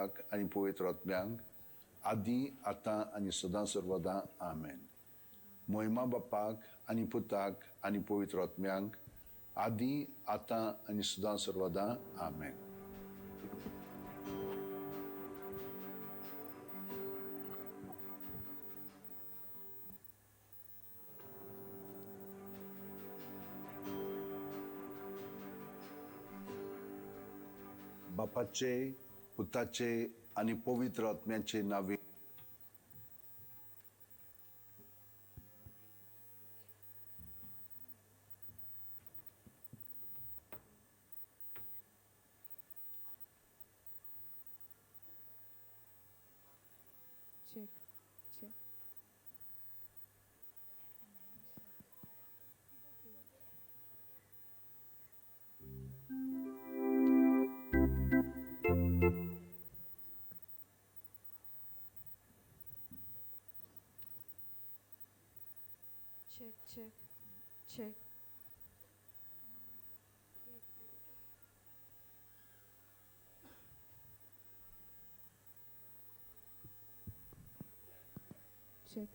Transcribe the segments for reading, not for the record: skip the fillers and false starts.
आनी पवित्र आत्म्यांक आदी आतां आनी सदां सर्वदां आमेन. मोहिमा बापाक आनी पुताक आनी पवित्र आत्म्यांक आदी आतां आनी सदां सर्वदां आमेन. बापाचे पुताचे आनी पवित्र आत्म्याचे नावे. Check, check. Check, check, check. Check.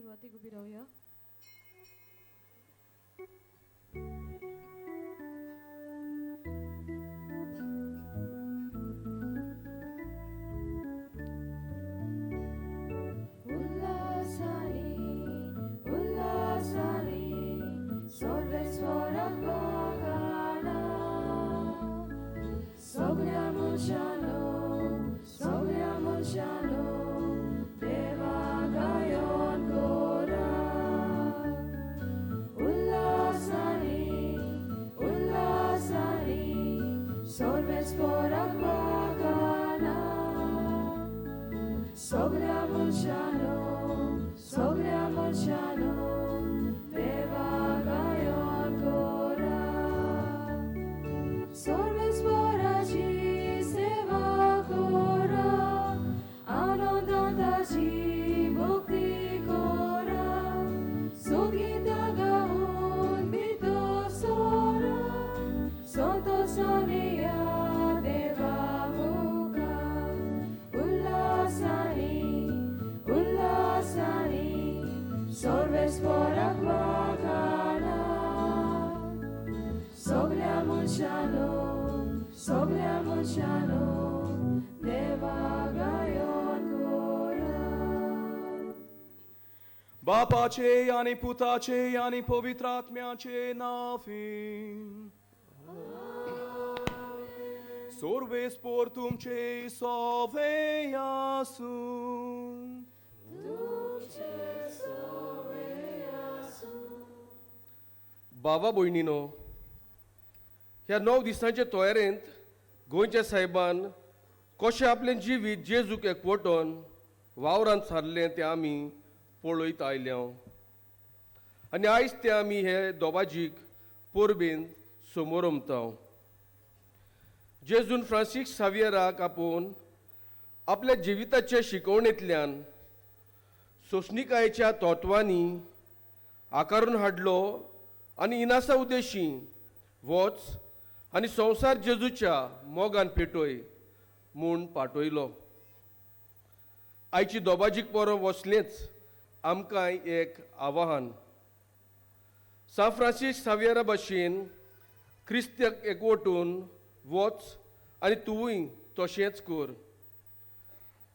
सुरवातीक उबी रावया. बापाचे आनी पुताचे आनी पवित्र आत्म्याचे नांवी. सर्वेस्पर तुमचे सवे आसूं. बाबा भयणीनो, ह्या 9 दिसांचे तयारेंत गोंयच्या साहेबान कशें आपलें जिवीत जेजूक एकवटोन वावरांत सारलें तें आमी पळयत आयल्या आनी आयज ते आमी हे दोबाजीक परबेन समोर ओमता. जेजून फ्रांसीस सावियराक आपोवन आपल्या जिविताचे शिकवणेंतल्यान सोंसणिकायेच्या तत्वांनी आकारून हाडलो आनी इनासा उद्देशी वच आनी संवसार जेजूच्या मोगान पेटय म्हूण पाटयलो. आयची दोबाजीक परब वसलेंच आमकां एक आवाहन. सान फ्रांसीस सावियरा भाशेन क्रिस्त्याक एकवटून वच आनी तुवूय तशेंच कर.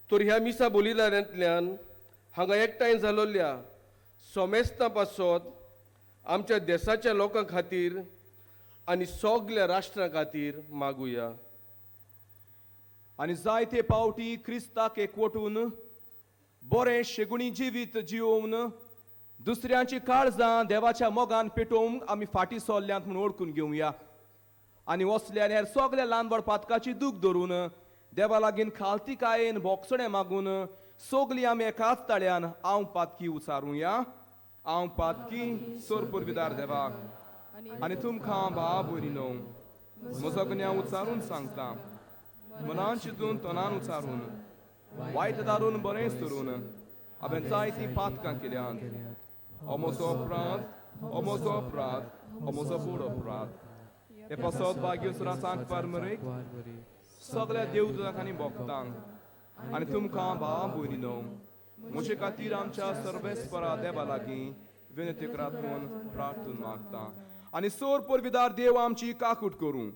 तर ह्या मिसा बोलिदारांतल्यान हांगा एकठांय जालोल्या सोमेस्तां पासत आमच्या देसाच्या लोकां खातीर आनी सगल्या राष्ट्रां खातीर मागुया. आनी जायते पावटी क्रिस्ताक एकवटून बरें शेगुणी जिवीत जियोवन दुसऱ्यांची काळजां देवाच्या मोगान पेटोवंक आमी फाटीं सरल्यांत म्हूण वळखून घेवया. आनी वसल्यान हेर सगल्या ल्हान व्हड पातकाची दूख धरून देवा लागीं खालतीकायेन बोगसणें मागून सगलीं आमी एकाच ताळ्यान हांव पातकी उचारुया. हांव पातकी सोर पुर्विदार देवाक आनी तुमकां भाव भयणीनो म्हजो गुन्यांव उचारून सांगता. मनान चिंतून तनान उचारून वायट दारून बरें करून हांवें जायतीं पातकां केल्यांत. हो म्हजो अपराध, हो म्हजो अपराध, हो म्हजो व्हड अपराध. हे पासत भाग्य सांगपार मरेक सगल्या देवदूतांक आनी भक्तांक आनी तुमकां भाव भयणीनो म्हजे खातीर आमच्या सर्वेस्परा देवा लागीं विनंती करात म्हूण प्रार्थून मागता. आनी सोर पुर्विदार देव आमची काकूट करूं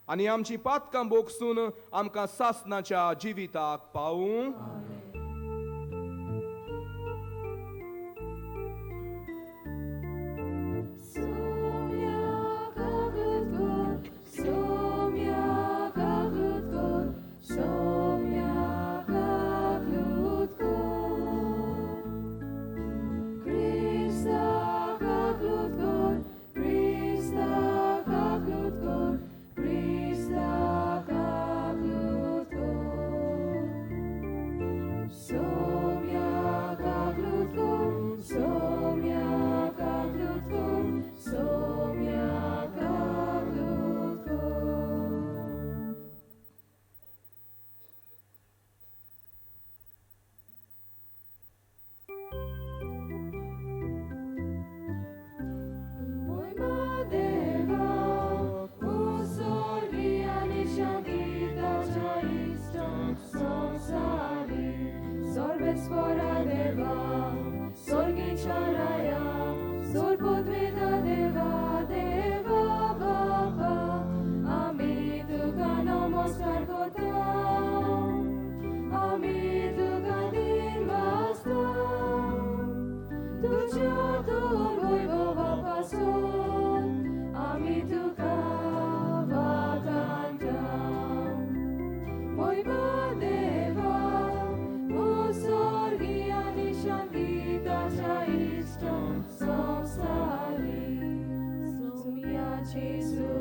आनी आमची पातकां बोगसून आमकां सासनाच्या जिविताक पावूं. Krista,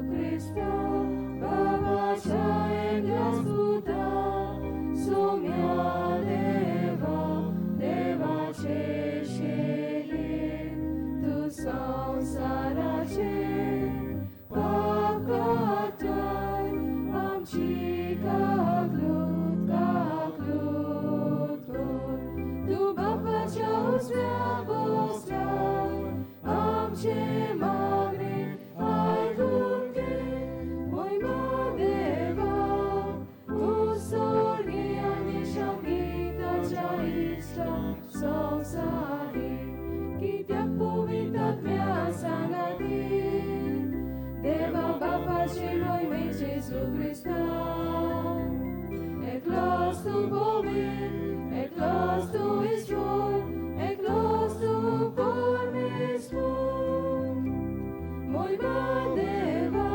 क्रिस्ता बाबाच्या एकल्याच पुता सोम्या देवा देवाचे शेले तूं संवसाराचे पाप काडटाय आमची काकलूत काकलूत कर तूं बापाच्या उजव्या बसलाय आमचे मागणे आयकून घे मोहिमा देवा तूं स्वर्गी आनी शांतीताच्या इश्टा संवसारी कित्याक पवित्र आत्म्या सांगाती देवा बापाचे मोहिमे जेजू क्रिस्ता एकलोच तूं पवित्र एकलोच तूं ईश्वर एकलोच तूं परमेश्वर मोहिमा देवा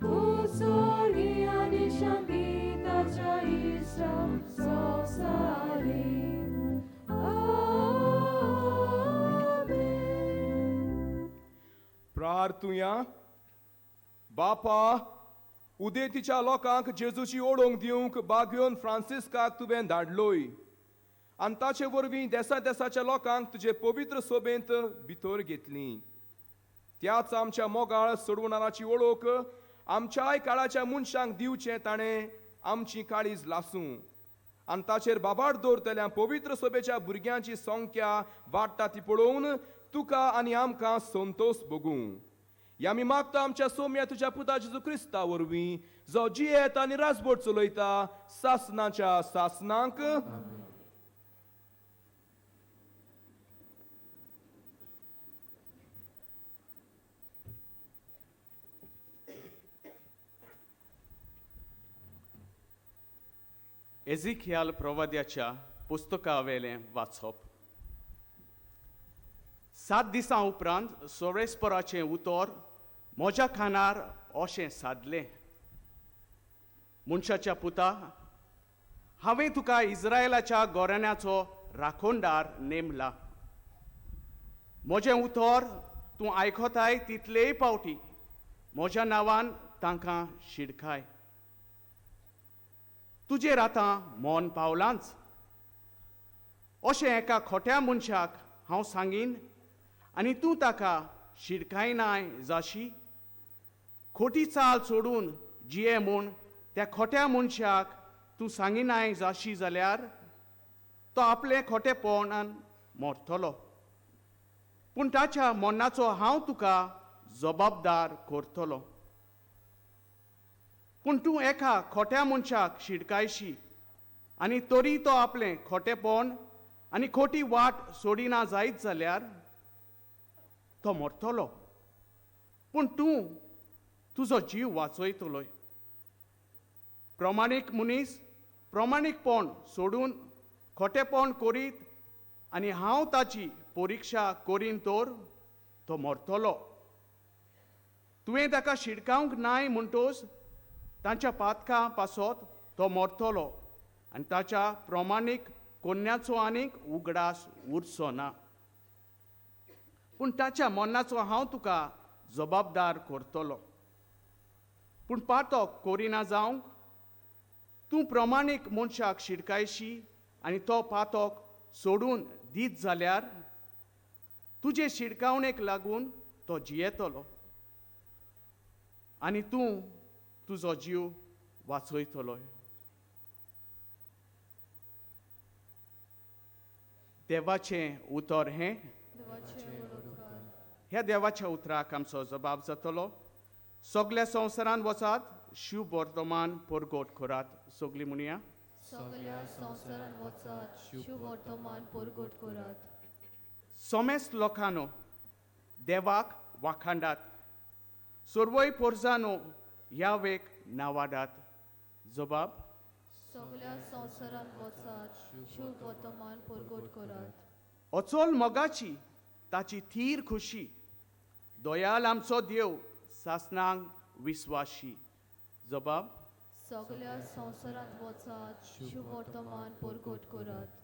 तूं स्वर्गी आनी शांतीताच्या इश्टा संवसारी आमेन. प्रार्थुया. बापा, उदेंतीच्या लोकांक जेजूची ओडोवंक दिवंक बागयोन फ्रांसिस्काक तुवें धाडलोय आनी ताचे वरवीं देसा देसाच्या लोकांक तुजे पवित्र सोबेंत भितर घेतली. त्याच आमच्या मोगाळ सोडवणाराची वळख आमच्याय काळाच्या मनशांक दिवचें ताणें आमची काळीज लासूं आनी ताचेर बाबाड दवरतल्या पवित्र सोबेच्या भुरग्यांची संख्या वाडटा ती पळोवन तुका आनी आमकां संतोश भोगूं. ह्या आमी मागता आमच्या सोम्या तुज्या पुता जेजू क्रिस्ता वरवीं, जो जियेत आनी राजबोट चलयता सासनाच्या सासनांक. एझिकियाल प्रवाद्याच्या पुस्तकावेलें वाचप. 7 दिसां उपरांत सोरेस्पराचें उतर म्हज्या खानार अशें सादलें, मनशाच्या पुता, हांवें तुका इस्रायलाच्या गोराण्याचो राखणदार नेमला. म्हजें उतर तूं आयकताय तितलेय पावटी म्हज्या नांवान तांकां शिडकाय. तुजेर आतां मन पावलांच अशें एका खोट्या मनशाक हांव सांगीन आनी तूं ताका शिडकायनाय जाशी. खोटी चाल सोडून जिये म्हूण त्या खोट्या मनशाक तूं सांगिनाय जाशी जाल्यार तो आपलें खोटेपणान मरतलो, पूण ताच्या मरणाचो हांव तुका जबाबदार करतलो. पूण तूं एका खोट्या मनशाक शिडकायशी आनी तरी तो आपलें खोटेपण आनी खोटी वाट सोडिना जायत जाल्यार तो मरतलो, पूण तूं तुजो जीव वाचयतलोय. प्रमाणीक मनीस प्रमाणीकपण सोडून खोटेपण करीत आनी हांव ताची परिक्षा करीन तर तो मरतलो. तुवें ताका शिडकावंक नाय म्हणटोच तांच्या पातकां पासत तो मरतलो आनी ताच्या प्रमाणीक कोन्याचो आनीक उगडास उरचो ना, पूण ताच्या मरणाचो हांव तुका जबाबदार करतलो. पूण पातक करिना जावंक तूं प्रमाणीक मनशाक शिडकायशी आनी तो पातक सोडून दीत जाल्यार तुजे शिडकावणेक लागून तो जियेतलो आनी तूं तुजो जीव वाचयतलो. देवाचें उतर हें. ह्या देवाच्या उतराक आमचो जबाब जातलो. सगल्या संवसारान वचात, शिव वर्तमान परगट करात. सगली म्हणया, सगल्या संवसारान वचात, शिव वर्तमान परगट करात. समेस्त लोकांनो देवाक वाखांडात, सर्वय पोरजानो ह्या वेक नावाडात. जबाब, सगल्या संवसारान वचात, शिव वर्तमान परगट करात. अचोल मोगाची ताची थीर खुशी, दयाल आमचो देव सासनांक विस्वाशी. जबाब, सगल्या संवसारांत वचात, शिव वर्तमान परगट करात.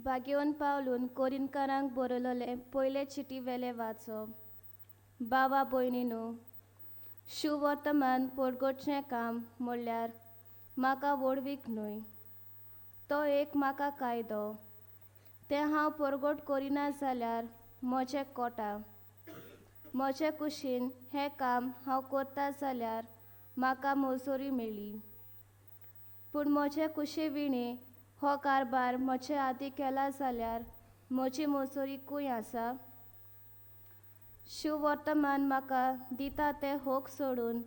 भाग्यवन पावलून कोरिनकारांक बरयलेले पयले चिटी वेले वाचप. बाबा भयणीनू, शुवर्तमान परगटचें काम म्हणल्यार म्हाका व्हडवीक न्हय, तो एक म्हाका कायदो. तें हांव परगट करिना जाल्यार म्हजें कोटा. म्हजे कुशीन हें काम हांव करता जाल्यार म्हाका मजुरी मेळ्ळी, पूण म्हजे कुशी विणे हो कारभार म्हजे आदी केला जाल्यार म्हजी मजुरी खंय आसा? शिववर्तमान म्हाका दिता तें होक सोडून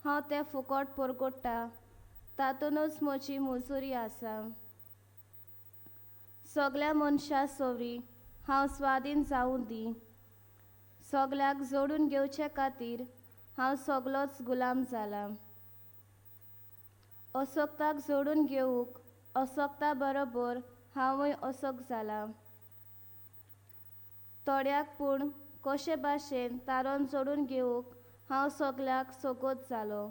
हांव तें फुकट परगट्टा, तातूंतच म्हजी मजुरी आसा. सगल्या मनशां सवरी हांव स्वाधीन जावूं दी. सगल्याक जोडून घेवचे खातीर हांव सगलोच गुलाम जाला. असक्ताक जोडून घेवंक असक्ता बरोबर हांवूय असक जाला. थोड्याक पूण कशे भाशेन तारण जोडून घेवंक हांव सगल्याक सोगोत जालो.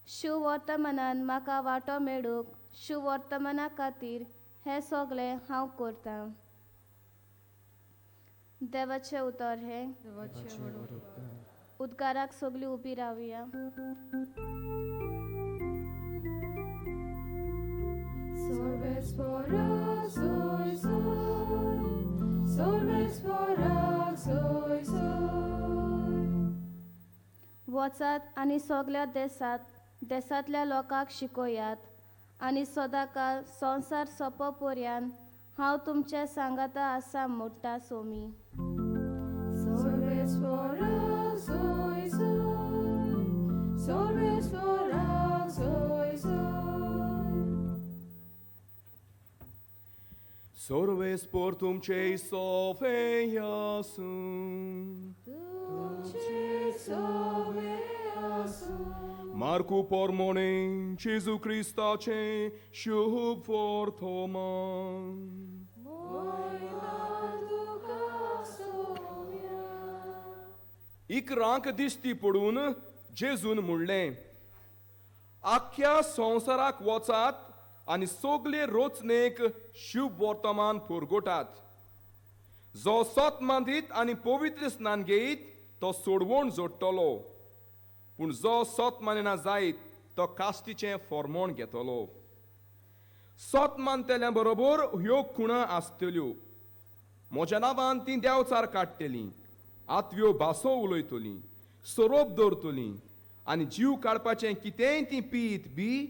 शिववर्तमानान म्हाका वांटो मेळूंक शिववर्तमाना खातीर हें सगळें हांव करतां. देवाचें उतर हें. उद्गाराक सगळीं उबी रावया. वचात आनी सगल्या देसांतल्या लोकांक शिकयात आनी सदांकाळ संवसार सोंपो पर्यंत हांव तुमच्या सांगाता आसा म्हणटा सोमी. सर्वेस्पर तुमचे सोवे आसूं. मार्कू पोरमोणे जेजू क्रिस्ताचें शुभ वर्तमान. इकरांक दिश्टी पडून जेजून म्हणलें, आख्ख्या संवसाराक वचात आनी सगले रचनेक शुभ वर्तमान पुरगोटात. जो सत मांदीत आनी पवित्र स्नान घेयत तो सोडवण जोडटलो, पूण जो सत मानिना जायत तो कास्टीचें फॉर्मोण घेतलो. सत मानतल्या बरोबर ह्यो खुणां आसतल्यो. म्हज्या नांवान तीं देंवचार काडटलीं, आतव्यो भासो उलयतलीं, सोरोप दवरतलीं आनी जीव काडपाचें कितेंय तीं पीत बी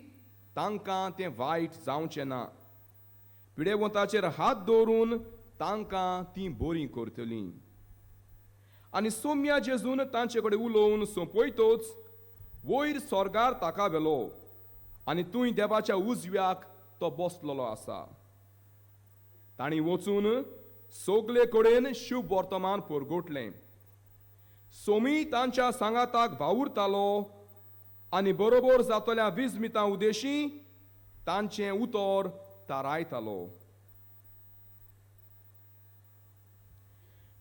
तांकां तें वायट जावचें ना. पिडेवंताचेर हात दवरून तांकां तीं बरीं करतलीं. आनी सोम्या जेजून तांचे कडेन उलोवन सोंपयतोच वयर स्वर्गार ताका व्हेलो आनी तूंय देवाच्या उजव्याक तो बसलेलो आसा. तांणी वचून सगले कडेन शुभ वर्तमान परगटलें. सोमी तांच्या सांगाताक वावुरतालो आनी बरोबर जातल्या विजमितां उदेशी तांचें उतर तारायतालो.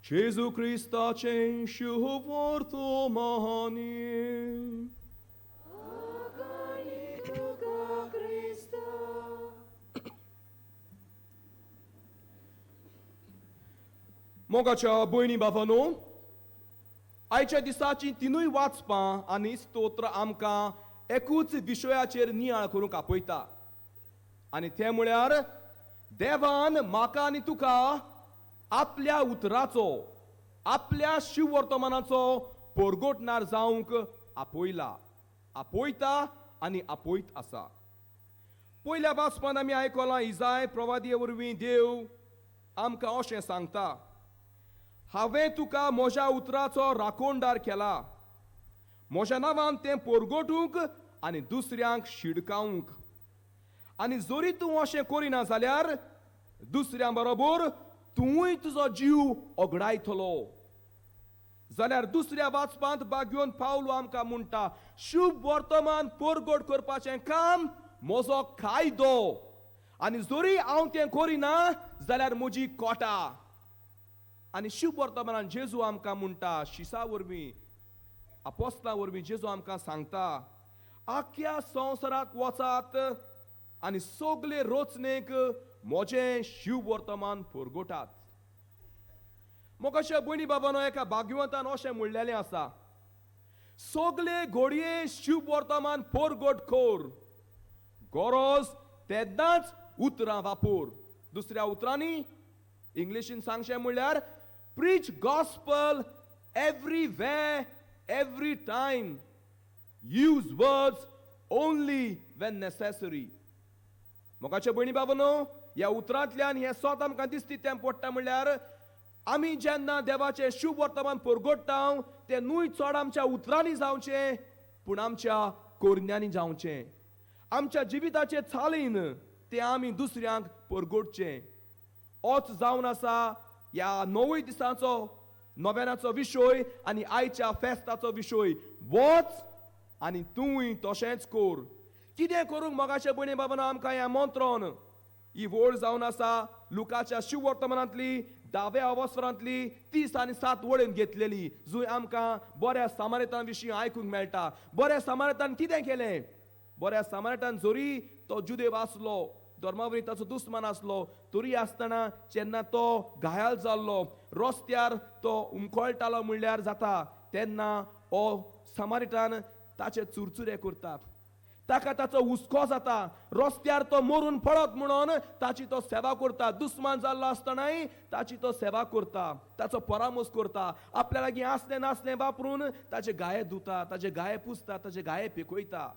जेजू क्रिस्ताचें शुभ वर्तमान. मोगाच्या भयणी बाबांनो, आयच्या दिसाची तिनूय वाचपां आनी स्तोत्र आमकां एकूच विशयाचेर नियाळ करूंक आपयता, आनी तें म्हळ्यार देवान म्हाका आनी तुका आपल्या उतराचो, आपल्या शिववर्तमानाचो परगटणार जावंक आपयला, आपयता आनी आपयत आसा. पयल्या वाचपान आमी आयकलां, इजाय प्रवादी वरवीं देव आमकां अशें सांगता, हांवें तुका म्हज्या उतराचो राखणदार केला, म्हज्या नांवान तें परगटूंक आनी दुसऱ्यांक शिडकावंक. आनी जरी तूं अशें करिना जाल्यार दुसऱ्यां बरोबर तूंय तुजो जीव ओगडायतलो. जाल्यार दुसऱ्या वाचपांत बागयोन पावलो आमकां म्हणटा, शुभ वर्तमान परगट करपाचें काम म्हजो कायदो, आनी जरी हांव तें करिना जाल्यार म्हजी कोटा. आनी शुभ वर्तमानान जेजू आमकां म्हणटा, शिसा वरवीं, आपोस्तां वरवीं जेजू आमकां सांगता, आख्ख्या संवसाराक वचात आनी सगले रचनेक म्हजें शिववर्तमान परगटात. मोगाच्या भयणी बाबानो, एका भाग्यवंतान अशें म्हणलेलें आसा, सगळे घोडये शिववर्तमान परगट कोर, गरज तेन्नाच उतरां वापर. दुसऱ्या उतरांनी इंग्लिशीन सांगचें म्हणल्यार preach gospel everywhere, every time, use words only when necessary. मोगाचे भयणी बाबानो, ह्या उतरांतल्यान हें सोत आमकां दिसती तें पडटा म्हणल्यार आमी जेन्ना देवाचें शुभ वर्तमान परगट्टा तें न्हय चड आमच्या उतरांनी जावचें, पूण आमच्या कोरण्यांनी जावचें, आमच्या जिविताचे चालीन तें आमी दुसऱ्यांक परगटचें. होच जावन आसा ह्या णवूय दिसांचो नोवेनाचो विशय आनी आयच्या फेस्ताचो विशय. वच आनी तूंय तशेंच कोर. कितें करूंक मोगाचे भयणी बाबानो आमकां ह्या मंत्रोन ही वळ जावन आसा लुकाच्या शिववर्तमानांतली 10व्या अवसरांतली 30 आनी 7 वळेन घेतलेली, जंय आमकां बऱ्या सामारेतां विशीं आयकूंक मेळटा. बऱ्या सामारेतान कितें केलें? बऱ्या सामारेतान जरी तो जुदेव आसलो, धर्मावरी ताचो दुस्मान आसलो, तरी आसतना जेन्ना तो घायल जाल्लो, रस्त्यार तो उमकळटालो म्हणल्यार जाता, तेन्ना हो सामारिटान ताचे चुरचुरे करता, ताका ताचो हुस्को जाता, रस्त्यार तो मरून पडत म्हणून ताची तो सेवा करता. दुस्मान जाल्लो आसतनाय ताची तो सेवा करता, ताचो परामर्श करता, आपल्या लागीं आसलें नासलें वापरून ताचे गाये धुता, ताचे गाये पुसता, ताचे गाये पिकयता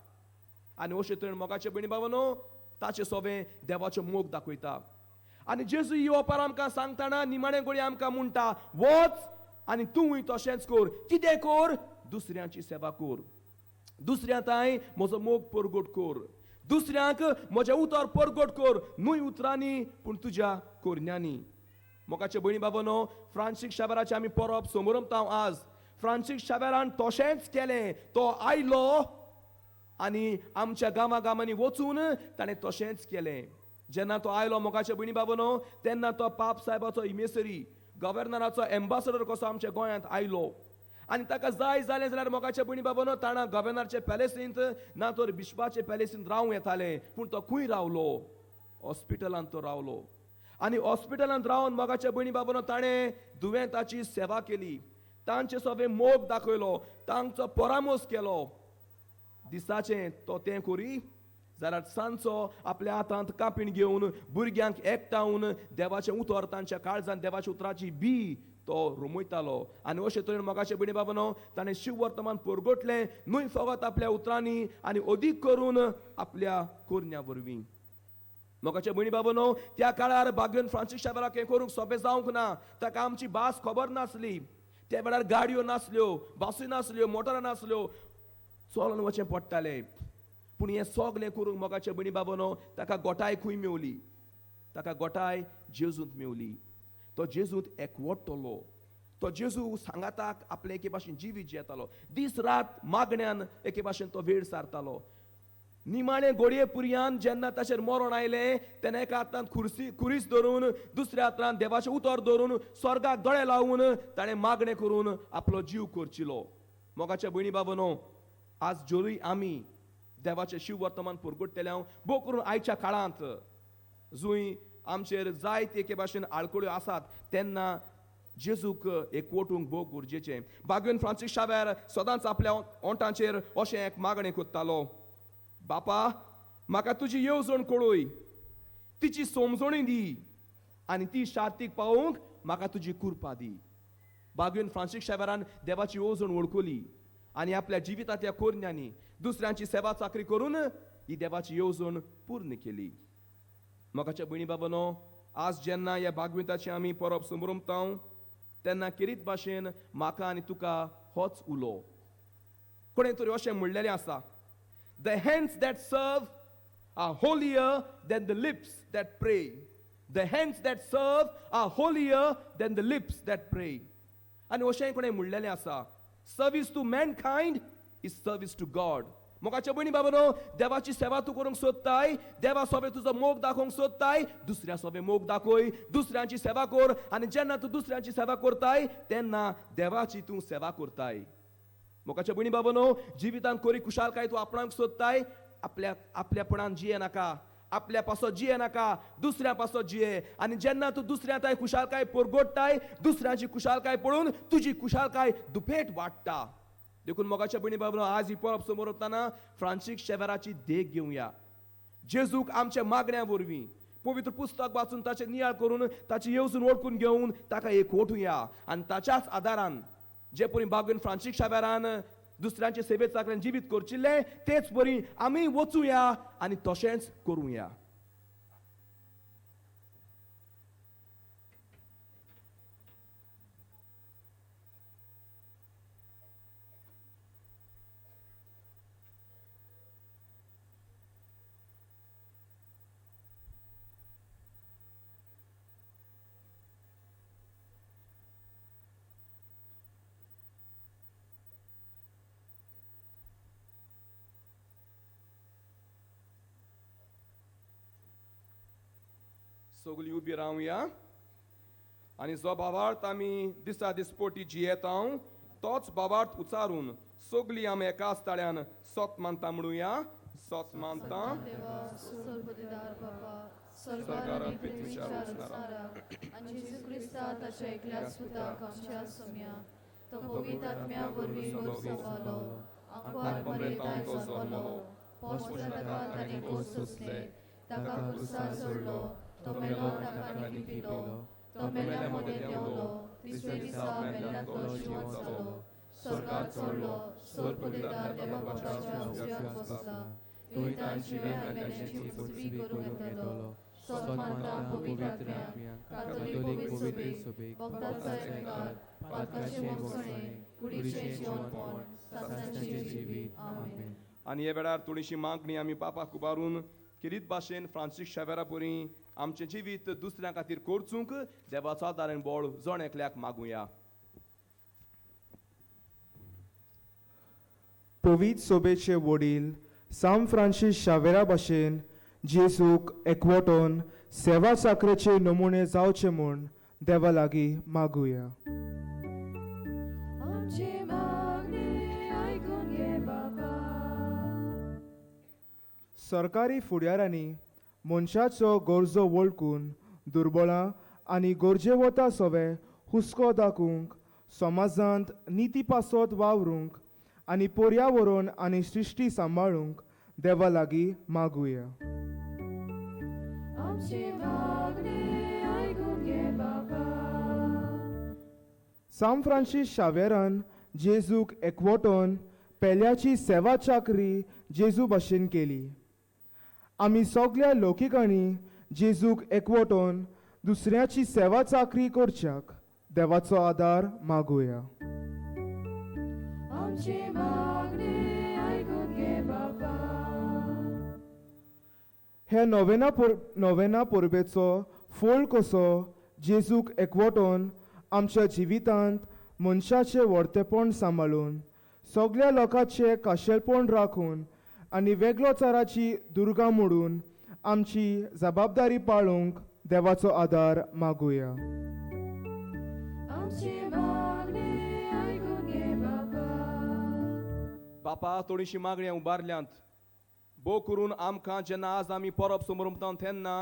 आनी अशे तरेन मोगाचे भयणी बाबानो ताचे सोबें देवाचो मोग दाखयता. आनी जेजू ही ओपार आमकां सांगतना निमाणे गोळी आमकां म्हणटा, वच आनी तूंय तशेंच कर. कितें कर? दुसऱ्यांची सेवा कर, दुसऱ्या तांय म्हजो मोग परगट कर, दुसऱ्यांक म्हजें उतर परगट कर, न्हय उतरांनी पूण तुज्या कोरण्यांनी. मोगाचे भयणी बाबानो, फ्रांसीस शावेराचे आमी परब समरमता आज. फ्रांसीस शावेरान तशेंच केलें. तो आयलो आनी आमच्या गांवा गांवांनी वचून ताणें तशेंच केलें. जेन्ना तो आयलो मोगाचे भयणी बाबानो, तेन्ना तो पाप साहेबाचो इमेसरी, गव्हर्नराचो एम्बासडर कसो आमच्या गोंयांत आयलो आनी ताका जाय जालें जाल्यार मोगाचे भयणी बाबानो ताणें गव्हर्नरचे पॅलेसींत ना तर बिशपाचे पॅलेसींत रावूं येतालें, पूण तो खंय रावलो? हॉस्पिटलांत तो रावलो. आनी हॉस्पिटलांत रावन मोगाचे भयणी बाबानो ताणें दुयेंताची सेवा केली, तांचे सगळे मोग दाखयलो, तांचो परामर्श केलो. दिसाचें तो तें करी जाल्यार सांजचो आपल्या हातांत कापीण घेवन भुरग्यांक एकठावन देवाचें उतर तांच्या काळजान देवाच्या उतराची बी तो रोमयतालो. आनी अशे तरेन मोगाचे भयणी बाबानो ताणें शिववर्तमान परगटलें, न्हय फकत आपल्या उतरांनी आनी अदीक करून आपल्या कोरण्या वरवीं. मोगाचे भयणी बाबानो, त्या काळार बागेन फ्रांसीस शावेराक हें करूंक सोंपें जावंक ना. ताका आमची भास खबर नासली, त्या वेळार गाडयो नासल्यो, बसी नासल्यो, मोटरां नासल्यो, चलोन वचें पडटालें. पूण हें सगळें करूंक मोगाचे भयणी बाबानो ताका गोठाय खंय मेवली? ताका गोठाय जेजूंत मेवली. तो जेजूंत एकवटतलो, तो जेजू सांगाताक आपले एके भाशेन जिवीत जियेतालो, दीस रात मागण्यान एके भाशेन तो वेळ सारतालो. निमाणे घोडये पुरयान जेन्ना ताचेर मरण आयलें तेन्ना एका हातांत खुरीस धरून, दुसऱ्या हातांत देवाचें उतर धरून, स्वर्गाक दोळे लावन ताणें मागणें करून आपलो जीव करचिलो. मोगाच्या भयणी बाबानो, आज जरूय आमी देवाचें शिववर्तमान परगट्टले हांव भोव करून आयच्या काळांत जंय आमचेर जायते एके भाशेन आडखळ्यो आसात, तेन्ना जेजूक एकवटूंक भोव गरजेचें. बागेन फ्रांसीस शावेर सदांच आपल्या ओंठांचेर अशें एक मागणें करतालो, बापा म्हाका तुजी येवजण कळय, तिची समजणी दी आनी ती शार्तीक पावोवंक म्हाका तुजी कृपा दी. बागेन फ्रांसीस शावेरान देवाची येवजण वळखली आनी आपल्या जिवितांतल्या कोरण्यांनी दुसऱ्यांची सेवा चाकरी करून ही देवाची येवजण पूर्ण केली. मोगाच्या भयणी बाबानो, आज जेन्ना ह्या बागविताची आमी परब समरमता तेन्ना केरीत भाशेन म्हाका आनी तुका होच उलो. कोणें तरी अशें म्हणलेलें आसा, the hands that serve are holier than the lips that pray. The hands that serve are holier than the lips that pray. आनी अशें कोणें म्हणलेलें आसा, service to mankind is service to God. मोगाच्या भयणी बाबानो, देवाची सेवा तूं करूंक सोदताय, देवा सोबे तुजो मोग दाखोवंक सोदताय, दुसऱ्या सोबे मोग दाखय, दुसऱ्यांची सेवा कर. आनी जेन्ना तूं दुसऱ्यांची सेवा करताय तेन्ना देवाची तूं सेवा करताय. मोगाच्या भयणी बाबानो, जिवितांत कोरी खुशालकाय तूं आपणाक सोदताय, आपल्या आपल्यापणान जिये नाका, आपल्या पासत जिये नाका, दुसऱ्या पासत जिये. आनी जेन्ना तूं दुसऱ्या ताय खुशालकाय परगोडटाय, दुसऱ्यांची खुशालकाय पळोवन तुजी खुशालकाय दुपेट वाडटा. देखून मोगाच्या भयणी बाबलो, आज ही परब समोर वतना फ्रांसीस शेवेराची देख घेवया. जेजूक आमच्या मागण्या वरवीं पवित्र पुस्तक वाचून ताचे नियाळ करून ताची येवजून वळखून घेवन ताका एकवटुया आनी ताच्याच आदारान जे परी बागून फ्रांसीस शावेरान दुसऱ्यांचे सेवेत चाकऱ्यान जिवीत करचिल्लें तेच परी आमी वचुया आनी तशेंच करुया. सगळीं उबी रावया आनी जो भावार्थ आमी दिसा दिसपोटी जियेता तोच भावार्थ उचारून सगळीं आमी एकाच ताळ्यान सोत मानता म्हणुया. सोत मानता सरकारान पृथ्वीच्या रचणारा आनी जेजू क्रिस्ता ताच्या एकल्याच पुताक आमच्या सोम्या तो पवित्र आत्म्या वरवीं गोरसोवालो आंकवार मरेताय जल्मलो पोस ताका ताणें कोस सोंसले ताका क्रुसार चडलो तो मेलो ताका लिपिलो तो मेल्या मदें देंवलो तिसऱ्या दिसा मेल्ल्यांतलो जिवंत जालो स्वर्गात चडलो सर्वपरिदार देवा उजव्याक बसला थंय तांची मेल्ल्यांची उजवी करूंक येतलो. सत मानता पवित्र आत्म्याक कातोलीक पवित्र सभेक भक्तांचो एककार पातकाचें भोगसणें कुडीचें जिवंतपण सासणाचें जिवीत. आमेन. आनी हे वेळार थोडीशी मागणी आमी बापाक उबारून किरीत भाशेन फ्रांसीस शावेरा परी आमचें जिवीत दुसऱ्यां खातीर करचूंक देवाचो आदार बळ जण एकल्याक मागुया. पवित्र सोबेचे वडील सांत फ्रांसीस शावेरा भाशेन जेजूक एकवटोन सेवा चाकरेचे नमुने जावचे म्हूण देवा लागीं मागुया. सरकारी फुडाऱ्यांनी मनशाचो गरजो वळखून दुर्बळां आनी गरजेवता सवे हुस्को दाखोवंक समाजांत निती पासत वावरूंक आनी पर्यावरण आनी सृश्टी सांबाळूंक देवा लागीं मागुया. सांत फ्रांसीस शावेरान जेजूक एकवटोन पेल्याची सेवा चाकरी जेजू भाशेन केली. आमी सगल्या लोकिकांनी जेजूक एकवटोन दुसऱ्याची सेवा चाकरी करच्याक देवाचो आदार मागुया. हे नोवेना परबेचो फोल कसो जेजूक एकवटोन आमच्या जिवितांत मनशाचें व्हडतेपण सांबाळून सगल्या लोकांचें खाशेलपण राखून आनी वेगळोचाराची दुर्गा मोडून आमची जबाबदारी पाळूंक देवाचो आदार मागुया. बापा, थोडीशी मागण्या उबारल्यांत भोव करून आमकां जेन्ना आज आमी परब समरमता तेन्ना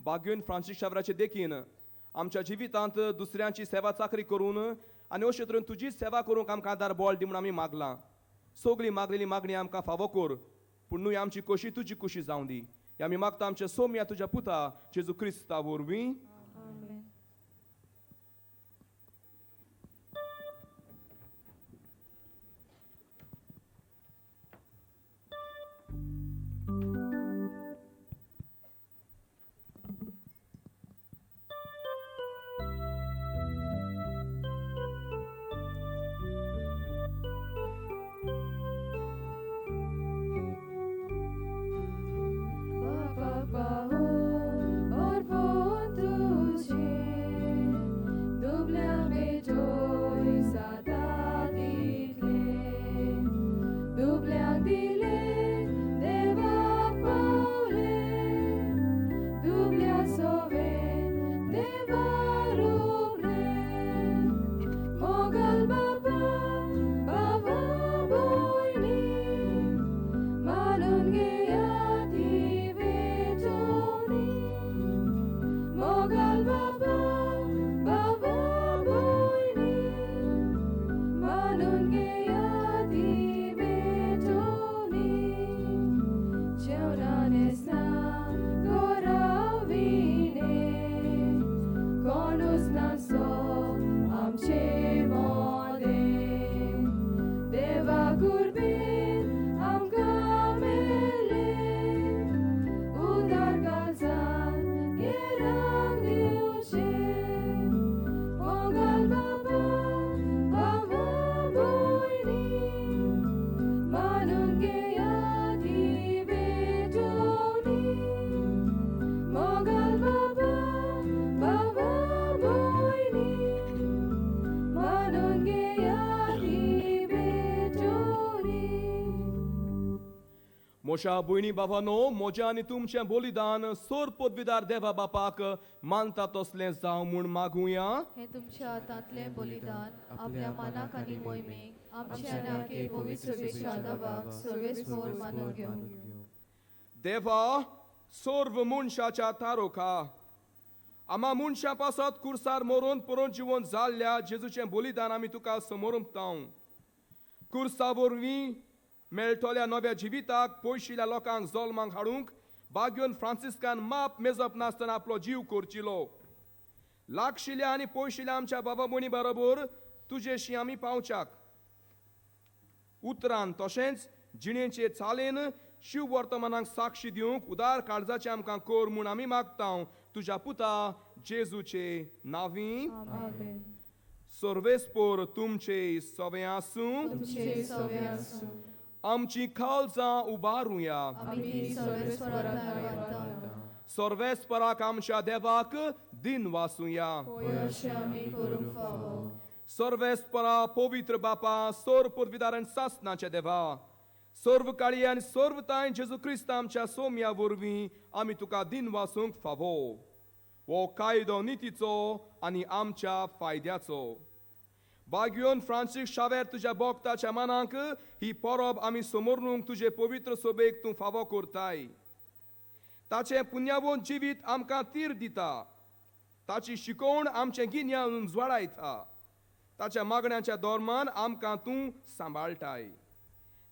बागेवन फ्रांसीस शावेराचे देखीन आमच्या जिवितांत दुसऱ्यांची सेवा चाकरी करून आनी अशे तरेन तुजीच सेवा करूंक आमकां आदार बळ दी म्हूण आमी मागलां. सगळी मागलेली मागणी आमकां फावो कर, पूण न्हय आमची खोशी तुजी खोशी जावं दी. हे आमी मागता आमच्या सोम्या तुज्या पुता जेजू क्रिस्ता वरवीं. Papa, oh, or मानून घेयात ही भेटवणी जेवणा न्हेसणां घरा विणे कोणूच नासो आमचे मोदें देवा कुर्बेन आमकां मेळ्ळें उदार काळजान हेरांक दिवचें मोगाल बाबा भावा भयणी मानून घेयात ही भेटवणी मोगाल बाबा भावा भयणी मानून घेयात ही भेटवणी. मोशा भयणी बाबानो, म्हजें आनी तुमचें बलिदान सोर पदवीदार देवा बापाक मानता तसलें जावं म्हूण मागुया. हें तुमच्या हातांतलें बलिदान आपल्या मनाक आनी मोहिमेक आमच्या आनी आखे पवित्र सभेच्या आदाबाक सर्वेस्पोर मानून घेवं. देवा, सर्व मनशाच्या तारोखा आमा मनशां पासत कुर्सार मरून परोन जिवन जाल्ल्या जेजूचें बलिदान आमी तुका समोरपताव. कुर्सा वरवीं मेळटल्या नव्या जिविताक पयशिल्ल्या लोकांक जल्माक हाडूंक बाग्योन फ्रांसिस्कान माप मेजप नासतना आपलो जीव करचिलो. लागशिल्ल्या आनी पयशिल्ल्या आमच्या बाबा भयणी बरोबर तुजेशी आमी पावच्याक उतरान तशेंच जिणेचे चालेन शिव वर्तमानाक साक्षी दिवंक उदार काळजाचें आमकां कर म्हूण आमी मागता तुज्या पुता जेजूचे नांवी. आमेन. सर्वेस्पोर तुमचे सवे आसूं. तुमचे सवे आसूं. आमची काळजां उबारुया. आमी ती सर्वेस्पराक वाडटा. सर्वेस्पराक आमच्या देवाक दिन वासुया. होय, अशें आमी करूंक फावो. सर्वेस्परा पवित्र बापा, सोर पुर्विदारण सासनाचे देवा, सर्व काळी आनी सर्व तांय जेजू क्रिस्त आमच्या सोम्या वरवीं आमी तुका दिन वासूंक फावो. हो कायदो नितीचो आनी आमच्या फायद्याचो. बाग्योन फ्रांसीस शावेर तुज्या बोगताच्या मनाक ही परब आमी समोरूंक तुजे पवित्र सोबेक तूं फावो करताय. ताचें पुण्यावंत जिवीत आमकां तीर दिता. ताची शिकोवण आमचें गिन्यान उजवाडायता. ताच्या मागण्याच्या धर्मान आमकां तूं सांबाळटाय.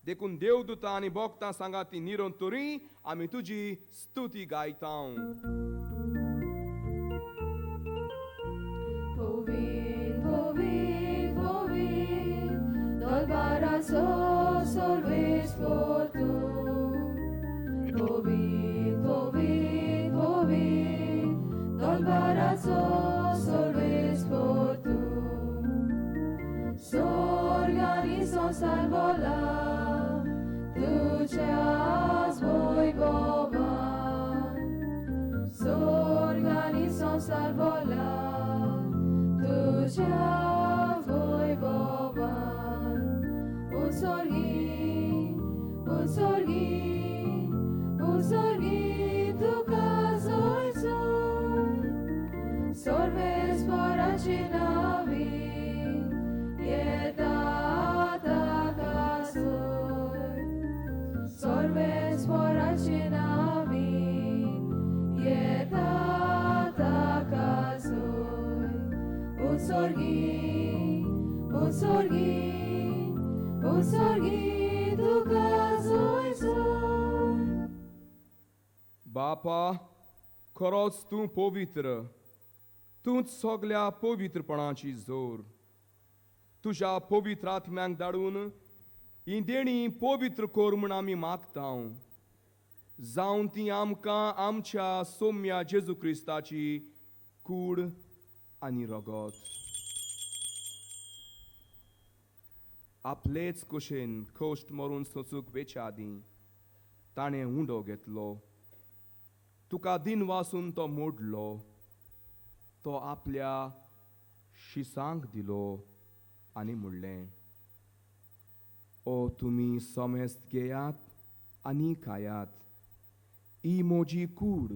देखून देवदूतां आनी बोगतां सांगा ती निरंतरी आमी तुजी स्तुती गायता. पवित्र पवित्र पवित्र दरबाराचो सर्वेस्पोर तूं. पवित्र पवित्र पवित्र दरबाराचो सर्वेस्पोर तूं. स्वर्ग आनी संवसार भरला तुज्याच वैभवान. स्वर्ग आनी संवसार भरला तुज्या वैभवान. उत्सर्गी उत्सर्गी उत्सर्गी तुका जय जय. सर्वेस्पराचे नांवी येता ताकासोय. सर्वेस्पराचे नांवी येता ताकासोय. उत्सर्गी उत्सर्गी उत्सर्गी तुका जय जय. बापा, खरोच तूं पवित्र, तूंच सगल्या पवित्रपणाची जोर. तुज्या पवित्र आत्म्यांक धाडून ही देणी पवित्र कर म्हूण आमी मागता. जावन ती आमकां आमच्या सोम्या जेजू क्रिस्ताची कूड आनी रगत आपलेच कुशेन कश्ट मरून सोंसूंक वेच्या आदीं ताणें उंडो घेतलो. तुका दिन वासून तो मोडलो. तो आपल्या शिसांक दिलो आनी म्हणलें, ओ तुमी समेस्त घेयात आनी खायात. ही म्हजी कूड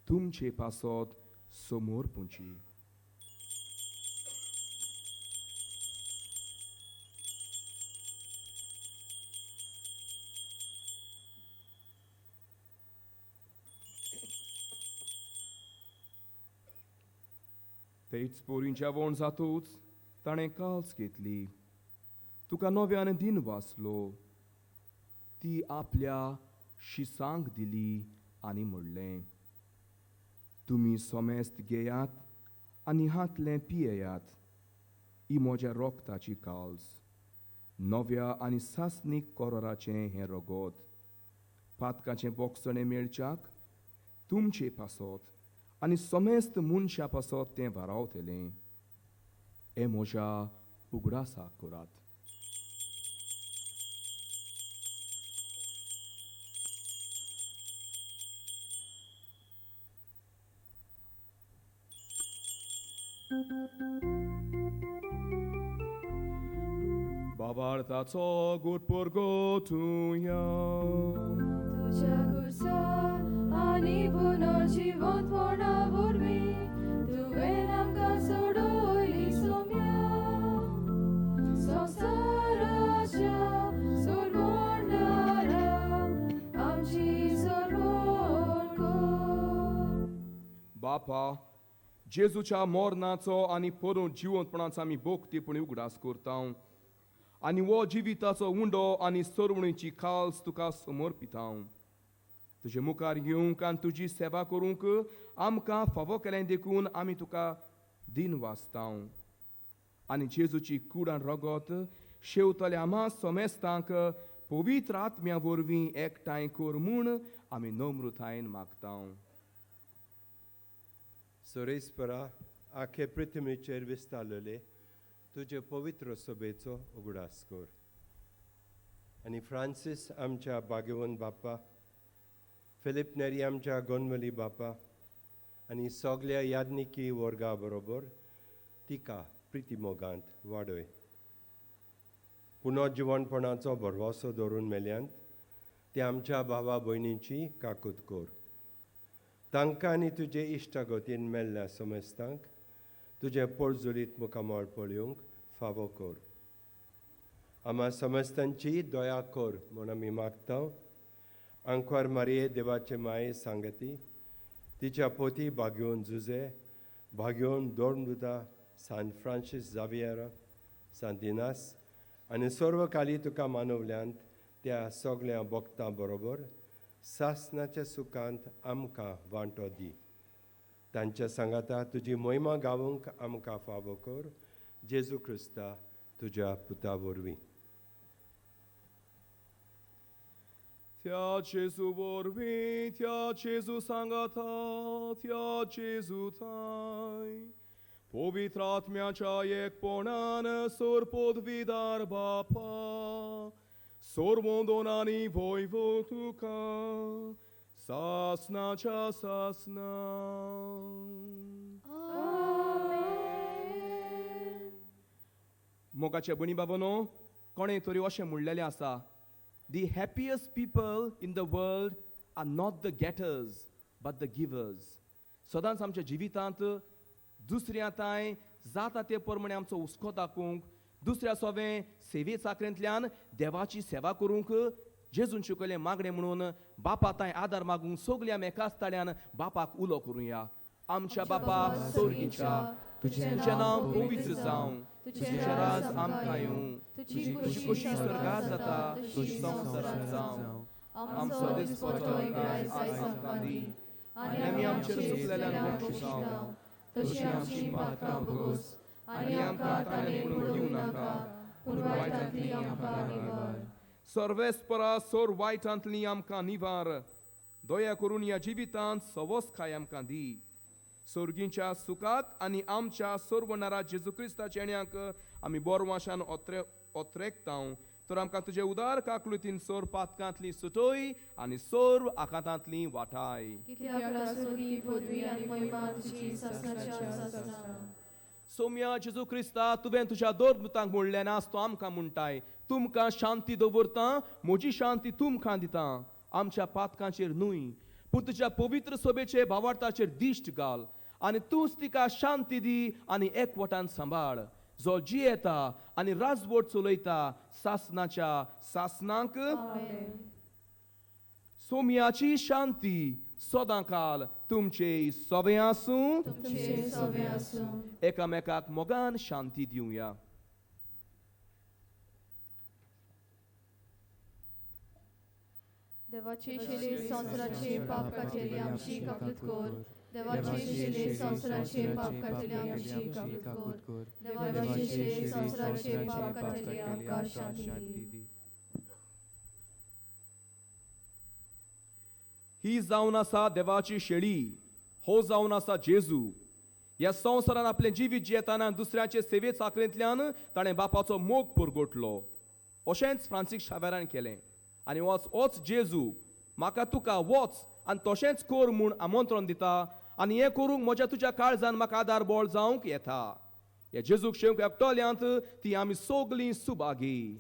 तुमचे पासत समोर पुची. तेच पोरींच्या वण जातूच ताणें काल्स घेतली. तुका नव्यान दिन वाचलो. ती आपल्या शिसांक दिली आनी म्हणलें, तुमी सोमेस्त घेयात आनी हांतलें पियेयात. ही म्हज्या रोगताची काल्स, नव्या आनी सासणीक कोरोराचें हें रगत. पातकाचें बोगसणें मेळच्याक तुमचे पासत आनी समेस्त मनशा पासत तें वारावतलें. हें म्हज्या उगडासाक करात. बाबार्थाचो गुरपुरगो तुया तुज्या गुरसा आनी पुनर्जिवंतपणा वरवीं तुवें आमकां सोडयली सोम्या. संवसाराच्या सोडवणारा आमची सोडवण कर. बापा, जेजूच्या मरणाचो आनी परत जिवंतपणाचो आमी भोगतेपणी उगडास करता आनी हो जिविताचो उंडो आनी सरवणीची खाल्स तुका समर्पिता. तुजे मुखार येवंक आनी तुजी सेवा करूंक आमकां फावो केलें देखून आमी तुका दिन वाचता. आनी जेजूची कूड आनी रगत शेवतल्या आमा समेस्तांक पवित्र आत्म्या वरवीं एकठांय कर म्हूण आमी नम्रतायेन मागता. सोरेस्परा, आखे पृथ्वीचेर विस्तारलेले तुजे पवित्र सभेचो उगडास कर. आनी फ्रांसीस आमच्या भाग्यवंत बाप्पा, फिलीप नेरी आमच्या गोनवली बाप्पा आनी सगल्या याज्ञिकी वर्गा बरोबर तिका प्रितीमोगांत वाडय. पुनर्जिवणपणाचो भरवसो दवरून मेल्यांत ते आमच्या भावा भयणींची काकूत कर. तांकां आनी तुजे इश्टागतीन मेल्ल्या समेस्तांक तुजें पोरजुलीत मुखामळ पळोवंक फावो कर. आमा समस्तांची दया कर म्हूण आमी मागता. आंकवार मारये देवाचे माये सांगती, तिच्या पोती भाग्योवन जुजे, भाग्योवन दोर्मदुता सांत फ्रांसीस जावियरा, सांतिनास आनी सर्वकाली तुका मानवल्यांत त्या सगळ्या भक्तां बरोबर सासनाच्या सुखांत आमकां वांटो दी. तांच्या सांगाता तुजी मोहिमा गावूंक आमकां फावो कर. जेजू क्रिस्ता तुज्या पुता वरवीं. त्या जेजू वरवीं, त्या जेजू सांगाता, त्या जेजू थांय पवित्र आत्म्याच्या एकपणान सोरपोदविदार बापा, सोरवंदोनानी वैभव तुका सासनाच्या सासना. मोगाचे भयणी बाबानो, कोणें तरी अशें म्हणलेलें आसा, the happiest people in the world are not the getters but the givers. सदांच आमच्या जिवितांत दुसऱ्या तांय जाता ते प्रमाणे आमचो हुस्को दाखोवंक, दुसऱ्या सोवें सेवे चाकरेंतल्यान देवाची सेवा करूंक, जेजून शिकयलें मागणें म्हणून बापा तांय आदार मागूंक सगल्या आमी एकाच ताळ्यान बापाक उलो करुया. आमच्या बापा सोर्गीच्या, तुजें नांव पवित्र जावं, तुजें राज आमकां येवं, तुजी खोशी स्वर्गार जाता तशी संवसारांत जावं. आमचो दिसपट्टो ग्रास आयज आमकां दी आनी आमी आमचेर चुकलेल्यांक बक्षिसांव तशी आमची पातकां भोगोस आनी आमकां ताणें पडून दिवं नाका, पूण वायटांतली आमकां निवार. सर्वेस्परा सोर वायटांतली आमकां निवार. दया करून ह्या जिवितांत सवसकाय आमकां दी. सोर्गींच्या सुखाक आनी आमच्या सोरवणारा जेजू क्रिस्ताच्या येण्याक आमी बोरवाशान ओत्रेकतांव. तर आमकां तुजे उदार काकलुतीन सोर पातकांतली सुटय आनी सोर आकांतांतली वाटाय. सोम्या जेजू क्रिस्ता, तुवें तुज्या दोर्मुतांक म्हणलें नास तो आमकां म्हणटाय, तुमकां शांती दवरता, म्हजी शांती तुमकां दिता. आमच्या पातकांचेर न्हय पूण तुज्या पवित्र सभेचे भावार्थाचेर दिश्ट घाल आनी तूंच तिका शांती दी आनी एकवटान सांबाळ. जो जियेता आनी राजवट चलयता सासनाच्या सासनाक. सोम्याची शांती सदांकाल तुमचे सवे आसूं. एकामेकाक मोगान शांती दिवया. देवाची शिली संवसाराची पाप काडटली आमची काकूत कर. देवाची शिली संवसाराची पाप काडटली आमची काकूत कर. देवाची शिली संवसाराची पाप काडटली आमकां शांती दी. ही जावन आसा देवाची शेळी, हो जावन आसा जेजू. ह्या संवसारान आपलें जिवीत जियेतना दुसऱ्याचे सेवे चाकरेंतल्यान ताणें बापाचो मोग पुरगोटलो. अशेंच फ्रांसीस शावेरान केलें आनी वच वच जेजू म्हाका तुका वच आनी तशेंच कर म्हूण आमंत्रण दिता आनी हें करूंक म्हज्या तुज्या काळजान म्हाका आदार बळ जावंक येता. ह्या जेजूक शेवंक एकटल्यांत ती आमी सगलीं सुभागी.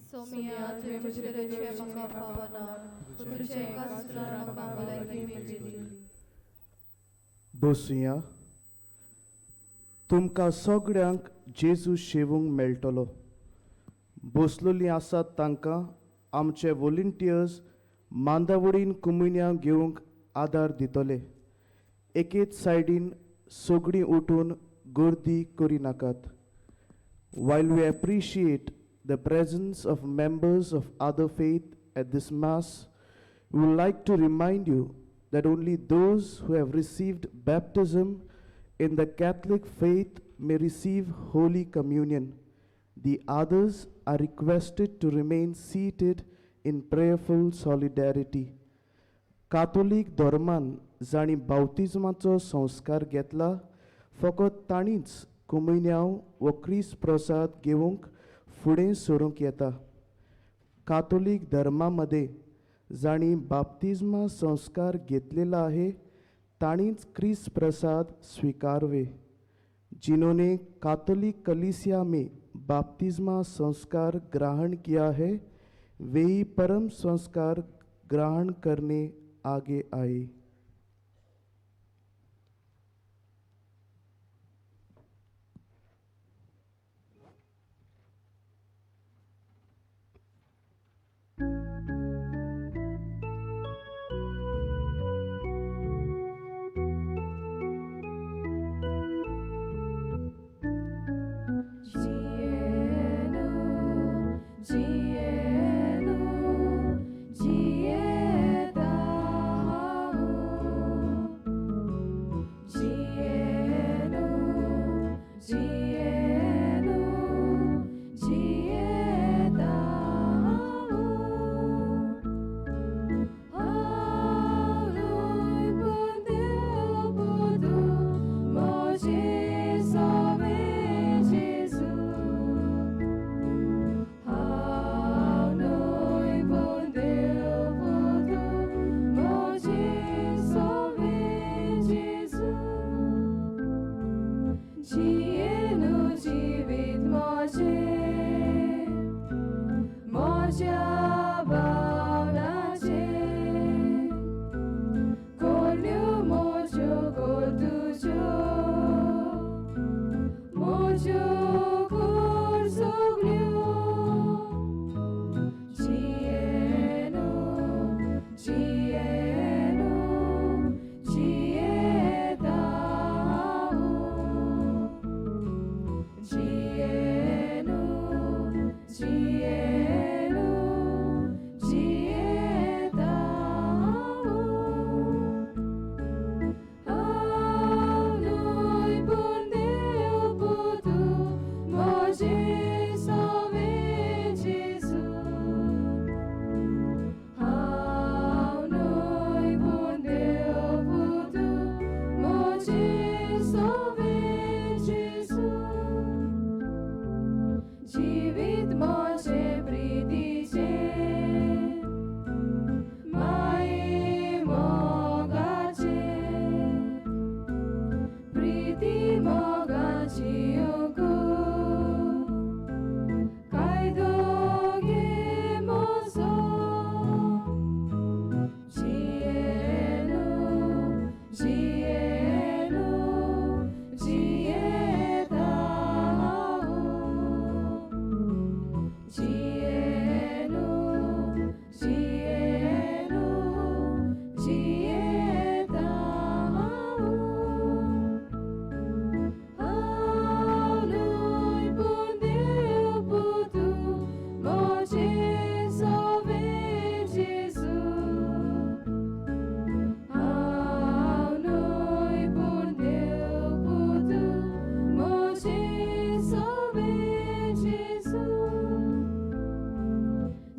बसुया. तुमकां सगळ्यांक जेजू शेवूंक मेळटलो. बसलोलीं आसात तांकां आमचे वॉलंटियर्स मांदावडीन कुमुन्या घेवंक आदार दितले. एकेच सायडीन सगळीं उठून गर्दी करिनाकात. While we appreciate the presence of members of other faith at this mass, we would like to remind you that only those who have received baptism in the Catholic faith may receive Holy Communion. The others are requested to remain seated in prayerful solidarity. Catholic धर्मान जांणी बावतिज्माचो संस्कार घेतला फकत तांणीच कुमुन्यांव वो क्रिस्त प्रसाद घेवंक फुडें सरूंक येता. कातोलीक धर्मा मदें जांणी बाप्तिज्मा संस्कार घेतलेला आहे तांणीच क्रिस्त प्रसाद स्वीकारवे. जिन्होंने कातोलिक कलीसिया में बाप्तिज्मा संस्कार ग्रहण किया है वे ही परम संस्कार ग्रहण करने आगे आए. Jienu, Jienu,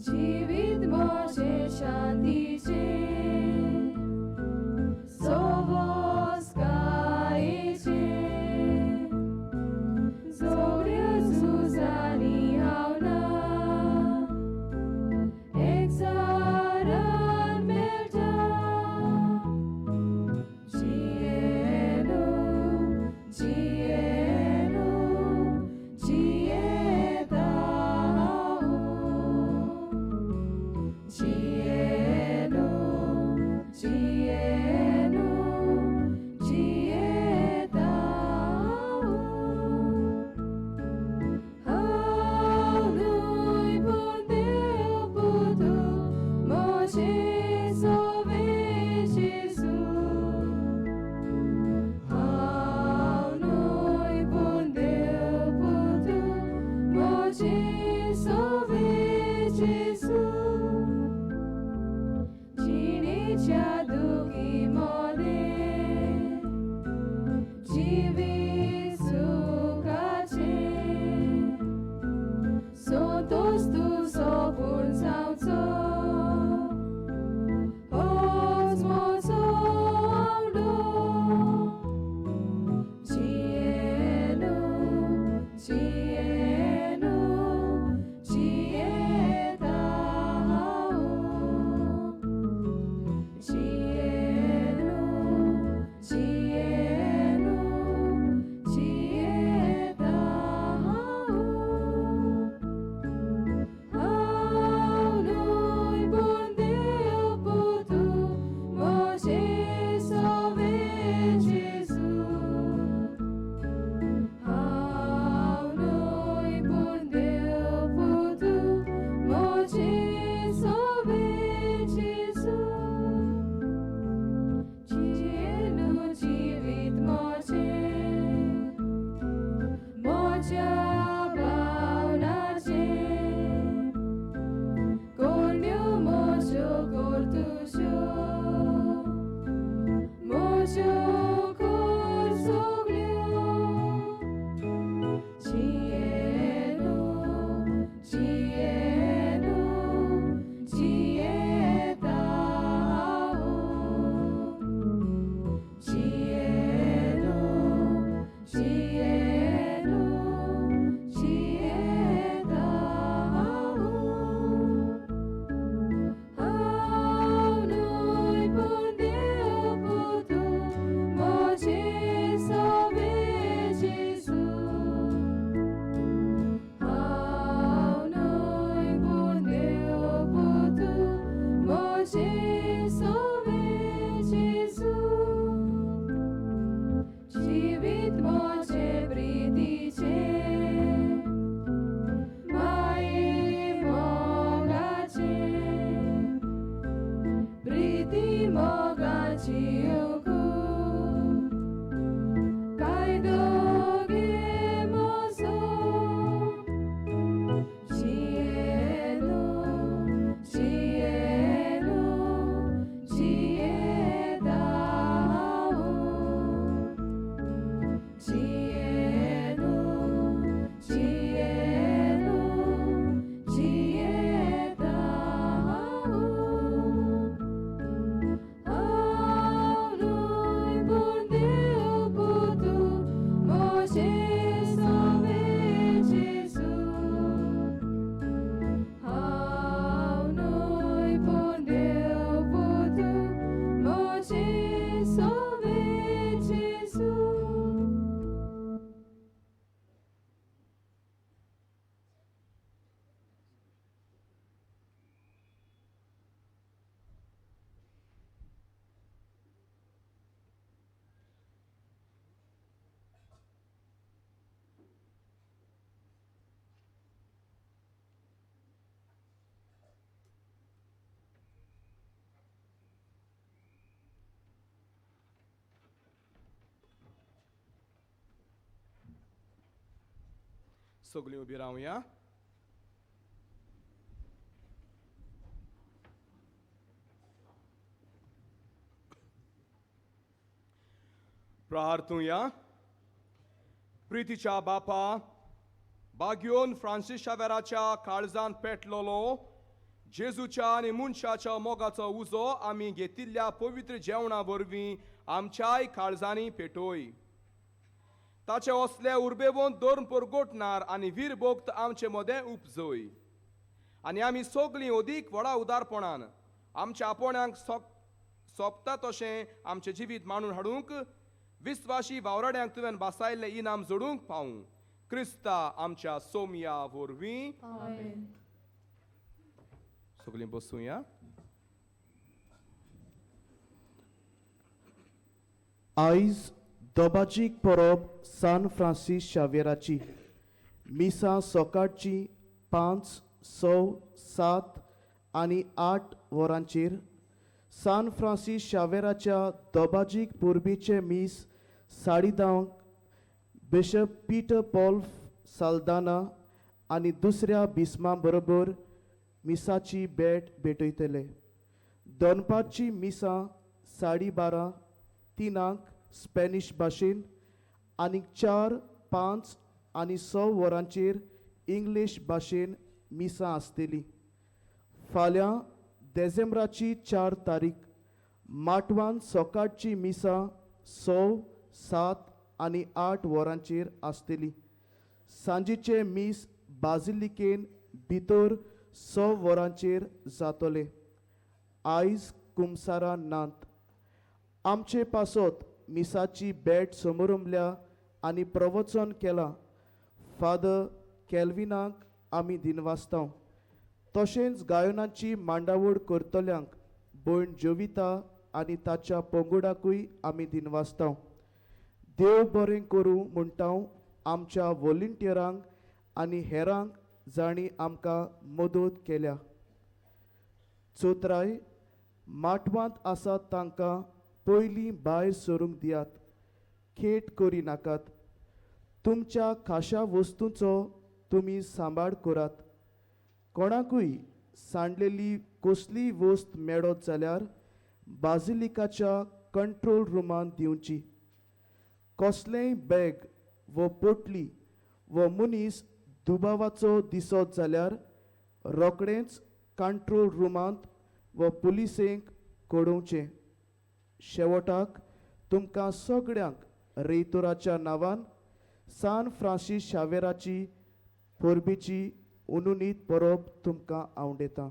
जिवीत म्हजें शांतीचें सोवोसकायेचें झगड्यो झुजांनी हांव ना एकचारान मेळटा जियेनु जियेनु जियेता हांव जियेनु जियेनु जियेता हांव न्हय पूण देव पुतू म्हजें सोवे जेजू हांव न्हय पूण देव पुतू म्हजें सोवे जेजू जिणेच्या दुखी मोदें जिवीत सुखाचें संतोश तुजो पूर्ण जावचो होच म्हजो आवडो जियेनु जियेनु जियेता हांव जियेनु जियेनु जियेता हांव हांव न्हय पूण देव पुतू म्हजें सोवे जेजू हांव न्हय पूण देव पुतू म्हजें सोवे जेजू जियेनु जिवीत म्हजें म्हज्या भावनाचें कोण्यो म्हज्यो करतुज्यो म्हज्यो कर सगळ्यो जियेनु जियेनु जियेता हांव जियेनु जियेनु जियेता हांव हांव न्हय पूण देव पुतू म्हजें सोवे जेजू हांव न्हय पूण देव पुतू म्हजें सोवे जेजू जिवीत म्हजें प्रितीचें माये मोगाचें प्रिती मोगाची खूब कायदो गे म्हजो जियेनु जियेनु जियेता हांव जियेनु जियेनु जियेता हांव हांव न्हय पूण देव पुतू म्हजें सोवे जेजू हांव न्हय पूण देव पुतू म्हजें सोवे जेजू सगळीं उबी रावया. प्रार्थुया. प्रितीच्या बापा, बाग्योन फ्रांसीस शावेराच्या काळजान पेटलोलो जेजूच्या आनी मनशाच्या मोगाचो उजो आमी घेतिल्ल्या पवित्र जेवणा वरवीं आमच्याय काळजांनी पेटोय. ताचे असले उर्बेवंत धर्म परगटणार आनी वीरभक्त आमचे मदें उपजय आनी आमी सगळीं अदीक व्हडा उदारपणान आमच्या आपोण्यांक सोंपता तशें आमचें जिवीत मांडून हाडूंक विस्वाशी वावराड्यांक तुवें बासायल्लें इनाम जोडूंक पावूं. क्रिस्ता आमच्या सोमया वरवीं. सगळीं बसुया. आयज दोबाजीक परब सान फ्रांसीस शावेराची. मिसां सकाळची 5, 6, 7 आनी 8 वरांचेर. सान फ्रांसीस शावेराच्या दोबाजीक परबीचें मीस 10:30 बिशप पीटर पॉल साल्दाना आनी दुसऱ्या बिस्मा बरोबर मिसाची भेट भेटयतले. दनपारची मिसां 12:30 3 स्पॅनिश भाशेन आनी 4, 5 आनी 6 वरांचेर इंग्लीश भाशेन मिसां आसतली. फाल्यां देसेंब्राची 4 तारीख माटवान सकाळची मिसां 6, 7 आनी 8 वरांचेर आसतली. सांजेचें मीस बाजिलिकेन भितर 6 वरांचेर जातलें. आयज कुमसारां नात. आमचे पासत मिसाची भेट समरंबल्या आनी प्रवचन केलां फादर कॅल्विनाक आमी दिनवासतांव. तशेंच गायनाची मांडावळ करतल्यांक भयण जोविता आनी ताच्या पंगडाकूय आमी दिनवासतांव. देव बरें करूं म्हणटा आमच्या वॉलंटियरांक आनी हेरांक जांणी आमकां मदत केल्या. चोत्राय माटवांत आसात तांकां पयलीं भायर सरूंक दियात. खेट करिनाकात. तुमच्या खाशा वस्तूंचो तुमी सांबाळ करात. कोणाकूय सांडलेली कसलीय वस्त मेळत जाल्यार बाजिलिकाच्या कंट्रोल रुमांत दिवची. कसलेंय बॅग व पोटली व मनीस दुबावाचो दिसत जाल्यार रोखडेंच कंट्रोल रुमांत व पुलिसेंक कळोवचें. शेवटाक तुमकां सगळ्यांक रेयतोराच्या नांवान सान फ्रांसीस शावेराची परबीची अनुनीत परब तुमकां आवडेता.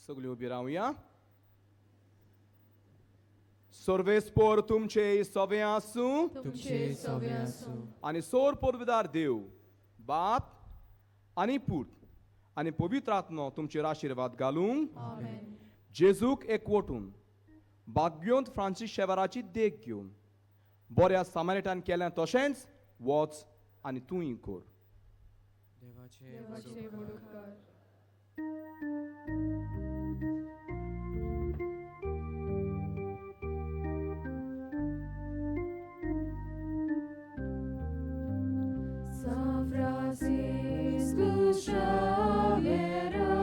सगळीं उबी रावया. सर्वेस्पोर तुमचे सवे आसूं तुमचे सवे आसूं. आनी सोर पोरविदार देव बाप आनी पूत आनी पवित्र आत्मो तुमचेर आशिर्वाद घालूं. जेजूक एकवटून भाग्योंत फ्रांसीस शेवराची देख घेवन बऱ्या सामारेटान केल्या तशेंच वच आनी तूंय कर. देवाचे व्हड उपकार. San Francisco Xaviera,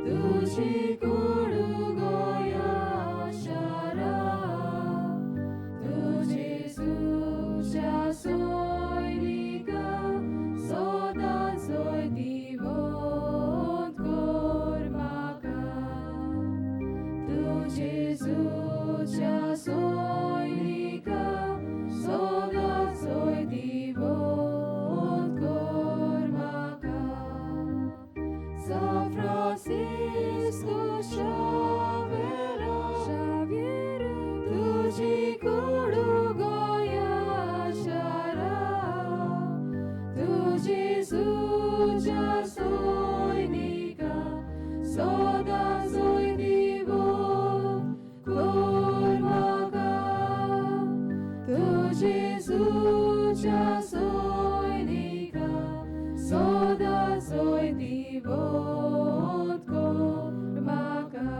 तुझी कुडू गोया शारा, तुझी सुच्या सोयरिका सदां सोयदिवंत कर म्हाका. तुझी सुच्या सोयरिका सदां सोयदिवंत कर म्हाका. San Francisco Xaviera, तुझी कुडू गोया शारा, तुझी सुच्या सोयरिका सदां सोयदिवंत कर म्हाका. तुझी सुच्या सोयरिका सदां सोयदिवंत कर म्हाका.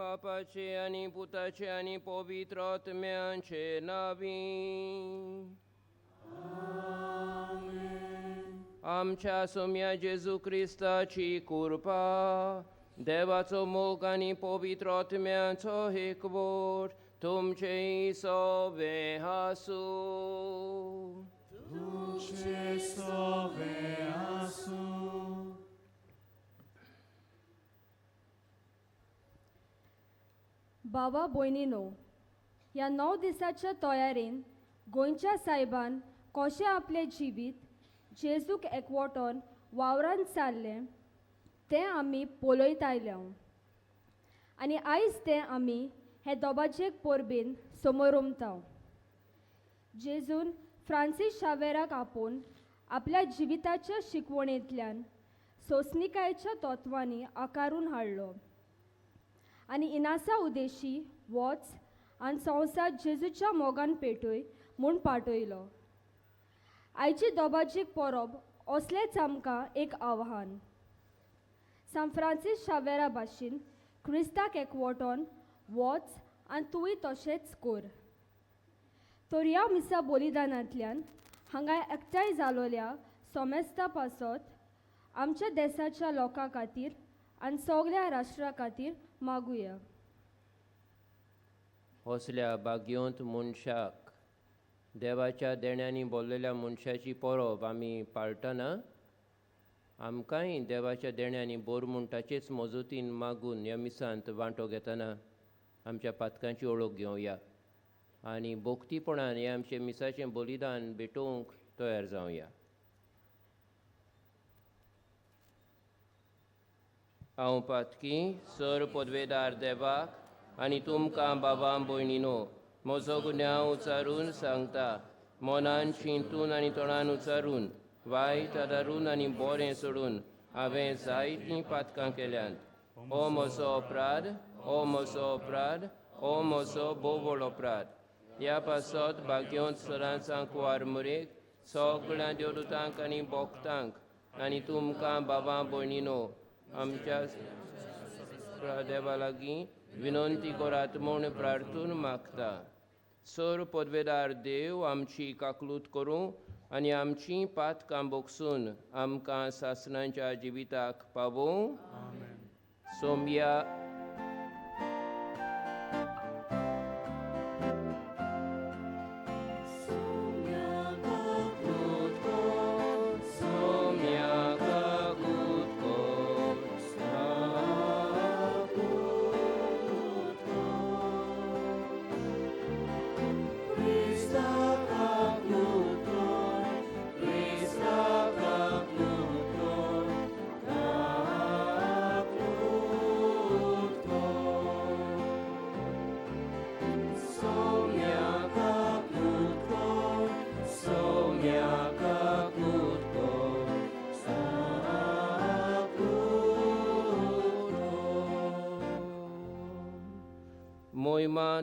बापाचे आनी पुताचे आनी पवित्र आत्म्याचे नांवी. आमच्या सोम्या जेजू क्रिस्ताची कृपा, देवाचो मोग आनी पवित्र आत्म्याचो एकवट तुमचे सवे आसूं. तुमचे सवे आसूं. बाबा भयणीनो, ह्या 9 दिसाच्या तयारेन गोंयच्या सायबान कशें आपलें जिवीत जेजूक एकवटोन वावरान सारलें तें आमी पळयत आयल्या आनी आयज तें आमी हे दोबाजेक परबेन समोर उमता. जेजून फ्रांसीस शावेराक आपोवन आपल्या जिविताच्या शिकवणेंतल्यान सोंसणिकायेच्या तत्वांनी आकारून हाडलो आनी इनासा उदेशी वच आनी संवसार जेजूच्या मोगान पेटय म्हूण पाठयलो. आयची दोबाजीक परब असलेंच आमकां एक आव्हान. सांत फ्रांसीस शावेरा भाशेन क्रिस्ताक एकवटोन वच आनी तूंय तशेंच कर. तर ह्या मिसा बलिदानांतल्यान हांगा एकठांय जालोल्या सोमेस्ता पासत आमच्या देसाच्या लोकां खातीर आनी सगळ्या राष्ट्रा खातीर मागुया. असल्या भाग्यवंत मनशाक देवाच्या देण्यांनी बोल्लेल्या मनशाची परब आमी पाळटना आमकांय देवाच्या देण्यांनी बोर म्हूण ताचेच मजतीन मागून ह्या मिसांत वांटो घेतना आमच्या पातकांची वळख घेवया आनी भोक्तीपणान हें आमचें मिसाचें बलिदान भेटोवंक तयार जावया. हांव पातकी सर पदवेदार देवाक आनी तुमकां बाबा भयणीनो म्हजो गुन्यांव उचारून सांगता. मनान चिंतून आनी तोंडान उचारून, वायट आदारून आनी बरें सोडून हांवें जायतीं पातकां केल्यांत. हो म्हजो अपराध, हो म्हजो अपराध, हो म्हजो भोव व्हड अपराध. ह्या पासत भाग्यवंत सदांच कुवार मुरेक सगळ्या देवदूतांक आनी भक्तांक आनी तुमकां बाबा भयणीनो आमच्या देवा लागीं विनंती करात म्हूण प्रार्थून मागता. सर पदवेदार देव आमची काकलूत करूं आनी आमची पातकां बोगसून आमकां सासणाच्या जिविताक पावोवं. सोमया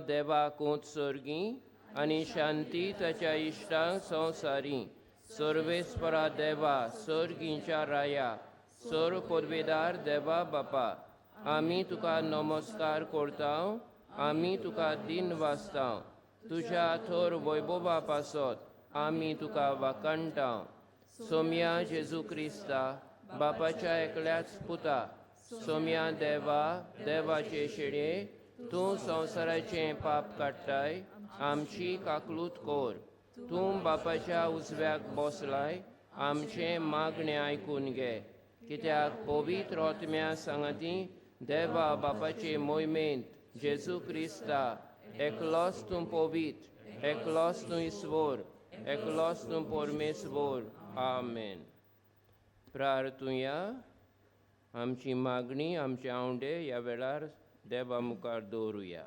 देवाक उत्सर्गी आनी शांती ताच्या इश्टांक संवसारी. सर्वेस्परा देवा, सर्गींच्या राया, सर पदवेदार देवा बापा, आमी तुका नमस्कार करता, आमी तुका दिन वाचता. तुज्या थोर वैभवा पासत आमी तुका वाखाणटा. सोम्या जेजू क्रिस्ता, बापाच्या एकल्याच पुता, सोम्या देवा, देवाचे शेडये, तूं संवसाराचें पाप काडटाय, आमची काकलूत कर. तूं बापाच्या उजव्याक बसलाय, आमचें मागणें आयकून घे. कित्याक पवित्र आत्म्या सांगाती देवा बापाचे मोहिमेंत जेजू क्रिस्ता एकलोच तूं पवित्र, एकलोच तूं ईश्वर, एकलोच तूं परमेश्वर. आमेन. प्रार्थुया. आमची मागणी, आमचे आवंडे ह्या वेळार देवा मुखार दवरुया.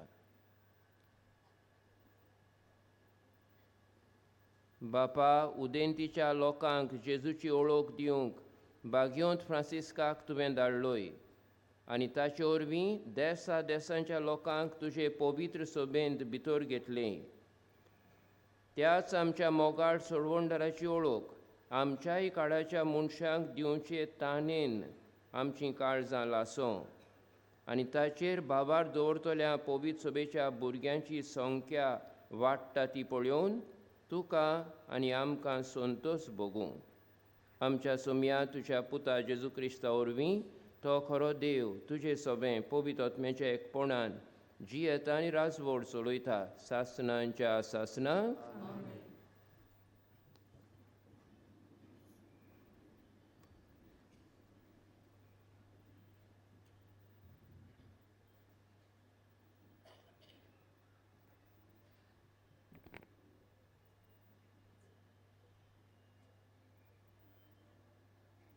बापा, उदेंतीच्या लोकांक जेजूची वळख दिवंक भाग्यवंत फ्रांसिस्काक तुवें धाडलोय आनी ताचे वरवीं देसा देसांच्या लोकांक तुजे पवित्र सभेंत भितर घेतलें. त्याच आमच्या मोगाळ सोडवणदाराची वळख आमच्याय काळाच्या मनशांक दिवचे तानेन आमचीं काळजां लासों आनी ताचेर बाबार दवरतल्या पवित्र सभेच्या भुरग्यांची संख्या वाडटा ती पळोवन तुका आनी आमकां संतोश भोगूं. आमच्या सोमया तुज्या पुता जेजू क्रिस्ता वरवीं तो खरो देव तुजे सोबें पवित्र आत्म्याच्या एकपणान जियेता आनी राजवड चलयता सासनांच्या सासनाक.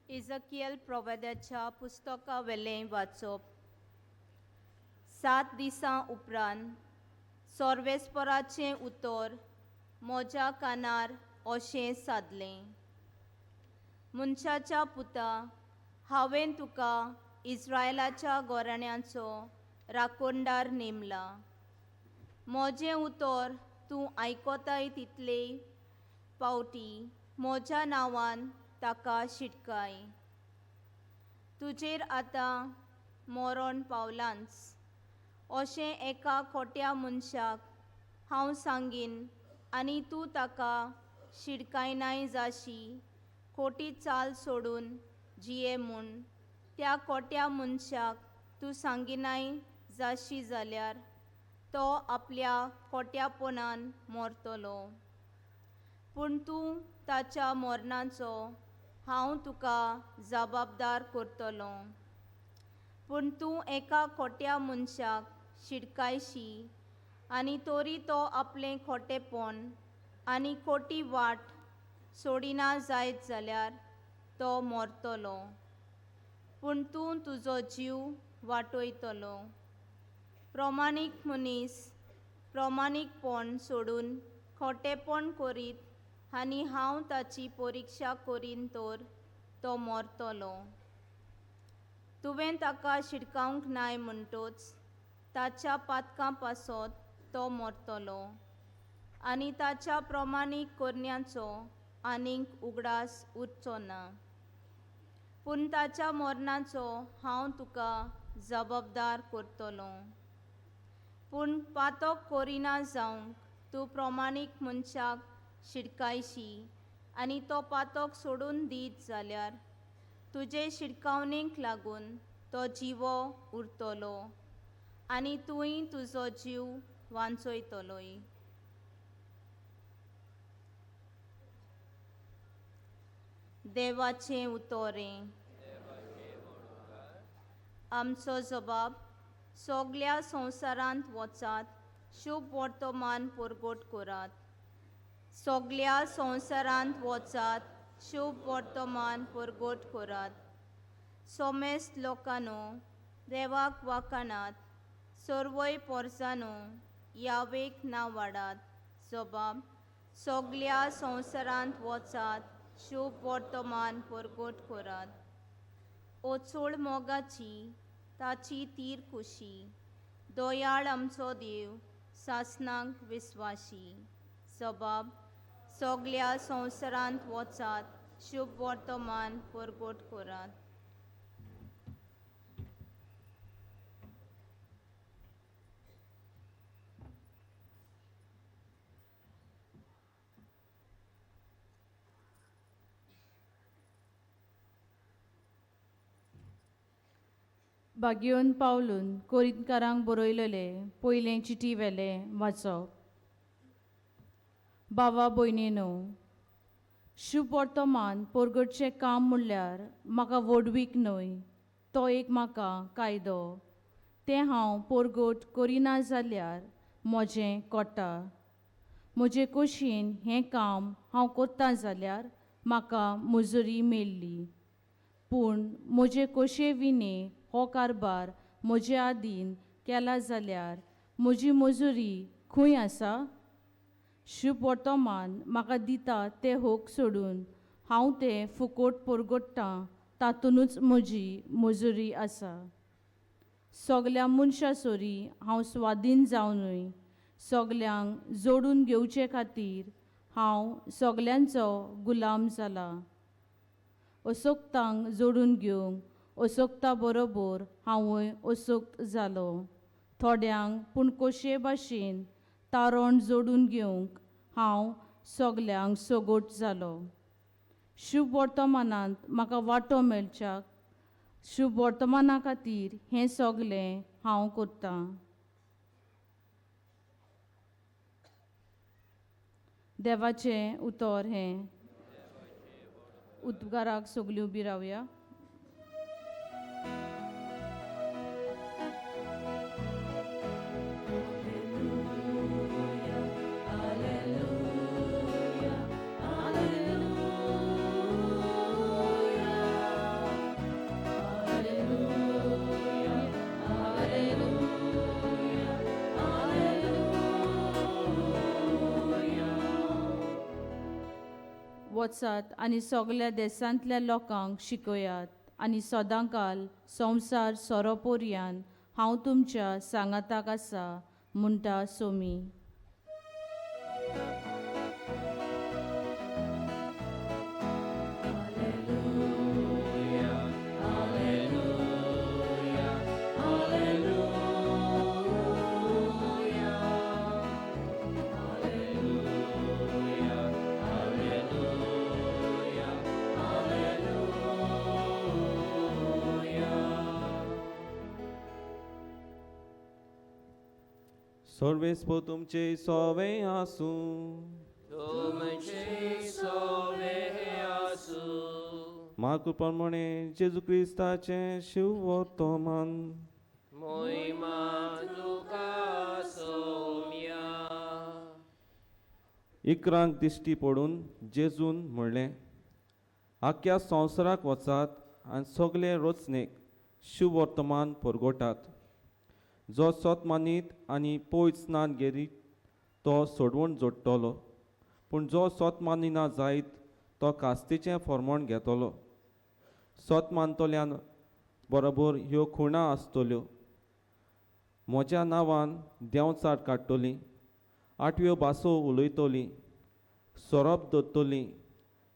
इजकियल प्रवाद्याच्या पुस्तका वेलें वाचप. 7 दिसां उपरांत सर्वेस्पराचें उतर म्हज्या कानार अशें सादलें, मनशाच्या पुता, हांवें तुका इस्रायलाच्या घराण्याचो राखणदार नेमला. म्हजें उतर तूं आयकताय तितले पावटी म्हज्या नांवान ताका शिटकाय. तुजेर आतां मरण पावलांच अशें एका खोट्या मनशाक हांव सांगीन आनी तूं ताका शिडकायनाय जाशी. खोटी चाल सोडून जिये म्हूण त्या खोट्या मनशाक तूं सांगिनाय जाशी जाल्यार तो आपल्या खोट्यापणान मरतलो, पूण तूं ताच्या मरणाचो हांव तुका जबाबदार करतलो. पूण तूं एका खोट्या मनशाक शिडकायशी आनी तरी तो आपलें खोटेपण आनी खोटी वाट सोडिना जायत जाल्यार तो मरतलो, पूण तूं तुजो जीव वाटयतलो. प्रमाणीक मनीस प्रमाणीकपण सोडून खोटेपण करीत आनी हांव ताची परिक्षा करीन तर तो मरतलो. तुवें ताका शिडकावंक नाय म्हणटच ताच्या पातकां पासत तो मरतलो आनी ताच्या प्रमाणीक करण्याचो आनीक उगडास उरचो ना, पूण ताच्या मरणाचो हांव तुका जबाबदार करतलो. पूण पातक करिना जावंक तूं प्रमाणीक मनशाक शिडकायशी आनी तो पातक सोडून दीत जाल्यार तुजे शिडकावणेक लागून तो जिवो उरतलो आनी तूंय तुजो जीव वांचयतलोय. देवाचें उतोरें. आमचो जबाब सगल्या संवसारांत वचात, शुभ वर्तमान परगट करात. सगल्या संवसारांत वचात, शुभ वर्तमान परगट करात. सोमेस्त लोकांनो देवाक वाखाणात, सर्वय पोरसानो यावेक ना वाडात. जबाब सगल्या संवसारांत वचात, शुभ वर्तमान परगट करात. ओचोळ मोगाची ताची तीर खुशी, दयाळ आमचो देव सासनाक विस्वाशी. जबाब सगल्या संवसारांत वचात, शुभ वर्तमान परगट करात. बागयोन पावलून कोरिंतकारांक बरयलेले पयलें चिटी वेलें वाचप. बाबा भयणीनो, शुभ वर्तमान परगटचें काम म्हणल्यार म्हाका व्हडवीक न्हय, तो एक म्हाका कायदो. तें हांव परगट करिना जाल्यार म्हजें कोटा. म्हजे कुशीन हें काम हांव करता जाल्यार म्हाका मजुरी मेळ्ळी, पूण म्हजे कोशे विणे हो कारभार म्हजे आदीन केला जाल्यार म्हजी मजुरी खंय आसा? शुभ वर्तमान म्हाका दिता तें होक सोडून हांव तें फुकोट परगट्टां, तातूंतच म्हजी मजुरी आसा. सगल्या मनशां सरी हांव स्वाधीन जावनूय सगल्यांक जोडून घेवचे खातीर हांव सगल्यांचो गुलाम जाला. असोक्तांक जोडून घेवंक असोक्ता बरोबर हांवूय असोक्त जालो थोड्यांक पूण कशे भाशेन तारण जोडून घेवंक हांव सगल्यांक सगोट जालो. शुभ वर्तमानांत म्हाका वांटो मेळच्याक शुभ वर्तमाना खातीर हें सगलें हांव करतां. देवाचें उतर हें. उद्गाराक सगळीं उबी रावया. वचात आनी सगल्या देशांतल्या लोकांक शिकयात आनी सदांकाल संवसार सोरोपोरयान हांव तुमच्या सांगाताक आसा म्हणटा सोमी. सर्वेस्पो तुमचे सोवे आसूं. तुमचे सोवे आसूं. मार्कू प्रमाणे जेजू क्रिस्ताचें शिववर्तमान. मोहिमा तुका सोम्या. इकरांक दिश्टी पडून जेजून म्हणलें, आख्या संवसाराक वचात आनी सगळे रचणेक शिववर्तमान परगटात. जो सत मानीत आनी पयस स्नान घेरीत तो सोडवण जोडटलो, पूण जो सत मानिना जायत तो कास्तीचें फॉर्मण घेतलो. सत मानतल्यान बरोबर ह्यो खुणा आसतल्यो, म्हज्या नांवान देंवचार काडटली, आठव्यो भासो उलयतली, सोरोप दवरतली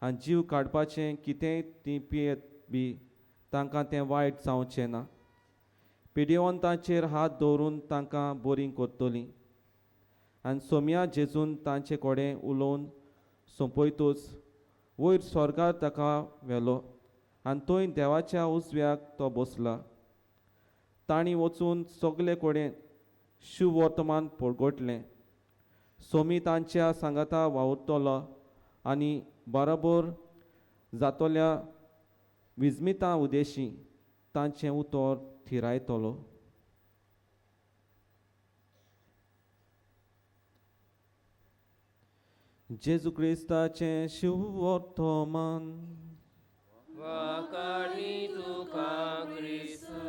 आनी जीव काडपाचें कितेंय ती पियेत बी तांकां तें वायट जावचें ना. पिडिवंतांचेर हात दवरून तांकां बरीं करतलीं. आनी सोम्या जेजून तांचे कडेन उलोवन सोंपयतूच वयर स्वर्गार ताका व्हेलो आनी थंय देवाच्या उजव्याक तो बसला. तांणी वचून सगले कडेन शुवर्तमान परगटलें. सोमी तांच्या सांगाता वावुरतलो आनी बरोबर जातल्या विजमिता उदेशी तांचें उतर थिरायतलो. जेजू क्रिस्ताचें शिववर्तमान. वाकाणी तुका क्रिस्ता.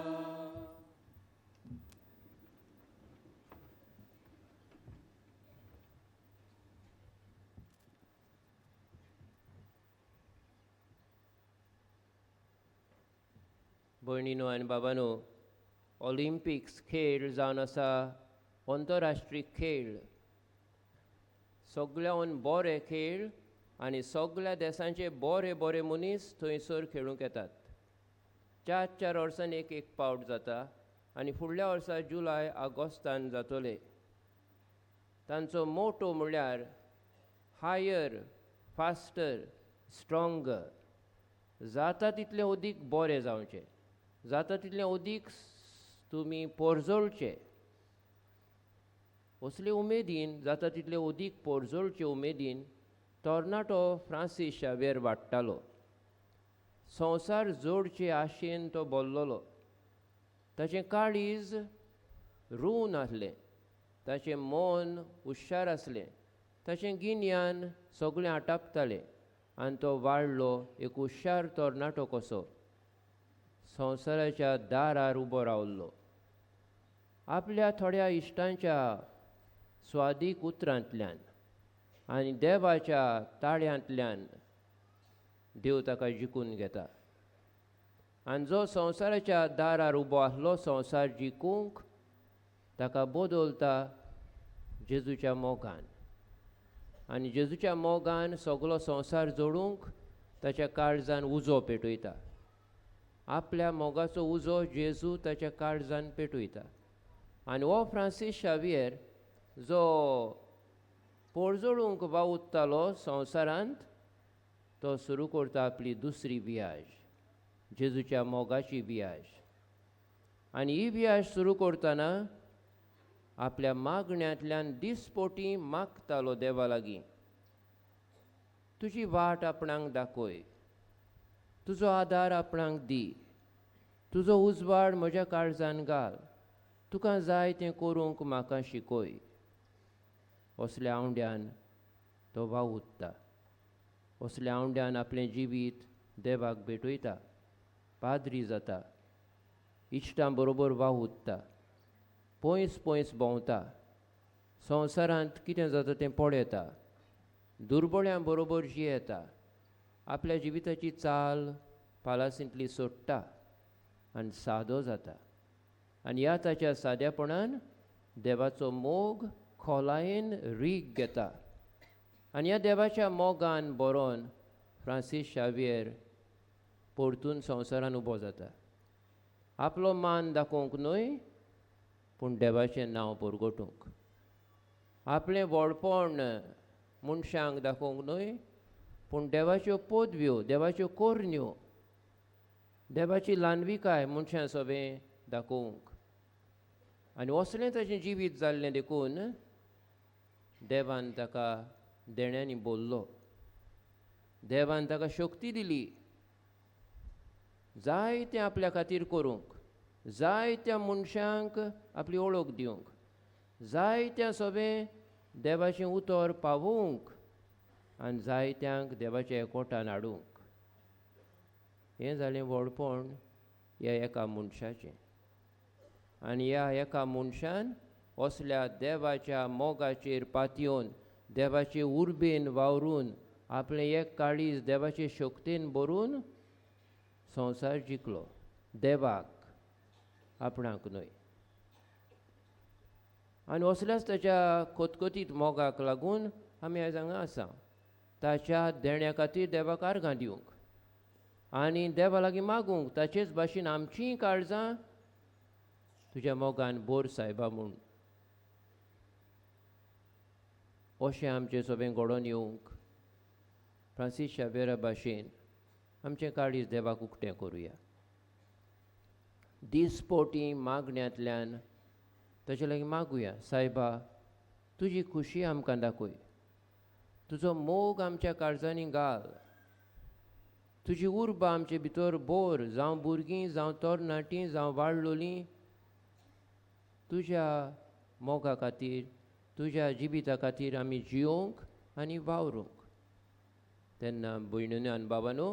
भयणीनो आनी बाबानो, ऑलिम्पिक्स खेळ जावन आसा अंतरराष्ट्रीय खेळ. सगळ्याहून बरे खेळ आनी सगळ्या देशांचे बरे बरे मनीस थंयसर खेळूंक येतात. 4 4 वर्सांनी एक एक पावट जाता आनी फुडल्या वर्सा जुलय ऑगस्टान जातले. तांचो मोटो म्हणल्यार हायर, फास्टर, स्ट्रोंगर. जाता तितलें अदीक बरें जावचें, जाता तितलें अदीक तुमी पोरजोळचे, असले उमेदीन जाता तितले अदीक पोरजोळचे उमेदीन तरणाटो फ्रांसीस शावेर वाडटालो. संवसार जोडचे आशेन तो बोल्लोलो. ताचें काळीज रूण आसलें, ताचें मन हुशार आसलें, ताचें गिन्यान सगळें आटापतालें आनी तो वाडलो एक हुशार तरणाटो कसो. संवसाराच्या दारार उबो रावल्लो. आपल्या थोड्या इश्टांच्या स्वादीक उतरांतल्यान आनी देवाच्या ताळ्यांतल्यान देव ताका जिखून घेता. आनी जो संवसाराच्या दारार उबो आसलो संवसार जिखूंक ताका बदलता जेजूच्या मोगान. आनी जेजूच्या मोगान सगलो संवसार जोडूंक ताच्या काळजान उजो पेटयता. आपल्या मोगाचो उजो जेजू ताच्या काळजान पेटयता. आनी हो फ्रांसीस शावियर जो पोरजोळूंक वावुरतालो संवसारांत, तो सुरू करता आपली दुसरी वियाज, जेजूच्या मोगाची वियाज. आनी ही वियाज सुरू करतना आपल्या मागण्यांतल्यान दिसपोटी मागतालो देवा लागीं, तुजी वाट आपणाक दाखय, तुजो आदार आपणाक दी, तुजो उजवाड म्हज्या काळजान घाल, तुका जाय तें करूंक म्हाका शिकय. असल्या आवंड्यान तो वावुरता, असल्या आवंड्यान आपलें जिवीत देवाक भेटयता, पाद्री जाता, इश्टां बरोबर वावुरता, पयस पयस भोंवता, संवसारांत कितें जाता तें पळयता, दुर्बळ्यां बरोबर जियेता, आपल्या जिविताची चाल पालासींतली सोडटा आनी सादो जाता. आनी ह्या ताच्या साद्यापणान देवाचो मोग खोलायेन रीग घेता. आनी ह्या देवाच्या मोगान बरोवन फ्रांसीस शावियर परतून संवसारान उबो जाता. आपलो मान दाखोवंक न्हय, पूण देवाचें नांव परगटूंक, आपलें व्हडपण मनशांक दाखोवंक न्हय, पूण देवाच्यो पदव्यो, देवाच्यो कोरण्यो, देवाची ल्हानविकाय मनशां सगळें दाखोवंक. आनी असलें ताचें जिवीत जाल्लें देखून देवान ताका देण्यांनी बोल्लो, देवान ताका शक्ती दिली जायतें आपल्या खातीर करूंक, जायत्या मनशांक आपली वळख दिवंक, जायत्या सगळें देवाचें उतर पावोवंक आनी जायत्यांक देवाच्या एकवटान हाडूंक. हें जालें व्हडपण ह्या एका मनशाचें. आनी ह्या एका मनशान असल्या देवाच्या मोगाचेर पातयेवन, देवाचे उर्बेन वावरून, आपलें एक काळीज देवाचे शक्तेन भरून संवसार जिखलो, देवाक, आपणाक न्हय. आनी असल्याच ताच्या खतखतीत मोगाक लागून आमी आयज हांगा आसा, ताच्या देण्या खातीर देवाक आर्गां दिवंक आनी देवा लागीं मागूंक, ताचेच भाशेन आमचींय काळजां तुज्या मोगान बोर सायबा म्हूण अशें आमचें सगळें घडोवन येवंक फ्रांसीस शावियरा भाशेन आमचें काळीज देवाक उक्तें करुया. दिसपोटी मागण्यांतल्यान ताचे लागीं मागुया, सायबा तुजी खुशी आमकां दाखय, तुजो मोग आमच्या काळजांनी घाल, तुजी उर्बा आमचे भितर बोर, जावं भुरगीं, जावं तरणाटीं, जावं वाडलोलीं, तुज्या मोगा खातीर, तुज्या जिविता खातीर आमी जियोवंक आनी वावरूंक. तेन्ना भयणीनो आनी बाबानो,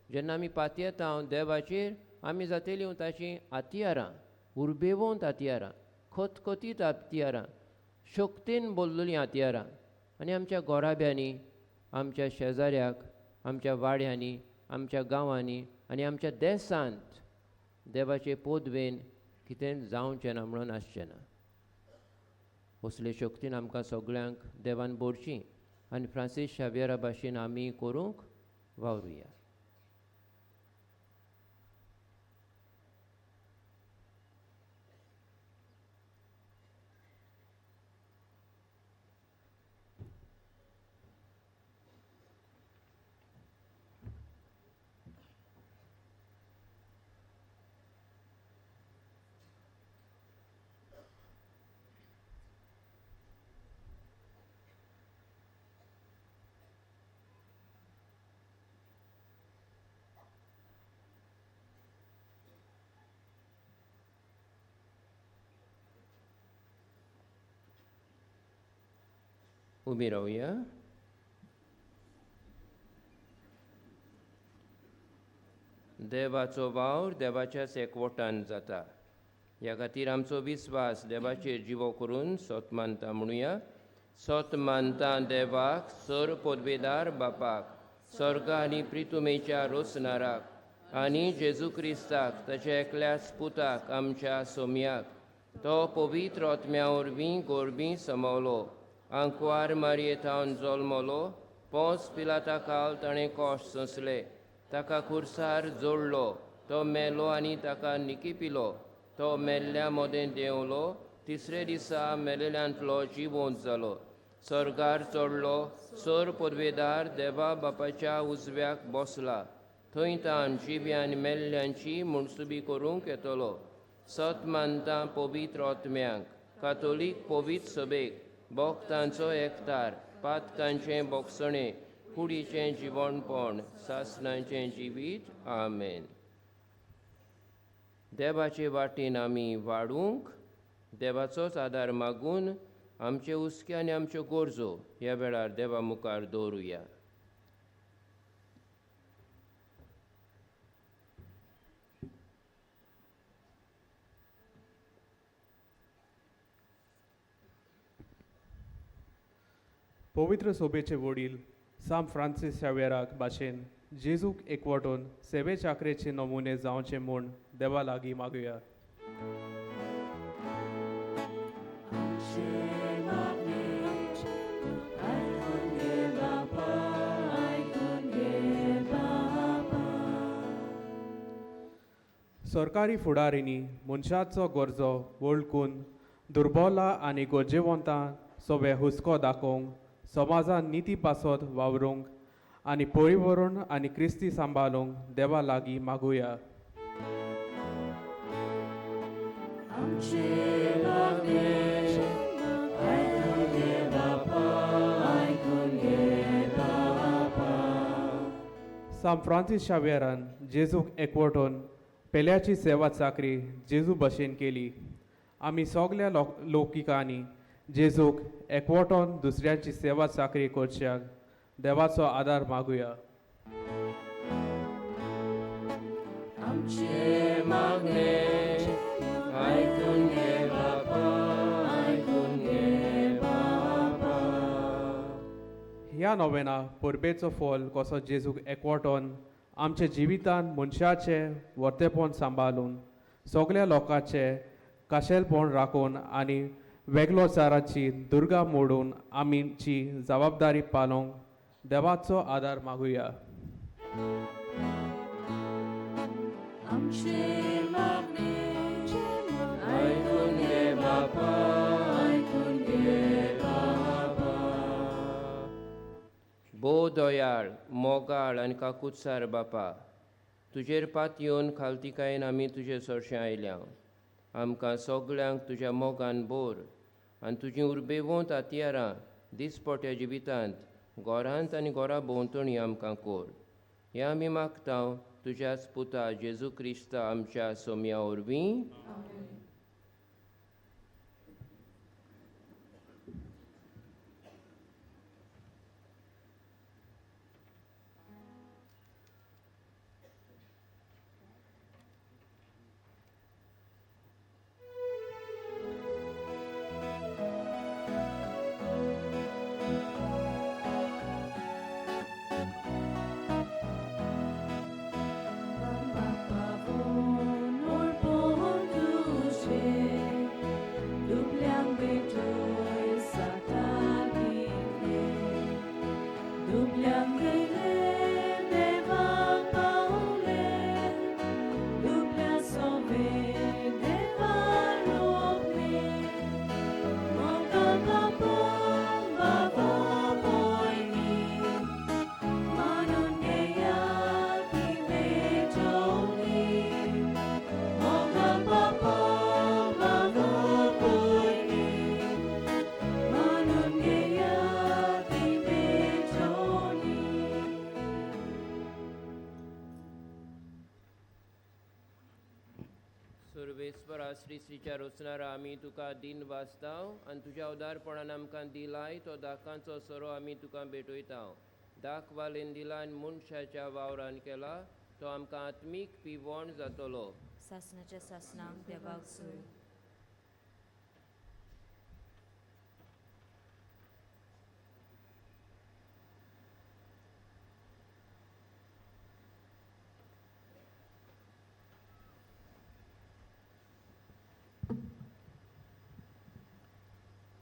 जेन्ना आमी पातयेता देवाचेर, आमी जातेलीं ताचीं आतियारां, उर्बेवंत आतियारां, खतखतीत आतियारां, शक्तेन बोल्लोलीं आतियारां. आनी आमच्या गोराब्यांनी, आमच्या शेजाऱ्याक, आमच्या वाड्यांनी, आमच्या गांवांनी आनी आमच्या देसांत देवाचे पोदवेन कितें जावचें ना म्हणून आसचें ना. असले शक्तीन आमकां सगळ्यांक देवान भरची आनी फ्रांसीस शावियरा भाशेन आमी करूंक वावरुया. उबी रावया. देवाचो वावर देवाच्याच एकवटान जाता. ह्या खातीर आमचो विस्वास देवाचेर जिवो करून सोत मानता म्हणुया. सोत मानता देवाक, सर पदवेदार बापाक, स्वर्ग आनी प्रितुमेच्या रोसनाराक आनी जेजू क्रिस्ताक ताच्या एकल्याच पुताक आमच्या सोमयाक, तो पवित्र आत्म्या वरवीं गोरबी समवलो, आंकवार मारये थावन जल्मलो, पोंस पिलाता काल ताणें कश्ट सोंसले, ताका खुर्सार जोडलो, तो मेलो आनी ताका निकिपिलो. तो मेल्ल्या मोदें देंवलो, तिसरे दिसा मेलेल्यांतलो जिवंत जालो, सर्गार चडलो, सर पदवेदार देवा बापाच्या उजव्याक बसला. थंय तान जिव्या आनी मेल्ल्यांची मुणसुबी करूंक येतलो. सत मानता पवित्र आत्म्यांक, कातोलीक पवित्र सभेक, भक्तांचो एकतार, पातकांचें बोगसणें, कुडीचें जिवणपण, सासणाचें जिवीत. आमेन. देवाचे वाटेन आमी वाडूंक देवाचोच आदार मागून आमचे हुस्के आनी आमच्यो गरजो ह्या वेळार देवा मुखार दवरुया. पवित्र सोबेचे वडील सांत फ्रांसीस शावेराक भाशेन जेजूक एकवटून सेवे चाकरेचे नमुने जावचे म्हूण देवा लागीं मागुया. सरकारी फुडारींनी मनशाचो गरजो वळखून दुर्बोला आनी गरजेवंतां सोबे हुस्को दाखोवंक, समाजान निती पासत वावरूंक आनी पर्यावरण आनी क्रिस्ती सांबाळूंक देवा लागीं मागुया. सांत फ्रांसीस शावेरान जेजूक एकवटून पेल्याची सेवा चाकरी जेजू भशेन केली. आमी सगल्या लौकिकांनी जेजूक एकवटून दुसऱ्यांची सेवा चाकरी करच्याक देवाचो आदार मागुया. आमचे मागणे आयकून घे बापा, आयकून घे बापा. ह्या नोवेना परबेचो फल कसो जेजूक एकवटून आमच्या जिवितान मनशाचें वर्तेपण सांबाळून सगल्या लोकांचें काशेलपण राखून आनी वेगळोचाराची दुर्गा मोडून आमची जबाबदारी पालोवंक देवाचो आदार मागुया. आयकून घे बापा, आयकून घे बापा. भोव दयाळ, मोगाळ आनी काकुत्सार बापा, तुजेर पातयेवन खालतिकायेन आमी तुजे सरशें आयल्या. आमकां सगळ्यांक तुज्या मोगान भर आनी तुजीं उर्बेवंत हत्यारां दिसपट्या जिवितांत घरांत आनी घरा भोंवतणी आमकां कोर. हें आमी मागता तुज्याच पुता जेजू क्रिस्ता आमच्या सोम्या वरवीं. श्री श्रीच्या रोचणारा आमी तुका दिन वाचताव आनी तुज्या उदारपणान आमकां दिलाय तो दाकांचो सोरो आमी तुका भेटयताव. दाक वालेन दिला आनी मनशाच्या वावरान केला तो आमकां आत्मीक पिवण जातलो. सासणाच्या सासणाक देवाक सोय.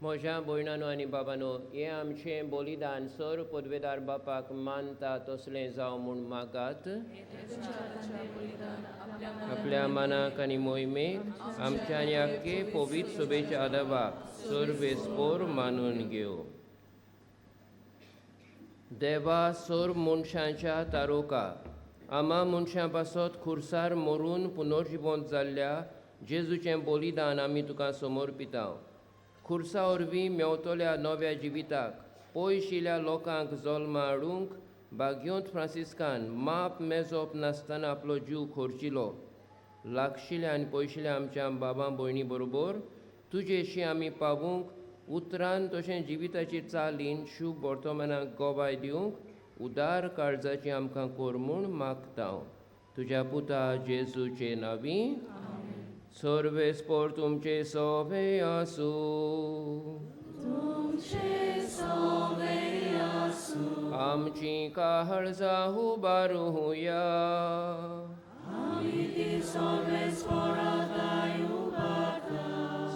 म्हज्या भयणानो आनी बाबानो, हें आमचें बलिदान सर पदवेदार बापाक मानता तसलें जावं म्हूण मागात. आपल्या मनाक आनी मोहिमेक आमच्या आनी आख्खे पवित्र सभेच्या आदाबाक सर्वेस्पोर मानून घेव. देवा, सोर मनशांच्या तारोका आमा मनशां पासत खुर्सार मरून पुनर्जिवंत जाल्ल्या जेजूचें बलिदान आमी तुका समर्पिता. खुर्सा वरवीं मेवतल्या नव्या जिविताक पयशिल्या लोकांक जल्मा हाडूंक भाग्योंत फ्रांसिस्कान माप मेजप नासतना आपलो जीव खर्चिलो. लागशिल्या आनी पयशिल्या आमच्या बाबा भयणी बरोबर तुजेशी आमी पावूंक उतरान तशें जिविताची चालीन शुभ वर्तमानाक गवाय दिवंक उदार काळजाची आमकां कोर म्हूण मागता. तुज्या पुता जेजूचे नांवी. सर्वेस्पोर तुमचे सोवे आसूं. आमची काळजां उबारुया.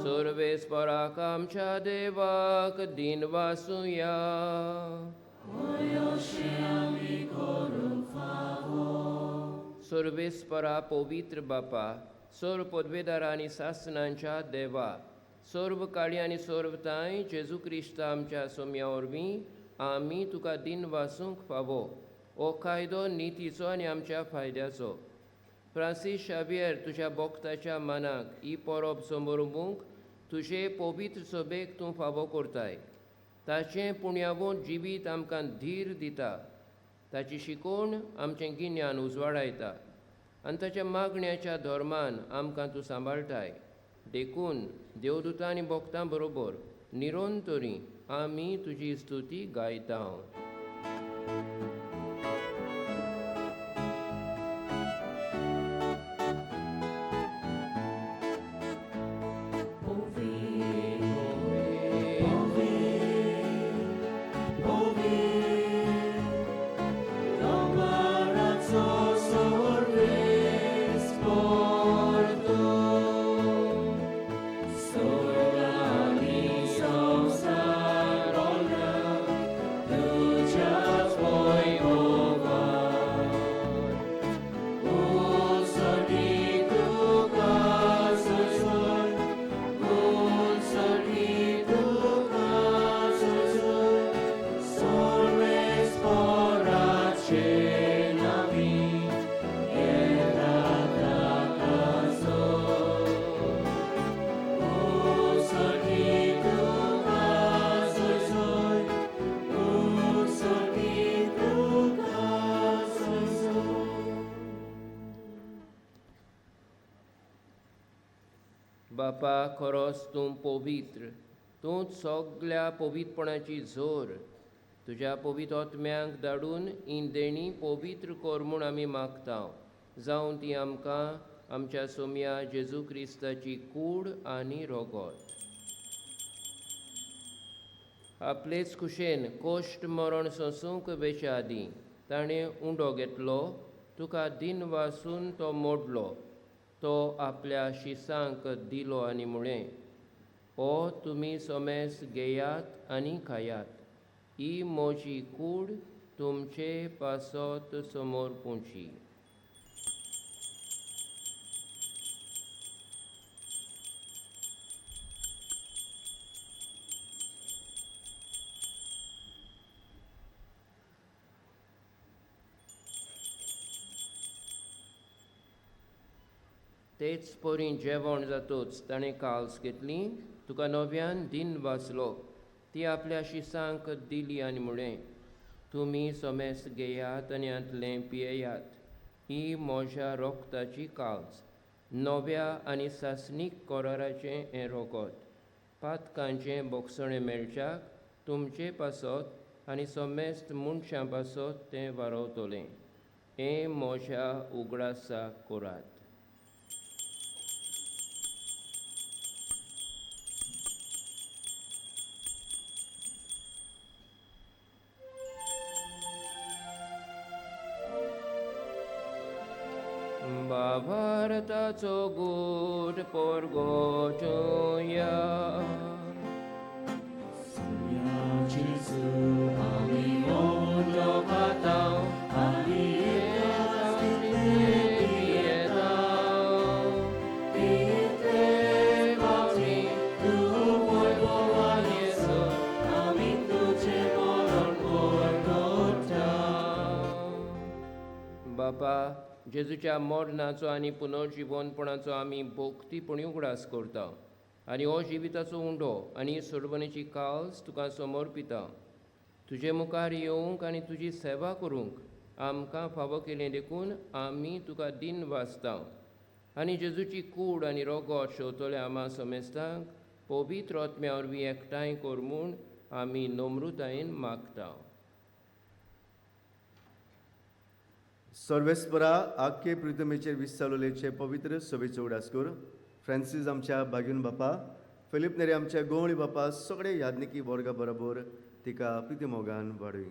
सर्वेस्पोराक आमच्या देवाक दिन वासुया. सर्वेस्परा पवित्र बापा, सर्व पदवेदारा आनी सासनांच्या देवा, सर्व काळी आनी सर्व तांय जेजू क्रिस्ता आमच्या सोम्या वरवीं आमी तुका दिन वासूंक फावो. हो कायदो नितीचो आनी आमच्या फायद्याचो. फ्रांसीस शावियर तुज्या भक्ताच्या मनाक ही परब समर्पूंक तुजे पवित्र सभेक तूं फावो करताय. ताचें पुण्यावंत जिवीत आमकां धीर दिता, ताची शिकवण आमचें गिन्यान उजवाडायता आनी ताच्या मागण्याच्या धर्मान आमकां तूं सांबाळटाय. देखून देवदूतां आनी भक्तां बरोबर निरंतरी आमी तुजी स्तुती गायता. बापा, खरोच तूं पवित्र, तूं सगल्या पवित्रपणाची जोर. तुज्या पवित्र आत्म्यांक धाडून ही देणी पवित्र कर म्हूण आमी मागता, जावं ती आमकां आमच्या सोम्या जेजू क्रिस्ताची कूड आनी रोगोत. आपलेच खुशेन कोश्ट मरण सोंसूंक वेच्या आदीं ताणें उंडो घेतलो, तुका दिन वासून तो मोडलो, तो आपल्या शिसांक दिलो आनी म्हळें, ओ तुमी सोमेस घेयात आनी खायात, ही म्हजी कूड तुमचे पासत समोर पुंची. तेच परी जेवण जातूच ताणें काल्स घेतली, तुका नव्यान दिन वाचलो, ती आपल्या शिसांक दिली आनी म्हळें, तुमी सोमेस घेयात आनी हांतलें पियेयात, ही म्हज्या रोगताची काल्स, नव्या आनी सासणीक कराराचें हें रोगत, पातकांचें बोगसणें मेळच्याक तुमचे पासत आनी समेस्त मनशां पासत तें वारवतलें. हें म्हज्या उगडासाक करात. भारताचो गूट परगोटया. जेजू आमी उंडो खातांव आनी एकदां तितले पियेतांव तितले फावटी तूं वैभवान येसो आमी तुजें मरण परगट्टांव. बापा, जेजूच्या मरणाचो आनी पुनर्जिवनपणाचो आमी भोक्तीपणी उगडास करता आनी हो जिविताचो उंडो आनी सोडवणेची काल्स तुका समर्पिता. तुजे मुखार येवंक आनी तुजी सेवा करूंक आमकां फावो केलें देखून आमी तुका दिन वाचता आनी जेजूची कूड आनी रोगोत शेवतले आमा समेस्तांक पवित्र आत्म्या वरवीं एकठांय कर म्हूण आमी नम्रतायेन मागता. सर्वेस्परा आख्खे प्रितमेचेर विस्चालोलेचे पवित्र सभेचो उगडास कर. फ्रांसीस आमच्या बागीन बापा, फिलीप नेरी आमच्या गोवळी बापा, सगळे यादनिकी वर्गा बरोबर तिका प्रितीमोगान वाडय.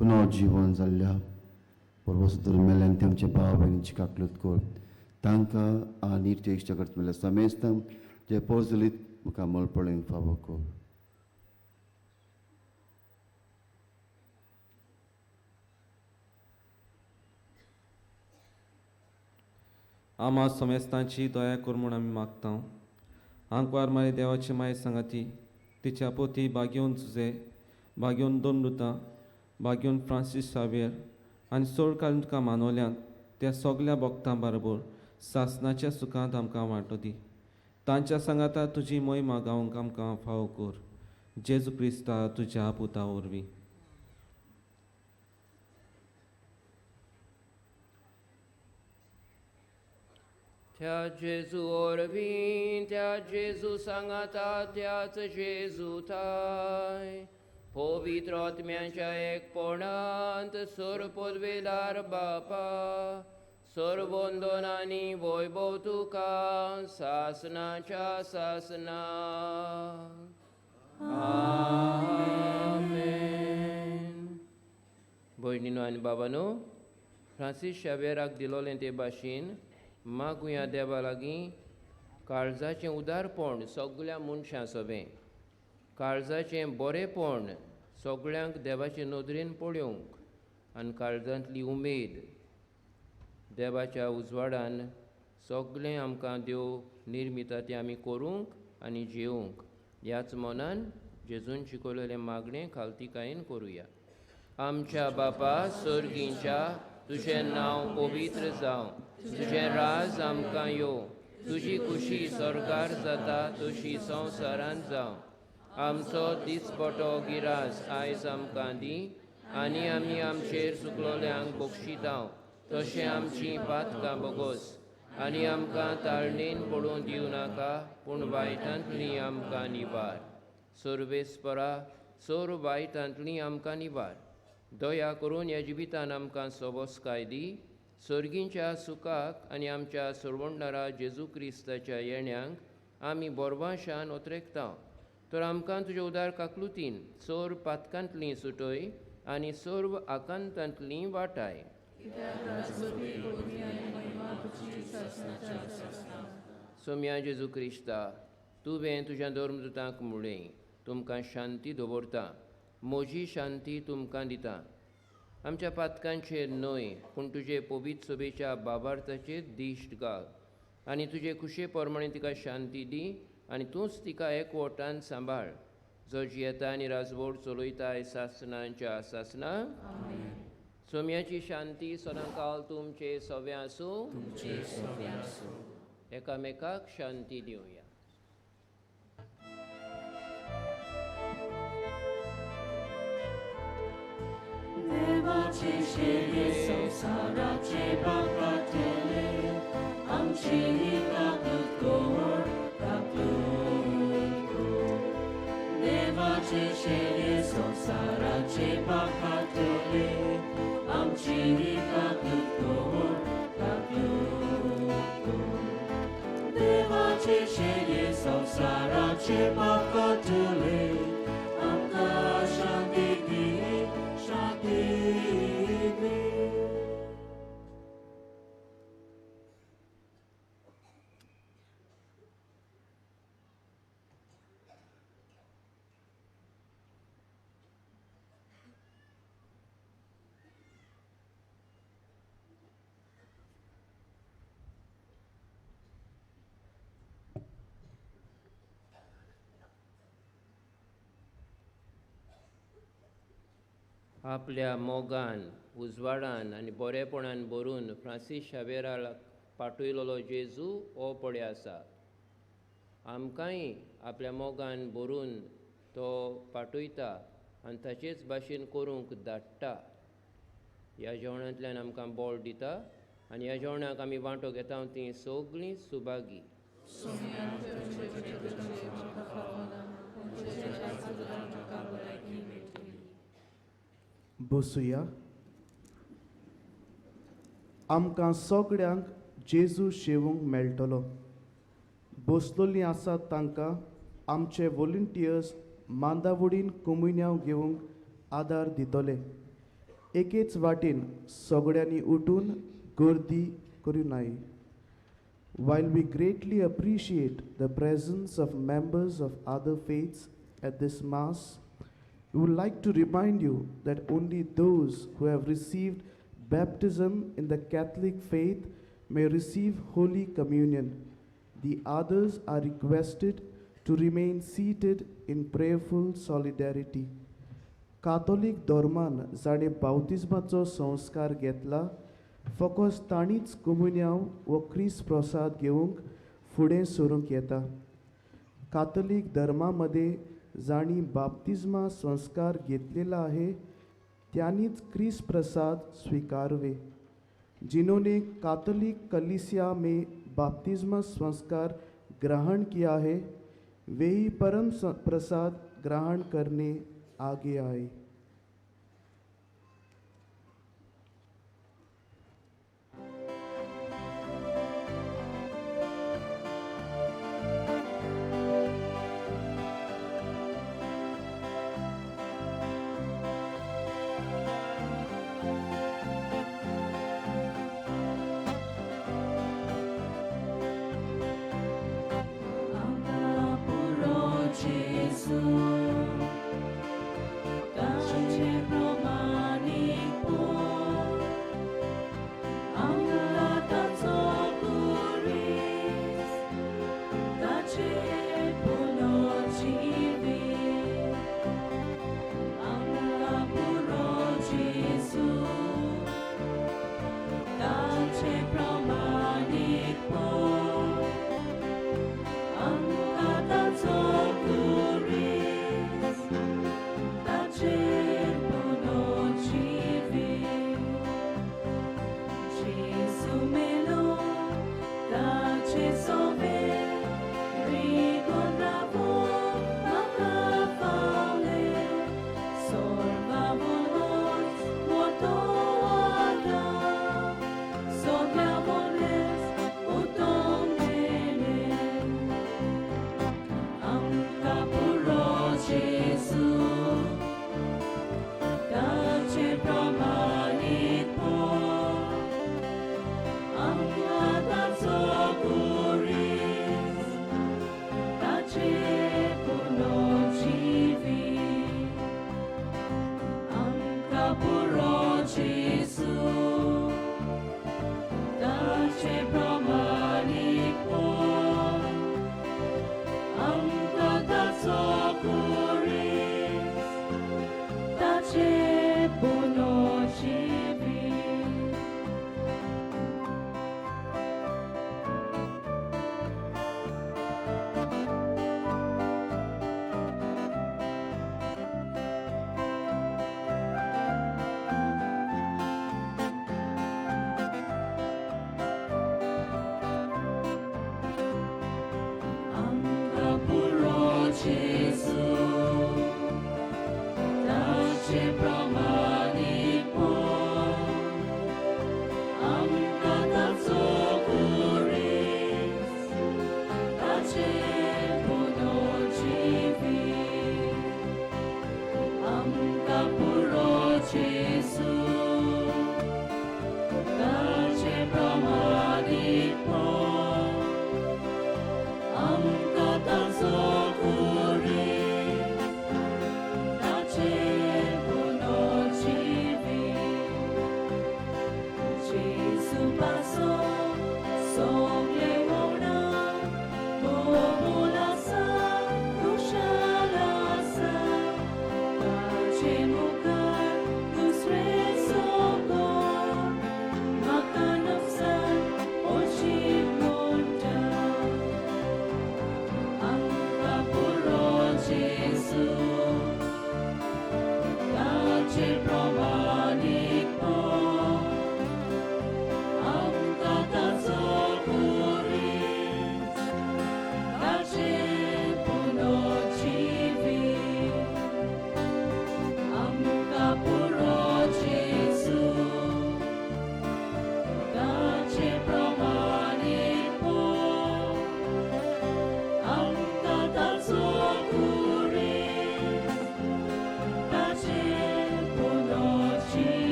पुनर्जीवन जाल्ल्या परवसतर मेल्यान ते आमच्या भाव भयणीची काकलूत कर. तांकां आनी ते इश्टागत मेल्ल्या समेस्तांक जे पोजलीत म्हाका मलपळींक फावो कर. आमा समेस्तांची दया कर म्हूण आमी मागता. आंकवार मारी देवाची माय सांगाती तिच्या पोती बागेवन जुजे, बागेवन दोन रुतां, बागेवन फ्रांसीस शावेर आनी चड काल तुका मानवल्यांत त्या सगल्या भक्तां बरोबर सासनाच्या सुखांत आमकां वांटो दी. तांच्या सांगाता तुजी मोहिमा गावंक आमकां फावो कर. जेजू क्रिस्ता तुज्या पुता वरवीं. त्या जेजू वरवीं, त्या जेजू सांगाता, त्याच जेजू थाय पवित्र आत्म्याच्या एकपणांत सर पदवेदार बापा, सर्वंदनानी वैभव तुका सासनाच्या सासना. आमेन. भयणीनो आनी बाबानो, फ्रांसीस शावेराक दिलोलें ते भाशेन मागुया देवा लागीं काळजाचें उदारपण सगल्या मनशां सवें, काळजाचें बरेंपण सगळ्यांक देवाचे नदरेन पळोवंक आनी काळजांतली उमेद देवाच्या उजवाडान सगळें आमकां देव निर्मिता तें आमी करूंक आनी जिवंक. ह्याच मनान जेजून शिकयलेलें मागणें खालतीकायेन करुया. आमच्या बापा सर्गींच्या, तुजें नांव पवित्र जावं, तुजें राज आमकां येवं, तुजी खुशी स्वर्गार जाता तशी संवसारांत जावं. आमचो दिसपटो गिरास आयज आमकां दी आनी आमी आमचेर चुकलोल्यांक बक्षितांव तशें आमचीं पातकां बोगोस आनी आमकां ताळणेन पडूंक दिवं नाका पूण वायटांतली आमकां निवार. सर्वेस्परा सर्व वायटांतली आमकां निवार. दया करून ह्या जिवितान आमकां सोबसकाय दी. सर्गींच्या सुखाक आनी आमच्या सर्वणदारा जेजू क्रिस्ताच्या येण्यांक आमी बोरवाशान ओतरेकता. तर आमकां तुज्या उदार काकलुतीन सर्व पातकांतली सुटय आनी सर्व आकांतांतली वाटाय. सोम्या जेजू क्रिस्ता, तुवें तुज्या धर्मदूतांक म्हणलें, तुमकां शांती दवरता, म्हजी शांती तुमकां दिता. आमच्या पातकांचेर न्हय पूण तुजे पवित्र सभेच्या बाबार्थाचेर दिश्ट घाल आनी तुजे खुशे प्रमाणे तिका शांती दी आनी तूंच तिका एकवटान सांबाळ, जो जियेता आनी राजवट चलयताय सासनांच्या सासना. सोम्याची शांती सदांकाल तुमचे सव्या आसूं. एकामेकाक शांती दिवया. देवाचे शेरे संवसाराचे बापाटेले आमची काकूत कर, काकूत कर. देवाचे शेरे संवसाराचे बापाटेले आमची काकूत कर, काकूत कर. देवाचे शेरे संवसाराचे बापाटेले आमकां शांती दी, शांती दी. आपल्या मोगान, उजवाडान आनी बरेपणान भरून फ्रांसीस शावेराक पाठयलेलो जेजू हो पळय आसा. आमकांय आपल्या मोगान भरून तो पाठयता आनी ताचेच भाशेन करूंक धाडटा. ह्या जेवणांतल्यान आमकां बळ दिता आनी ह्या जेवणाक आमी वांटो घेता तीं सगळीं सुभागी. बसुया. आमकां सगळ्यांक जेजू शेवूंक मेळटलो. बसलोलीं आसात तांकां आमचे वॉलंटियर्स मांदावडीन कोमुन्यांव घेवंक आदार दितले. एकेच वाटेन सगळ्यांनी उठून गर्दी करूं नाय. While we greatly appreciate the presence of members of other faiths at this Mass, we would like to remind you that only those who have received baptism in the Catholic faith may receive Holy Communion. The others are requested to remain seated in prayerful solidarity. Catholic धर्मान जाणें बावतिज्माचो संस्कार घेतला फकत तांणीच कोमुन्यांव वो क्रिस्त प्रसाद घेवंक फुडें सरूंक येता. कातोलीक धर्मा मदें जांणी बाप्तिज्मा संस्कार घेतलेला आहे त्यांनीच क्रिस्त प्रसाद स्वीकारवे. जिन्होंने कातोलिक कलीसिया में बाप्तिज्मा संस्कार ग्रहण किया है वे ही परम प्रसाद ग्रहण करने आगे आए. Gesù,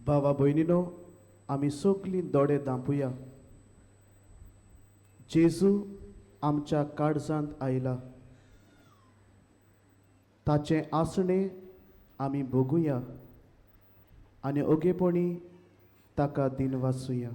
भावा भयणीनो, आमी सगलीं दोळे धांपुया. जेजू आमच्या काळजांत आयला, ताचें आसणें आमी भोगुया आनी ओगेपणी ताका दिनवासुया.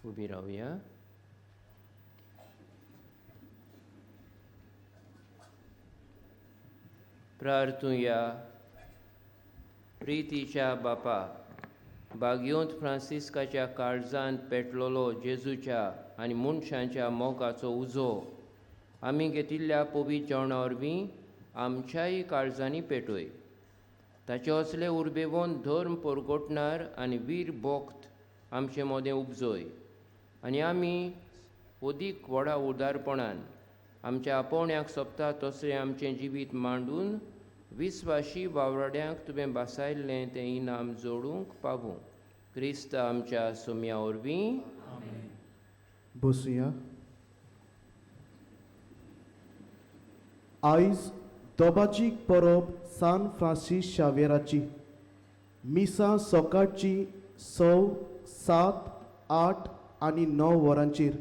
उबी रावया. प्रार्थुया. प्रितीच्या बापा, बागयोंत फ्रांसिस्काच्या काळजांत पेटलोलो जेजूच्या आनी मनशांच्या मोगाचो उजो आमी घेतिल्ल्या पवित्र जेवणा वरवीं आमच्याय काळजांनी पेटय. ताचे असले उर्बेवन धर्म परगटणार आनी वीर भक्त आमचे मदें उपजय आनी आमी अदीक व्हडा उदारपणान आमच्या आपोवण्याक सोबता तसलें आमचें जिवीत मांडून विस्वाशी वावराड्यांक तुवें भासायल्लें तें इनाम जोडूंक पावूं. क्रिस्त आमच्या सोम्या वरवीं. बसुया. आयज दोबाजीक परब सान फ्रांसीस शावेराची. मिसां सकाळची 6, 7, 8 आनी 9 वरांचेर.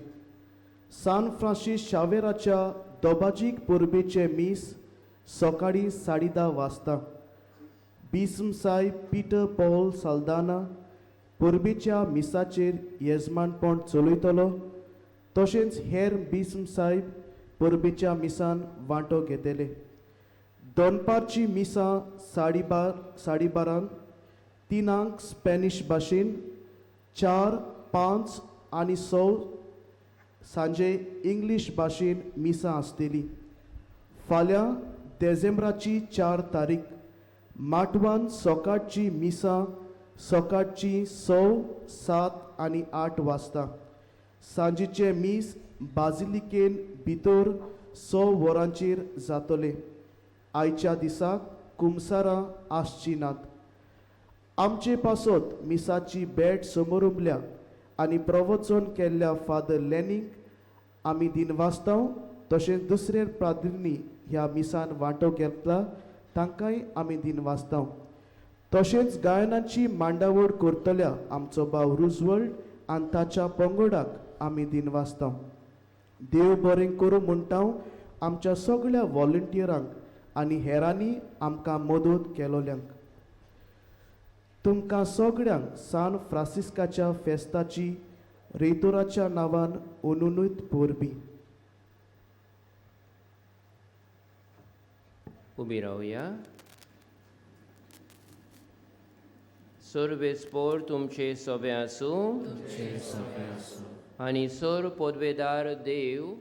सान फ्रांसीस शावेराच्या दोबाजीक परबेचें मीस सकाळीं 10:30 वाजता. बिस्म साहेब पीटर पॉल साल्दाना परबेच्या मिसाचेर येजमानपण चलयतलो. तशेंच हेर बिस्म साहेब परबेच्या मिसान वांटो घेतले. दनपारची मिसां 12:30 3 स्पॅनिश भाशेन, 4, 5 आनी 6 सांजे इंग्लीश भाशेन मिसां आसतली. फाल्यां देझेंब्राची 4 तारीख माटवान सकाळची मिसां सकाळची 6, 7 आनी 8 वाजता. सांजेचें मीस बाजिलिकेन भितर 6 वरांचेर जातलें. आयच्या दिसाक कुमसारां आसचीं नात. आमचे पासत मिसाची भेट समोरुमल्या आनी प्रवचन केल्ल्या फादर लेनीक आमी दिनवासतांव. तशेंच दुसरे प्रादिनी ह्या मिसान वांटो घेतला तांकांय आमी दिनवासतांव. तशेंच गायनाची मांडावळ करतल्या आमचो भाव रुजवल्ड आनी ताच्या पंगडाक आमी दिनवासतांव. देव बरें करूं म्हणटा आमच्या सगळ्या वॉलंटियरांक आनी हेरांनी आमकां मदत केलोल्यांक. तुमकां सगळ्यांक सान फ्रांसिस्काच्या फेस्ताची रेतोराच्या नांवान अनुनूत परबीं. उबी रावया. सर्वेस्पोर तुमचे सवे आसूं आनी सर पदवेदार देव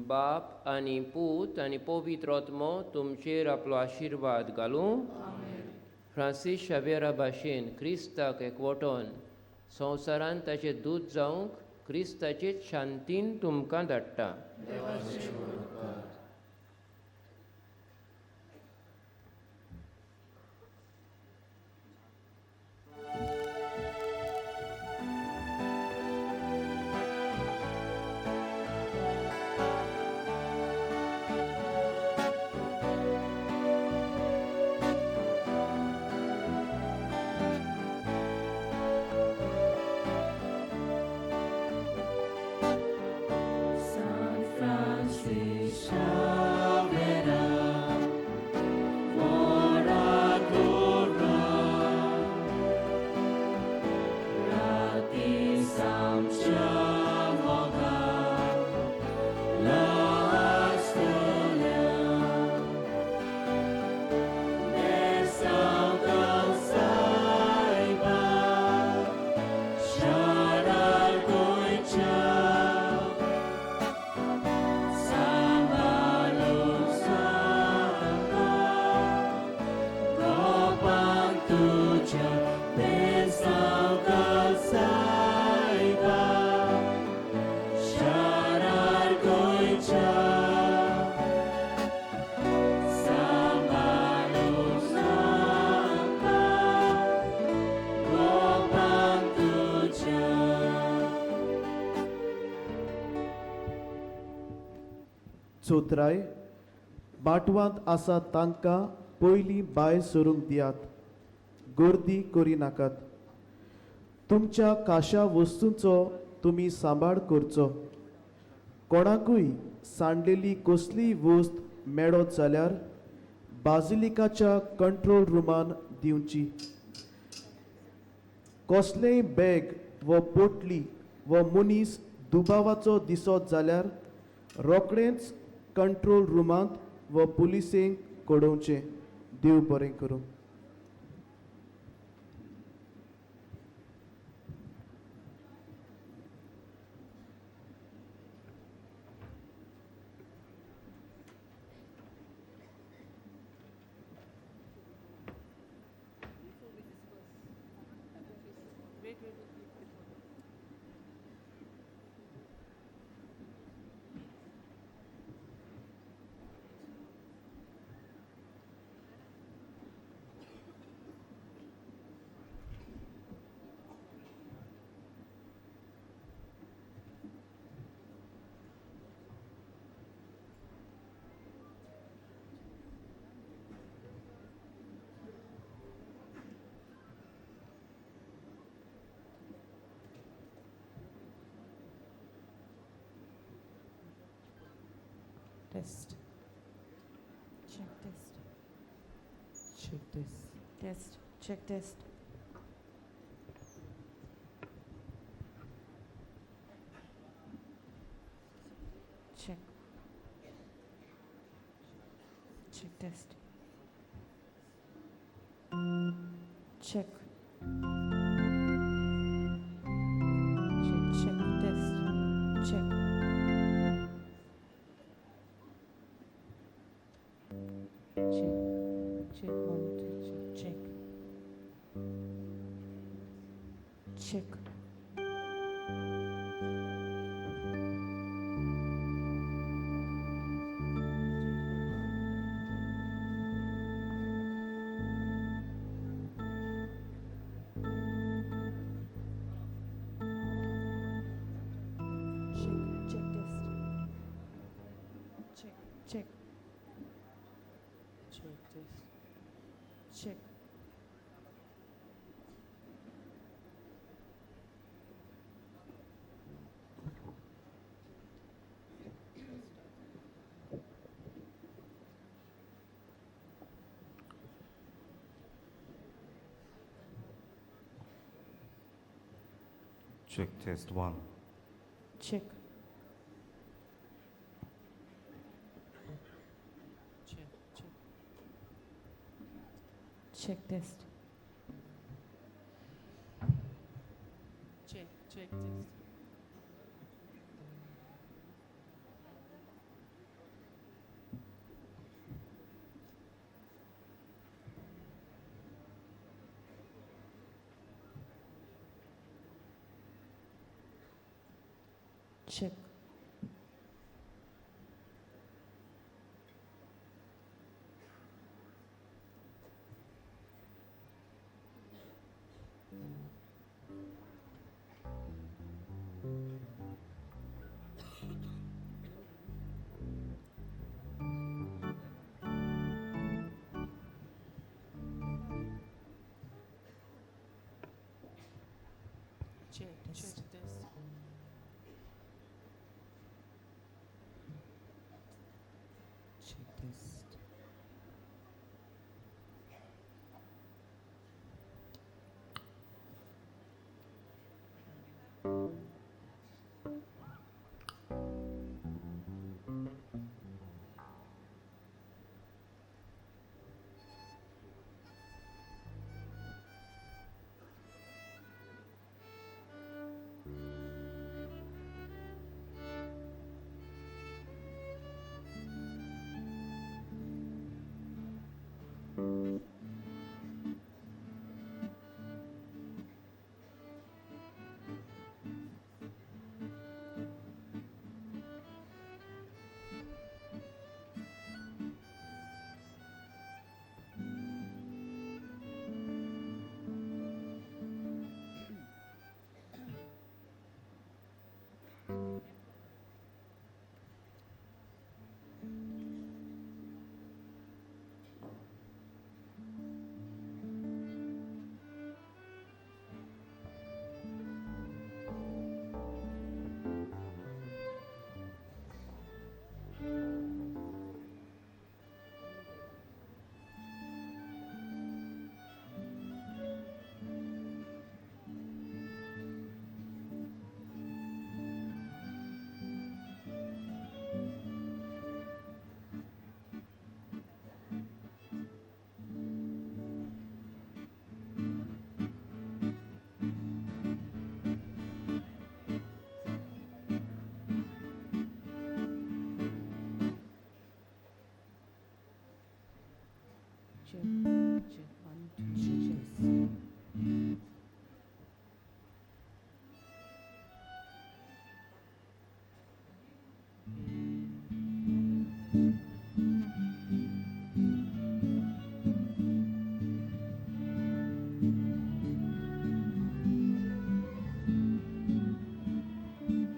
बाप आनी पूत आनी पवित्र आत्मो तुमचेर आपलो आशिर्वाद घालूं. फ्रांसीस शावेरा भाशेन क्रिस्ताक एकवटोन संवसारांत ताचें दूत जावंक क्रिस्ताचेच शांतीन तुमकां धाडटा. चोत्राय, बाटवांत आसा तांकां पयलीं भायर सरूंक दियात, गर्दी करिनाकात. तुमच्या काशा वस्तूंचो तुमी सांबाळ करचो. कोणाकूय सांडलेली कसलीय वस्त मेळत जाल्यार बाजिलिकाच्या कंट्रोल रुमान दिवची. कसलेंय बॅग वा पोटली वा मनीस दुबावाचो दिसत जाल्यार रोखडेंच कंट्रोल रुमांत वा पुलिसेंक कळोवचें. देव बरें करूं. Test. Check test. Check test. Test. Check test. Check. Check test. Check. Check, check test. Check. Check. Check 1, 2, 3. Check. Check. Check. Check test. Check. Check. Check test. Check. Check test 1. Check. Check, check. Check test. Check, check test. Check. Check, check test. Check test.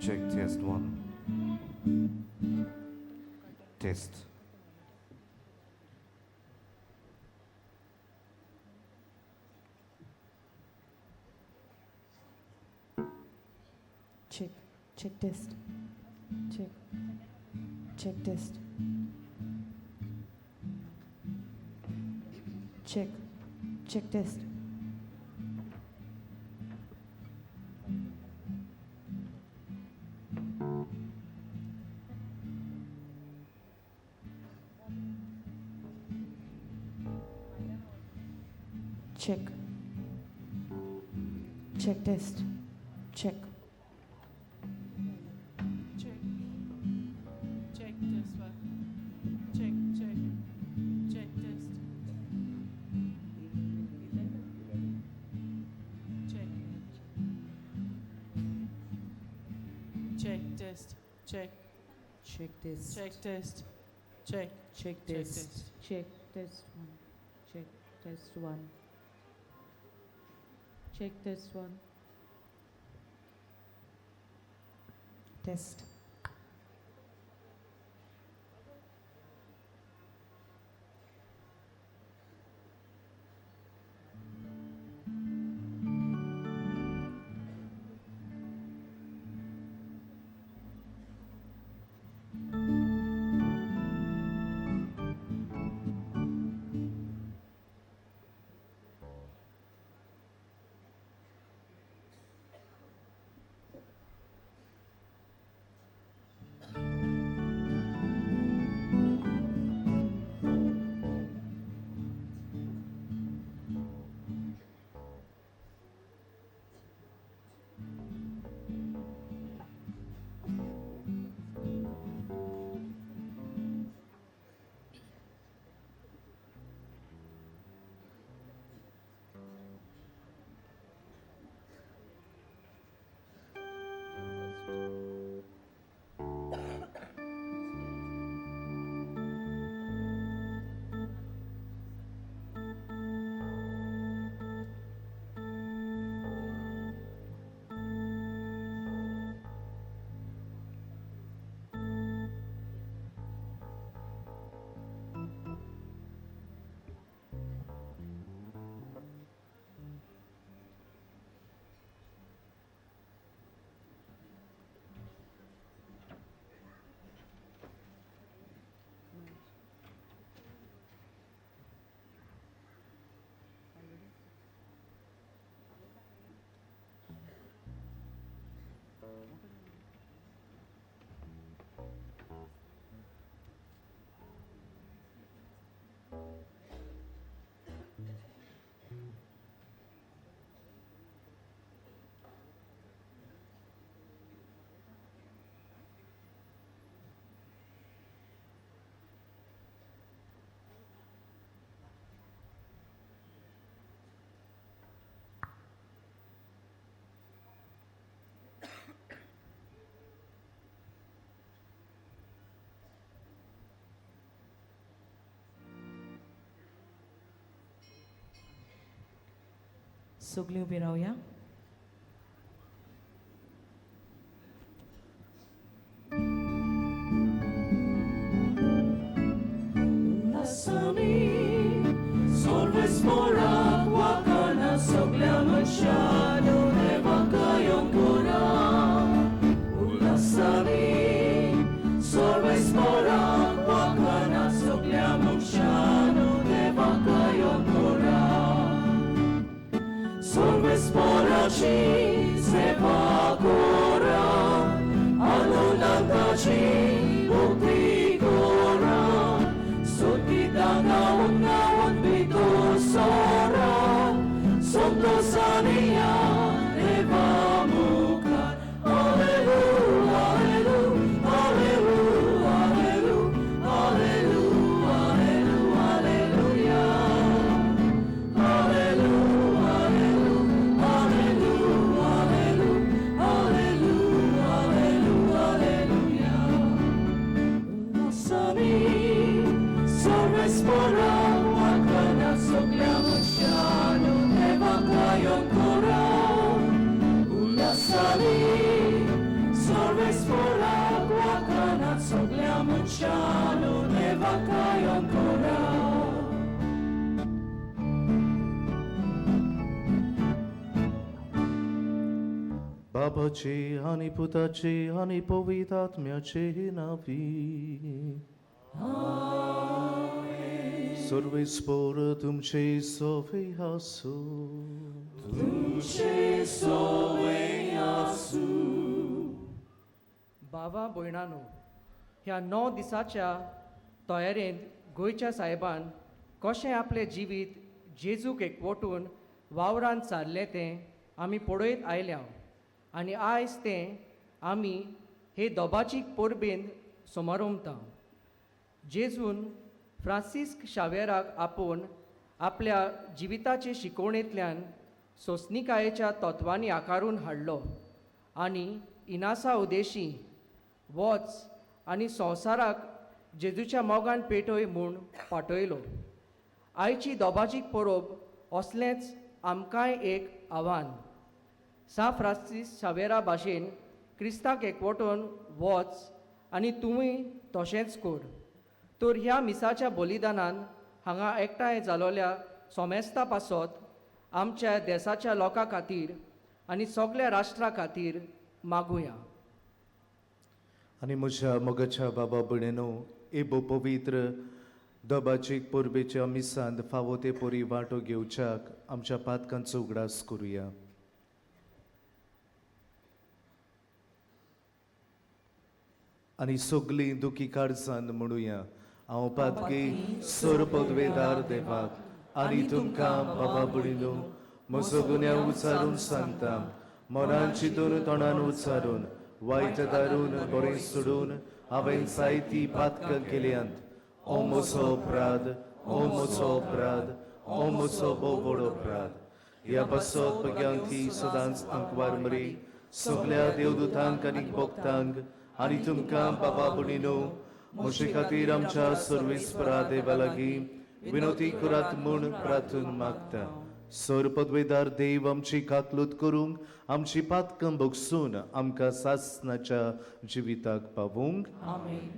Check test one. Test. Check. Check test. Check. Check test. Check. Check test. Check. Check test. Check. Check. Check test one. Check, check. Check test. Check. Check test. Check. Check test. Check test. Check. Check Check test. test. Check test one. Check test one. Check test one. Test. सगळीं उबी रावया. खोट्या मनशानो देवाकाय ancora. बाबाचे आनी पुताचे आनी पवित्र आत्म्याचे नांवी. सर्वेस्पर तुमचे सोवे आसूं. तुमचे सोवे आसूं. बाबा भयणानो, ह्या 9 दिसाच्या तयारेंत गोंयच्या सायबान कशें आपलें जिवीत जेजूक एकवटून वावरान सारलें तें आमी पळयत आयल्या आनी आयज तें आमी हे दोबाचीक परबेन समारोमता. जेजून फ्रांसिस्क शावेराक आपोवन आपल्या जिविताचे शिकवणेंतल्यान सोंसणिकायेच्या तत्वांनी आकारून हाडलो आनी इनासा उदेशी वच आनी संवसाराक जेजूच्या मोगान पेटय म्हूण पाठयलो. आयची दोबाजीक परब असलेंच आमकांय एक आव्हान. सा फ्रांसीस शावेरा भाशेन क्रिस्ताक एकवटून वच आनी तुमी तशेंच कर. तर ह्या मिसाच्या बलिदानान हांगा एकठांय जालोल्या सोमेस्ता पासत आमच्या देसाच्या लोकां खातीर आनी सगल्या राष्ट्रा खातीर मागुया. आनी म्हज्या मोगाच्या बाबा भयणीनो, एबो पवित्र दोबाचीक परबेच्या मिसांत फावो ते परी वांटो घेवच्याक आमच्या पातकांचो उगडास करुया. आनी सगलीं दुखी काळजान म्हणुया, हांव पातकी सर पदवेदार देवाक आनी तुमकां बाबा भयणीनो म्हजो गुन्यांव उचारून सांगता. मनान चिंतून तोंडान उचारून वायट दारून बरें सोडून हांवें जायती पातकां केल्यांत. ओ म्हजो अपराध, ओ म्हजो अपराध, ओ म्हजो भोव व्हड अपराध. ह्या पासत भग्यांती सदांच आंकवार मरी सगल्या देवदूतांक आनी भक्तांक आनी तुमकां बाबा भयणीनो म्हजे खातीर आमच्या सर्वेस्परा देवा लागीं विनोती करात म्हूण प्रार्थून मागता. सर पदवेदार देव आमची काकलूत करूंक आमची पातकां भोगसून आमकां सासणाच्या जिविताक पावूंक. आमेन.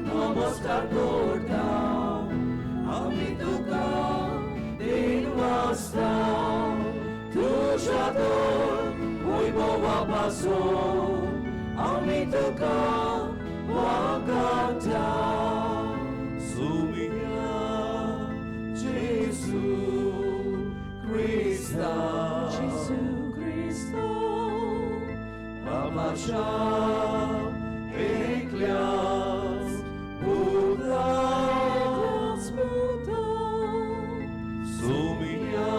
Namaskar korta, ami tuka denwa. Salvador, Vaibhava पासून आमी तुका वखडटा. सुमिया जेजू क्रिस्ता, जेजू क्रिस्तो, बाबाच्या एकल्याच पुता, पुता, सुमिया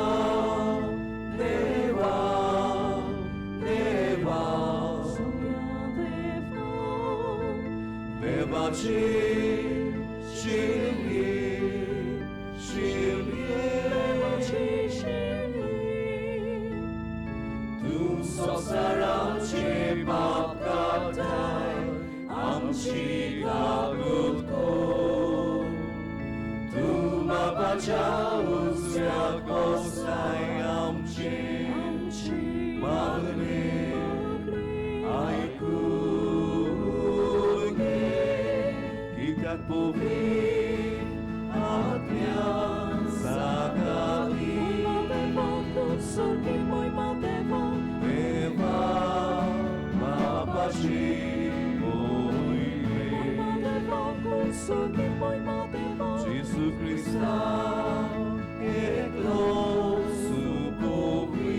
देवा, देवा, सुमिया देवा, देवाची शिरली, शिरली, देवाची शिरली, तूं संवसाराचे पाप काडटाय, आमची काकूत कर. तूं बापाच्या उजव्याक बसलाय, आमची मागणें आयकून घे, कित्याक पवित्र आत्म्यान सांगाती. देवा बापाची मोहिमे, जेजू क्रिस्ता एकलो सुपोवी,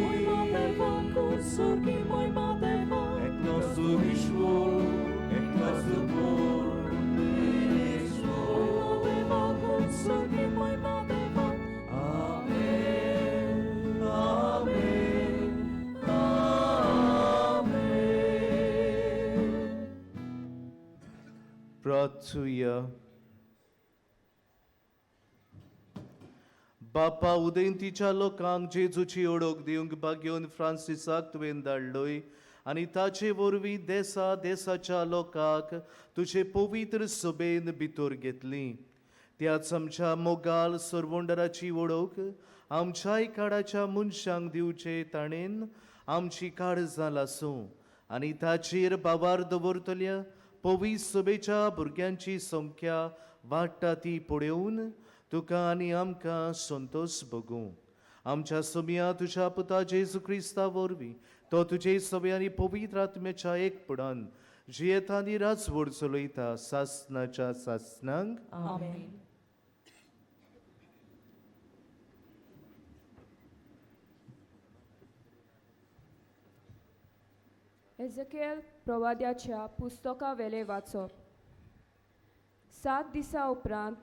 एकलो सुईश्वर, एकलो सुपूर आमेन, आमेन, आमेन. प्रार्थुया. बापा, उदयंतीच्या लोकांक जेजूची ओळख दिवंक भाग्योन फ्रांसिसाक तुवें धाडलोय आनी ताचे वरवीं देसा देसाच्या लोकांक तुजे पवित्र सभेन भितर घेतली. त्याच आमच्या मोगाल सरवंडराची वळख आमच्याय काळाच्या मनशांक दिवचे ताणेन आमची काळजां लासूं आनी ताचेर बाबार दवरतल्या पवित्र सभेच्या भुरग्यांची संख्या वाडटा ती पळोवन तुका आनी आमकां संतोश भोगूं. आमच्या सोम्या तुज्या पुता जेजू क्रिस्ता वरवीं तो तुजे सभे आनी पवित्र आत्म्याच्या एकपणान जियेता आनी राजवड चलयता सासनाच्या सासनांक. आमेन. एझेकिएल प्रवाद्याच्या पुस्तका वेलें वाचप. 7 दिसां उपरांत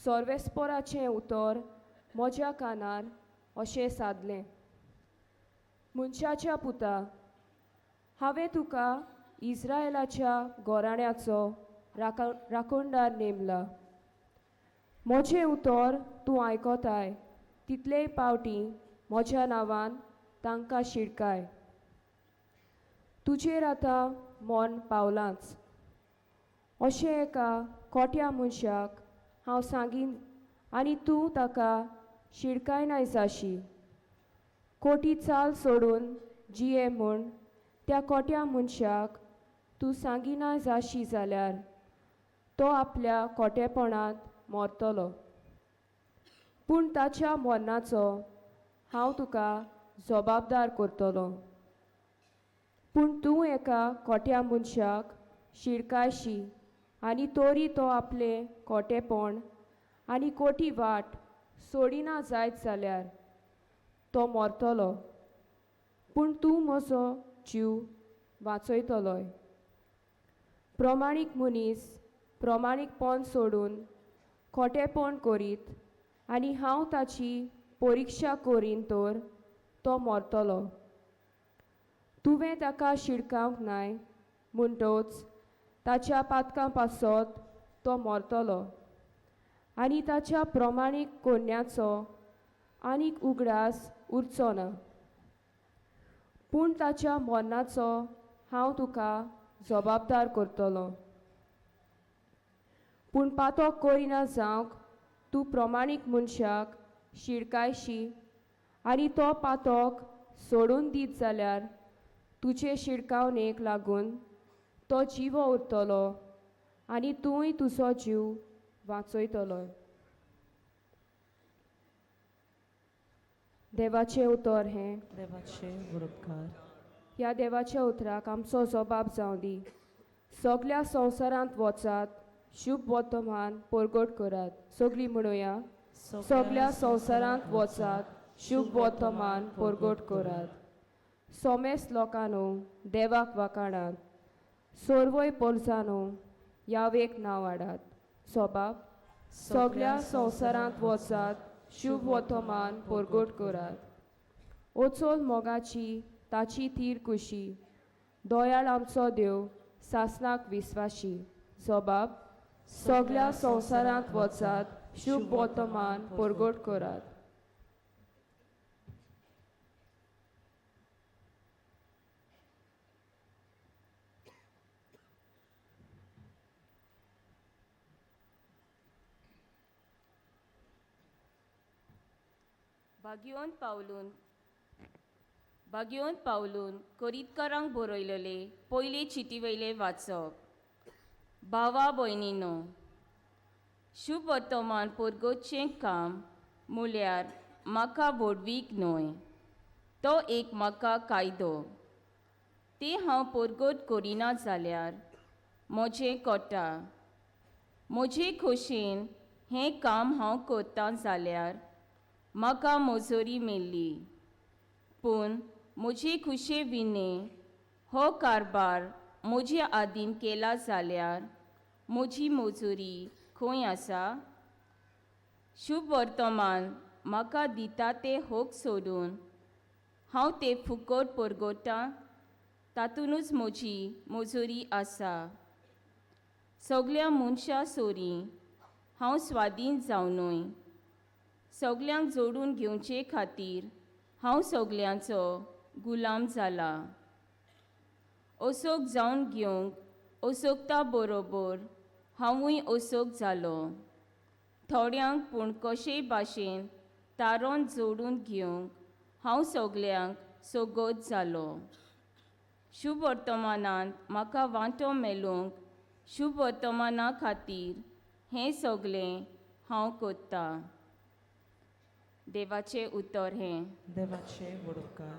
सोर्वेस्पोराचें उतर म्हज्या कानार अशें सादलें, मनशाच्या पुता, हांवें तुका इस्रायलाच्या घराण्याचो राखणदार नेमला. म्हजें उतर तूं आयकताय तितलेय पावटी म्हज्या नांवान तांकां शिडकाय. तुजेर आतां मन पावलांच. अशें एका कोट्या मनशाक हांव सांगीन आनी तूं ताका शिडकायनाय जाशी. कोटी चाल सोडून जिये म्हूण त्या कोट्या मनशाक तूं सांगिना जाशी जाल्यार तो आपल्या कोटेपणांत मरतलो, पूण ताच्या मरणाचो हांव तुका जबाबदार करतलो. पूण तूं एका कोट्या मनशाक शिडकायशी आनी तोरी तो आपलें कोटेपण आनी कोटी वाट सोडिना जायत जाल्यार तो मरतलो, पूण तूं म्हजो जीव वाचयतलोय. प्रमाणीक मनीस प्रमाणीकपण सोडून खोटेपण करीत आनी हांव ताची परिक्षा करीन तर तो मरतलो. तुवें ताका शिडकावंक नाय म्हणटच ताच्या पातकां पासत तो मरतलो आनी ताच्या प्रमाणीक कोन्याचो आनीक उगडास उरचो ना, पूण ताच्या मरणाचो हांव तुका जबाबदार करतलो. पूण पातक करिना जावंक तूं प्रमाणीक मनशाक शिडकायशी आनी तो पातक सोडून दीत जाल्यार तुजे शिडकावणेक लागून तो जिवो उरतलो आनी तूंय तुजो जीव वाचयतलो. देवाचें उतर हें देवाचे उपकार. ह्या देवाच्या उतराक आमचो जबाब जावं दी. सगल्या संवसारांत वचात, शुभ वर्तमान परगट करात. सगळीं म्हणुया, सगल्या संवसारांत वचात, शुभ वर्तमान परगट करात. सोमेस लोकांनो देवाक वाखाणात, सर्वय पोरजानो यावेक नांव हाडात. सोबाब सगल्या संवसारांत वचात, शुभ वर्तमान परगट करात. ओचोल मोगाची ताची तीर कुशी, दयाळ आमचो देव सासनाक विस्वाशी. सोबाब सगल्या संवसारांत वचात, शुभ वर्तमान परगट करात. भाग्योन पावलून कोरीतकारांक बरयलेले पयले चिटी वयले वाचप. भावा भयणीनो, शुभ वर्तमान परगटचें काम म्हळ्यार म्हाका व्हडवीक न्हय, तो एक म्हाका कायदो. तें हांव परगट करिना जाल्यार म्हजें कोटा. म्हजे खोशेन हें काम हांव करता जाल्यार म्हाका मजुरी मेळ्ळी, पूण म्हजे खुशे विणे हो कारबार म्हजे आदीन केला जाल्यार म्हजी मजुरी खंय आसा? शुभ वर्तमान म्हाका दिता ते होक सोडून हांव ते फुकट परगोटा, तातूंतच म्हजी मजुरी आसा. सगल्या मनशां सोरी हांव स्वादीन जावनूय सगल्यांक जोडून घेवचे खातीर हांव सगल्यांचो गुलाम जाला. असोक जावन घेवंक असोकता बरोबर हांवूय असोक जालो. थोड्यांक पूण कशेय भाशेन तारोन जोडून घेवंक हांव सगल्यांक सोगोत जालो. शुभ वर्तमानांत म्हाका वांटो मेळूंक शुभ वर्तमाना खातीर हें सगळें हांव करतां. देवाचें उतर हें. देवाचे उपकार.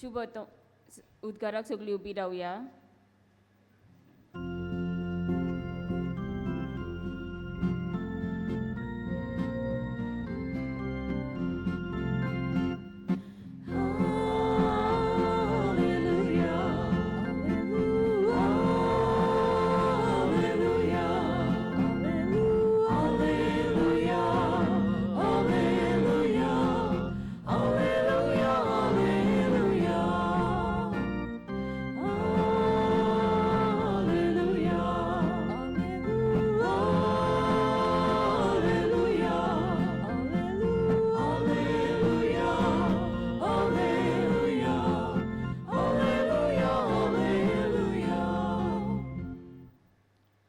शुभ उद्गाराक सगळीं उबी रावया.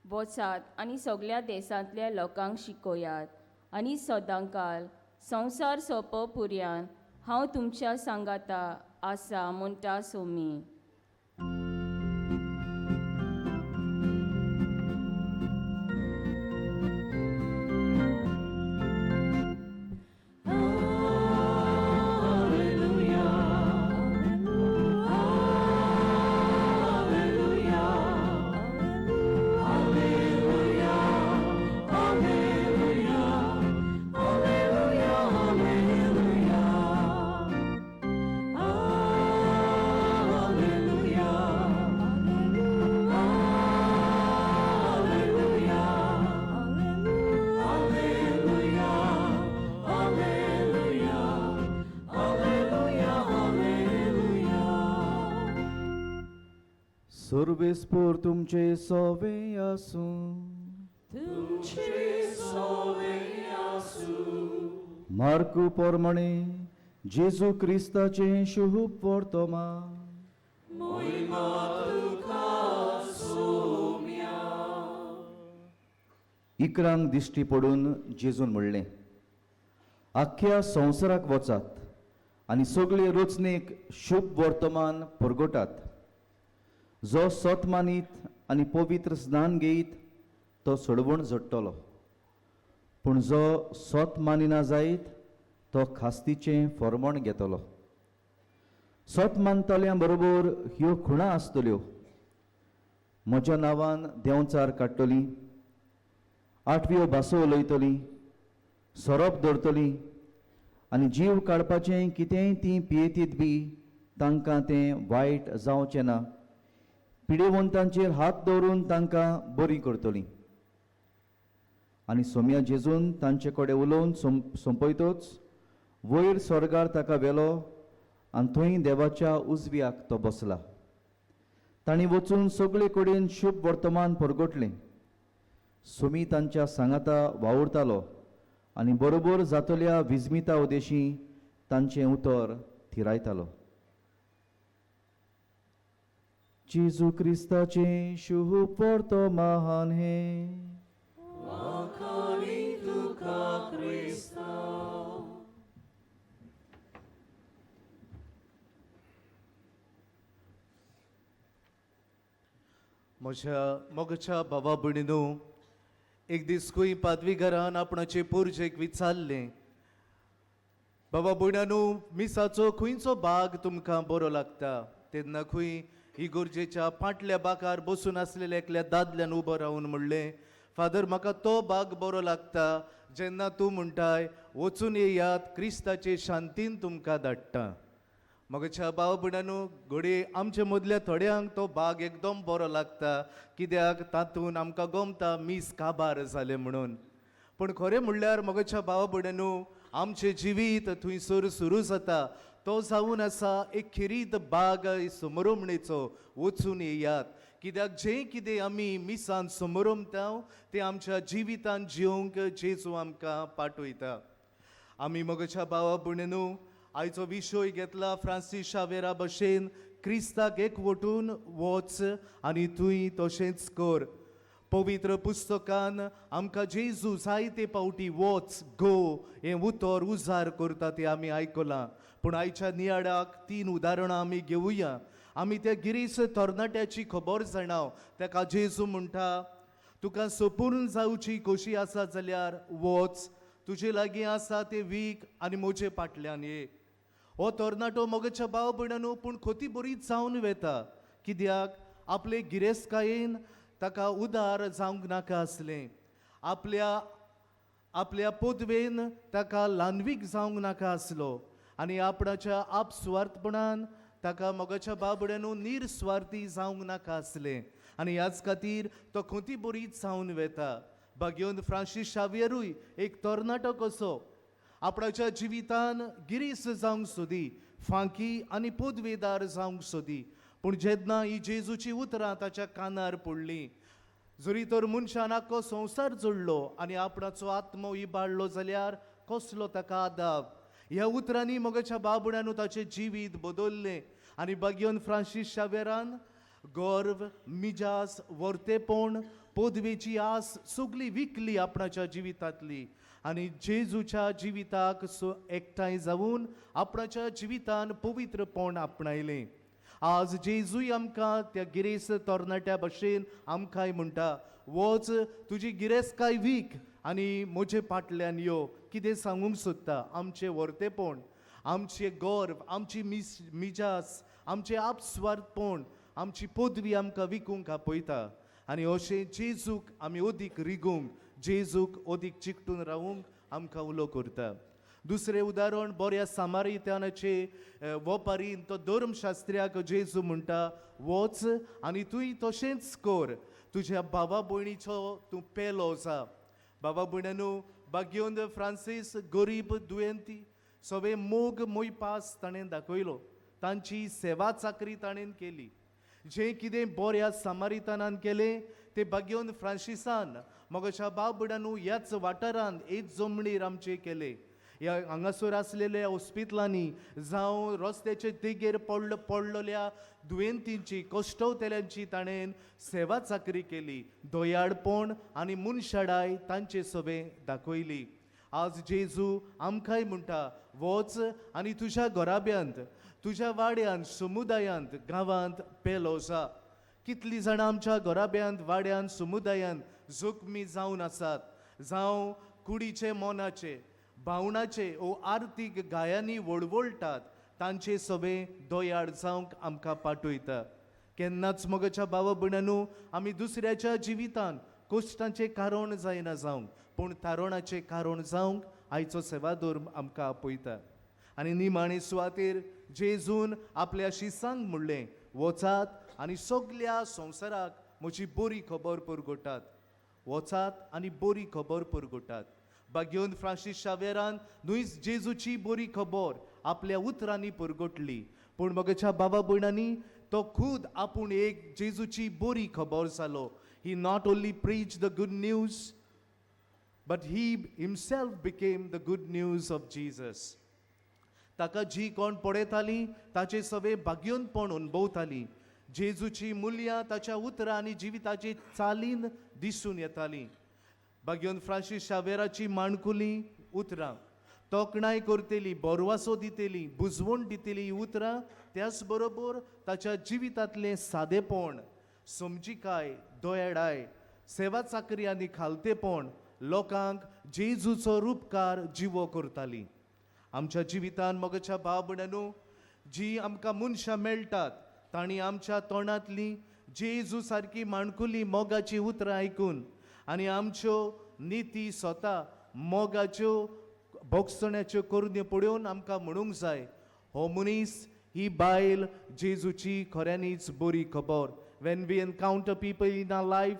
वचात आनी सगल्या देशांतल्या लोकांक शिकयात आनी सदांकाल संवसार सोंपो पुर्यान हांव तुमच्या सांगाता आसा म्हणटा सोमी. सर्वेस्पोर तुमचे सोवे आसूं. तुमचे सोवे आसूं. मार्कू पोरमणे जेजू क्रिस्ताचें शुभ वर्तमान. मोहिमा तुका सोम्या. इकरांक दिश्टी पडून जेजून म्हणलें, आख्ख्या संवसाराक वचात आनी सगळे रचनेक शुभ वर्तमान परगटात. जो सत मानीत आनी पवित्र स्नान घेयत तो सोडवण झडटलो, पूण जो सत मानिना जायत तो खास्तीचें फॉर्मण घेतलो. सत मानतल्यां बरोबर ह्यो खुणां आसतल्यो. म्हज्या नांवान देंवचार काडटली, आठव्यो भासो उलयतली, सोरोप धरतली आनी जीव काडपाचें कितेंय तीं पियेतीत बी तांकां तें वायट जावचें ना. पिडेवंतांचेर हात दवरून तांकां बरीं करतलीं. आनी सोम्या जेजून तांचे कडेन उलोवन सोंपयतोच वयर स्वर्गार ताका व्हेलो आनी थंय देवाच्या उजव्याक तो बसला. तांणी वचून सगळे कडेन शुभ वर्तमान परगटलें. सोमी तांच्या सांगाता वावुरतालो आनी बरोबर जातल्या विस्मिता उदेशी तांचें उतर थिरायतालो. जेजू क्रिस्ताचें शुभ वर्तमान हें. म्हज्या मोगाच्या बाबा भयणीनू, एक दीस खंय पादवीघरान आपणाचे पुर्जेक विचारलें, बाबा भयणानू, मिसाचो खंयचो भाग तुमकां बरो लागता? तेन्ना खंय इगोर्जेच्या पांटल्या बाकार बसून आसलेल्या एकल्या दादल्यान उबो रावन म्हणलें, फादर, म्हाका तो भाग बरो लागता जेन्ना तूं म्हणटाय वचून येयात, क्रिस्ताचे शांतीन तुमकां धाडटा. म्हज्या भाव भयणानू, घडये आमचे मदल्या थोड्यांक तो भाग एकदम बरो लागता, कित्याक तातूंत आमकां गमता मीस काबार जालें म्हणून. पूण खरें म्हणल्यार म्हज्या भाव भयणानू, आमचें जिवीत थंयसर सुरू जाता तो जावन आसा एक खेरीत बाग समरोमणेचो, वचून येयात. कित्याक जें कितें आमी मिसान समरोमता तें आमच्या जिवितान जिवंक जेजू आमकां पाठयता. आमी म्हज्या भावा भयणीनू, आयचो विशय घेतला फ्रांसीस शावेरा भशेन क्रिस्ताक एकवटून वच आनी तूंय तशेंच कर. पवित्र पुस्तकान आमकां जेजू जायते पावटी वच, गो हें उतर उजार करता तें आमी आयकलां. पूण आयच्या नियाळाक 3 उदाहरणां आमी घेवया. आमी त्या गिरीस तरणाट्याची खबर जाणाव. ताका जेजू म्हणटा, तुका सोपून जावची खोशी आसा जाल्यार वच, तुजे लागीं आसा तें वीक आनी म्हजे फाटल्यान ये. हो तरणाटो मोगाच्या भाव भयणानू पूण खोती बरी जावन वेता, कित्याक आपले गिरेस्तकायेन ताका उदार जावंक नाका आसलें, आपल्या आपल्या पदवेन ताका ल्हानवीक जावंक नाका आसलो आनी आपणाच्या आपसुवार्थपणान ताका मोगाच्या बाबड्यानू निरस्वार्थी जावंक नाका आसलें आनी ह्याच खातीर तो खोती बरीच जावन वेता. भाग्यवंत फ्रांसीस शावियरूय एक तरणाटो कसो आपणाच्या जिवितान गिरीस जावंक सोदी, फांकी आनी पदवेदार जावंक सोदी, पूण जेन्ना ही जेजूची उतरां ताच्या कानार पडलीं, जरी तर मनशान आख्खो संवसार जोडलो आनी आपणाचो आत्मो इबाडलो जाल्यार कसलो ताका आदाब. ह्या उतरांनी मोगाच्या बाबुण्यानू ताचें जिवीत बदल्लें आनी भाग्यवंत फ्रांसीस शावेरान गर्व, मिजास, वर्तेपण, पदवेची आस सगली विकली आपणाच्या जिवितांतली आनी जेजूच्या जिविताक एकठांय जावन आपणाच्या जिवितान पवित्रपण आपणायलें. आज जेजूय आमकां त्या गिरेस्त तरणाट्या भशेन आमकांय म्हणटा, वच तुजी गिरेस्तकाय वीक आनी म्हजे फाटल्यान यो. कितें सांगूंक सोदता? आमचें वर्तेपण, आमचें गर्व, आमची मिजास, आमचें आपस्वार्थपण, आमची पदवी आमकां विकूंक आपयता आनी अशें जेजूक आमी अदीक रिगूंक, जेजूक अदीक चिकटून रावूंक आमकां उलो करता. दुसरें उदाहरण बऱ्या सामारितानाचे वपारीन तो धर्मशास्त्र्याक जेजू म्हणटा, वच आनी तूंय तशेंच कर, तुज्या भावा भयणीचो तूं पेलो जा. बाबा भयणानू, भाग्यवंत फ्रांसीस गरीब दुयेंती सगळे मोग मोयपास ताणें दाखयलो, तांची सेवा चाकरी ताणें केली. जें कितें बऱ्या सामारितानान केलें तें भाग्यवंत फ्रांसिसान मोगाच्या बाबड्यानू ह्याच वाठारांत एक जमणीर आमचें केलें. ह्या हांगासर आसलेल्या हॉस्पिटलांनी जावं रस्त्याचे देगेर पडलेल्या दुयेंतींची, कश्टवतेल्यांची ताणें सेवा चाकरी केली. दयाळपण आनी मनशाडाय तांचे सभें दाखयली. आज जेजू आमकांय म्हणटा, वच आनी तुज्या घराब्यांत, तुज्या वाड्यांत, समुदायांत, गांवांत पेलो जा. कितलीं जाणां आमच्या घराब्यांत, वाड्यांत, समुदायांत जखमी जावन आसात, जावं कुडीचे, मनाचे, भावणाचे ओ आर्थीक गायांनी वळवळटात तांचे सवे दोयाळ जावंक आमकां पाठयता. केन्नाच मोगाच्या भावा भयणांनो आमी दुसऱ्याच्या जिवितान कश्टांचें कारण जायना जावंक, पूण तारणाचें कारण जावंक आयचो सेवाधर्म आमकां आपयता. आनी निमाणे सुवातेर जेजून आपल्या शिसांक म्हणलें, वचात आनी सगल्या संवसाराक म्हजी बरी खबर पुरगोटात, वचात आनी बरी खबर पुरगोटात. बागेवन फ्रांसीस शावेरान न्हूच जेजूची बरी खबर आपल्या उतरांनी पुरगोटली, पूण म्हज्या बाबा भयणांनी तो खूद आपूण एक जेजूची बरी खबर जालो. He not only preach the good news but he himself became the good news of Jesus. ताका जी कोण पळयताली ताचे सवे भाग्योनपण अणभवताली. जेजूची मुल्यां ताच्या उतरां आनी जिविताचे चालीन दिसून येताली. भाग्योन फ्रांसीस शावेराची माणकुली उतरां तोखणाय करतली, बरवासो दितली, बुजवण दितली उतरां, त्याच बरोबर ताच्या जिवितांतलें सादेपण, समजिकाय, दयाळाय, सेवा चाकरी आनी खालतेपण लोकांक जेजूचो रुपकार जिवो करताली. आमच्या जिवितान मोगाच्या भाव भयणांनो जी आमकां मनशां मेळटात तांणी आमच्या तोंडांतली जेजू सारकी माणकुली मोगाची उतरां आयकून आनी आमच्यो निती स्वता मोगाच्यो भोगसण्याच्यो करण्यो पळोवन आमकां म्हणूंक जाय, हो मनीस, ही बायल जेजूची खऱ्यांनीच बरी खबर. When we encounter people in our life,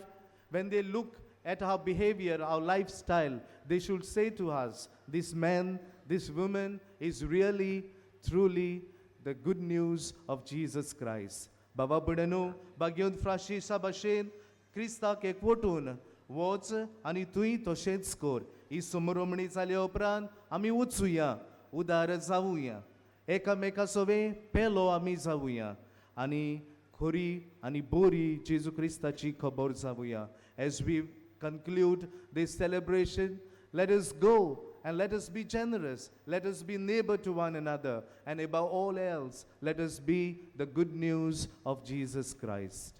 when they look at our behavior, our lifestyle, they should say to us, this man, this woman is really, truly the good news of Jesus Christ. बाबा भयणांनो बागेवन फ्रांसीसा भाशेन क्रिस्ताक एकवटून वच आनी तूंय तशेंच कर. ही समरोमणी जाल्या उपरांत आमी वचुया, उदार जावुया, एकामेका सवे पेलो आमी जावुया आनी खरी आनी बरी जेजू क्रिस्ताची खबर जावुया. As we conclude this celebration, let us go and let us be generous, let us be neighbor to one another, and above all else, let us be the good news of Jesus Christ.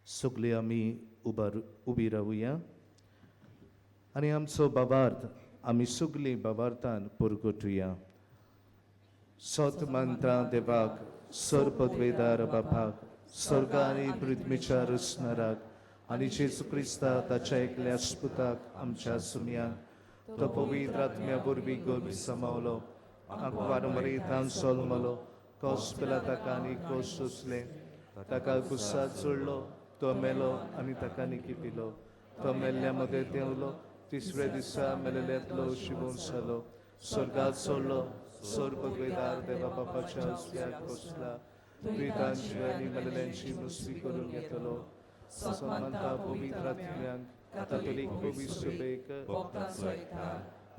सगळे आमी उबी रावुया आनी आमचो भावार्थ आमी सगळीं भावार्थान पुरगोटुया. सत मानता देवाक, सर्पद्वेदार बापाक, स्वर्ग आनी पृथ्वीच्या रचणाराक आनी जेजू क्रिस्ता ताच्या एकल्या पुताक आमच्या सुमयाक, तो पवित्र आत्म्या वरवीं गर्भ समावलो, आंकवार मरेतान सोलमलो, कोस पेला ताका आनी कोस सोंसले, ताका गुस्सा चडलो, तो मेलो आनी ताका निकी पिलो, तो मेल्ल्या मदें देंवलो, तिसऱ्या दिसा मेलेल्यांतलो शिवोन जालो, स्वर्गात सोडलो, सर्पद्वेदार देवा बापाच्या उजव्याक बसला, दुयेंतांची आनी मेलेल्यांची मुस्ती करून घेतलो. समानता पवित्र आत्म्यांक, कातोलीक पवित्र सभेक,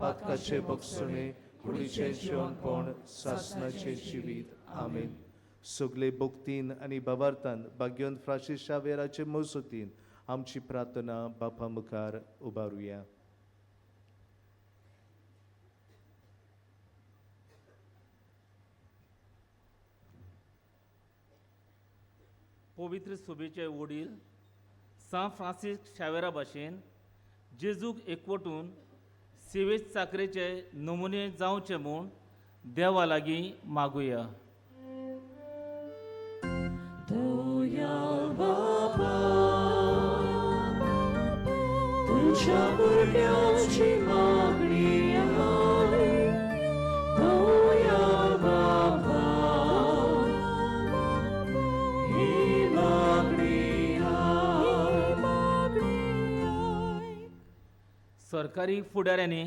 पातकाचे बक्षणे, कुडीचें जेवणपण, सासनाचें जिवीत. आमेन. सगळे भक्तीन आनी भावार्थान भाग्योन फ्रांसीस शावेराचे मजतीन आमची प्रार्थना बापा मुखार उबारुया. पवित्र सभेचे वडील सांत फ्रांसीस शावेरा भाशेन जेजूक एकवटून सेवेत चाकरेचे नमुने जावचे म्हूण देवा लागीं मागुया. तुझ्या भुरग्यांची मागणी आय, दयाळ बाबा, ही मागणी आय. सरकारी फुडाऱ्यांनी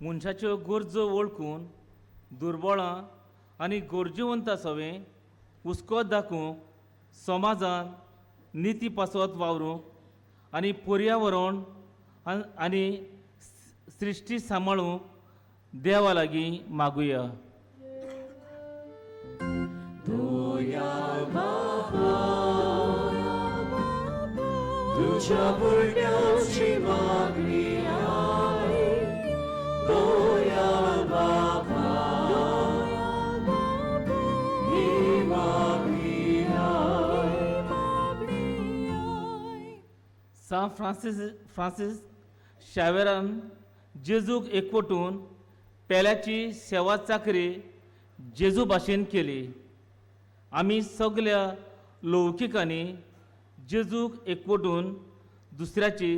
मनशाच्यो गरजो वळखून दुर्बळां आनी गरजेवंतां सवें हुस्को दाखोवंक समाजान निती पासत वावरूंक आनी पर्यावरण आनी सृश्टी सांबाळूंक देवा लागीं मागुया. दयाळ बाबा, तुझ्या भुरग्यांची मागणी आय, दयाळ बाबा, सांत फ्रांसीस शावेरान जेजूक एकवटून पेल्याची सेवा चाकरी जेजू भाशेन केली. आमी सगल्या लौकिकांनी जेजूक एकवटून दुसऱ्याची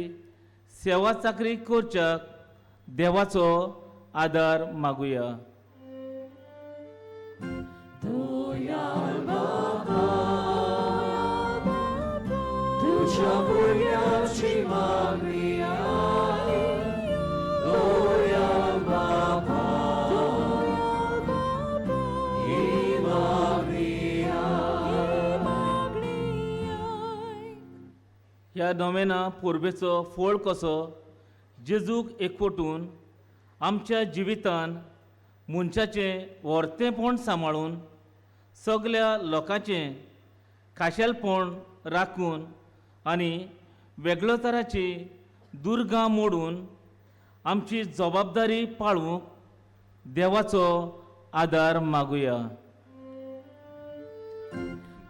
सेवा चाकरी करच्याक देवाचो आदार मागुया. तुझ्या भुरग्याची मागणी दयाळ बापा, ही मागणी. ह्या नोवेना परबेचो फोळ कसो जेजूक एकवटून आमच्या जिवितान मनशाचें व्हरतेंपण सांबाळून सगल्या लोकांचें खाशेलपण राखून आनी वेगळो तराची दुर्गां मोडून आमची जबाबदारी पाळूंक देवाचो आदार मागुया.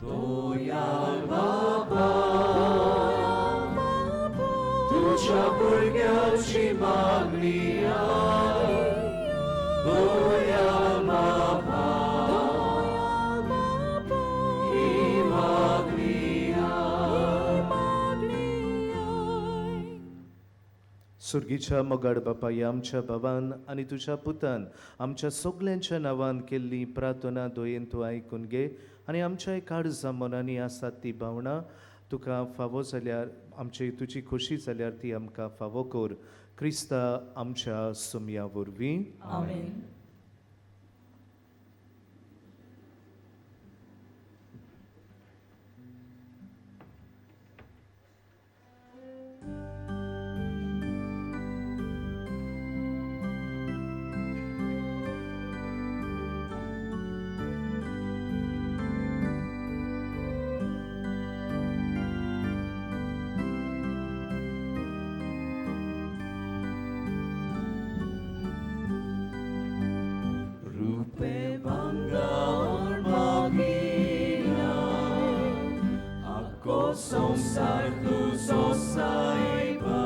दयाळ बापा, तुझ्या भुरग्याची मागणी दयाळ बापा, ही मागणी. सुर्गीच्या मोगाड बापा, आमच्या भावान आनी तुज्या पुतान आमच्या सगल्यांच्या नांवान केल्ली प्रार्थना दोयेन तूं आयकून घे आनी आमच्या काळजा मनांनी आसात ती भावनां तुका फावो जाल्यार आमची तुजी खोशी जाल्यार ती आमकां फावो कर. क्रिस्ता आमच्या सुमया वरवीं. आमेन. संसार तुजो सायबा,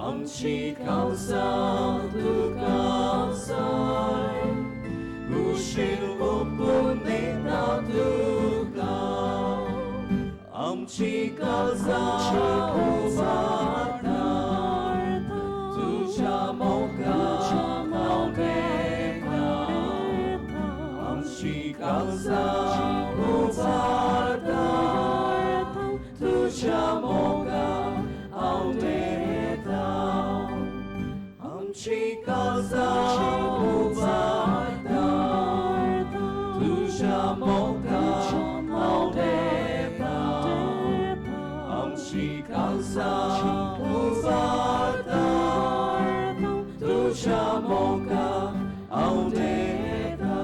आमची काळजां तुका जाय, कुशीन ओपून दिता तुका, आमची काळजां उबारता, तुज्या मोगान हांव देता, आमची काळजां उबारता, तुझ्या मोगान हांव देता, आमची काळजां उबारता, तुझ्या मोगान हांव देता, आमची काळजां उबारता, तुझ्या मोगान हांव देता.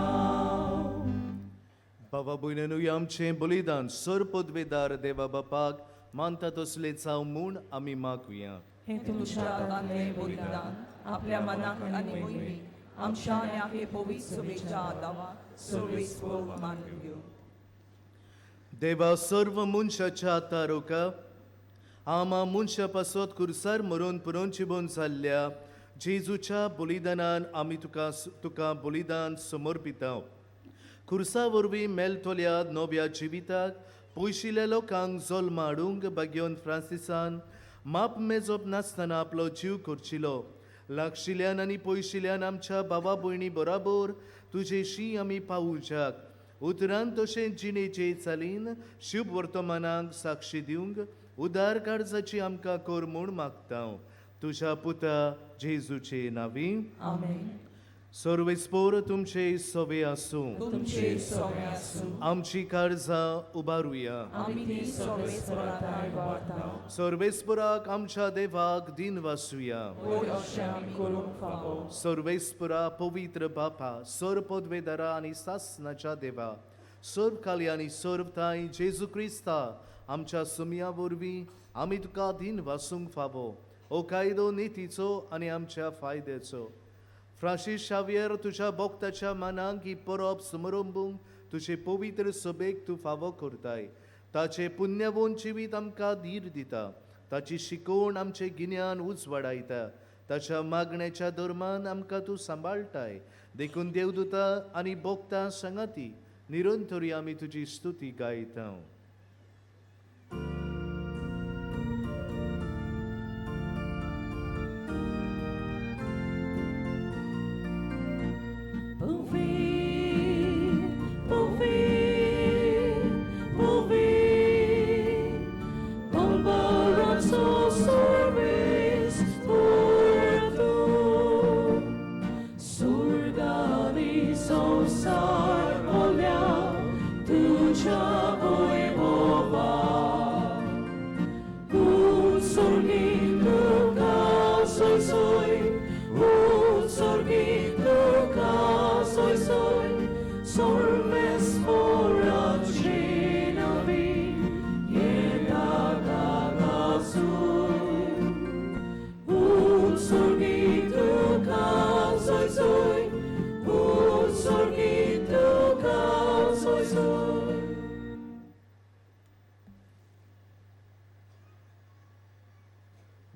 बाबा भयणीनू, आमचें बलिदान सर पदवेदार देवा बापाक मानता तसलें जावं म्हूण आमी मागुया. हें तुमच्या हातांतलें बलिदान आपल्या मनाक आनी मोहिमेक आमच्या आनी आपले पवित्र सभेच्या आदावाक सर्वेस्पर मानून घेवं. देवा सर्व मनशाच्या तारुका आमा मनशा पासत कुरसार मरून पुरोवन जिबोवन जाल्ल्या जेजूच्या बलिदानान आमी तुका तुका बलिदान समर्पिता. खुर्सा वरवीं मेलतल्या नव्या जिविताक पयशिल्ल्या लोकांक जल्म हाडूंक बागेवन फ्रांसिसान माप मेजप नासतना आपलो जीव करचिलो. लागशिल्ल्यान आनी पयशिल्ल्यान आमच्या भावा भयणी बराबर तुजेशी आमी पावूच्याक उतरान तशें जिणेचे चालीन शुभ वर्तमानाक साक्षी दिवंक उदार काळजाची आमकां कर म्हूण मागता. तुज्या पुता जेजूचे नांवी. आमेन. सर्वेस्पोर तुमचे सवे आसूं. तुमचे सवे आसूं. आमची काळजां उबारुया. आमी ती सर्वेस्परा थांय उबारता. सर्वेस्पराक आमच्या देवाक दिन वासुया. वयर अशें आमी करूंक फावो. सर्वेस्परा पवित्र बापा, सर्व पदवेदारा आनी सासनाच्या देवा, सर्व काली आनी सर्व थांय जेजू क्रिस्ता आमच्या सुमया वरवीं आमी तुका दिन वासूंक फावो. हो कायदो नितीचो आनी आमच्या फायद्याचो. फ्रांसीस शावियर तुज्या भक्ताच्या मनाक ही परब समरंबूंक तुजे पवित्र सभेक तूं फावो करताय. ताचे पुण्यवंत जिवीत आमकां धीर दिता. ताची शिकवण आमचें गिन्यान उजवाडायता. ताच्या मागण्याच्या धर्मान आमकां तूं सांबाळटाय. देखून देवदूता आनी भोक्ता सांगाती निरंतरी आमी तुजी स्तुती गायता.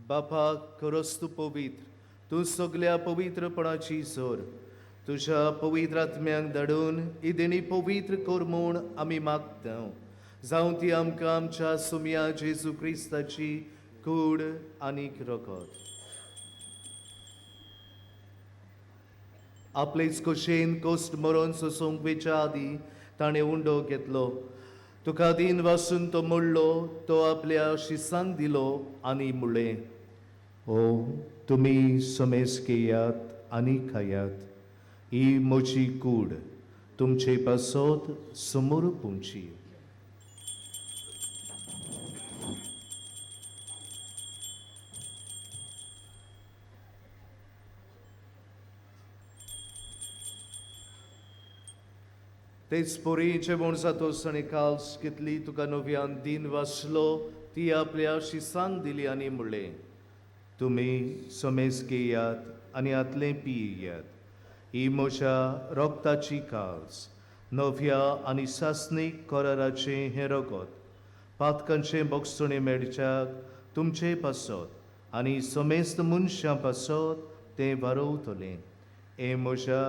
बापा, खरोच तूं पवित्र, तूं सगल्या पवित्रपणाची जोर. तुज्या पवित्र आत्म्यांक धाडून ही देणी पवित्र कर म्हूण आमी मागता. जावं ती आमकां आमच्या सुमया जेजू क्रिस्ताची कूड आनीक रगत. आपलेच खोशेन कोश्ट मरोन सोसूंक वेच्या आदीं ताणें उंडो घेतलो. तुका दीन वासून तो मोडलो, तो आपल्या शिसांक दिलो आनी म्हणलें, ओ तुमी समेज घेयात आनी खायात, ही म्हजी कूड तुमचे पासत समोर पुंची. तेच पोरी जेवण जातोस आनी काल्स घेतली, तुका नव्यान दीन वाचलो, ती आपल्या शिसांक दिली आनी म्हणलें, तुमी समेज घेयात आनी आतलें पियात, ही म्हज्या रोगताची काल्स, नव्या आनी सासणीक कराराचें हें रगत, पातकांचें बोगसणें मेळच्याक तुमचे पासत आनी समेस्त मनशां पासत तें वारोवतलें. हें म्हज्या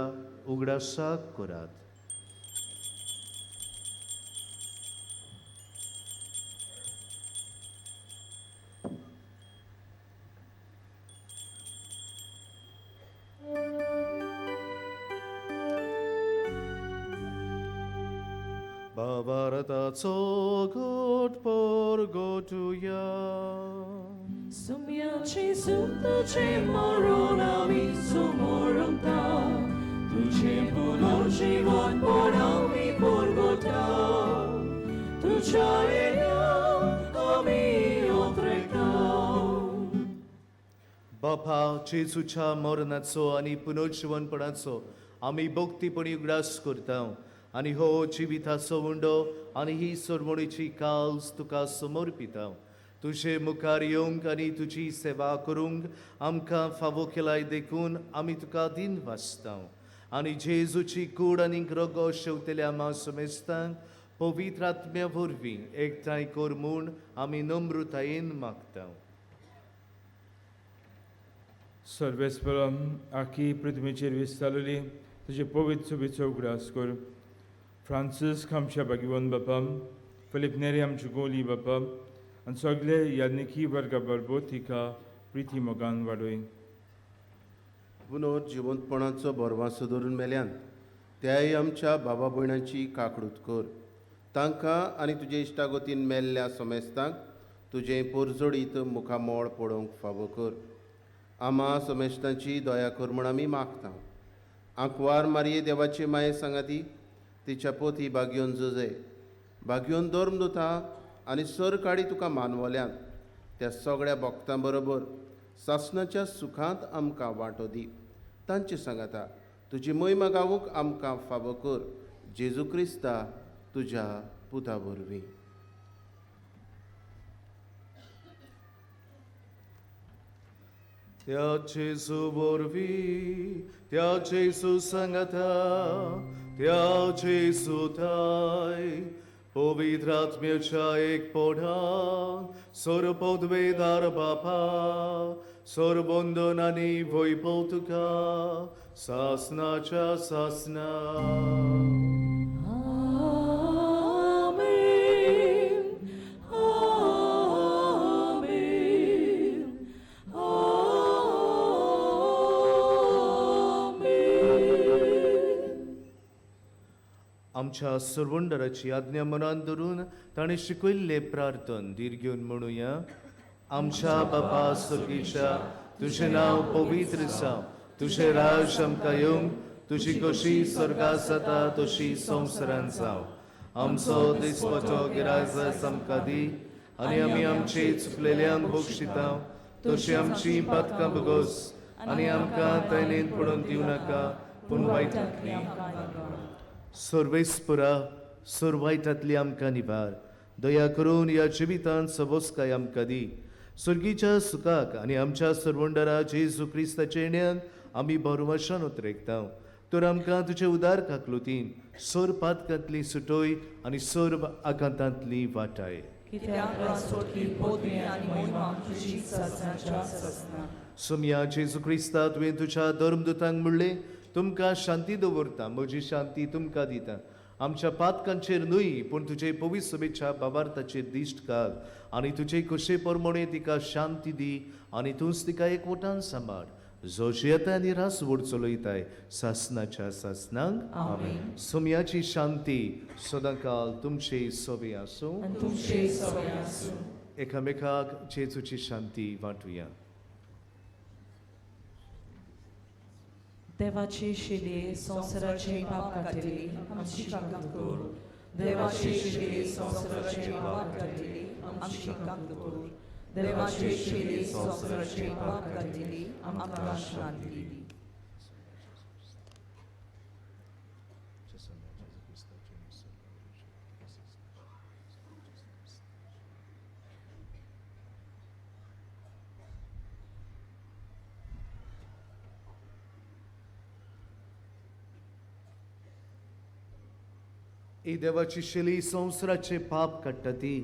उगडासाक करात. भारताचो गोट परगोटुया. सुम्या जेजू तुझे मरण आमी सुमरता, तुझे पुनर्जीवन पण आमी परगोटा, तुझ्या येण्या आमी ओत्रेता. बापा, जेजूच्या मरणाचो आनी पुनर्जीवनपणाचो आमी भक्तीपणी उगडास करता आनी हो जिविताचो उंडो आनी ही सरमणीची काल्स तुका समर्पिता. तुजे मुखार येवंक आनी तुजी सेवा करूंक आमकां फावो केलाय देखून आमी तुका दीन वाचता. आनी जेजूची कूड आनी रगो शेवतल्या मासमेस्तांक पवित्र आत्म्या वरवीं एकठांय कर म्हूण आमी नम्रतायेन मागता. सर्वेस्परम आखी पृथ्वीचेर विस्तारली तुजे पवित्र सुबेचो उगडास कर. फ्रांसीस आमच्या भाग्यवन बापा, फिलीप नेरी आमची गोली बापा आनी सगळे याज्ञिकी वर्गा बरोबर तिका प्रिती मोगान वाडय. पुनर्जिवंतपणाचो भरवासो धरून मेल्यान त्याय आमच्या बाबा भयणांची काकडूत कर. तांकां आनी तुजे इश्टागतीन मेल्ल्या समेस्तांक तुजें पोरजोडीत मुखामोळ पळोवंक फावो कर. आमा समेस्तांची दया कर म्हूण आमी मागता. आंकवार मारये देवाची माये सांगाती तिच्या पोथी बागयोन जुजे बागयोन धर्मदुता आनी सर काडी तुका मानवल्यान त्या सगळ्या भक्तां बरोबर सासणाच्या सुखांत आमकां वांटो दी. तांचे सांगाता तुजी महिमा गावूंक आमकां फावो कर. जेजू क्रिस्ता तुज्या पुता वरवीं. त्या जेजू वरवीं, त्या जेजू सांगाता, त्या जेजू थाय पवित्र आत्म्याच्या एकपणान सर्व पदवेदार बापा सर्वबंधन आनी वैभव तुका सासनाच्या सासना. आमेन, आमेन, आमेन. आमच्या सरवंडराची आज्ञा मनान धरून ताणें शिकयल्लें प्रार्थन धीर घेवन म्हणुया. आमच्या बापा सुर्गीच्या, तुजें नांव पवित्र जावं, तुजें राज आमकां येवंक, तुजी कशी स्वर्गा जाता तशी संवसारांत जावं. आमचो दिसपटो गिरायक आमकां दी आनी आमी आमचे चुकलेल्यांक बक्षिता तशी आमची पातकां बगोस आनी आमकां तयनेन पडून दिवं नाका पूण वायटांतली सर्वेस्पुरा सर्वायटांतली आमकां निवार. दया करून ह्या जिवितांत सबोसकाय आमकां दी. सुर्गीच्या सुखाक आनी आमच्या सरवंडरा जेजू क्रिस्ताच्या येण्यान आमी बरवाशान उतरेकता. तर आमकां तुजे उदार काकलुतीन सर्व पातकांतली सुटोय आनी सर्व आकांतांतली वाटाय. सोमया जेजू क्रिस्ता, तुवें तुज्या धर्मदूतांक म्हणलें, तुमकां शांती दवरता, म्हजी शांती तुमकां दिता. आमच्या पातकांचेर न्हय पूण तुजे पवित्र सभेच्या बाबार्थाचेर दिश्ट घाल आनी तुजे कशे प्रमाणे तिका शांती दी आनी तूंच तिका एकवटान सांबाळ, जो जियेता आनी रासवड चलयताय सासनाच्या सासनांक. आमेन. सोमयाची शांती सदांकाल तुमचे सोबे आसूं. तुमचे सोबे आसूं. एकामेकाक जेजूची शांती वांटुया. देवाची शिली संवसाराचे पाप काडटली आमची काकूत कर. देवाची शिली संवसाराचे पाप काडटली आमची काकूत कर. देवाची शिली संवसाराचे पाप काडटली आमकां शांती दी. ही देवाची शैली संवसाराचे पाप काडटा ती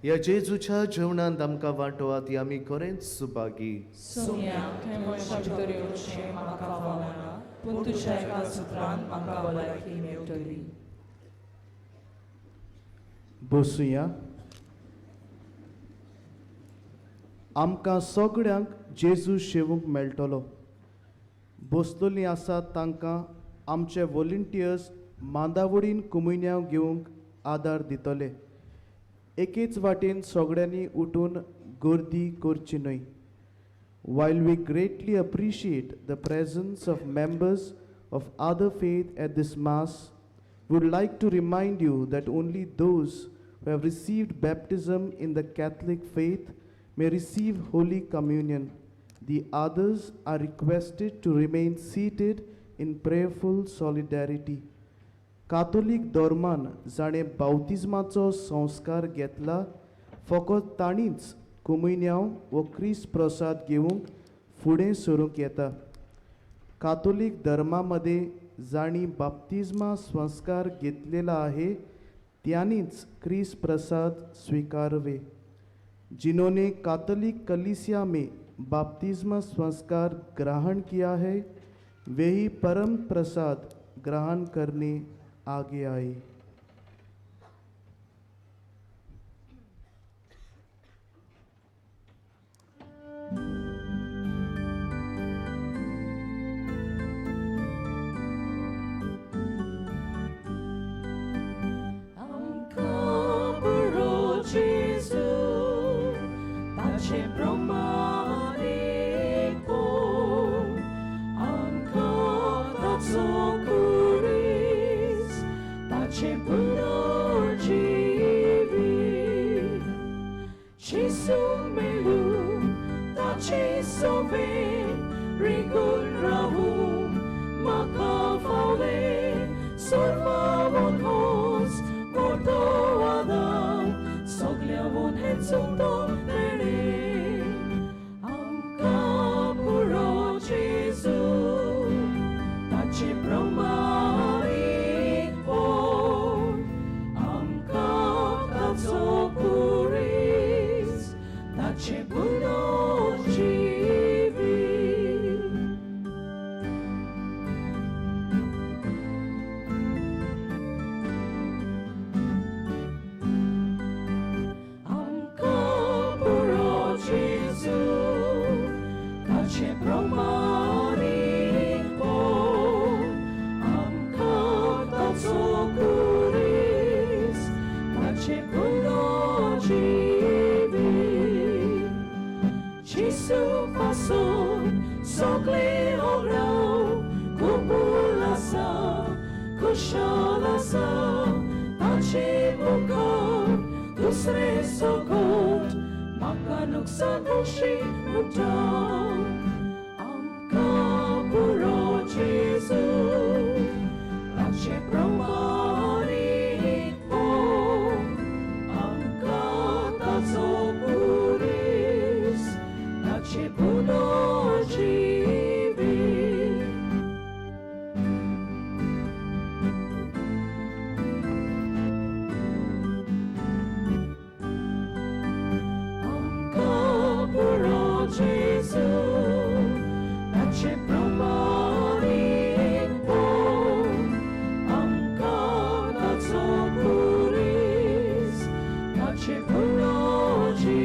ह्या जेजूच्या जेवणांत आमकां वांटो ती आमी खरेंच सुभागी. सोम्या, थंय मनशा भितर येवचें म्हाका फावना, पूण तुज्या एका सुत्रान म्हाका भलायकी मेळटली. बसुया. आमकां सगळ्यांक जेजू शेवूंक मेळटलो. बसलोलीं आसात तांकां आमचे व्हॉलंटियर्स मांदावडीन कुमुन्यांव घेवंक आदार दितले. एकेच वाटेन सगळ्यांनी उठून गर्दी करची न्हय. While we greatly appreciate the presence of members of other faith at this mass, we would like to remind you that only those who have received baptism in the Catholic faith may receive Holy Communion. The others are requested to remain seated in prayerful solidarity. Catholic धर्मान जाणें बावतिज्माचो संस्कार घेतला फकत तांणीच कुमुन्यांव वो क्रिस्त प्रसाद घेवंक फुडें सरूंक येता. कातोलीक धर्मा मदें जांणी बाप्तिज्मा संस्कार घेतलेला आहे त्यांनीच क्रिस्त प्रसाद स्वीकारवे. जिन्होंने कातोलिक कलीसिया में बाप्तिज्मा संस्कार ग्रहण किया है वे ही परम प्रसाद ग्रहण करने आगे आए. आमकां पुरो जेजू ताचे प्रमाणे कोण आमकां ताचो कुरीस ताचे पुनर्जिवीत जेजू मेलू ताचे सोबे रिगून रावूं म्हाका फावलें सर्वांक होच मोटो आदार सगल्यांवून हेचो तेणें आमकां पुरो जेजू ताचे प्रमाणे कोण आमकां दुसरे सोगोट म्हाका नुकसान उशी म्हणटा आमकां पुरो जेजू ताचे प्रमाणीकपण आमकां ताचो पुरीस ताचे पुनर्जिवीत. आमकां पुरो जेजू ताचे प्रमाणीकपण आमकां ताचो पुरीस ताचे पुनर्जिवीत.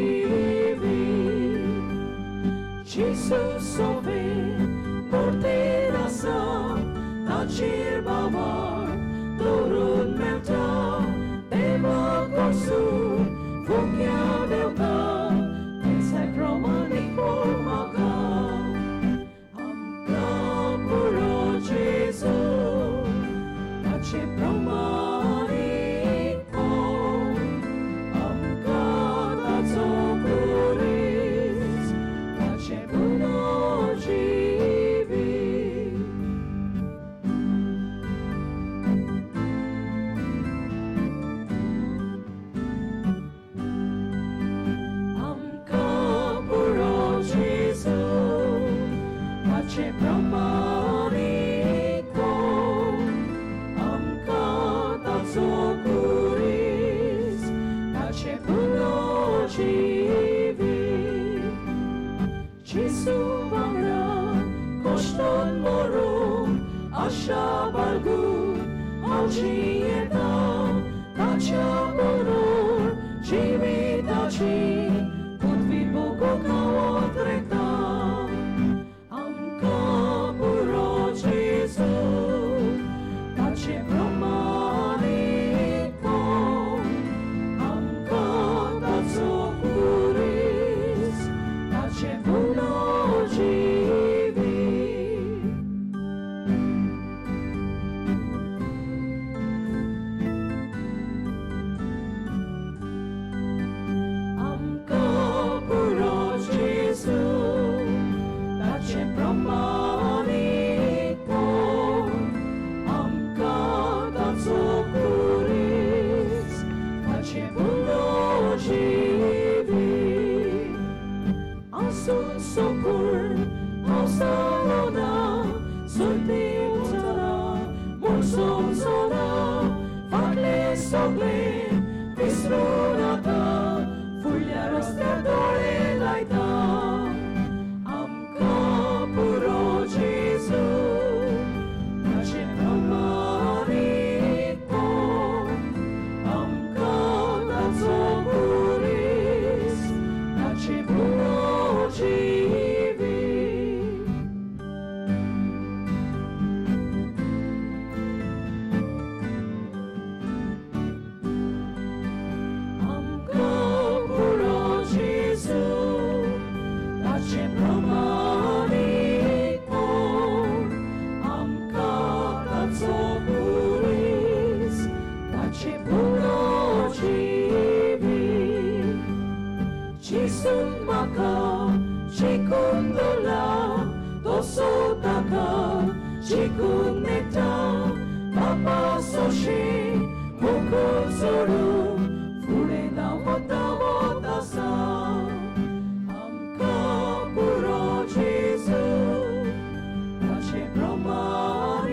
जेजू सोवे मोर्तेर आसा ताचेर बाबार दवरून मेळटा देवा कडसून फुक्या देवता तेंच्या प्रमाणीकपण म्हाका आमकां पुरो जेजू ताचे प्रमाणीकपण आमकां ताचो पुरीस ताचे पुनर्जिवीत. आमकां पुरो जेजू ताचे प्रमाणीकपण आमकां ताचो पुरीस ताचे पुनर्जिवीत. जेजू वांगडा कश्टान मरून आशा बाळगून हांव जियेता ताच्या बरोबर जिविताची पृथ्वी भोगूंक हांव उतरता. आमकां पुरो जेजू ताचे प्रमाणीकपण आमकां ताचो पुरीस ताचे पुनर्जिवीत. आमकां पुरो जेजू ताचे प्रमाणीकपण आमकां ताचो पुरीस ताचे पुनर्जिवीत. आसून सोकूर हांव जालो ना सुरती उठना म्हूण समजना फाटलें सगळें विसरूं नाका फुडल्या रस्त्यार दोळे लायता. आमकां पुरो जेजू ताचे प्रमाणीकपण आमकां ताचो पुरीस ताचे पुनर्जिवीत. आमकां पुरो जेजू ताचे प्रमाणीकपण आमकां ताचो पुरीस ताचे पुनर्जिवीत. जेजून म्हाका जिखून दवरला तसो ताका जिखून मेळटा बापा सोंशी मुखून सोडून फुडें धांवत धांवत आसा. आमकां पुरो जेजू ताचे प्रमाणीकपण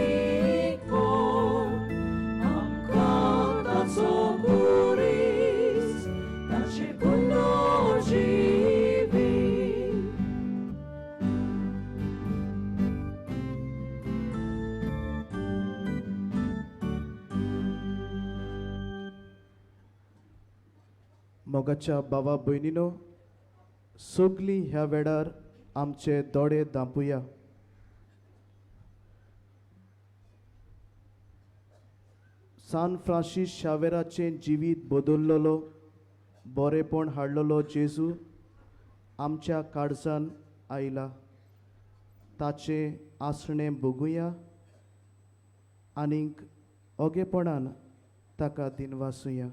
आमकां ताचो पुरीस ताचे पुनर्जिवीत. मोगाच्या भावा भयणीनो, सगलीं ह्या वेळार आमचे दोळे धांपुया. सान फ्रांसीस शावेराचें जिवीत बदल्लोलो, बरेपण हाडलेलो जेजू आमच्या काळजान आयला. ताचें आसणें भोगुया आनीक ओगेपणान ताका दिनवासुया.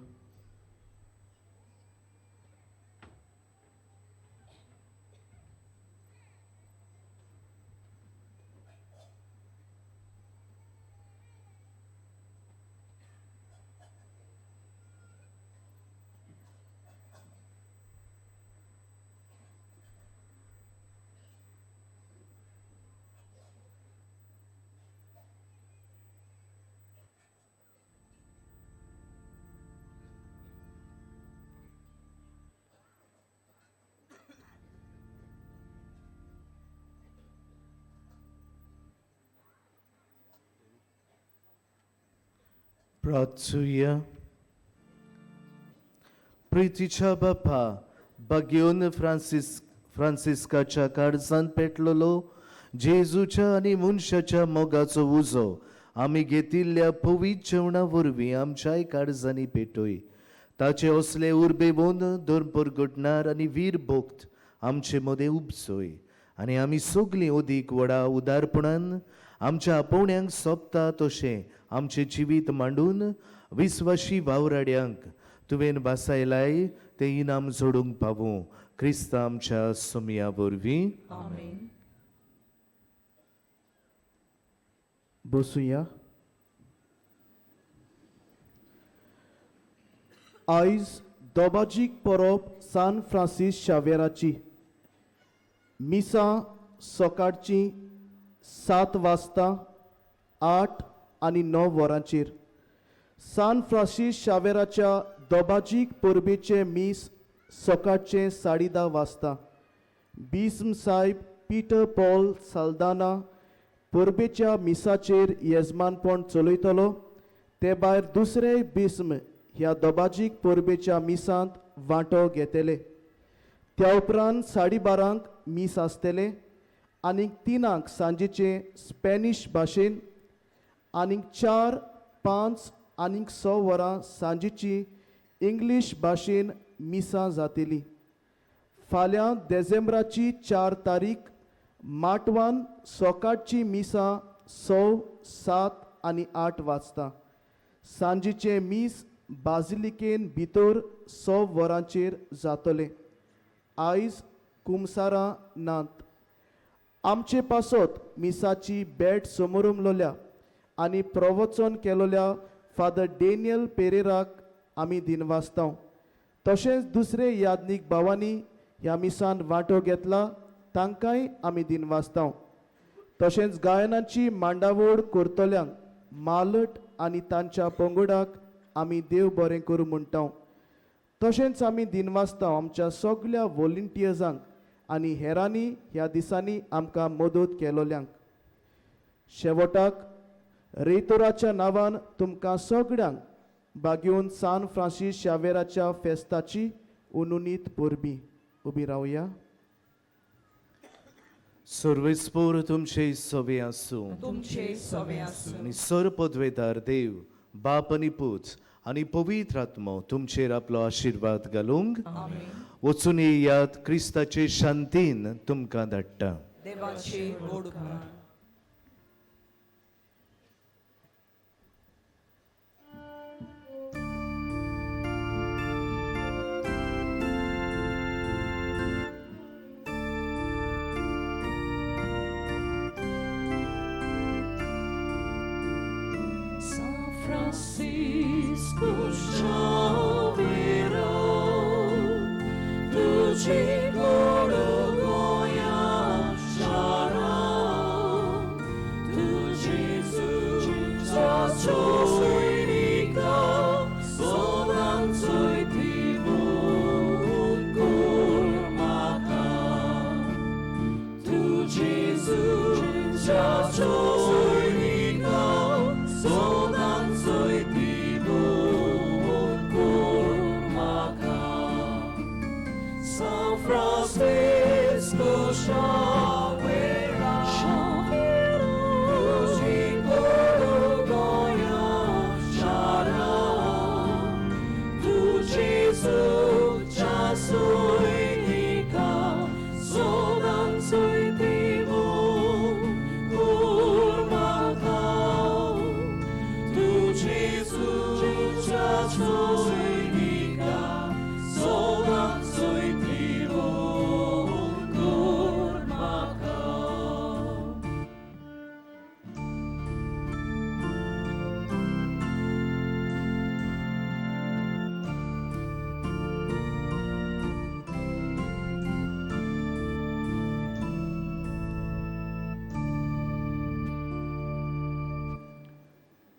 प्रार्थुया. प्रितीच्या बापा, बागेवन फ्रांसिस्काच्या काळजान पेटलेलो जेजूच्या आनी मनशाच्या मोगाचो उजो आमी घेतिल्ल्या पवित्र जेवणा वरवीं आमच्याय काळजांनी पेटय. ताचे असले उर्बेवन धर्म परगटणार आनी वीर भक्त आमचे मदें उपजय आनी आमी सगलीं अदीक व्हडा उदारपणान आमच्या आपोवण्यांक सोंपता तशें आमचें जिवीत मांडून विस्वाशी वावराड्यांक तुवें वासायलाय तें इनाम जोडूंक पावूं. क्रिस्ता आमच्या सोमया वरवीं. आमेन. बसुया. आयज दोबाजीक परब सान फ्रांसीस शावेराची. मिसां सकाळचीं 7 वाजता, 8 आनी 9 वरांचेर. सान फ्रांसीस शावेराच्या दोबाजीक परबेचें मीस सकाळचें 10:30 वाजता. बिस्म साहेब पीटर पॉल साल्दाना परबेच्या मिसाचेर येजमानपण चलयतलो. ते भायर दुसरेय बिस्म ह्या दोबाजीक परबेच्या मिसांत वांटो घेतले. त्या उपरांत 12:30 मीस आसतलें आनीक 3 सांजेचें स्पॅनीश भाशेन आनीक 4, 5 आनीक 6 वरां सांजेची इंग्लीश भाशेन मिसां जातली. फाल्यां देझेंब्राची 4 तारीख माटवान सकाळची मिसां 6, 7 आनी 8 वाजता. सांजेचें मीस बाजिलिकेन भितर 6 वरांचेर जातलें. आयज कुमसारां नात. आमचे पासत मिसाची भेट समोरमलोल्या आनी प्रवचन केलोल्या फादर डेनियल पेरेराक आमी दिनवासतांव. तशेंच दुसरे यादनीक भावांनी ह्या मिसान वांटो घेतला तांकांय आमी दिनवासतांव. तशेंच गायनाची मांडावळ करतल्यांक मालट आनी तांच्या पंगडाक आमी देव बरें करूं म्हणटांव. तशेंच आमी दिनवासतांव आमच्या सगल्या वॉलंटियर्सांक आनी हेरांनी ह्या दिसांनी आमकां मदत केलोल्यांक. शेवटाक रेतोराच्या नांवान तुमकां सगळ्यांक बागेवन सान फ्रांसीस शावेराच्या फेस्ताची उनुनीत परबीं. उबी रावया. सर्वेस्पोर तुमचे सवे आसूं. तुमचे सवे आसूं. आनी सर पदवेदार देव बाप आनी पूत आनी पवित्र आत्मो तुमचेर आपलो आशिर्वाद घालूंक. वचून येयात. क्रिस्ताचे शांतीन तुमकां धाडटा. देवाचे गोड उपकार. Francisco Xavier, तुझी गोड गोया शारा, तू जेजूचा सोयरिका, सदांचोय दिवून कर म्हाका. तू जेजूचा सोयरिका, सदांचोय दिवून कर म्हाका. San Francisco Xavier, तुझी गोड गोया शारा, तू जेजूच्या सोयरिका, सदांचोय दिवून कर म्हाका. तू जेजूच्या सोयरिका, सदांचोय दिवून कर म्हाका.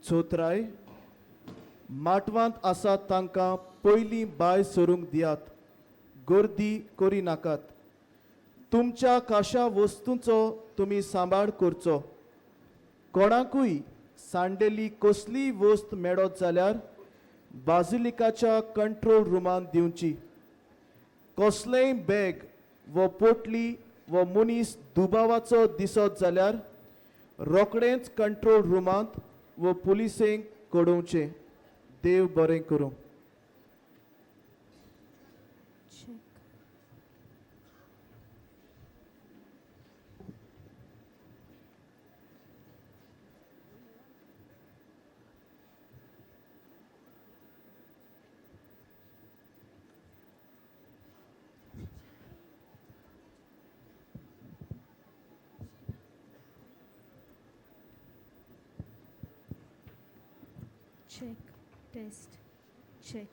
चोत्राय माटवांत आसा तांकां पयलीं बाय सरूंक दियात. गर्दी करिनाकात. तुमच्या काशा वस्तूंचो तुमी सांबाळ करचो. कोणाकूय सांडलेली कसलीय वस्त मेळत जाल्यार बाजिलिकाच्या कंट्रोल रुमांत दिवची. कसलेंय बॅग व पोटली व मनीस दुबावाचो दिसत जाल्यार रोखडेंच कंट्रोल रुमांत व पुलिसेंक कळोवचें. देव बरें करूं. Check, test, check.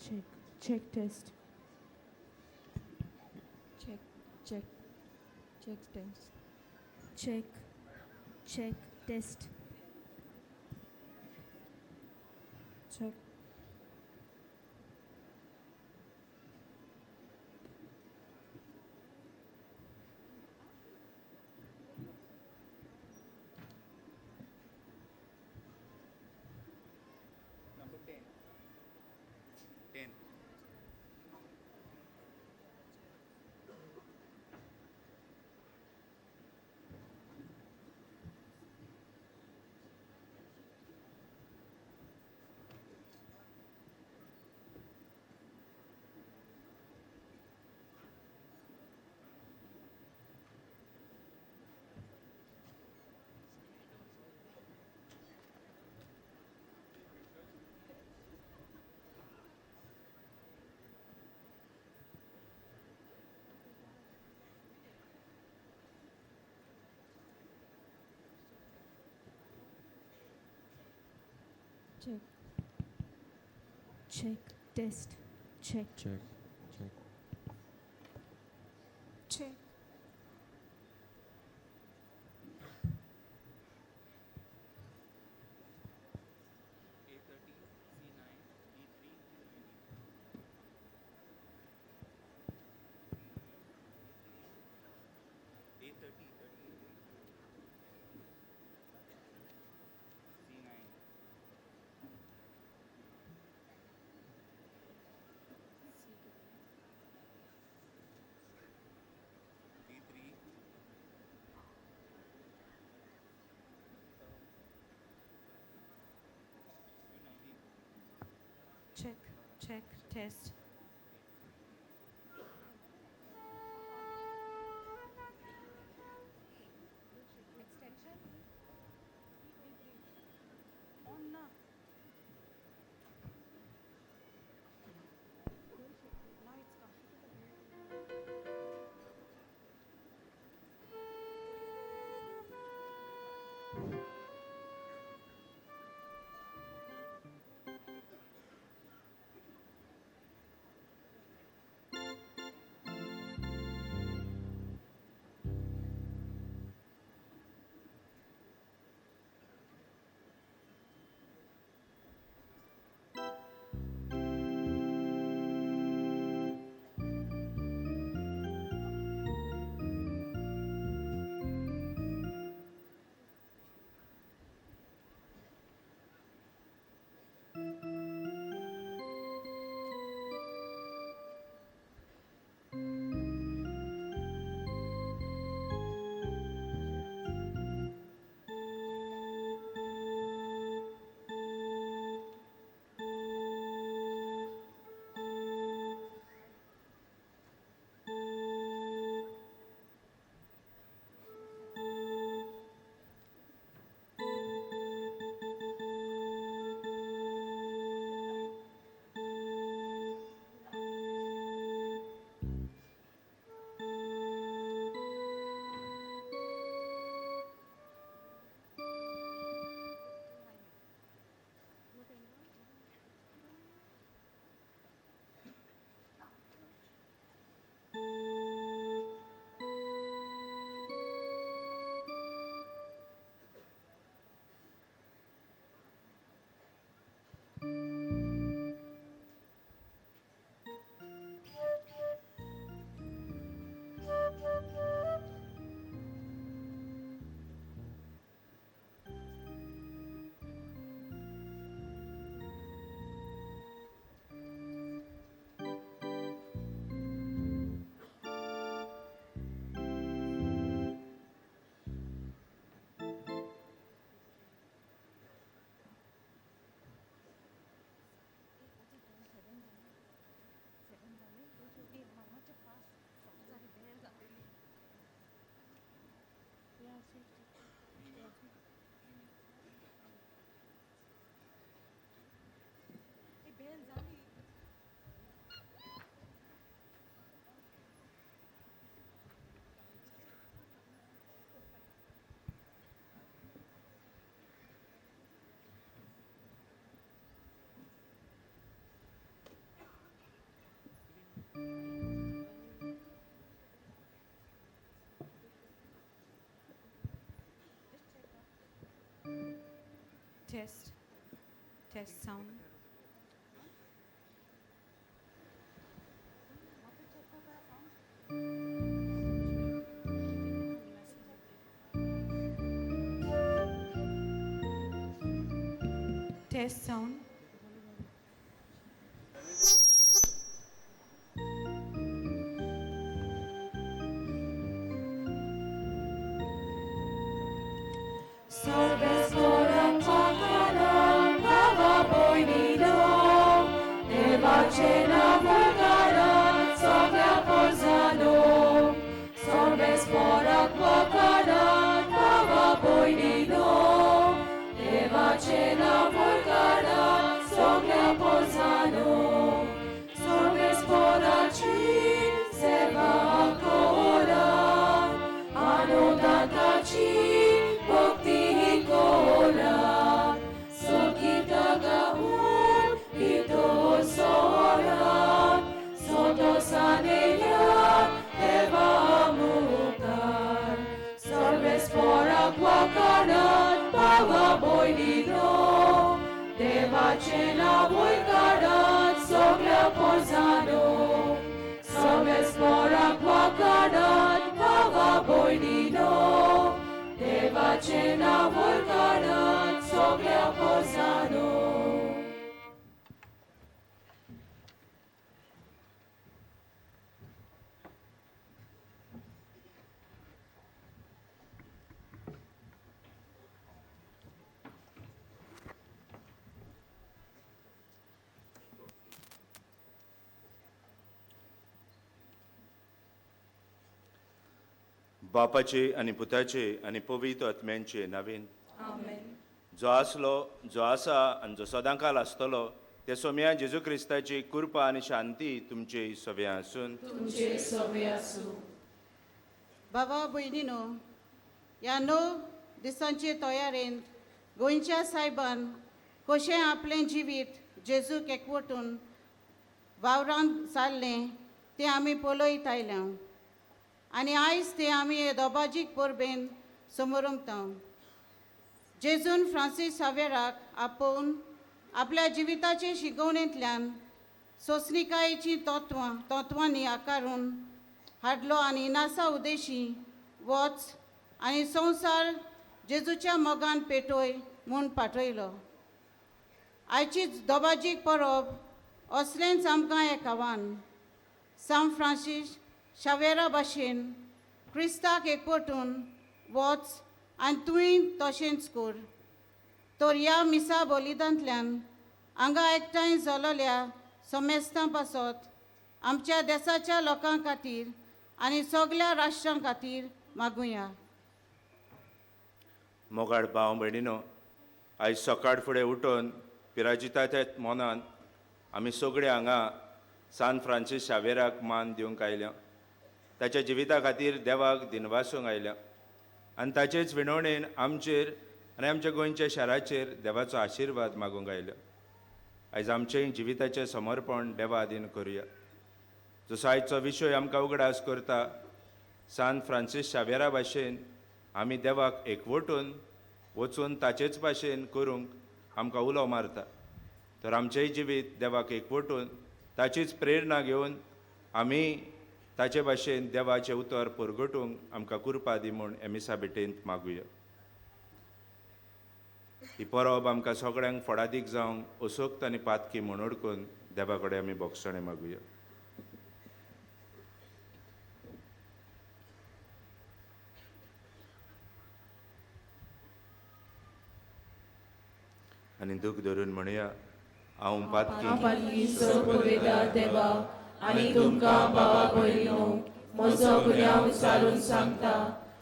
Check, check, test. Check, check, check, test. Check, check, test. Check. Number 10. 10. Check. Check, test, check. Check, check. Check. A30, C9, E3, A30, C9. D3. Check, check, test. Extension? On na. Lights off. Test. Test sound. Test sound. बापाचे आनी पुताचे आनी पवित्र आत्म्यांचे नावेन. आमेन. जो आसलो, जो आसा आनी जो सदांकाल आसतलो ते सोम्या जेजू क्रिस्ताची कृपा आनी शांती तुमचे सगळे आसून. तुमचे सगळे आसूं. बाबा भयणीनो, ह्या 9 दिसांचे तयारेंत गोंयच्या सायबान कशें आपलें जिवीत जेजूक एकवटून वावरांत सारलें तें आमी पळयत आयल्या आनी आयज ते आमी दोबाजीक परबेन समोरमता. जेजून फ्रांसीस सावेराक आपोवन आपल्या जिविताचे शिकवणेंतल्यान सोंसणिकायेचीं तत्वांनी आकारून हाडलो आनी नासा उदेशी वच आनी संवसार जेजूच्या मोगान पेटोय म्हूण पाठयलो. आयची दोबाजीक परब असलेंच आमकां एक आव्हान. सांत फ्रांसीस शावेरा भाशेन क्रिस्ताक एकवटून वच आनी तुवें तशेंच कर. तर ह्या मिसा बलिदांतल्यान हांगा एकठांय जालोल्या समेस्तां पासत आमच्या देसाच्या लोकां खातीर आनी सगल्या राष्ट्रां खातीर मागुया. मोगाळ भाव भयणीनो, आयज सकाळ फुडें उठून पिराजिताच्या मनान आमी सगळे हांगा सान फ्रांसीस शावेराक मान दिवंक आयल्या. ताच्या जिविता खातीर देवाक दिनवासूंक आयल्या आनी ताचेच विनवणेन आमचेर आनी आमच्या गोंयच्या शाराचेर देवाचो आशिर्वाद मागूंक आयल्या. आयज आमचें जिविताचें समर्पण देवा आदीन करुया. जसो आयचो विशय आमकां उगडास करता, सान फ्रांसीस शावेरा भाशेन आमी देवाक एकवटून वचून ताचेच भाशेन करूंक आमकां उलो मारता. तर आमचेंय जिवीत देवाक एकवटून ताचीच प्रेरणा घेवन आमी ताचे भाशेन देवाचें उतर परगटूंक आमकां कृपा दी म्हूण एमिसा भेटेंत मागुया. ही परब आमकां सगळ्यांक फळादीक जावंक असोक्त आनी पातकी म्हूण अडकून देवा कडेन आमी भोगसणें मागुया. आनी दूख धरून म्हणया, हांव पातकी देवा आनी तुमकां बाबा भयणीनो म्हजो गुन्यांव विचारून सांगता.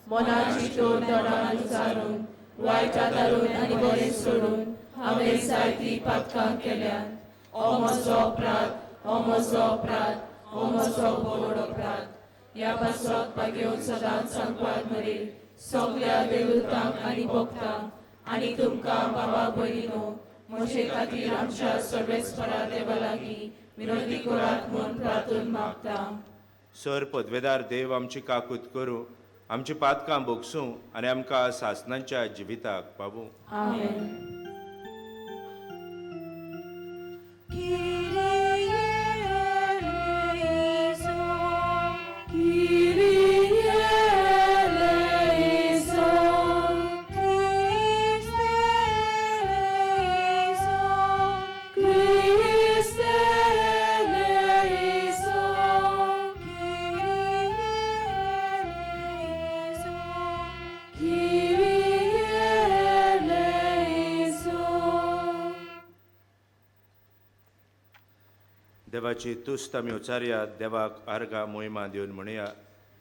मनाची चिंतून तोंडान उच्चारून वायट आदारून आनी बरें सोडून हांवें जायतीं पातकां केल्यात. ओ म्हजो अपराध, ओ म्हजो अपराध, ओ म्हजो व्हड अपराध. ह्या पासत भागेवन सदांच सांगपाक मरेल सगल्या देवतांक आनी भक्तांक आनी तुमकां बाबा भयणीनो म्हजे खातीर आमच्या सर्वेस्परा देवा लागीं विनोदी करात म्हूण प्रार्थून मागता. सर पदवेदार देव आमची काकूत करूं, आमची पातकां भोगसूं आनी आमकां सासणांच्या जिविताक पावूं. आमेन. देवाची तुस्त आमी उचारया. देवाक आर्गां मोहिमा दिवन म्हणया,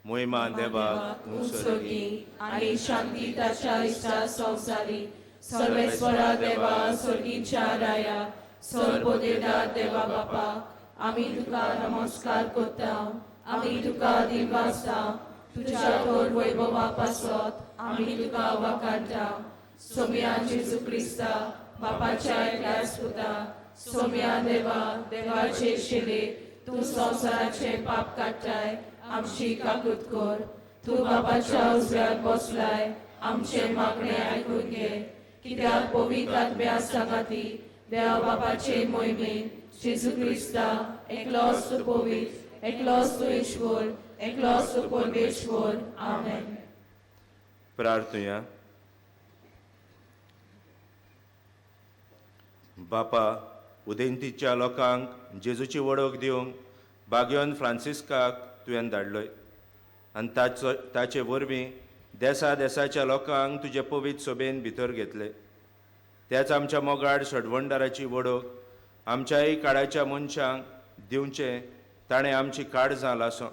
मोहिमा देवाक उंच स्वर्गी आनी शांती ताच्या इश्टा संवसारी. सर्वेस्वरा देवा, स्वर्गीच्या राया, सर्वपोदेदार देवा बापा, आमी तुका नमस्कार करता, आमी तुका दिनवासता. तुज्या थोर वैभवा पासत आमी तुका वाखाणटा. सोम्या जेजू क्रिस्ता, बापाच्या एकल्याच पुता, सोम्या देवा, देवाचे शिले, तूं संवसाराचें पाप काडटाय, आमची काकूत कर. तूं बापाच्या उजव्याक बसलाय, आमचें मागणें आयकून घे. कित्याक पवित्र आत्म्या सांगाती देवा बापाचे मोहिमेन जेजू क्रिस्ता, एकलोच तूं पवित्र, एकलोच तूं ईश्वर, एकलोच तूं परमेश्वर. आमेन. प्रार्थुया. बापा, उदेंतीच्या लोकांक जेजूची वळख दिवंक बाग्योन फ्रांसिस्काक तुवें धाडलोय आनी ताचो ताचे वरवीं देसा देसाच्या लोकांक तुजे पवित्र सोबेन भितर घेतले. त्याच आमच्या मोगाड सडवणदाराची वळख आमच्याय काळाच्या मनशांक दिवचें ताणें आमची काळजां लासो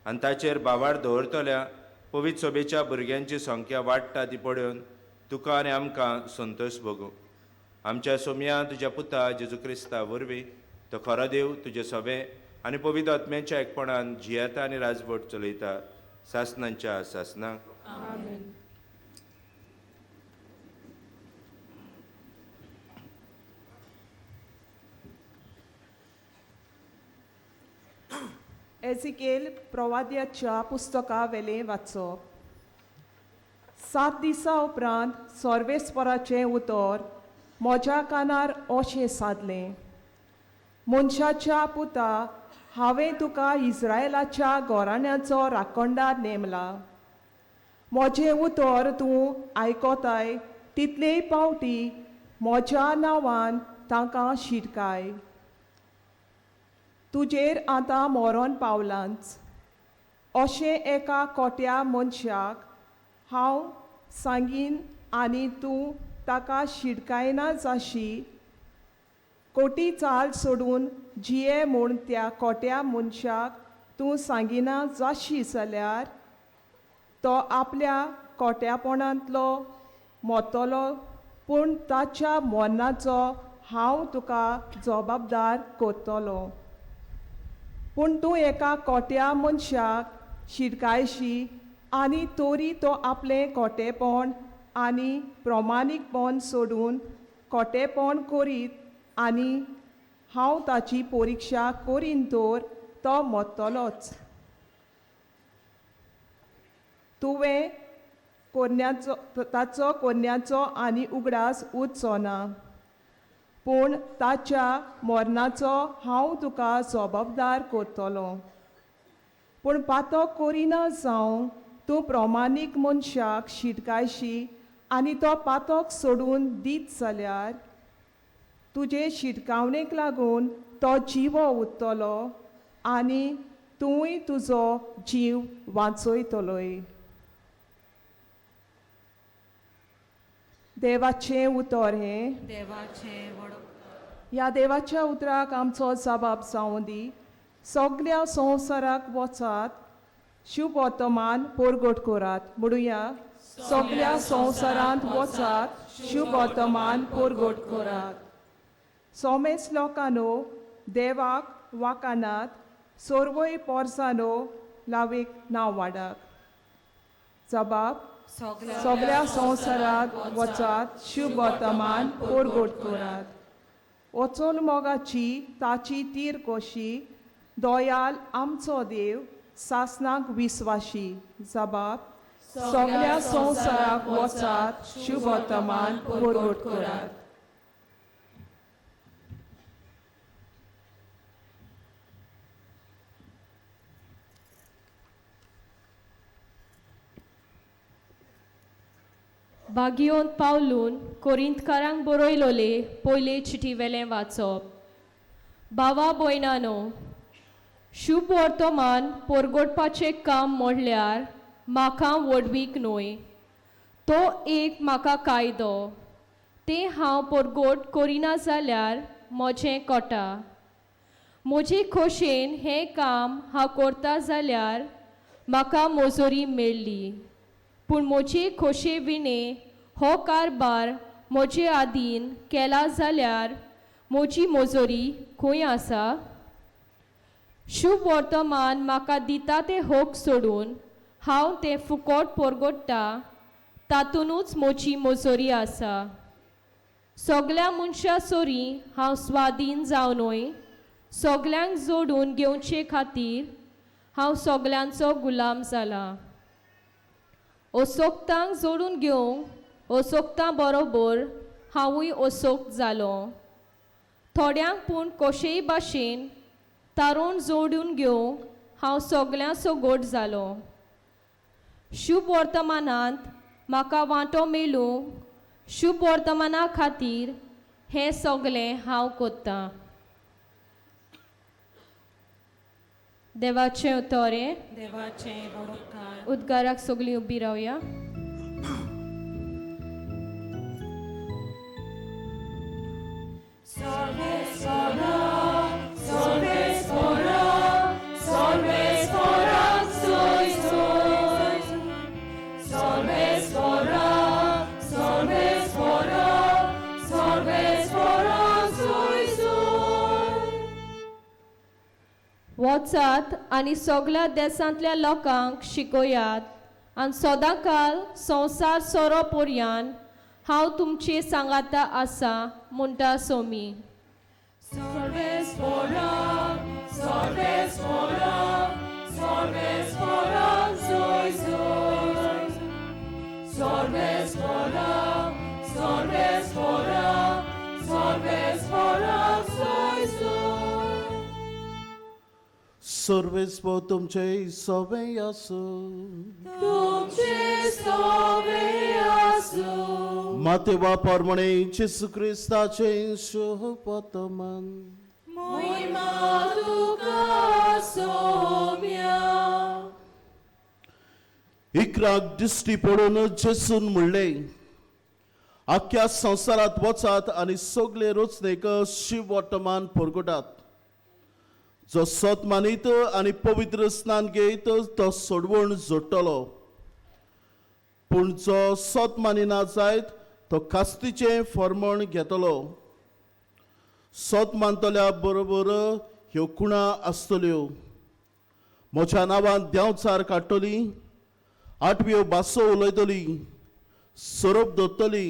आनी ताचेर भावार दवरतल्या पवित्र सोबेच्या भुरग्यांची संख्या वाडटा ती पळोवन तुका आनी आमकां संतोश भोगूं. आमच्या सोमया तुज्या पुता जेजू क्रिस्ता वरवीं तो खरो देव तुजे सोबे आनी पवित्र आत्म्याच्या एकपणान जियेता आनी राजवट चलयता सासनांच्या सासनांक. आमेन. एजिकेल प्रवाद्याच्या पुस्तका वेलें वाचप. 7 दिसां उपरांत सर्वेस्पराचें उतर म्हज्या कानार अशें सादलें, मनशाच्या पुता, हांवें तुका इस्रायलाच्या घराण्याचो राखणदार नेमला. म्हजें उतर तूं आयकताय तितलेय पावटी म्हज्या नांवान तांकां शिटकाय. तुजेर आतां मरण पावलांच अशें एका कोट्या मनशाक हांव सांगीन आनी तूं ताका शिटकायना जाशी. कोटी चाल सोडून जिये म्हूण त्या कोट्या मनशाक तूं सांगिना जाशी जाल्यार तो आपल्या कोट्यापणांतलो मोतलो, पूण ताच्या मरणाचो हांव तुका जबाबदार करतलो. पूण तूं एका कोट्या मनशाक शिटकायशी आनी तरी तो आपलें कोटेपण आनी प्रमाणीकपण सोडून कोटेपण करीत आनी हांव ताची परिक्षा करीन तर तो मरतलोच. तुवें कोन्याचो ताचो कोन्याचो आनी उगडास उरचो ना, पूण ताच्या मरणाचो हांव तुका जबाबदार करतलो. पूण पातो करिना जावं तूं प्रमाणीक मनशाक शिटकायशी आनी तो पातक सोडून दीत जाल्यार तुजे शिटकावणेक लागून तो जिवो उरतलो आनी तूंय तुजो जीव वांचयतलोय. देवाचें उतर हें. देवाचें व्हड. ह्या देवाच्या उतराक आमचो जबाब जावं दी. सगल्या संवसाराक वचात, शुभवर्तमान परगट करात. म्हणुया, सगल्या संवसारांत वचात, शुभवर्तमान परगट करात. सोमेस लोकांनो देवाक वाकानात, सर्वय पोरसानो लावेक नांव वाडाक. जबाब, सगल्या संवसारांत वचात, शुभवर्तमान परगट करात. वचोन मोगाची ताची तीर कशी, दयाल आमचो देव सासनाक विस्वाशी. जबाब, सगल्या संवसाराक वचात, शुभवर्तमान परगट करात. बागियोन पावलून कोरिंतकारांक बरयलोले पयले चिटी वेलें वाचप. बावा भयणानो, शुभ वर्तमान परगटपाचें काम म्हणल्यार म्हाका व्हडवीक न्हय, तो एक म्हाका कायदो. तें हांव परगट करिना जाल्यार म्हजें कोटा. म्हजे खोशेन हें काम हांव करता जाल्यार म्हाका मोजोरी मेळ्ळी, पूण म्हजे खोशे विणें हो कारबार म्हजे आदीन केला जाल्यार म्हजी मोजोरी खंय आसा? शुभ वर्तमान म्हाका दिता तें होक सोडून हांव तें फुकोट परगट्टा, तातूंतच म्हजी मोजोरी आसा. सगल्या मनशां सोरी हांव स्वादीन जावनूय सगल्यांक जोडून घेवचे खातीर हांव सगल्यांचो गुलाम जाला. असोक्तांक जोडून घेवंक असोक्तां बरोबर हांवूय असोक्त जालो. थोड्यांक पूण कशेय भाशेन तारून जोडून घेवंक हांव सगल्यांचो गोट जालो. शुभ वर्तमानांत म्हाका वांटो मेळूंक शुभ वर्तमाना खातीर हें सगलें हांव कोत्तां. देवाचें उतोरें. देवाचें उपकार. उद्गाराक सगळीं उबी रावया. वचात आनी सगळ्या देशांतल्या लोकांक शिकयात आनी सदांकाल संवसार सोरो पर्यान हांव तुमचे सांगाता आसा म्हणटा सोमी. सर्वेस्पो तुमचे सवे आसूं. तुमचे सवे आसूं. मातेवा परमणे जेसू क्रिस्ताचें शुभवर्तमान. मोहिमा तुका सोम्या. इकराक दिश्टी पडून जेसून म्हणलें, आख्ख्या संवसारांत वचात आनी सगळे रचणेक शिववर्तमान परगटात. जो सत मानीत आनी पवित्र स्नान घेयत तो सोडवण जोडटलो, पूण जो सत मानिना जायत तो कास्तीचें फॉर्मण घेतलो. सत मानतल्या बरोबर ह्यो खुणा आसतल्यो. म्हज्या नांवान देंवचार काडटली, आठव्यो भासो उलयतली, सोरोप धरतली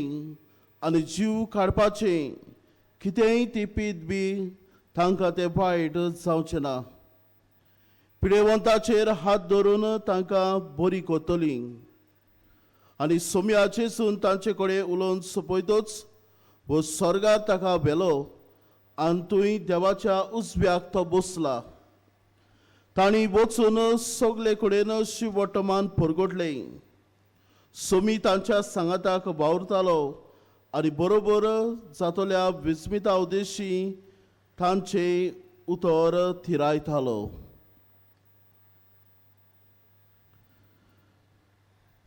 आनी जीव काडपाचें कितेंय ती पीत बी तांकां तें वायट जावचें ना. पिडेवंताचेर हात धरून तांकां बरी करतली. आनी सोम्याचेसून तांचे कडेन उलोवन सोंपयतच वो स्वर्गार ताका व्हेलो आनी थंय देवाच्या उजव्याक तो बसला. तांणी वचून सगळे कडेन शिववर्तमान परगटलें. सोमी तांच्या सांगाताक वावुरतालो आनी बरोबर जातल्या विस्मिता उद्देशी तांचे उतर थिरायतालो.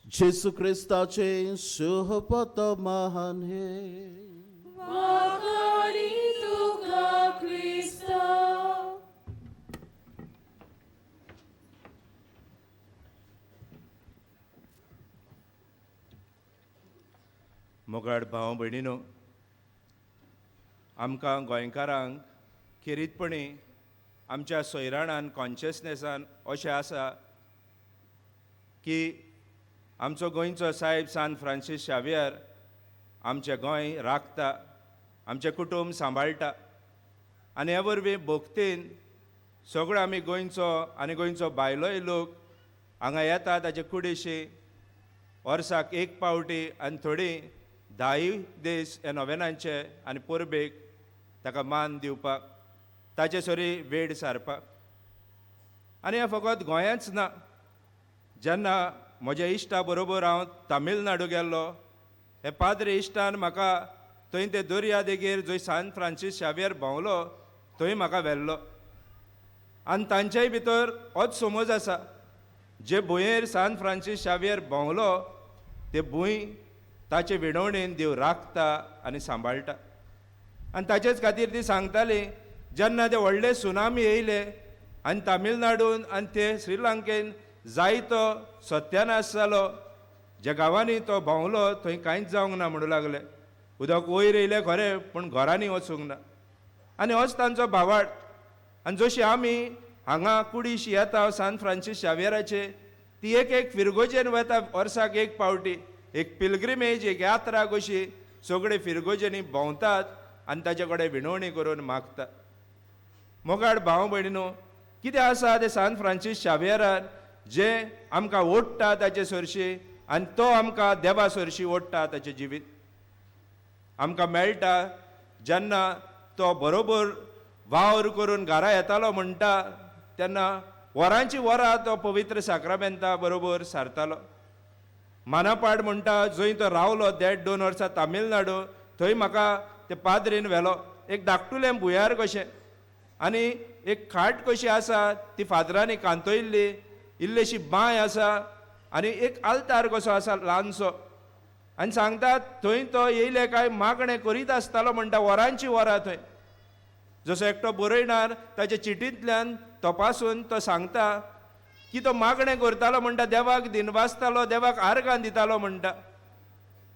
जेसू क्रिस्ताचें शुभवर्तमान हें. वाखाणी तुका क्रिस्ता. मोगाड भाव भयणीनो, आमकां गोंयकारांक खेरीतपणी आमच्या सोयराणान कॉन्शियसनेसान अशें आसा की आमचो गोंयचो सायब सान फ्रांसीस शावियर आमचें गोंय राखता, आमचें कुटुंब सांबाळटा आनी हे वरवीं भक्तीन सगळो आमी गोंयचो आनी गोंयचो भायलोय लोक हांगा येता ताचे कुडीशी वर्साक एक पावटी आनी थोडी 10 दीस ह्या नोवेनांचे आनी परबेक ताका मान दिवपाक, ताचे सरी वेळ सारपाक. आनी हें फकत गोंयांच ना, जेन्ना म्हज्या इश्टा बरोबर हांव तामिळनाडू गेल्लो, हे पाद्रे इश्टान म्हाका थंय ते दर्या देगेर जंय सान फ्रांसीस शावियर भोंवलो थंय म्हाका व्हेल्लो. आनी तांच्याय भितर होच समज आसा, जे भुंयेर सान फ्रांसीस शावियर भोंवलो ते भूंय ताचे विणवणेन देव राखता आनी सांबाळटा. आनी ताचेच खातीर ती सांगताली जेन्ना ते व्हडले सुनामी येयले आनी तामिळनाडून आनी ते श्रीलंकेन जायतो सत्यानाश जालो, ज्या गांवांनी तो भोंवलो थंय कांयच जावंक ना म्हणूं लागले. उदक वयर येयलें खरें पूण घरांनी वचूंक ना. आनी होच तांचो भावार्थ. आनी जशी आमी हांगा कुडीशी येता सान फ्रांसीस शावियराचे, ती एक एक फिरगोजेन वता वर्साक एक पावटी, एक पिलग्रिमेज, एक यात्रा कशी सगळे फिरगोजेनी भोंवतात आनी ताचे कडेन विनवणी करून मागतात. मोगाड भाव भयणीनो, कितें आसा तें सान फ्रांसीस शावियरान जें आमकां ओडटा ताचे सरशी आनी तो आमकां देवा सरशी ओडटा ताचें जिवीत आमकां मेळटा. जेन्ना तो बरोबर वावर करून घरा येतालो म्हणटा तेन्ना वरांची वरां तो पवित्र साक्रामेंता बरोबर सारतालो. मानापाड म्हणटा जंय तो रावलो 1.5-2 वर्सां तामिळनाडू, थंय म्हाका ते पाद्रीन व्हेलो. एक धाकटुलें भुंयार कशें आनी एक खाट कशी आसा ती फातरांनी कांतयल्ली, इल्लीशी बांय आसा आनी एक आल्तार कसो आसा ल्हानसो. आनी सांगतात थंय तो येयले काय मागणें करीत आसतालो म्हणटा वरांची वरां थंय. जसो एकटो बरयणार ताच्या चिटींतल्यान तपासून तो सांगता की तो मागणें करतालो म्हणटा, देवाक दिनवासतालो, देवाक आर्गां दितालो म्हणटा.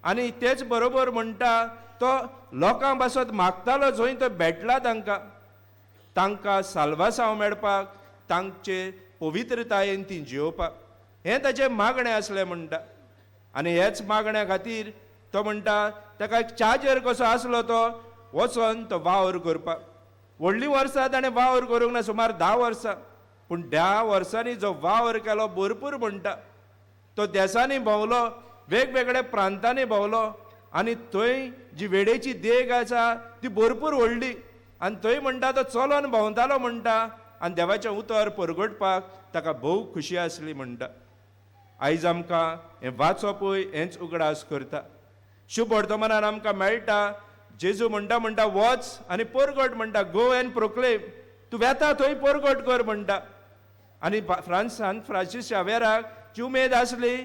आनी तेच बरोबर म्हणटा तो लोकां पासत मागतालो जंय तो भेटला तांकां, तांकां साल्वासांव मेळपाक, तांचे पवित्रतायेन ती जियोवपाक, हें ताचें मागणें आसलें म्हणटा. आनी हेच मागण्या खातीर तो म्हणटा ताका एक चार्जर कसो आसलो तो वचोन तो वावर करपाक. व्हडलीं वर्सां ताणें वावर करूंक ना, सुमार 10 वर्सां, पूण 10 वर्सांनी जो वावर केलो भरपूर म्हणटा. तो देसांनी भोंवलो, वेगवेगळ्या प्रांतांनी भोंवलो आनी थंय जी वेडेची देग आसा ती भरपूर व्हडली आनी थंय म्हणटा तो चलोन भोंवतालो म्हणटा आनी देवाचें उतर परगटपाक ताका भोव खुशी आसली म्हणटा. आयज आमकां हें वाचपूय हेंच उगडास करता. शुभ वर्तमानान आमकां मेळटा जेजू म्हणटा म्हणटा वच आनी परगट म्हणटा, गो एन्ड प्रोक्लेम, तूं वेता थंय परगट कर म्हणटा. आनी सान फ्रांसीस शावेराक जी उमेद आसली,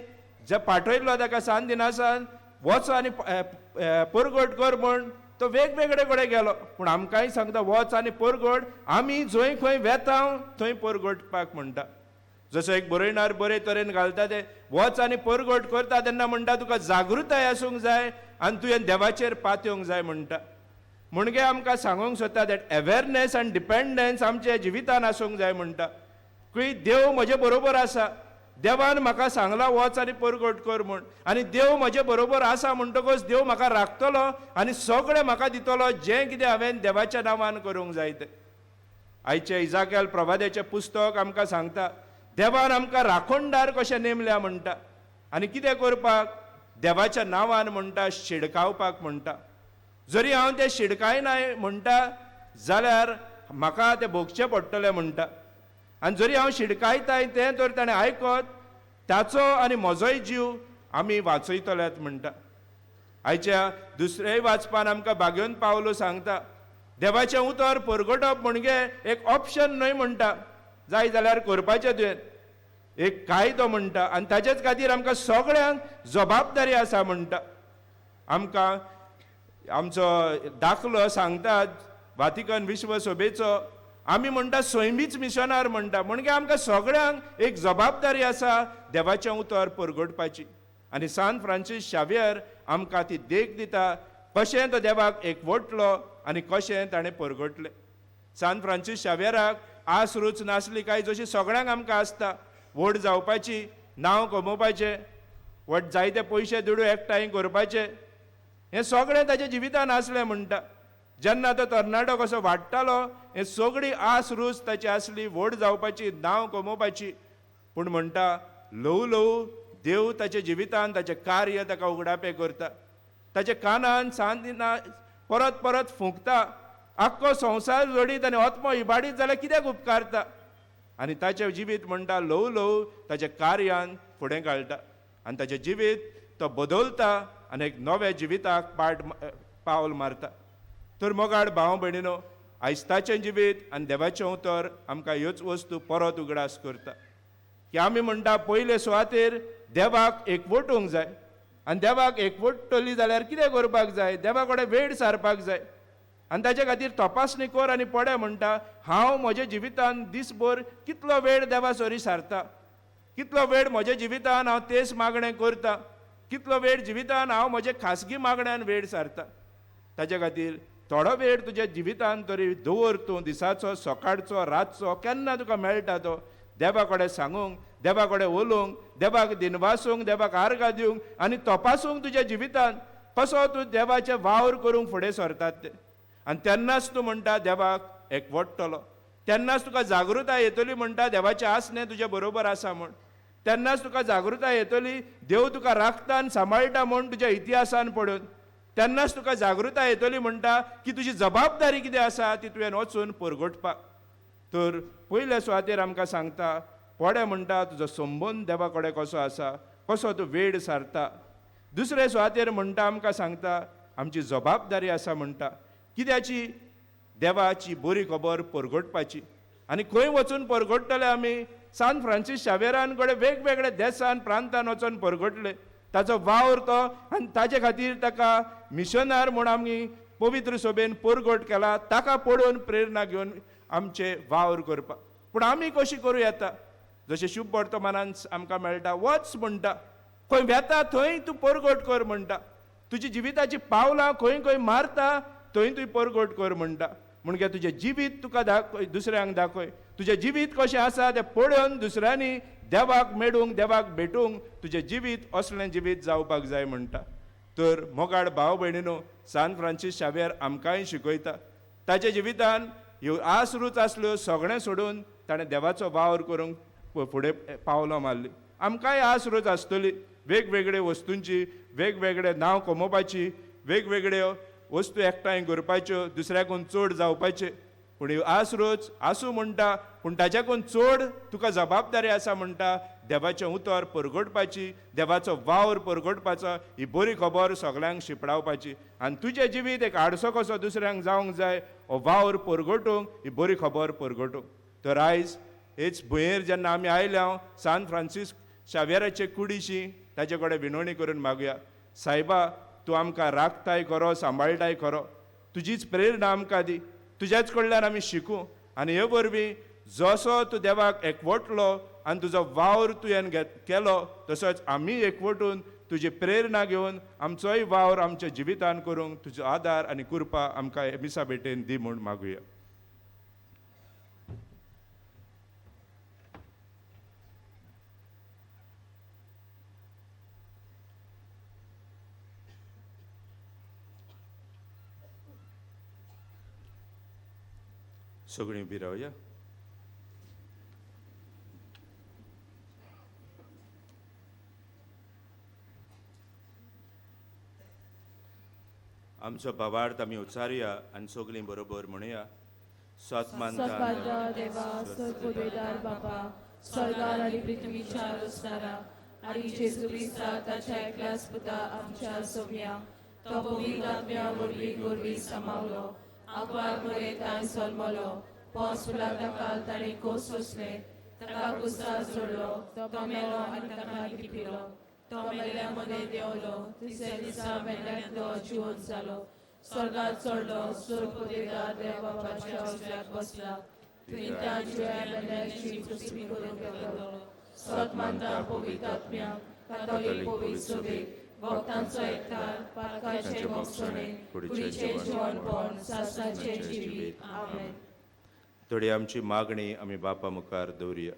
जे पाठयल्लो ताका सान दिनासान वच आनी परगट कर म्हूण, तो वेगवेगळे कडेन गेलो. पूण आमकांय सांगता वच आनी परगट, आमी जंय खंय वेता थंय परगटपाक म्हणटा. जसो एक बरयणार बरे तरेन घालता ते वच आनी परगट करता तेन्ना म्हणटा तुका जागृताय आसूंक जाय आनी तुवें देवाचेर पातयेवंक जाय म्हणटा. म्हणजे आमकां सांगूंक सोदता that awareness आनी डिपेंडन्स आमच्या जिवितान आसूंक जाय म्हणटा की देव म्हजे बरोबर आसा, देवान म्हाका सांगलां वच आनी परगट कर म्हूण, आनी देव म्हजे बरोबर आसा म्हणटकच देव म्हाका राखतलो आनी सगळें म्हाका दितलो जें कितें हांवें देवाच्या नांवान करूंक जाय तें. आयचें इजाकेल प्रवाद्याचें पुस्तक आमकां सांगता देवान आमकां राखणदार कशें नेमल्या म्हणटा आनी कितें करपाक, देवाच्या नांवान म्हणटा शिडकावपाक म्हणटा. जरी हांव तें शिडकायना म्हणटा जाल्यार म्हाका तें भोगचें पडटलें म्हणटा, आनी जरी हांव शिडकायताय तें तर ताणें आयकत ताचो आनी म्हजोय जीव आमी वाचयतल्यात म्हणटा. आयच्या दुसऱ्याय वाचपान आमकां भाग्योन पावलो सांगता देवाचें उतर परगटप म्हणजे एक ऑप्शन न्हय म्हणटा, जाय जाल्यार करपाचें तुवें, एक कायदो म्हणटा आनी ताचेच खातीर आमकां सगळ्यांक जबाबदारी आसा म्हणटा. आमकां आमचो दाखलो सांगतात वातिकन विश्व सभेचो, आमी म्हणटा सैमीच मिशनार म्हणटा, म्हणजे आमकां सगळ्यांक एक जबाबदारी आसा देवाचें उतर परगटपाची. आनी सान फ्रांसीस शावियर आमकां ती देख दिता कशें तो देवाक एकवटलो आनी कशें ताणें परगटलें. सान फ्रांसीस शावियराक आस रूच नासली काय जशी सगळ्यांक आमकां आसता, व्हड जावपाची, नांव कमोवपाचें, व्हड जायते पयशे दुडू एकठांय करपाचे, हें सगळें ताच्या जिवितान आसलें म्हणटा. जेन्ना तो तरणाटो कसो वाडटालो हें सगळी आस रूच ताची आसली व्हड जावपाची, नांव कमोवपाची, पूण म्हणटा ल्हवू ल्हवू देव ताच्या जिवितान ताचें कार्य ताका उगडापें करता, ताच्या कानान सान दिना परत परत फुंकता, आख्खो संवसार जोडीत आनी आत्मो इबाडीत जाल्यार कित्याक उपकारता. आनी ताचें जिवीत म्हणटा ल्हवू ल्हवू ताच्या कार्यान फुडें घालता आनी ताचें जिवीत तो बदलता आनी एक नव्या जिविताक पावल मारता. तर मोगाड भाव भयणीनो, आयज ताचें जिवीत आनी देवाचें उतर आमकां ह्योच वस्तू परत उगडास करता की आमी म्हणटा पयले सुवातेर देवाक एकवटूंक जाय आनी देवाक एकवटतली जाल्यार कितें करपाक जाय, देवा कडेन वेळ सारपाक जाय. आनी ताजे खातीर तपासणी कर आनी पळय म्हणटा, हांव म्हज्या जिवितान दीसभर कितलो वेळ देवा सरी सारता, कितलो वेळ म्हज्या जिवितान हांव तेच मागणें करता, कितलो वेळ जिवितान हांव म्हजे खासगी मागण्यान वेळ सारता. ताजे खातीर थोडो वेळ तुज्या जिवितान तरी दवर तूं, दिसाचो, सकाळचो, रातचो, केन्ना तुका मेळटा तो देवा कडेन सांगूंक, देवा कडेन उलोवंक, देवाक दिनवासूंक, देवाक आर्गां दिवंक आनी तपासूंक तुज्या जिवितान कसो तूं देवाचे वावर करूंक फुडें सरतात ते. आनी तेन्नाच तूं म्हणटा देवाक एकवटतलो, तेन्नाच तुका जागृताय येतली म्हणटा देवाचें आसणें तुज्या बरोबर आसा म्हूण, तेन्नाच तुका जागृताय येतली देव तुका राखता आनी सांबाळटा म्हूण तुज्या इतिहासान पडून, तेन्नाच तुका जागृताय येतली म्हणटा की तुजी जबाबदारी कितें आसा ती तुवें वचून परगटपाक. तर पयल्या सुवातेर आमकां सांगता पडे म्हणटा तुजो संबंद देवा कडेन कसो आसा, कसो तूं वेळ सारता. दुसरे सुवातेर म्हणटा आमकां सांगता आमची जबाबदारी आसा म्हणटा कित्याची, देवाची बरी खबर परगटपाची. आनी खंय वचून परगटतले आमी? सान फ्रांसीस शावेरान कडेन वेगवेगळ्या देसान प्रांतान वचून परगटले ताचो वावर तो, आनी ताजे खातीर ताका मिशनार म्हूण आमी पवित्र सभेन परगट केला, ताका पळोवन प्रेरणा घेवन आमचे वावर करपाक. पूण आमी कशी करूं येता? जशें शुभ वर्तमानान आमकां मेळटा, वच म्हणटा खंय वेता थंय तूं परगट कर म्हणटा, तुजी जिविताची पावलां खंय खंय मारता थंय तूं परगट कर म्हणटा. म्हणजे तुजें जिवीत तुका दाखय, दुसऱ्यांक दाखय तुजें जिवीत कशें आसा तें पळोवन दुसऱ्यांनी देवाक मेळूंक, देवाक भेटूंक तुजें जिवीत असलें जिवीत जावपाक जाय म्हणटा. तर मोगाळ भाव भयणीनो, सान फ्रांसीस शावेर आमकांय शिकयता ताच्या जिवितान ह्यो आस रूच आसल्यो सगळें सोडून ताणें देवाचो वावर करूंक फुडें पावलां मारली. आमकांय आस रूच आसतली वेगवेगळे वस्तूंची, वेगवेगळे नांव कमोवपाची, वेगवेगळ्यो वस्तू एकठांय करपाच्यो, दुसऱ्याकून चड जावपाचे. पूण ह्यो आस रोज आसूं म्हणटा, पूण ताच्याकून चड तुका जबाबदारी आसा म्हणटा देवाचें उतर परगटपाची, देवाचो वावर परगटपाचो, ही बरी खबर सगल्यांक शिंपडावपाची. आनी तुजें जिवीत एक आडसो कसो दुसऱ्यांक जावंक जाय, हो वावर परगटूंक, ही बरी खबर परगटूंक. तर आयज हेच भुंयेर जेन्ना आमी आयल्या सान फ्रांसीस शावेराचे कुडीशी ताचे कडेन विनवणी करून मागया, सायबा तूं आमकां राखताय खरो, सांबाळटाय खरो, तुजीच प्रेरणा आमकां दी, तुज्याच कडल्यान आमी शिकूं आनी हे वरवीं जसो तूं देवाक एकवटलो आनी तुजो वावर तुवें केलो तसोच आमी एकवटून तुजी प्रेरणा घेवन आमचोय वावर आमच्या जिवितान करूंक तुजो आदार आनी कृपा आमकां मिसा भेटेन दी म्हूण मागुया. सगळीं उबी रावया. आमचो भावार्थ आमी उच्चारुया आनी सगळीं बरोबर म्हणुया. सत्मानता देवा, स्वर्गपुरवयदार बापा, स्वर्गार आनी पृथ्वीच्या रचणारा आनी जेजू क्रिस्ता ताच्या एकल्याच पुता आमच्या सोम्या, तो पवित्र आत्म्या वरवीं गोरवी समावलो, आंकवार मरे तांय जल्मलो, पोंस पिलाता ताणें कोस सोंसलें, ताका कुस्तार जोडलो, तो मेलो आनी ताका लिपिलो, तो मेल्ल्या मदें देंवलो, तिसऱ्या दिसा मेल्ल्यांतलो जिवंत जालो, स्वर्गात चडलो, स्वर्गपुरवयदार देव बापाच्या उजव्याक बसला, थंय त्या जिव्या मेल्ल्यांची दुसरी करूंक येतलो. सत मानता पवित्र आत्म्याक, कातोलीक पवित्र सभेक, भक्तांचो एकठार, पातकाचें भोगसणें, कुडीचें जिवनपण, सासणाचें जिवीत. आमेन. थोडी आमची मागणी आमी बापा मुखार दवरुया.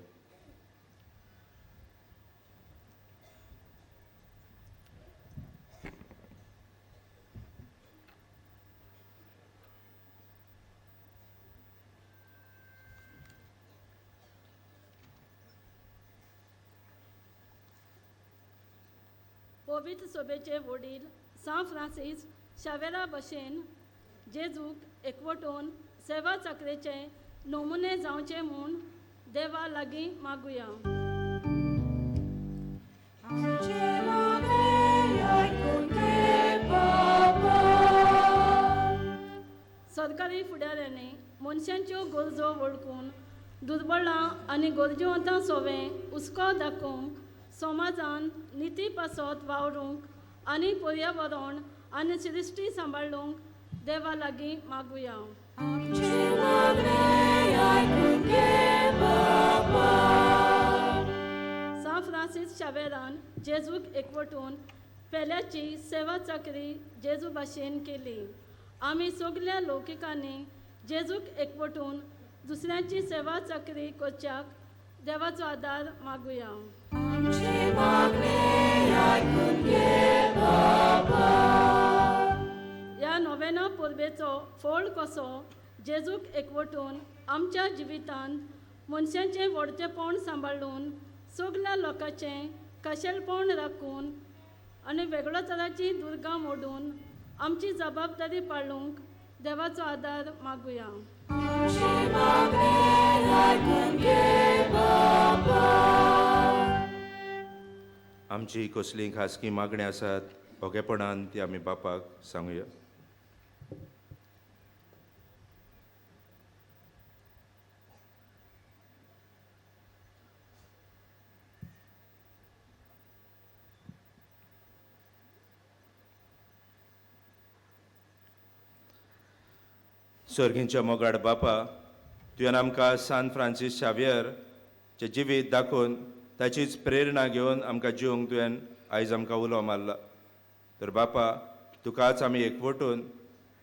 पवित्र सभेचे वडील सान फ्रांसीस शावेरा भशेन जेजूक एकवटून सेवा चाकरेचे नमुने जावचे म्हूण देवा लागीं मागुया. सरकारी फुडाऱ्यांनी मनशांच्यो गरजो वळखून दुर्बळां आनी गरजेवंतां सोवें हुस्को दाखोवंक, समाजान निती पासत वावरूंक आनी पर्यावरण आनी सृश्टी सांबाळूंक देवा लागीं मागुया. सांत फ्रांसीस शावेरान जेजूक एकवटून पेल्याची सेवा चाकरी जेजू भाशेन केली. आमी सगल्या लौकिकांनी जेजूक एकवटून दुसऱ्यांची सेवा चाकरी करच्याक देवाचो आदार मागुया. ह्या नोवेना परबेचो फळ कसो जेजूक एकवटून आमच्या जिवितांत मनशांचें व्हडचेपण सांबाळून सगल्या लोकांचें खाशेलपण राखून आनी वेगळोचाराची दुर्गां मोडून आमची जबाबदारी पाळूंक देवाचो आदार मागुया. आमची कसली खासगी मागणी आसात ओगेपणान ती आमी बापाक सांगुया. सर्गींच्या मोगाड बापा, तुवें आमकां सांत फ्रांसीस शावियरचें जिवीत दाखोवन ताचीच प्रेरणा घेवन आमकां जिवंक तुवें आयज आमकां उलो मारला. तर बापा, तुकाच आमी एकवटून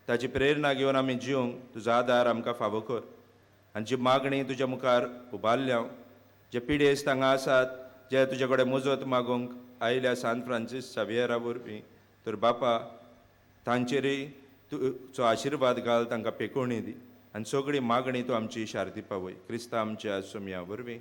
ताची प्रेरणा घेवन आमी जिवंक तुजो आदार आमकां फावो कर. आनी जी मागणी तुज्या मुखार उबारल्या, जे पिडेस्त हांगा आसात जे तुजे कडेन मुजत मागूंक आयल्या सांत फ्रांसीस शावियरा वरवीं, तर बापा तांचेरय तुजो आशिर्वाद घाल, तांकां पेकोवणी दी आनी सगळी मागणी तूं आमची शारदी पावय. क्रिस्ता आमच्या सोमया वरवीं.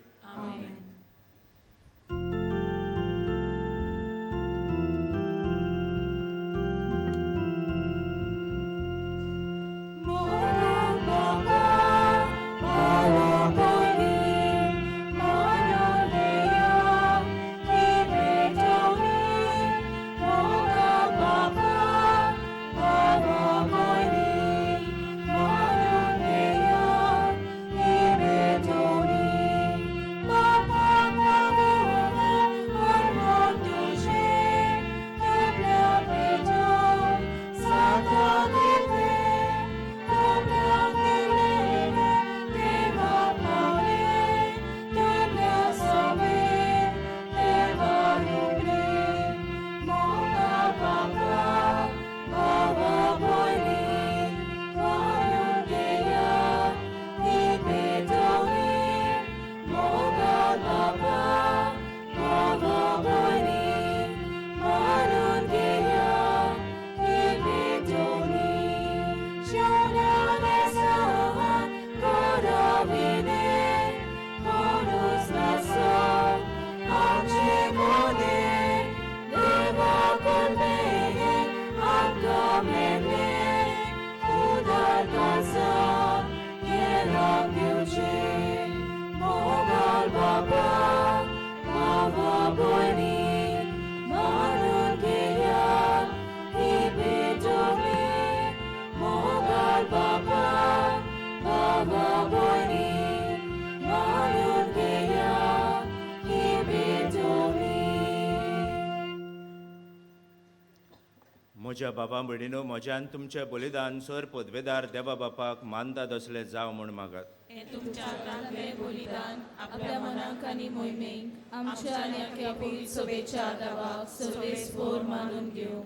म्हज्या बाबा भयणीनो, म्हज्यान तुमचें बलिदान सर पदवेदार देवा बापाक मानता तसलें जावं म्हूण मागात. तुमच्या हातांतलें बलिदान आपल्या मनाक आनी मोहिमेक आमच्या आनी आख्या पवित्र सभेच्या देवाक सर्वेस्पोर मानून घेवं.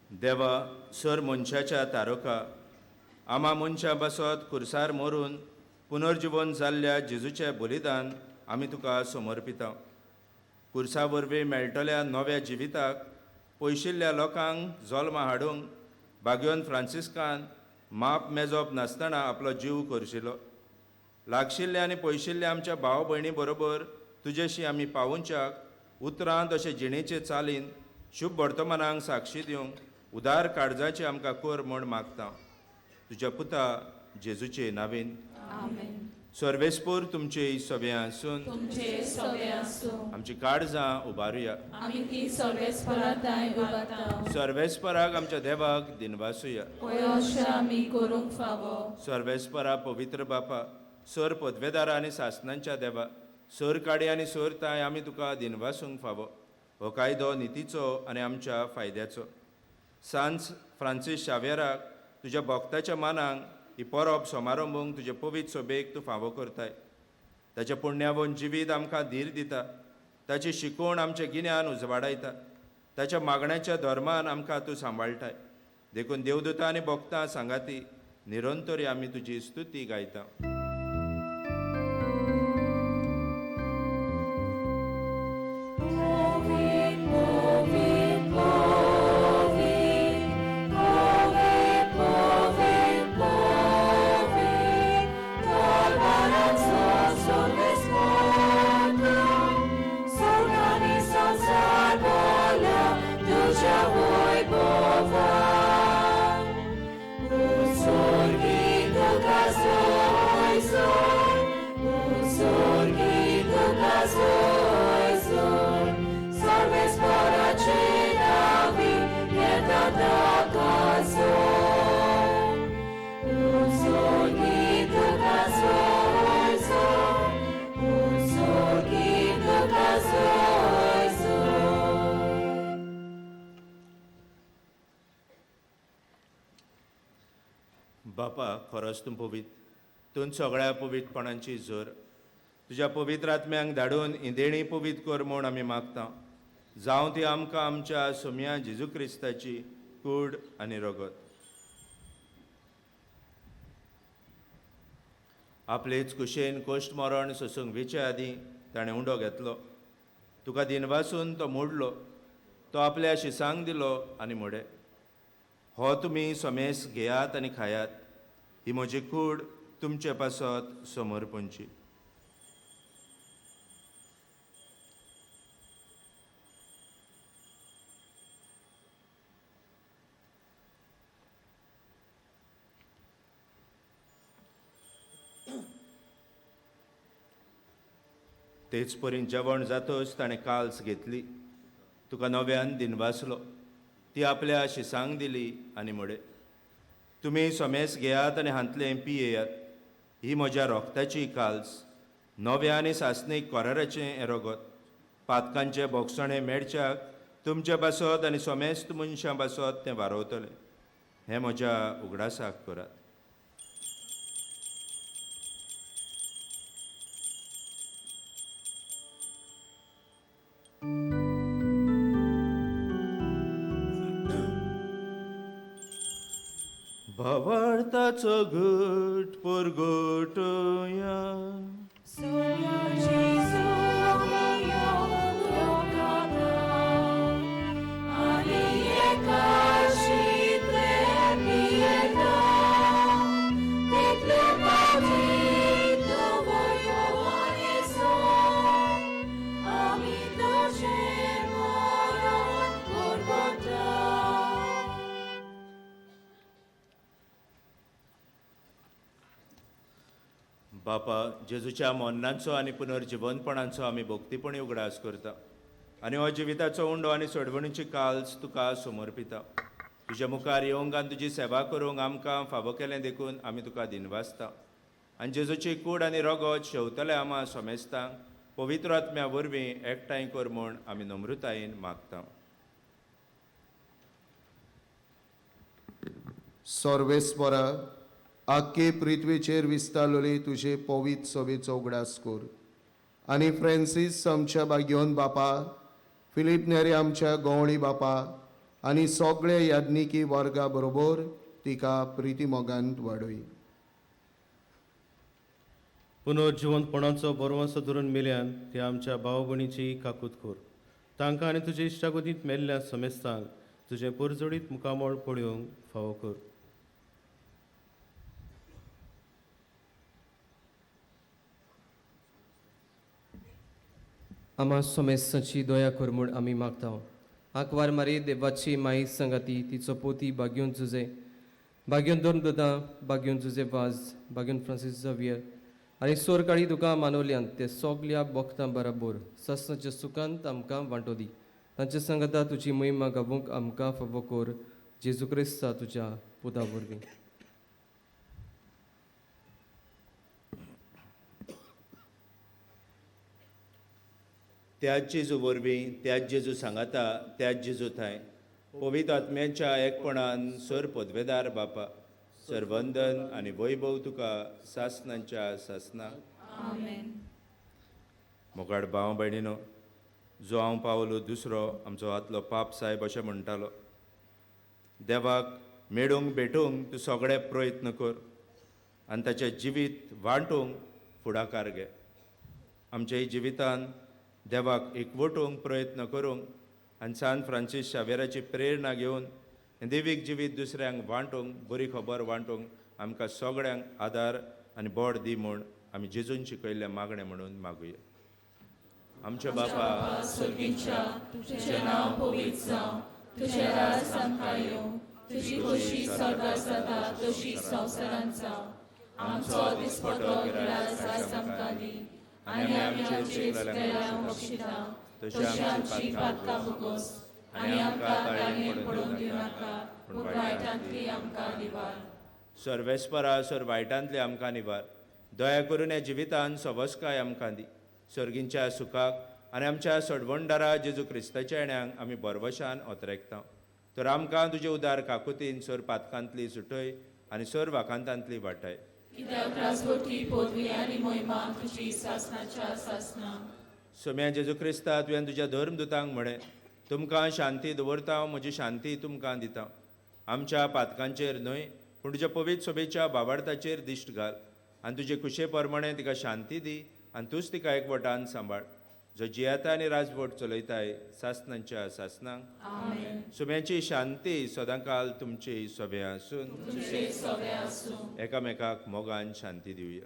देवा, सर मनशाच्या तारोका आमा मनशां बसत कुर्सार मरून पुनर्जिवन जाल्ल्या जेजूचें बलिदान आमी तुका समर्पिता. कुर्सा वरवीं मेळटल्या नव्या जिविताक पयशिल्ल्या लोकांक जल्मा हाडूंक बागयोन फ्रांसिस्कान माप मेजप नासतना आपलो जीव करशिलो. लागशिल्ल्या आनी पयशिल्ल्या आमच्या भाव भयणी बरोबर तुजेशी आमी पावोवच्याक उतरांत अशें जिणेचे चालीन शुभ वर्तमानांक साक्षी दिवंक उदार काळजाची आमकां कर म्हूण मागता. तुज्या पुता जेजूचे नावेन. सर्वेस्पोर तुमचे सगळे आसून तुमचे सगळे आसूं. आमची काळजां उबारुया. आमी ती सर्वेस्पराताय उबारता. सर्वेस्पराक आमच्या देवाक दिनवासुया. अशें आमी करूंक फावो. सर्वेस्परा पवित्र बापा, सर पदवेदारा आनी सासनांच्या देवा, सर काडी आनी सर ताय आमी तुका दिनवासूंक फावो. हो कायदो नितीचो आनी आमच्या फायद्याचो. सांज फ्रांसीस शाव्येराक तुज्या भक्ताच्या मानांक ही परब समारंभूंक तुजे पवित्र सोबेक तूं फावो करताय. ताच्या पुण्यावन जिवीत आमकां धीर दिता, ताची शिकवण आमचें गिन्यान उजवाडायता, ताच्या मागण्याच्या धर्मान आमकां तूं सांबाळटाय. देखून देवदूतां आनी भक्तां सांगाती निरंतरी आमी तुजी स्तुती गायता. बापा, खरोच तूं पवित्र, तूं सगळ्या पवित्रपणांची जोर. तुज्या पवित्र आत्म्यांक धाडून इंदेणी पवित्र कर म्हूण आमी मागता. जावं ती आमकां आमच्या सोम्या जेजू क्रिस्ताची कूड आनी रगत. आपलेच कुशेन कोश्ट मरण सोसूंक वेचे आदीं ताणें उंडो घेतलो, तुका दिनवासून तो मोडलो, तो आपल्या शिसांक दिलो आनी म्हणलें, हो तुमी समेस घेयात आनी खायात, ही म्हजी कूड तुमचे पासत समर्पणची. तेच परीन जेवण जातच ताणें काल्स घेतली, तुका नव्यान दिनवासलो, ती आपल्या शिसांक दिली आनी म्हणलें, तुमी समेस घेयात आनी हांतलें पियेयात, ही म्हज्या रोगताची काल्स, नव्या आनी सासणीक कोराराचें हें रगत, पातकांचें भोगसणें मेळच्याक तुमचे पासत आनी समेस्त मनशां पासत तें वारोवतलें. हें म्हज्या उगडासाक करात. भावार्थाचो घट परगटया, बापा, जेजूच्या मरणाचो आनी पुनर्जिवनपणाचो आमी भक्तीपणी उगडास करता आनी हो जिविताचो उंडो आनी सोडवणीची काल्स तुका समर्पिता. तुज्या मुखार येवंक आनी तुजी सेवा करूंक आमकां फावो केलें देखून आमी तुका दिनवासता. आनी जेजूची कूड आनी रगत शेवतले आमा समेस्तांक पवित्र आत्म्या वरवीं एकठांय कर म्हूण आमी नम्रतायेन मागता. सर्वेस्परा, आख्खे पृथ्वीचेर विस्तारलोली तुजे पवित्र सभेचो उगडास कर आनी फ्रांसीस आमच्या बाग्योन बापा, फिलीप नेरी आमच्या गवळी बापा आनी सगळे याज्ञिकी वर्गा बरोबर तिका प्रिती मोगान वाडय. पुनर्जिवंतपणाचो बरवंसो धरून मेल्यान ते आमच्या भाव भयणीची काकूत कर. तांकां आनी तुजे इश्टागतींत मेल्ल्या समेस्तांक तुजें परजोडीत मुखामळ पळोवंक फावो कर. आमा सोमेस्तांची दया कर म्हूण आमी मागता. आंकवार मारी देवाची माई संगाती तिचो पोती बाग्योन जुजे, बाग्योन दोन दुदां, बाग्योन जुजे वाज, बाग्योन फ्रांसीस झवियर आनी सोरकाळी तुका मानवल्यान ते सगल्या बोखतां बराबर सासणाच्या सुखांत आमकां वांटो दी. तांचे संगता तुजी महिमा गावूंक आमकां फावो कर, जेजू क्रिस्ता तुज्या पुता वरवीं. त्याच जेजू वरवीं, त्याच जेजू सांगाता, त्याच जेजू थंय पवित्र आत्म्याच्या एकपणान सर पदवेदार बापा, सरवंदन आनी वैभव तुका सासनांच्या सासना. आमेन. मोगाड भाव भयणीनो, जो हांव पावलो दुसरो आमचो आदलो पाप साहेब अशें म्हणटालो, देवाक मेळूंक भेटूंक तूं सगळे प्रयत्न कर आनी ताचें जिवीत वांटूंक फुडाकार घे. आमच्याय जिवितान देवाक एकवटूंक प्रयत्न करूंक आनी सान फ्रांसीस शावेराची प्रेरणा घेवन देवीक जिवीत दुसऱ्यांक वांटूंक, बरी खबर वांटूंक आमकां सगळ्यांक आदार आनी बोड दी म्हूण आमी जेजून शिकयल्लें मागणें म्हणून मागुया. आमच्या बापा स्वर्गीच्या, तुजें नांव पवित्र जावं, तुजें राज आमकां येवं, तुजी खोशी स्वर्गार जाता तशी संवसारांत जावं. आमचो दिसपटो ग्रास आयज आमकां दी आनी आमी आमचे चुकलेल्यांक बक्षिता तशी आमची पातकां भोगोस आनी आमकां ताळयेन पडूंक दिवनाका, पूण वायटांतली आमकां निवार. सर्वेस्परा सर वायटांतली आमकां निवार. दया करून ह्या जिवितान सवस्काय आमकां दी. सर्गींच्या सुखाक आनी आमच्या सडवणदारा जेजू क्रिस्ताच्या येण्यांक आमी बरवशान ओतरेकता. तर आमकां तुजे उदार काकुतीन सर पातकांतली सुटय आनी सर वाकांतांतली वाटाय. कित्याक राजवटी पदवी आनी मोहिमा तुजी सासनाच्या सासना. सोम्या जेजू क्रिस्ता, तुवें तुज्या धर्मदुतांक म्हळें, तुमकां शांती दवरता, म्हजी शांती तुमकां दिता. आमच्या पातकांचेर न्हय पूण तुज्या पवित्र सभेच्या बाबार्थाचेर दिश्ट घाल आनी तुजे खुशे प्रमाणे तिका शांती दी आनी तूंच तिका एकवटान सांबाळ, जो जियेता आनी राजवट चलयताय सासनांच्या सासनांक. आमेन. सुम्याची शांती सदांकाल तुमची सोबे आसून. तुमचे सोबे आसूं. एकामेकाक मोगान शांती दिवया.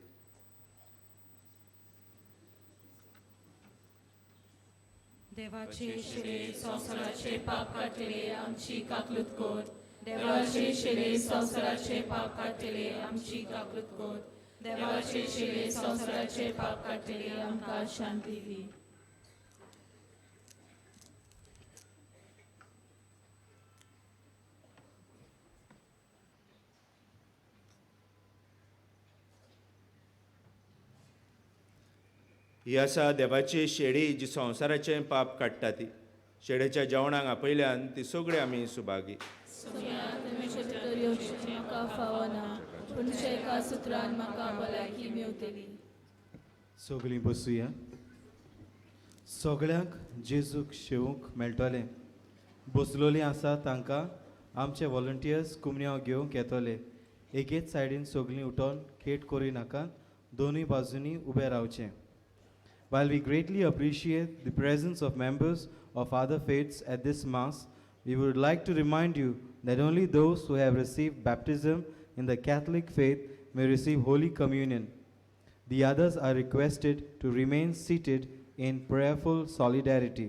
देवाचे शिरे संवसाराचे पाप काडटले आमची काकलूत कर. देवाचे शिरे संवसाराचे पाप काडटले आमची काकलूत कर. देवाचे शिरे संवसाराचे पाप काडटले आमकां शांती दी. ही आसा देवाची शेळी जी संवसाराचें पाप काडटा ती. शेळेच्या जेवणाक आपयल्यान ती सगळी आमी सुभागी. सगळीं बसुया. सगळ्यांक जेजूक शेवूंक मेळटलें. बसलोलीं आसा तांकां आमचे वॉलंटियर्स कुमन्यांव घेवंक येतले. एकेच सायडीन सगळीं उठोन खेट करूं नाका, दोनूय बाजूंनी उबें रावचें. While we greatly appreciate the presence of members of other faiths at this Mass, we would like to remind you that only those who have received baptism in the Catholic faith may receive Holy Communion. The others are requested to remain seated in prayerful solidarity.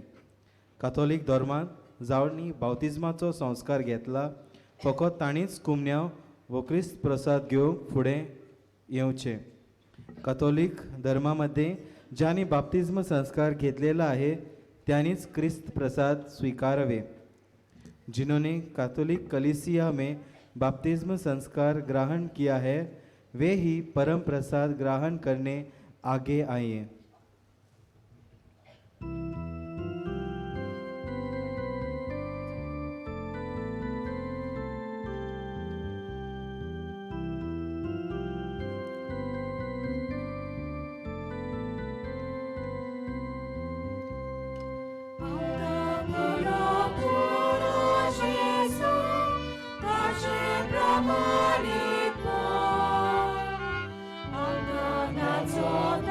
Catholic धर्मांत जावणी बाप्तिज्माचो संस्कार घेतला फकत तांणीच कुमन्यांव वो क्रिस्त प्रसाद घेवंक फुडें येवचें. Catholic धर्मा मदें ज्यांनी बाप्तिज्म संस्कार घेतलेला आहे त्यांनीच क्रिस्त प्रसाद स्वीकारावे. जिन्होंने कैथोलिक कलीसिया में बाप्तिज्म संस्कार ग्रहण किया है वे ही परम प्रसाद ग्रहण करने आगे आए. Pramanikpon,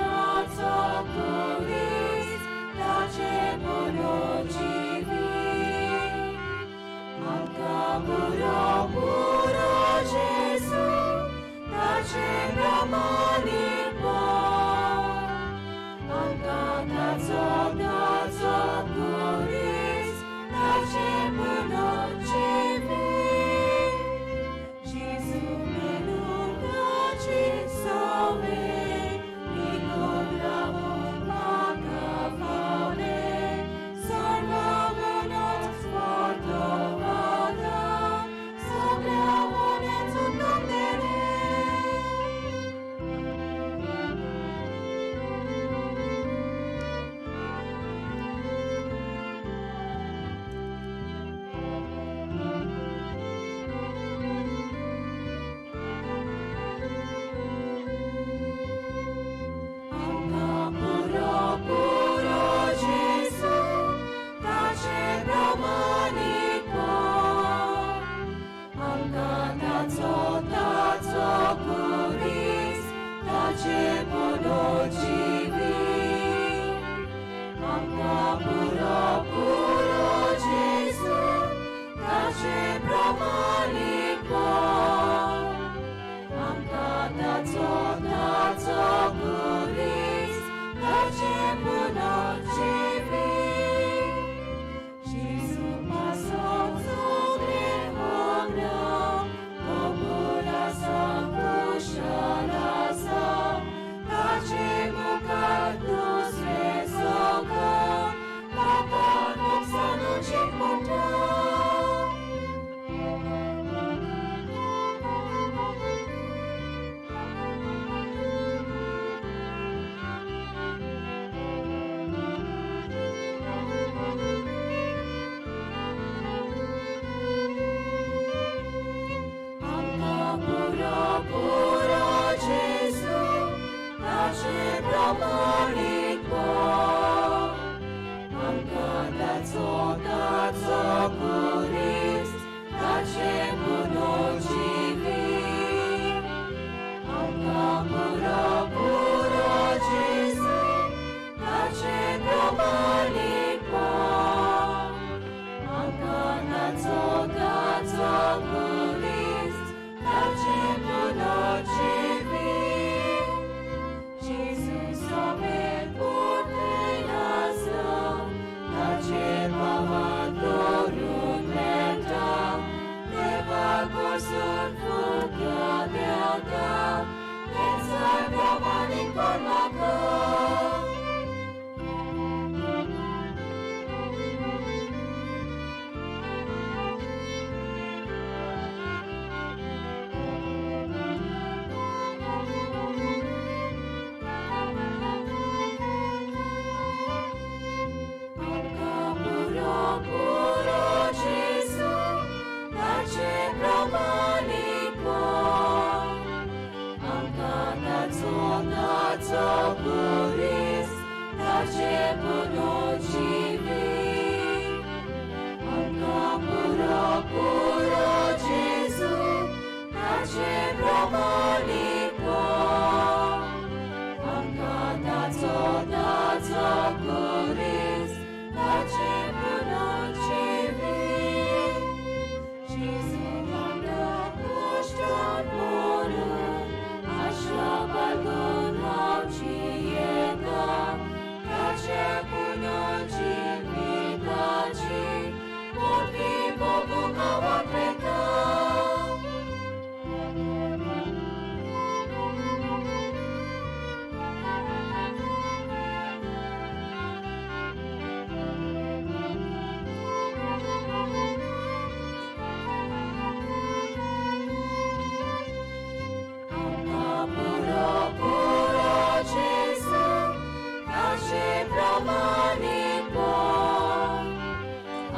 ang ताचे पुनर्जिवीत. आमकां पुरो पुरो जेजू, ताचे प्रमाणीकपण. आमकां ताचो ताचो खुरीस, ताचे पुनर्जिवीत. जेजू पासत सगळें होगडावन, कबूल आसा, कुशल आसा, ताचे मुखार दुसरें सगळें म्हाका नुकसानुचें पडटा. आमकां पुरो पुरो जेजू, ताचे प्रमाणीकपण. आमकां ताचो ताचो खुरीस, ताचे पुनर्जिवीत. आमकां पुरो पुरो जेजू, ताचे प्रमाणीकपण. आमकां ताचो ताचो खुरीस, ताचे पुनर्जिवीत. जेजू सोबें पुरतें आसा, ताचे पावां धरून मेळटा, देवा कडसून फुडक्या देंवता, तेंच प्रमाणीकपण म्हाका. आमकां पुरो पुरो जेजू, ताचे प्रमाणीकपण. आमकां ताचो ताचो खुरीस, ताचे पुनर्जिवीत. आमकां पुरो पुरो जेजू, ताचे प्रमाणीकपण. आमकां ताचो ताचो खुरीस, ताचे पुनर्जिवीत. जेजू वांगडा कुश्टान मरून, आशा बाळगून हांव जियेता, ताचे पुनर्जिविताची मोठी भोगूंक हांव वावुरता. आमकां पुरो पुरो जेजू, ताचे प्रमाणीकपण.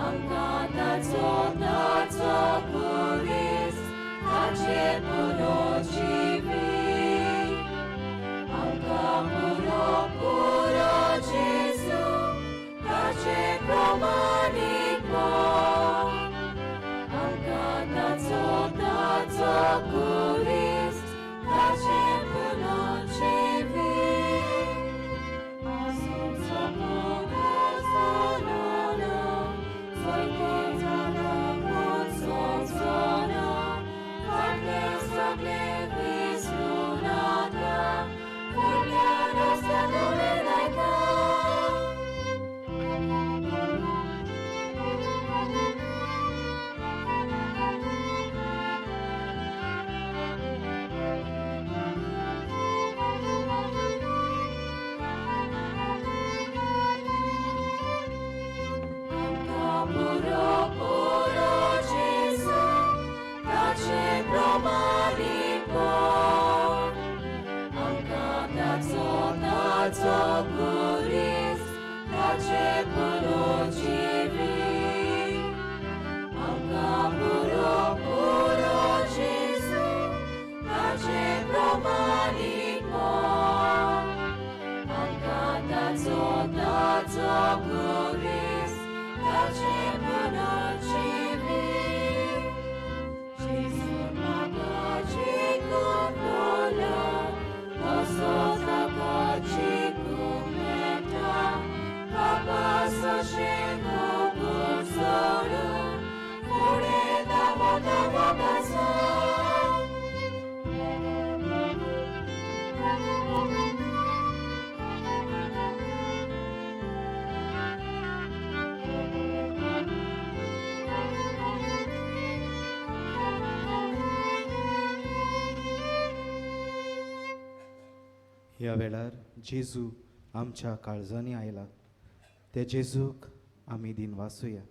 आमकां ताचो ताचो खुरीस, ताचे पुनर्जिवीत. आमकां पुरो पुरो जेजू, ताचे प्रमाणीकपण. आमकां ताचो ताचो खुरीस, ताचे पुनर्जिवीत. आसूं सोपून आसतना, सोयतें जालां पूण सोंसना, फाटलें सगळें विसरून आतां फुडल्या रस्त्यार दोळे लायता. आमकां पुरो पुरो जेजू, ताचे प्रमाणीकपण. आमकां ताचो ताचो खुरीस, ताचे पुनर्जिवीत. आमकां पुरो पुरो जेजू, ताचे प्रमाणीकपण. आमकां ताचो ताचो खुरीस, ताचे पुनर्जिवीत. जेजून म्हाका जिखून दवरला, तसो ह्या वेळार जेजू आमच्या काळजांनी आयला, त्या जेजूक आमी दिनवासुया.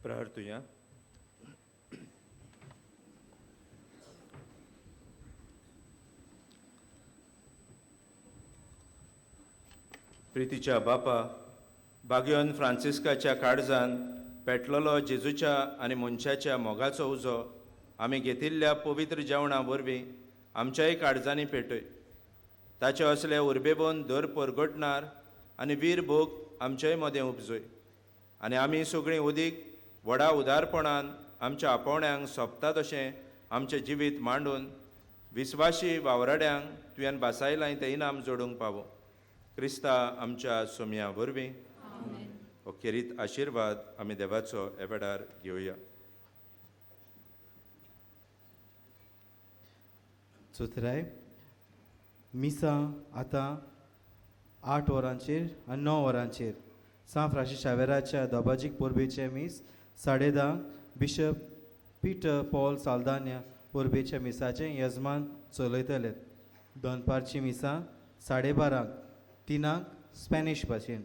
प्रार्थुया. प्रितीच्या बापा, बागयोन फ्रांसिस्काच्या काळजान पेटलेलो जेजूच्या आनी मनशाच्या मोगाचो उजो आमी घेतिल्ल्या पवित्र जेवणा वरवीं आमच्याय काळजांनी पेटय. ताचे असले उर्बेबोन दर परगटणार आनी वीर भोग आमच्याय मदें उपजय आनी आमी सगळीं उदीक व्हडा उदारपणान आमच्या आपोवण्यांक सोंपता तशें आमचें जिवीत मांडून विस्वाशी वावराड्यांक तुवें भासायलां तें इनाम जोडूंक पावो. क्रिस्ता आमच्या सोमया वरवीं हो खेरीत आशिर्वाद आमी देवाचो एवेडार घेवया. चोथराय मिसां आतां 8 वरांचेर आनी 9 वरांचेर सांत फ्रांसीस शावेराच्या दबाजीक परबेचें मीस 10:30 बिशप पिटर पॉल साल्दान्या परबेच्या मिसाचें यजमान चलयतले. दनपारची मिसां 12:30 3 स्पॅनीश भाशेन,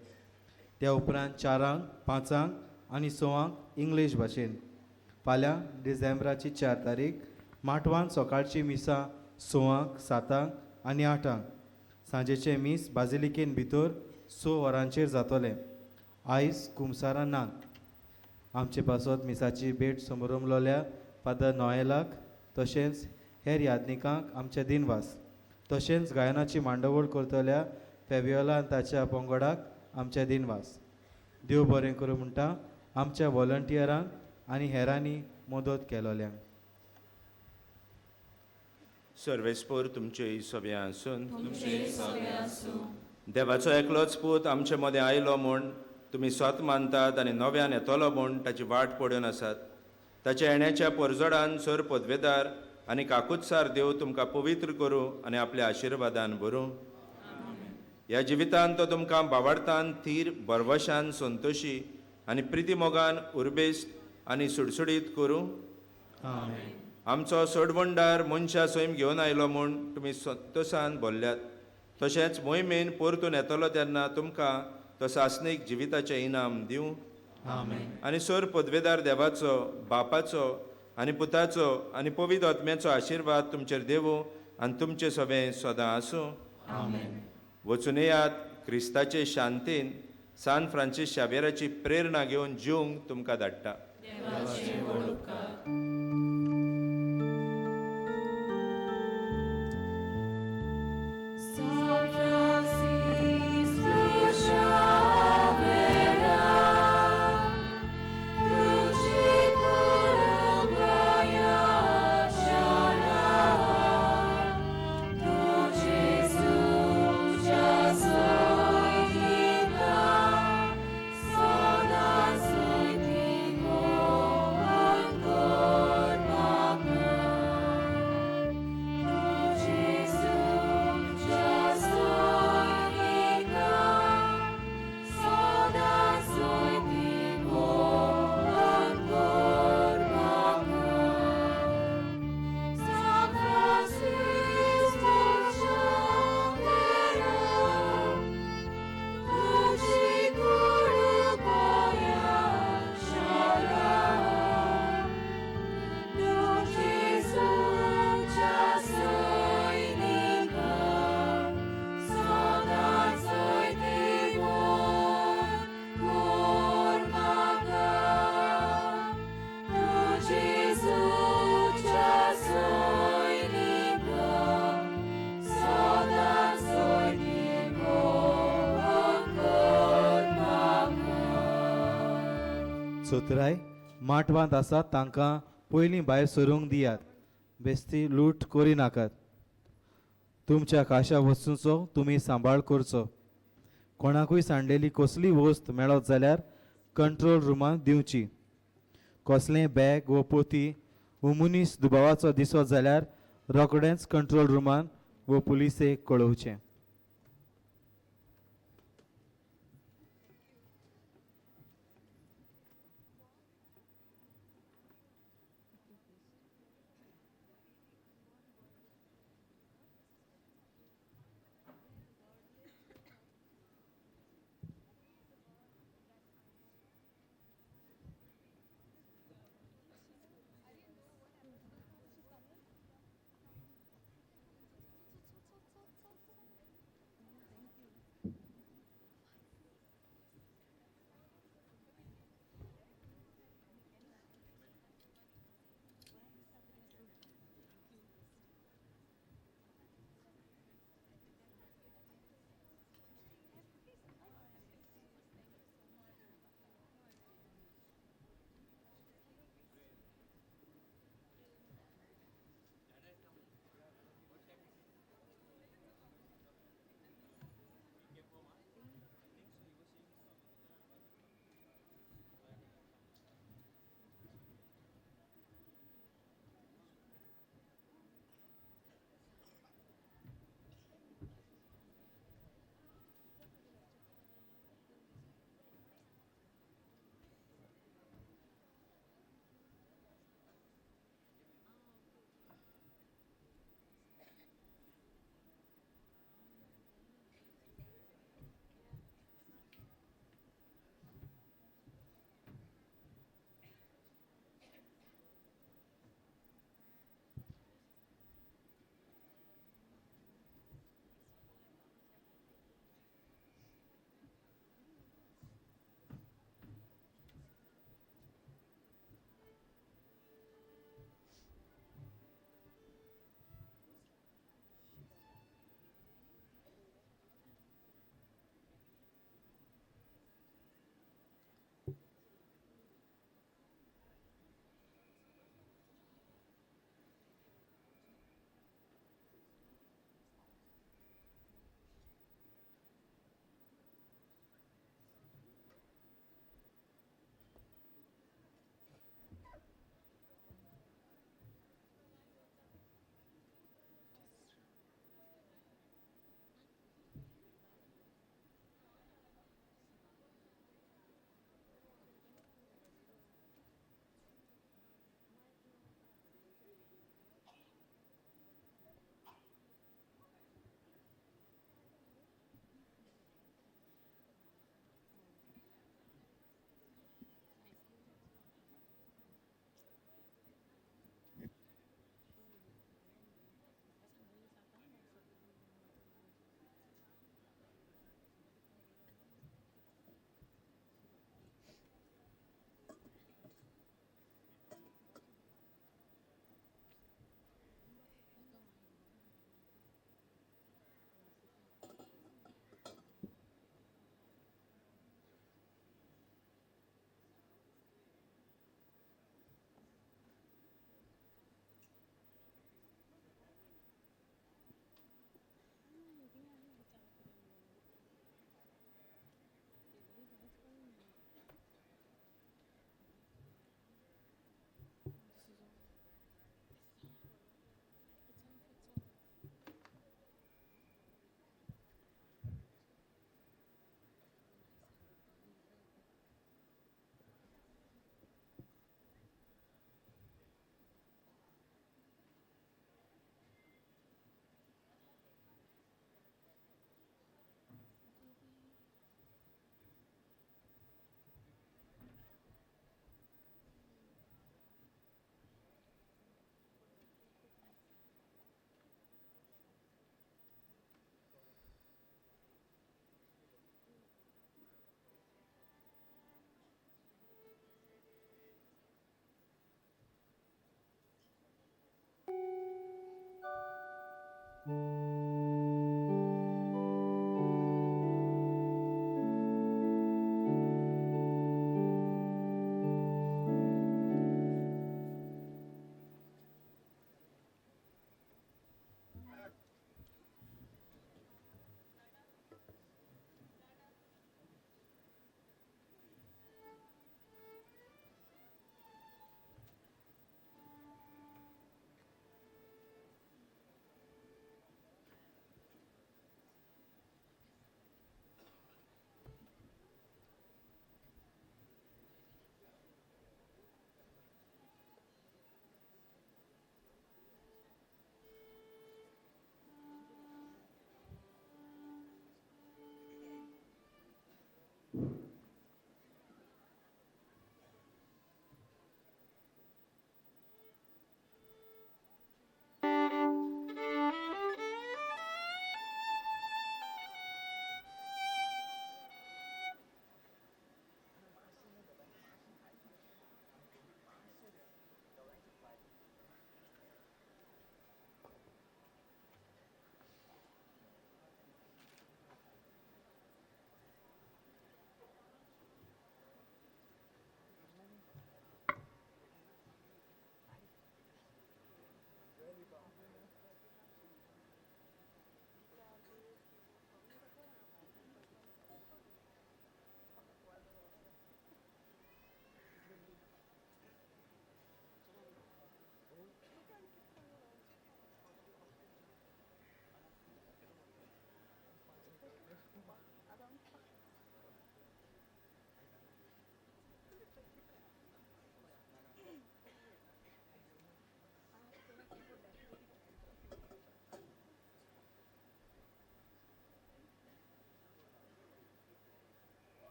त्या उपरांत 4, 5 आनी 6 इंग्लीश भाशेन. फाल्यां डिसेंबराची 4 तारीख माटवान सकाळची मिसां 6, 7 आनी 8. सांजेचें मीस बाजिलिकेन भितर 6 वरांचेर जातलें. आयज कुमसारां नात. आमचे पासत मिसाची भेट समरमलोल्या फादर नोएलाक तशेंच हेर यादनिकांक आमचे दिनवास. तशेंच गायनाची मांडवळ करतल्या फेबियोला आनी ताच्या पंगडाक आमचे दिनवास. देव बरें करूं म्हणटा आमच्या वॉलंटियरांक आनी हेरांनी मदत केलोल्यांक. सर्वेस्पोर तुमचे सगळें आसून देवाचो एकलोच पूत आमचे मदें आयलो म्हूण तुमी स्वत मानतात आनी नव्यान येतलो म्हूण ताची वाट पडून आसात. ताच्या येण्याच्या परजडान सर पदवेदार आनी काकुत्सार देव तुमकां पवित्र करूं आनी आपल्या आशिर्वादान भरूं. ह्या जिवितान तो तुमकां बावडतान थीर बरवशान संतोशी आनी प्रिती मोगान उर्बेस्त आनी सुडसुडीत करूं. आमचो सोडवणदार मनशा सैम घेवन आयलो म्हूण तुमी संतोशान भरल्यात. तशेंच मोहिमेन परतून येतलो तेन्ना तुमकां तो सासणीक जिविताचें इनाम दिवं. आनी सर पदवेदार देवाचो बापाचो आनी पुताचो आनी पवित्र आत्म्याचो आशिर्वाद तुमचेर देवूं आनी तुमचें सगळें सदां आसूं. वचून येयात क्रिस्ताचे शांतीन सान फ्रांसीस शावेराची प्रेरणा घेवन जिवंक तुमकां धाडटा. सोतराय माटवांत आसात तांकां पयलीं भायर सरूंक दियात, बेस्ती लूट करी नाकात. तुमच्या खाशा वस्तूंचो तुमी सांबाळ करचो. कोणाकूय सांडलेली कसलीय वस्त मेळत जाल्यार कंट्रोल रुमांत दिवची. कसलेंय बॅग वो पोती वो मनीस दुबावाचो दिसत जाल्यार रोखडेंच कंट्रोल रुमांत वो पुलिसेक कळोवचें.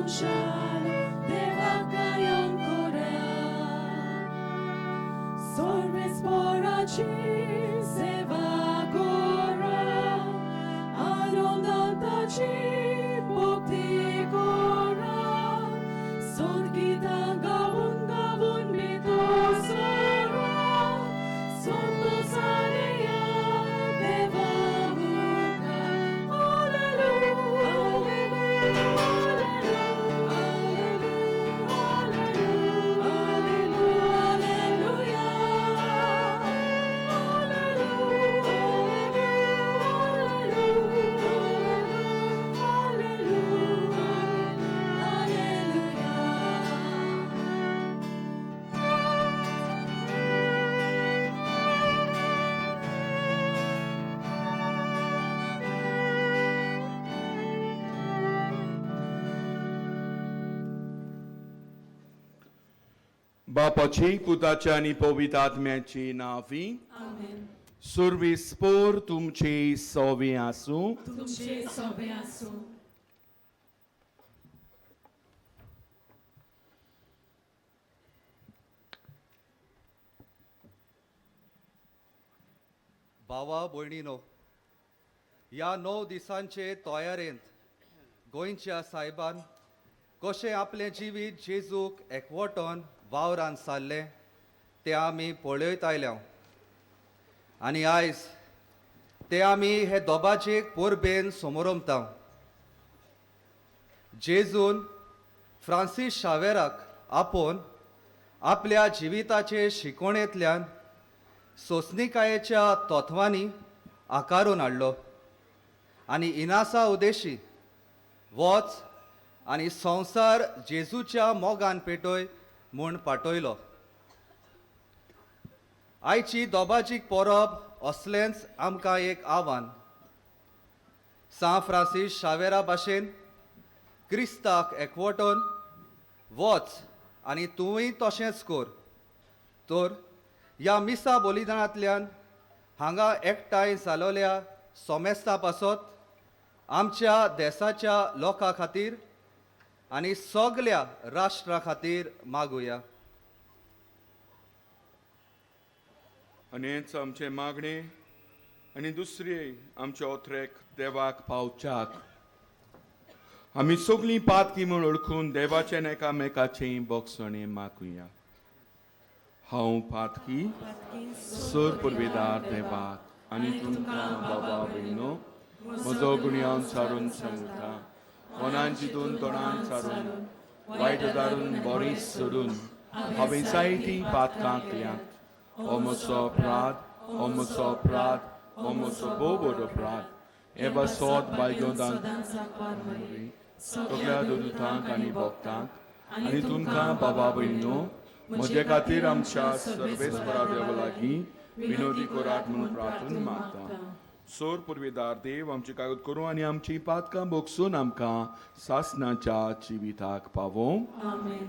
Annuncialo, Deva ancora. Sorves poraci seva cora, anondantaci bhakti cora, Sorgita gavun gavun mitosara, Santo Sarea Deva बापाची पुताच्या आनी पवित्र आत्म्याची नांवी आमेन. सुर्वीस पोर तुमची सोवी आसूं. तुमचे सोबे आसूं. भावा भयणीनो, ह्या 9 दिसांचे तयारेंत गोंयच्या सायबान कशें आपलें जिवीत जेजूक एकवटोन वावरान सारलें तें आमी पळयत आयल्या आनी आयज ते आमी हे दोबाजेक परबेन समोरमता. जेजून फ्रांसीस शावेराक आपोवन आपल्या जिविताचे शिकवणेंतल्यान सोंसणिकायेच्या तत्वांनी आकारून हाडलो आनी इनासा उदेशी वच आनी संवसार जेजूच्या मोगान पेटय म्हूण पाठयलो. आयची दोबाजीक परब असलेंच आमकां एक आव्हान. सांत फ्रांसीस शावेरा भाशेन क्रिस्ताक एकवटून वच आनी तुवूय तशेंच कर. तर ह्या मिसा बलिदानांतल्यान हांगा एकठांय जालोल्या सोमेस्ता पासत, आमच्या देसाच्या लोकां खातीर आनी सगल्या राष्ट्रा खातीर मागुया. आनी हेंच आमचें मागणें आनी दुसरी आमचे ओथरेक देवाक पावच्याक आमी सगळीं पातकी म्हूण वळखून देवाचें एकामेकाचें बोगसणें मागुया. हांव पातकी सर पुर्वेदार देवाक आनी तुमकां बाबा भयणो म्हजो गुन्यांव सारून सांगता, मनान चिंतून तोंडान सारून वायट दारून बरी सोडून हांवें जायतीं पातकां केल्यांत. हो म्हजो अपराध, हो म्हजो अपराध, हो म्हजो भोव व्हड अपराध. हे बसोत बायगोंदांक सगळ्या दुतांक आनी भक्तांक आनी तुमकां बाबा भयणो म्हजे खातीर आमच्या सर्वेस्परा देवा लागीं विनोदी करात म्हणून प्रार्थना मागता. सोर पुर्वेदार देव आमची कागद करूं आनी आमची पातकां भोगसून आमकां सासणाच्या जिविताक पावोवं. आमेन.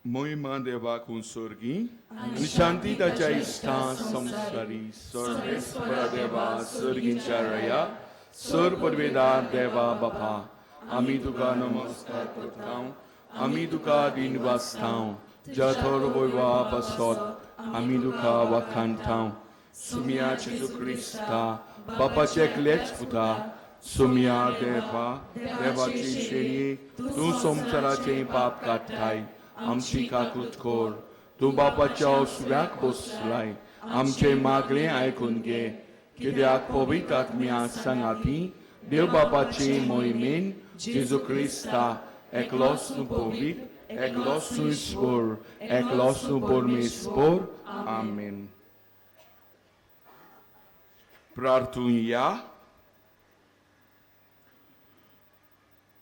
मोहिमा देवाक सोर्गी आनी शांती ताच्या इश्टां संवसारी सर्वेस्परा देवा सर्गीच्या रया सर परवेदार देवा बापा आमी तुका नमस्कार करता, आमी तुका दिन वाचता, ज्या थोर वयवा बसत आमी तुका वाखाणता. सुमिया जेजू क्रिस्ता बापाचे एकलेच पुता सुमिया देवा देवाची शेणी तूं संवसाराचें पाप काडटाय आमची काकूत कोर तूं बापाच्या उजव्याक बसलाय आमचें मागणें आयकून घे कित्याक पवित्र आत्म्या सांगाती देव बापाची मोहिमेन जेजू क्रिस्ता एकलोच न्हू पवित्र एकलोच न्हू ईश्वर एकलोच न्हू परमेश्वर. आमेन. प्रार्थुया.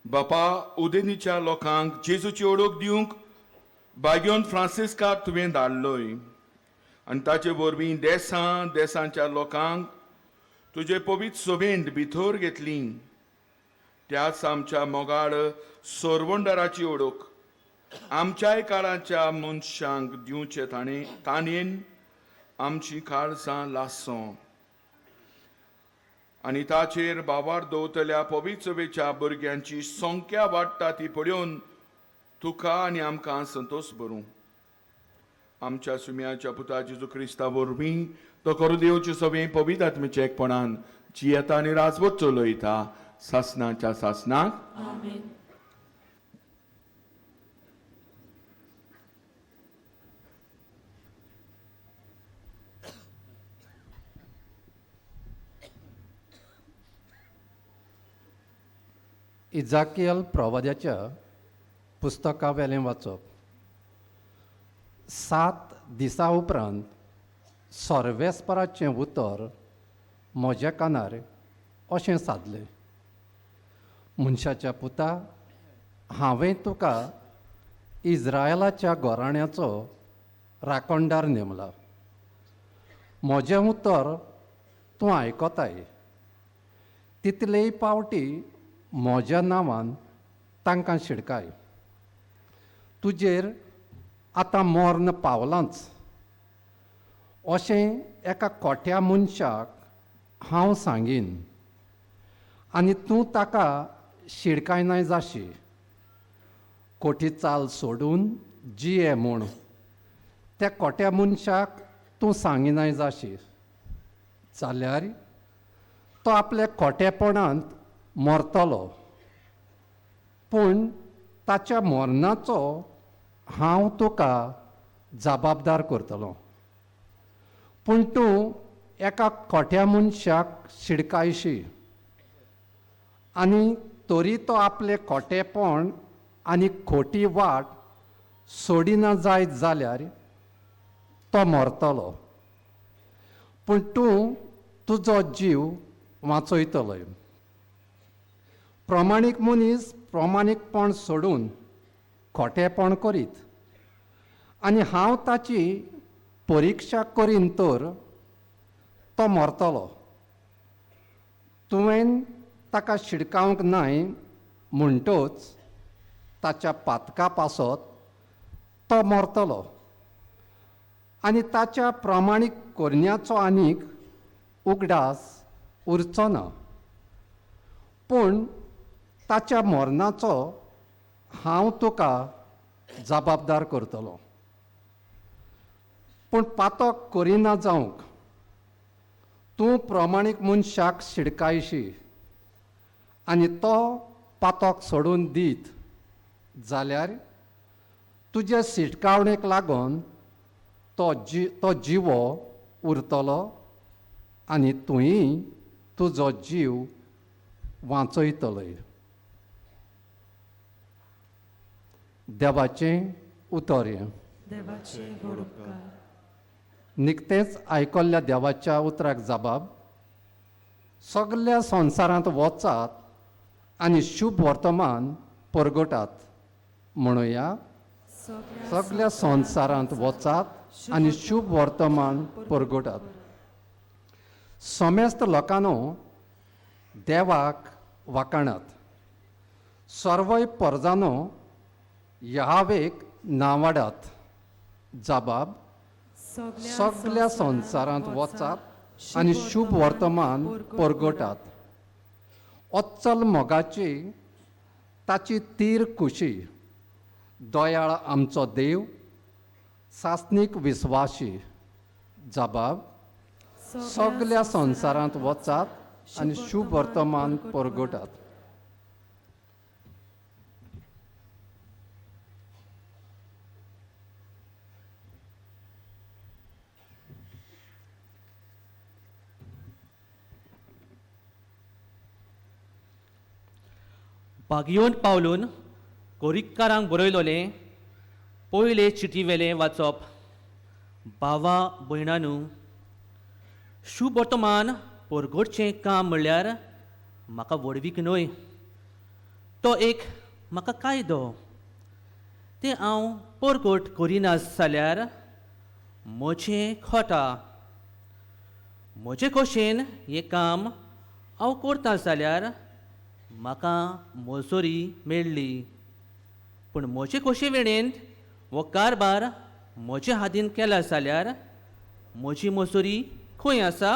बापा उदेनीच्या लोकांक जेजूची ओळख दिवंक बाग्योन फ्रांसिस्काक तुवें धाडलोय आनी ताचे वरवीं देसां देसांच्या लोकांक तुजे पवित्र सोबेंत भितर घेतली. त्याच आमच्या मोगाळ सोरवंडराची ओळख आमच्याय काळाच्या मनशांक दिवचे ताणें ताणेन आमची काळजां लासो आनी ताचेर बाबार दवरतल्या पवित्र सभेच्या भुरग्यांची संख्या वाडटा ती पळोवन तुका आनी आमकां संतोश भरूं. आमच्या सुम्याच्या पुता जेजू क्रिस्ता वरवीं तो करू देवचे सभे पवित्र आत्मेच्या एकपणान जियेता आनी राजवट चलयता सासनाच्या सासनाक. आमेन. इजाकियल प्रवाद्याच्या पुस्तका वेलें वाचप. 7 दिसां उपरांत सर्वेस्पराचें उतर म्हज्या कानार अशें सादलें, मनशाच्या पुता, हांवें तुका इज्रायलाच्या घराण्याचो राखणदार नेमला. म्हजें उतर तूं आयकताय तितलेय पावटी म्हज्या नांवान तांकां शिडकाय. तुजेर आतां मर्ण पावलांच अशें एका खोट्या मनशाक हांव सांगीन आनी तूं ताका शिडकायनाय जाशी. कोठी चाल सोडून जिये म्हूण त्या खोट्या मनशाक तूं सांगिनाय जाशी, जाल्यार तो आपल्या खोटेपणांत मरतलो, पूण ताच्या मरणाचो हांव तुका जबाबदार करतलो. पूण तूं एका खोट्या मनशाक शिडकायशी आनी तरी तो आपलें खोटेपण आनी खोटी वाट सोडिना जायत जाल्यार तो मरतलो, पूण तूं तुजो जीव वाचयतलोय. प्रमाणीक मनीस प्रमाणीकपण सोडून खोटेपण करीत आनी हांव ताची परिक्षा करीन तर तो मरतलो. तुवें ताका शिडकावंक नाय म्हणटच ताच्या पातका पासत तो मरतलो आनी ताच्या प्रमाणीक करण्याचो आनीक उगडास उरचो ना, पूण ताच्या मरणाचो हांव तुका जबाबदार करतलो. पूण पातक करिना जावंक तूं प्रमाणीक मनशाक शिडकायशी आनी तो पातक सोडून दीत जाल्यार तुजे शिटकावणेक लागून तो जिवो उरतलो आनी तुंय तुजो जीव वाचयतलोय. देवाचें उतर हें. देवाचे व्हड उपकार. निकतेंच आयकल्ल्या देवाच्या उतराक जबाब, सगल्या संवसारांत वचात आनी शुभ वर्तमान परगटात. म्हणुया, सगल्या संवसारांत वचात आनी शुभ वर्तमान परगटात. समेस्त लोकांनो देवाक वाकाणात, सर्वय परजानो यहावेक नांवाडात. जबाब, सगल्या संवसारांत वचात आनी शुभ वर्तमान परगटात. अच्चल मोगाची ताची तीर कुशी, दयाळ आमचो देव, सासणीक विस्वाशी. जबाब, सगल्या संवसारांत वचात आनी शुभ वर्तमान परगटात. बागयोन पावलून कोरिकारांक बरयलोलें पयले चिटीवेलें वाचप. भावा भयणानू, शुभ वर्तमान परगटचें काम म्हणल्यार म्हाका व्हडवीक न्हय, तो एक म्हाका कायदो. तें हांव परगट करिना जाल्यार म्हजें खोटा. म्हजे खोशेन हें काम हांव करता जाल्यार म्हाका मजुरी मेळ्ळी, पूण म्हजे खोशे वेणेंत हो कारबार म्हजे हातीन केला जाल्यार म्हजी मजुरी खंय आसा?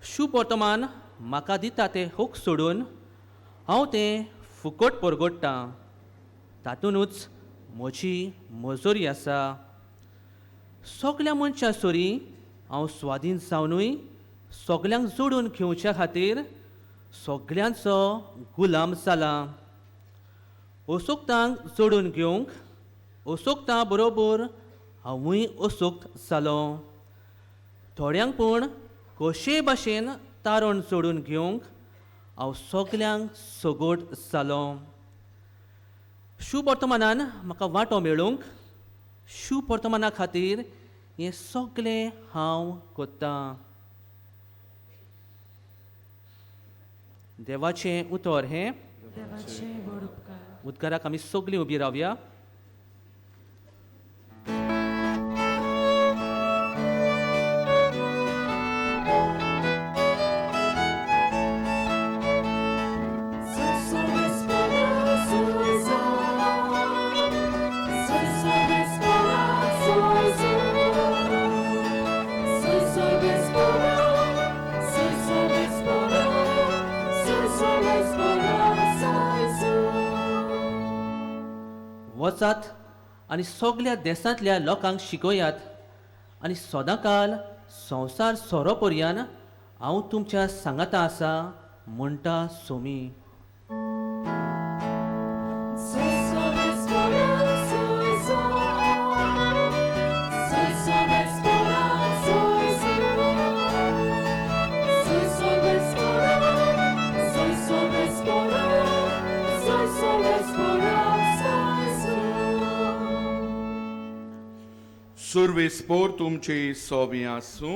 शुभ वर्तमान म्हाका दिता तें हूक सोडून हांव तें फुकट परगट्टां, तातूंतच म्हजी मजुरी आसा. सगल्या मनशां सरी हांव स्वाधीन जावनूय सगल्यांक जोडून घेवच्या खातीर सगल्यांचो गुलाम जाला. असोक्तांक जोडून घेवंक असोक्ता बरोबर हांवूय असोक्त जालो. थोड्यांक पूण कशे भाशेन तारण जोडून घेवंक हांव सगल्यांक सगट जालो. शुभ वर्तमानान म्हाका वांटो मेळूंक शुभ वर्तमाना खातीर हें सगलें हांव करतां. देवाचें उतर हें. उदकाराक आमी सगळीं उबी रावया. वचात आनी सगल्या देशांतल्या लोकांक शिकयात आनी सदांकाल संवसार सोरो पर्यान हांव तुमच्या सांगाता आसा म्हणटा सोमी. सुर्वेस्पोर तुमचे सोबी आसूं.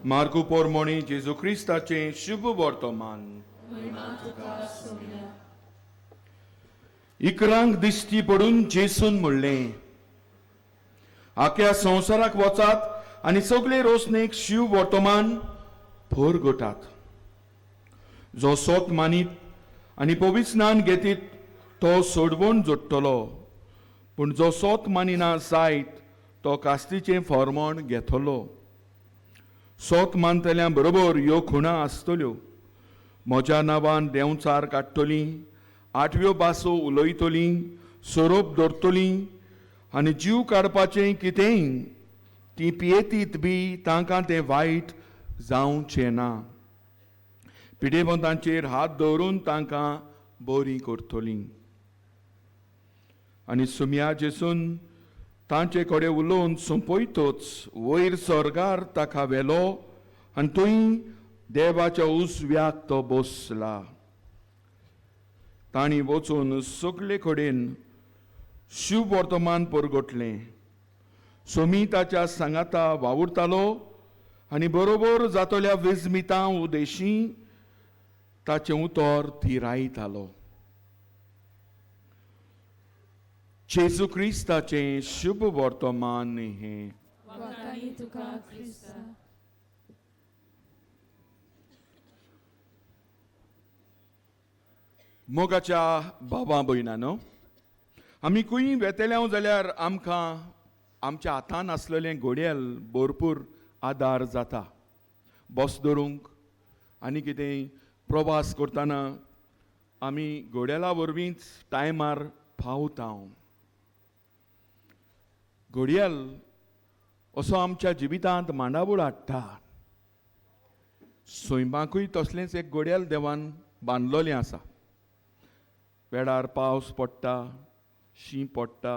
मार्गू पोरमोणी जेजू क्रिस्ताचें शुभ वर्तमान. इकरांक दिश्टी पडून जेसून म्हणलें, आख्या संवसाराक वचात आनी सगळे रोसणेक शिव वर्तमान भर गोटात. जो सोत मानीत आनी पवित्र स्नान घेतीत तो सोडवण जोडटलो, पूण जो सोत मानिना जायत तो कास्तीचें फॉर्मोण घेतलो. सोत मानतल्या बरोबर ह्यो खुणा आसतल्यो, म्हज्या नांवान देंवचार काडटलीं, आठव्यो बासो उलयतलीं, सोरोप दवरतलीं आनी जीव काडपाचें कितेंय तीं पियेतीत बी तांकां तें वायट जावचें ना. पिडेवंतांचेर हात दवरून तांकां बरीं करतलीं. आनी सुमया जेसून तांचे कडेन उलोवन सोंपयतोच वयर स्वर्गार ताका व्हेलो आनी थंय देवाच्या उजव्याक तो बसला. तांणी वचून सगळे कडेन शिव वर्तमान परगटलें. सोमी ताच्या सांगाता वावुरतालो आनी बरोबर जातल्या विजमितां उदेशी ताचें उतर थिरायतालो. जेजू क्रिस्ताचें शुभ वर्तमान हें. मोगाच्या बाबा भयणानो, आमी खंय वेतले जाल्यार आमकां आमच्या हातान आसलेलें घोड्याल भरपूर आदार जाता. बस धरूंक आनी कितेंय प्रवास करतना आमी घोड्याला वरवींच टायमार पावता. घडयाल असो आमच्या जिवितांत मांडावळ हाडटा. सैमाकूय तसलेंच एक घडयाळ देवान बांदलोलें आसा. वेळार पावस पडटा, शीं पडटा,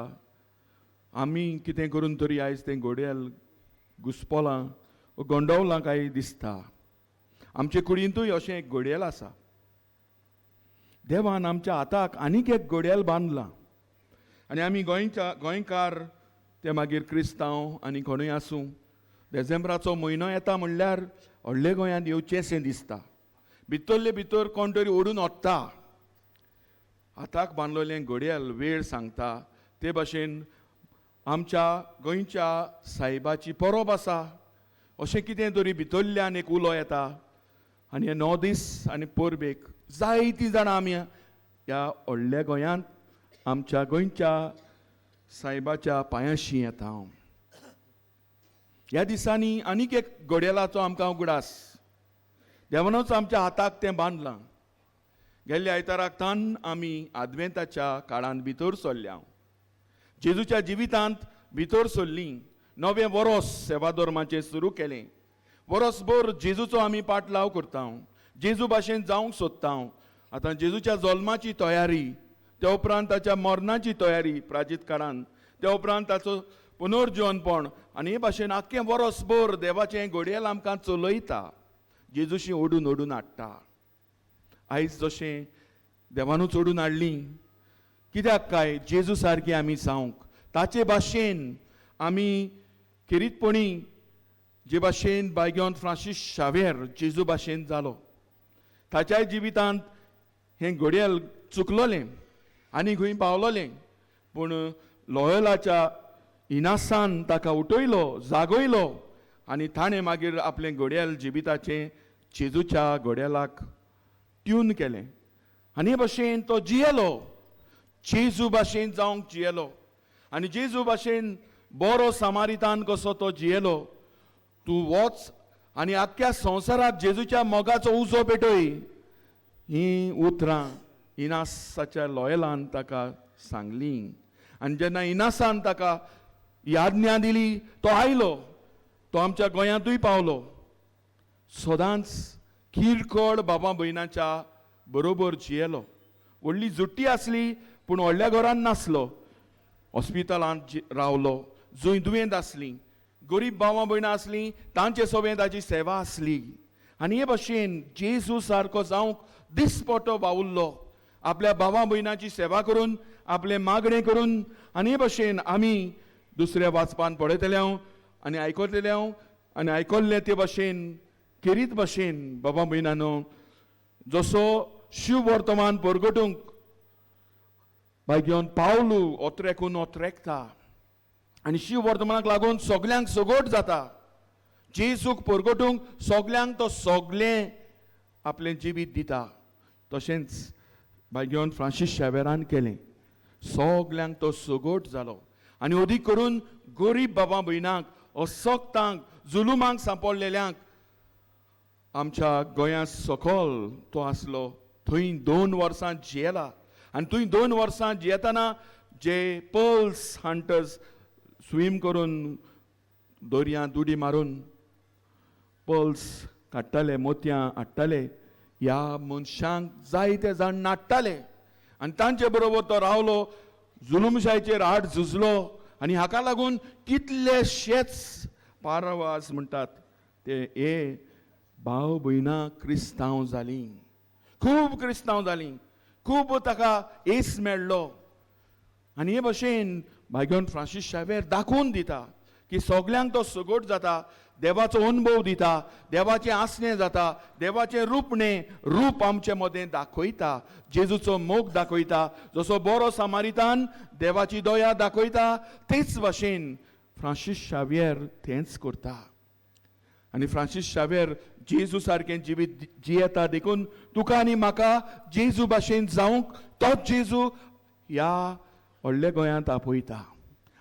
आमी कितें करून तरी आयज तें घडयाळ घुसपोलां गोंडवलां काय दिसता. आमचे कुडींतूय अशें एक घडयाळ आसा. देवान आमच्या हाताक आनीक एक घडयाळ बांदलां आनी आमी गोंयकार ते मागीर क्रिस्तांव आनी कोणूय आसूं, देसेंब्राचो म्हयनो येता म्हणल्यार व्हडले गोंयांत येवचेंशें दिसता. भितरले भितर कोण तरी ओडून वता. हाताक बांदलेलें घडयाळ वेळ सांगता. ते भाशेन आमच्या गोंयच्या सायबाची परब आसा अशें कितें तरी भितरल्यान एक उलो येता आनी हे 9 दीस आनी परबेक जायतीं जाणां आमी ह्या व्हडल्या गोंयांत आमच्या गोंयच्या सायबाच्या पांयाशी येता. ह्या दिसांनी आनीक एक घडयाळाचो आमकां उगडास. देवानूच आमच्या हाताक तें बांदलां. गेल्ल्या आयताराक तान आमी आदवेंताच्या काळांत भितर सरल्या. जेजूच्या जिवितांत भितर सरलीं. नवें वरोस सेवा धर्माचें सुरू केलें. वरोसभर जेजूचो आमी पाटलाव करता, जेजू भाशेन जावंक सोदता. आतां जेजूच्या जल्माची तयारी, त्या उपरांत ताच्या मरणाची तयारी प्राचीत काळान, त्या उपरांत ताचो पुनर्जिवनपण आनी हे भाशेन आख्खें वरोसभर देवाचें घडयाळ आमकां चलयता, जेजूशी ओडून ओडून हाडटा. आयज जशें देवानूच ओडून हाडली कित्याक काय जेजू सारकी आमी जावंक, ताचे भाशेन आमी खेरीतपणी जे भाशेन बायगोन फ्रांसीस शावेर जेजू भाशेन जालो, ताच्याय जिवितांत हें घडयाळ चुकलोलें आनी खंय पावलोलें, पूण लोयलाच्या इनासान ताका उठयलो, जागयलो आनी ताणें मागीर आपलें घडयाळ जिविताचें जेजूच्या घडयाळाक ट्यून केलें आनी हे भाशेन तो जियेलो, जेजू भाशेन जावंक जियेलो. आनी जेजू भाशेन बरो सामारितान कसो तो जियेलो. तूं वच आनी आख्ख्या संवसाराक जेजूच्या मोगाचो उजो पेटय, हीं उतरां इनासाच्या लोयलान ताका सांगली. आनी जेन्ना इनासान ताका याज्ञा दिली तो आयलो, तो आमच्या गोंयांतूय पावलो. सदांच किरकोळ बाबा भयणाच्या बरोबर जियेलो. व्हडली जुट्टी आसली पूण व्हडल्या घरान नासलो. हॉस्पिटलांत रावलो, जंय दुयेंत आसलीं, गरीब भावां भयणां आसलीं तांचे सोबें ताची सेवा आसली. आनी हे भाशेन जेजू सारको जावंक दिसपटो वावुरलो, आपल्या भावां भयणाची सेवा करून, आपलें मागणें करून. आनी हे भाशेन आमी दुसऱ्या वाचपान पळयतले हांव आनी आयकतले हांव आनी आयकल्लें ते भाशेन खेरीत भाशेन बाबा भयणानो जसो शिव वर्तमान परगटूंक बाय घेवन पावलू ओत्रेकून ओत्रेकता आनी शिव वर्तमानाक लागून सगल्यांक सगोट जाता. जेजूक परगटूंक सगल्यांक तो सगलें आपलें जिवीत दिता. तशेंच बाय घेवन फ्रांसीस शावेरान केलें, सगल्यांक तो सगोट जालो आनी अदीक करून गरीब बाबा भयणांक, असक्तांक, जुलुमांक सांपडलेल्यांक. आमच्या गोंया सकल तो आसलो, थंय 2 वर्सां जियेला आनी थंय 2 वर्सां जियेतना जे पर्ल्स हंटर्स स्वीम करून दर्यांत उडी मारून पर्ल्स काडटाले, मोतयां हाडटाले, ह्या मनशांक जायते जाण नाडटाले आनी तांचे बरोबर तो रावलो, जुलुमशायचेर आड झुजलो आनी हाका लागून कितलेशेच पारवास म्हणटात ते हे भाव भयणां क्रिस्तांव जालीं, खूब क्रिस्तांव जालीं, खूब ताका येस मेळ्ळो. आनी हे भाशेन भायगोन फ्रांसीस शावेर दाखोवन दिता की सगल्यांक तो सगोट जाता, देवाचो अनुभव दिता, देवाचें आसणें जाता, देवाचें रूपणें रूप आमचे मदें दाखयता, जेजूचो मोग दाखयता. जसो बरो सामारितान देवाची दया दाखयता तेच भाशेन फ्रांसीस शावेर तेंच करता. आनी फ्रांसीस शावेर जेजू सारकें जिवीत जियेता देखून तुका आनी म्हाका जेजू भाशेन जावंक तोच जेजू ह्या व्हडल्या गोंयांत आपयता.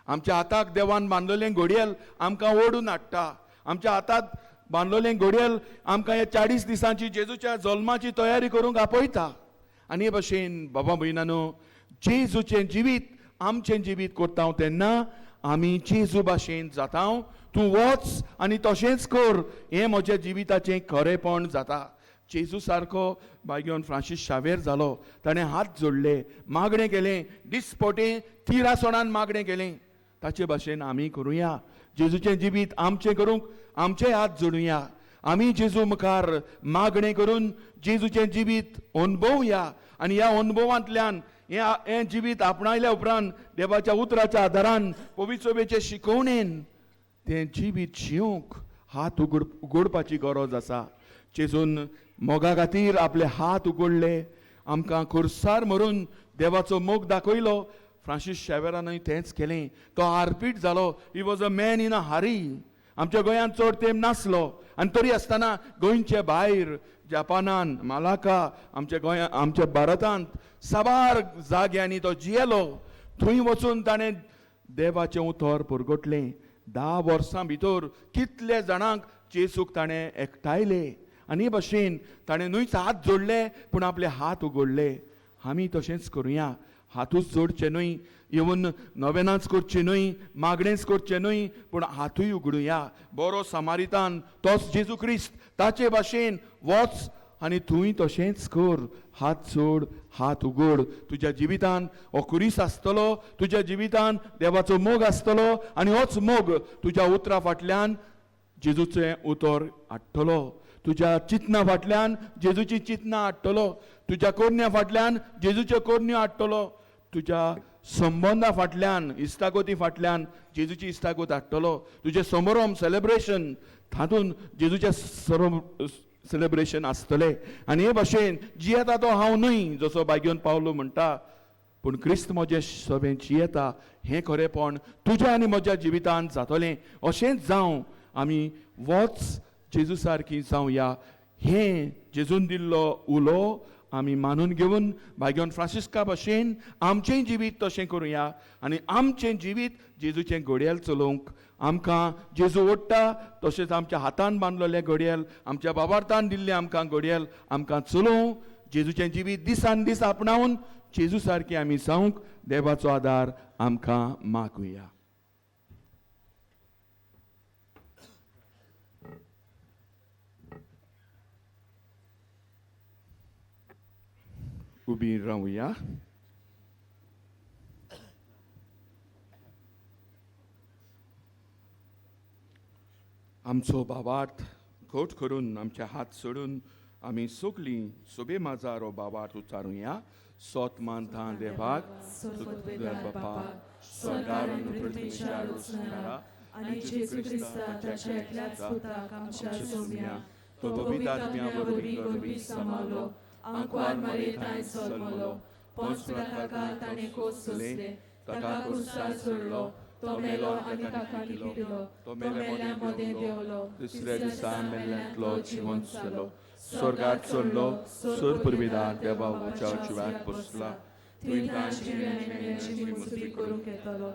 आमच्या हाताक देवान बांदलेलें घडयेल आमकां ओडून हाडटा. आमच्या हातात बांदलेलें घडयेल आमकां ह्या 40 दिसांची जेजूच्या जल्माची तयारी करूंक आपयता. आनी हे भाशेन बाबा भयणानो जेजूचें जिवीत आमचें जिवीत करता तेन्ना आमी जेजू भाशेन जाता. तूं वच आनी तशेंच कर, हें म्हज्या जिविताचें खरेपण जाता. जेजू सारको बायगेवन फ्रांसीस शावेर जालो, ताणें हात जोडले, मागणें केलें, दिसपोटें तिरासणान मागणें केलें. ताचे भाशेन आमी करुया. जेजूचें जिवीत आमचें करूंक आमचे हात जोडुया. आमी जेजू मुखार मागणें करून जेजूचें जिवीत अणभवया आनी ह्या अणभवांतल्यान हें जिवीत आपणायल्या उपरांत देवाच्या उतराच्या आदारान पवित्र सभेचे शिकोवणेन तें जिवीत जिवंक हात उगडपाची गरज आसा. जेजून मोगा खातीर आपले हात उगडले, आमकां खुर्सार मरून देवाचो मोग दाखयलो. फ्रांसीस शेवेरानूय तेंच केलें. तो हारपीट जालो. He was a man in a hurry. आमच्या गोंयांत चड तेंप नासलो आनी तरी आसतना गोंयचे भायर जापानान, मालाका, आमच्या गोंया, आमच्या भारतांत साबार जाग्यांनी तो जियेलो. थंय वचून ताणें देवाचें उतर परगटलें. 10 वर्सां भितर कितले जाणांक जेजूक ताणें एकठांयले आनी हे भशेन ताणें न्हूच हात जोडले पूण आपले हात उगडले. आमी तशेंच करुया. हातूच जोडचे न्हय, येवन नवेनाच करचें न्हय, मागणेंच करचें न्हय, पूण हातूय उगडुया. बरो समारितान तोच जेजू क्रिस्त, ताचे भाशेन वच आनी तूंय तशेंच कर. हात जोड, हात उगड. तुज्या जिवितान हो खुरीस आसतलो, तुज्या जिवितान देवाचो मोग आसतलो आनी होच मोग तुज्या उतरा फाटल्यान जेजूचें उतर हाडटलो, तुज्या चिंतना फाटल्यान जेजूची चिंतना हाडटलो, तुज्या कोरण्या फाटल्यान जेजूच्यो कोरण्यो हाडटलो, तुज्या संबंदा फाटल्यान इस्तागोती फाटल्यान जेजूची इस्तागोत हाडटलो, तुजें समोरम सेलेब्रेशन तातूंत जेजूचें सेलेब्रेशन आसतलें. आनी हे भाशेन जियेता तो हांव न्हय, जसो बायगेवन पावलो म्हणटा, पूण क्रिस्त म्हजें सभेंत जियेता. हें खरेपण तुज्या आनी म्हज्या जिवितांत जातलें. अशेंच जावं, आमी वच जेजू सारकी जावया. हें जेजून दिल्लो उलो आमी मानून घेवन बायगेवन फ्रांसिस्का भाशेन आमचें जिवीत तशें करुया आनी आमचें जिवीत जेजूचें घडयाळ चलोवंक आमकां जेजू ओडटा. तशेंच आमच्या हातान बांदलेलें घडयाळ, आमच्या बाबार्थान दिल्लें आमकां घडयाळ आमकां चलोवं. जेजूचें जिवीत दिसान दीस आपणावन जेजू सारकें आमी जावंक देवाचो आदार आमकां मागुया. उबी रावया. आमचो बाबार्थ घट करून आमचे हात सोडून आमी सगळीं सोबे माजार हो बाबार्थ उच्चारुया. सोत मानता देवाक, बापा स्वर्गार आनी जेजू क्रिस्ता ताच्या एकल्याच पुताक आमच्या सोम्या, तो पवित्र आत्म्या वरवीं गोरवी समावलो, आंकवार मरेतांय जल्मलो, पोंच ताका ताणें कोस सोंसले, ताका खुर्सार चडलो, तो मेलो आनी ताका लिपिलो, तो मेल्या मदें देंवलो, दुसऱ्या दिसा मेल्ल्यांतलो जिवंत जालो, स्वर्गार चडलो, सोर पुर्विदार देवा उच्या जिवाक बसला, थंय तांची मजुरी करूंक येतलो.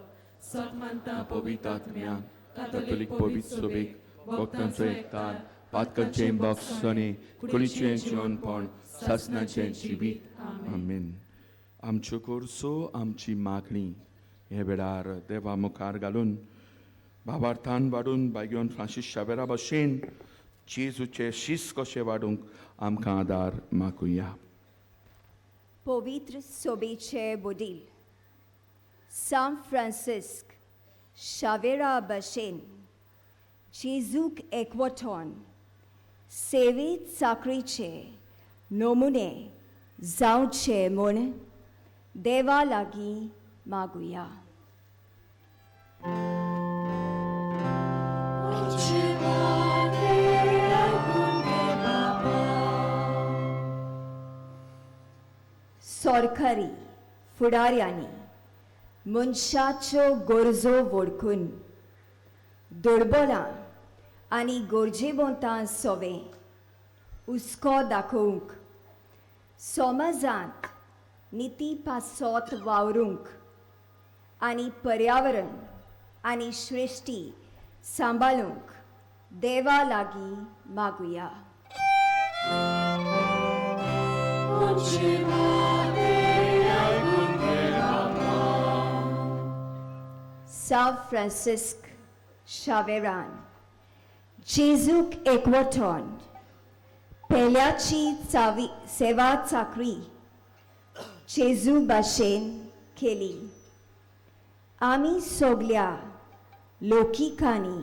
सत मानता पवित्र आत्म्यान, कातोलीक पवित्र सोबीक, भक्तांचो एकतार, पातकांचें बक्षणे, कुडीचें जिवनपण, सासनाचें जिवीत. आमेन. आमच्यो गरजो, आमची मागणी हे वेळार देवा मुखार घालून बाबार्थान वाडून बायगेवन फ्रांसीस शावेरा भाशेन जेजूचे शीस कशें वाडूंक आमकां आदार मागुया. पवित्र सोबेचे वडील सांत फ्रांसिस्क शावेरा भशेन जेजूक एकवटोन सेवेत चाकरीचे नमुने जावचे म्हूण देवा लागीं मागुया. सरकारी फुडाऱ्यांनी मनशाच्यो गरजो वळखून दुर्बलां आनी गरजेवंतां सोवें हुस्को दाखोवंक, समाजांत निती पासत वावरूंक आनी पर्यावरण आनी सृश्टी सांबाळूंक देवा लागीं मागुया. सांव फ्रांसिस्क शावेरान जेजूक एकवटोन पेल्याची चावी सेवा चाकरी जेजू भाशेन केली. आमी सगल्या लोकिकांनी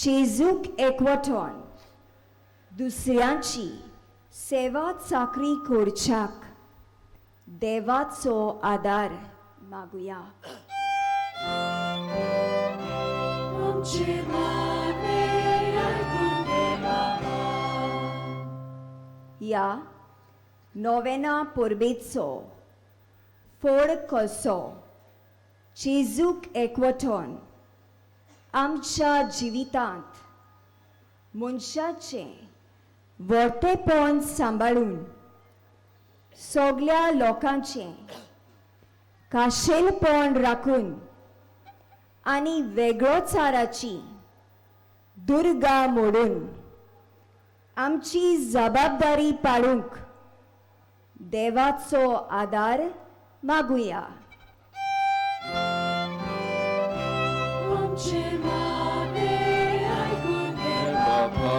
जेजूक एकवटोन दुसऱ्यांची सेवा चाकरी करच्याक देवाचो आदार मागुया. आमचे मागणे आयकून घे बाबा. ह्या नोवेना परबेचो फोड कसो जेजूक एकवटोन आमच्या जिवितांत मनशाचें व्हरतेपण सांबाळून सगल्या लोकांचें खाशेलपण राखून आनी वेगळोचाराची दुर्गा मोडून आमची जबाबदारी पाळूंक देवाचो आदार मागुया. आमचे मागणे आयकून घे बाबा.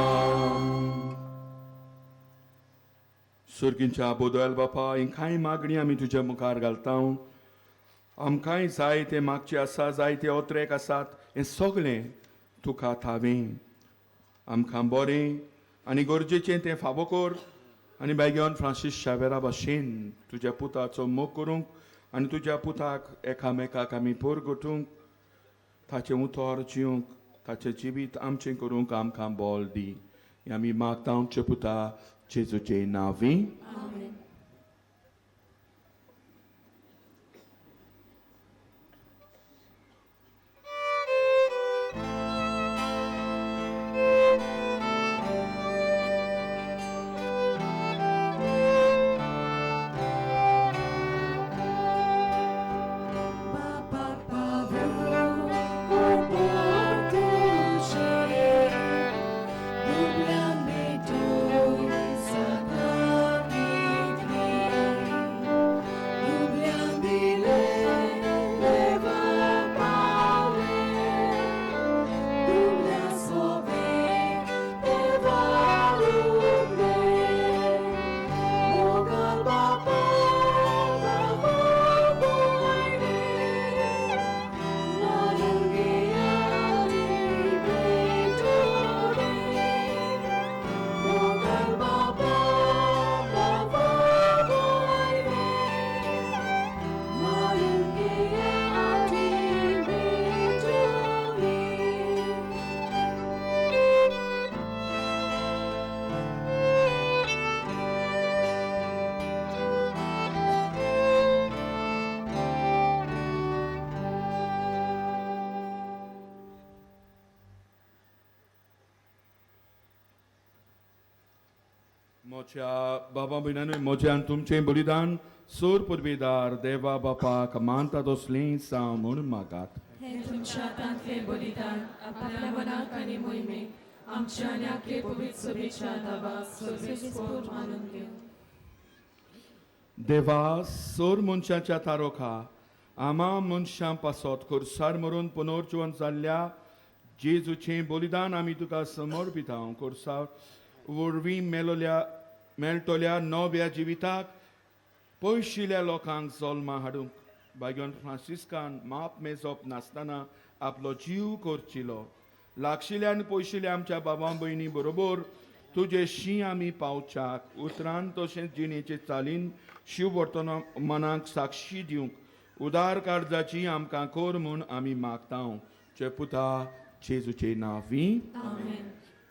सुर्गींच्या बोदल बापा, ही कांय मागणी आमी तुज्या मुखार घालता. आमकांय जाय ते मागचे आसा, जाय ते ओत्रेक आसात, हें सगळें तुका थावें. आमकां बरें आनी गरजेचें तें फावो कर आनी बायगेवन फ्रांसीस शावेरा भाशेन तुज्या पुताचो मोग करूंक आनी तुज्या पुताक एकामेकाक आमी पोरगटूंक, ताचें उतर जिवंक, ताचें जिवीत आमचें करूंक आमकां बोल दी. हें आमी मागता आमच्या पुता जेजूचे नांवी. आमेन. बापाक पावूं कोरपोर तुजें, दुबळ्यांक भेटून सदां घेतली. दुबळ्यांक दिलें देवाक पावलें, दुबळ्यां सोबें देवा उगलें. मोगान बापा बाबा भयणी, मारून घेयाली भेटोणी. मोगान बापा बाबा भयणी, मारून घेयाली भेटोणी. म्हज्या बाबा भयणानूय म्हजें आनी तुमचें बलिदान सोर पुर्वेदार देवा बापाक मानता तसलें जावं म्हूण मागात. हें तुमच्या हातांतलें बलिदान आपल्या मनाक आनी मोहिमेक आमच्या आनी आखे पवित्र सभेच्या दावाक सर्वेस्पोर मानून घेवं. देवा, सोर मनशाच्या तारोखा आमा मनशां पासत खुर्सार मरून पुनर्जिवन जाल्ल्या जेजूचें बलिदान आमी तुका समर्पिता. खुर्सार वरवीं मेळटल्या नव्या जिविताक पयशिल्ल्या लोकांक जल्मा हाडूंक बायगन फ्रांसिस्कान माप मेजप नासतना आपलो जीव करचिलो. लागशिल्ल्या आनी पयशिल्ल्या आमच्या बाबा भयणी बरोबर तुजे शी आमी पावच्याक उतरान तशेंच जिणेचे चालीन शिव वर्तमानाक साक्षी दिवंक उदार काळजाची आमकां कर म्हूण आमी मागता. चे पुता जेजूचे नांवी. आमेन.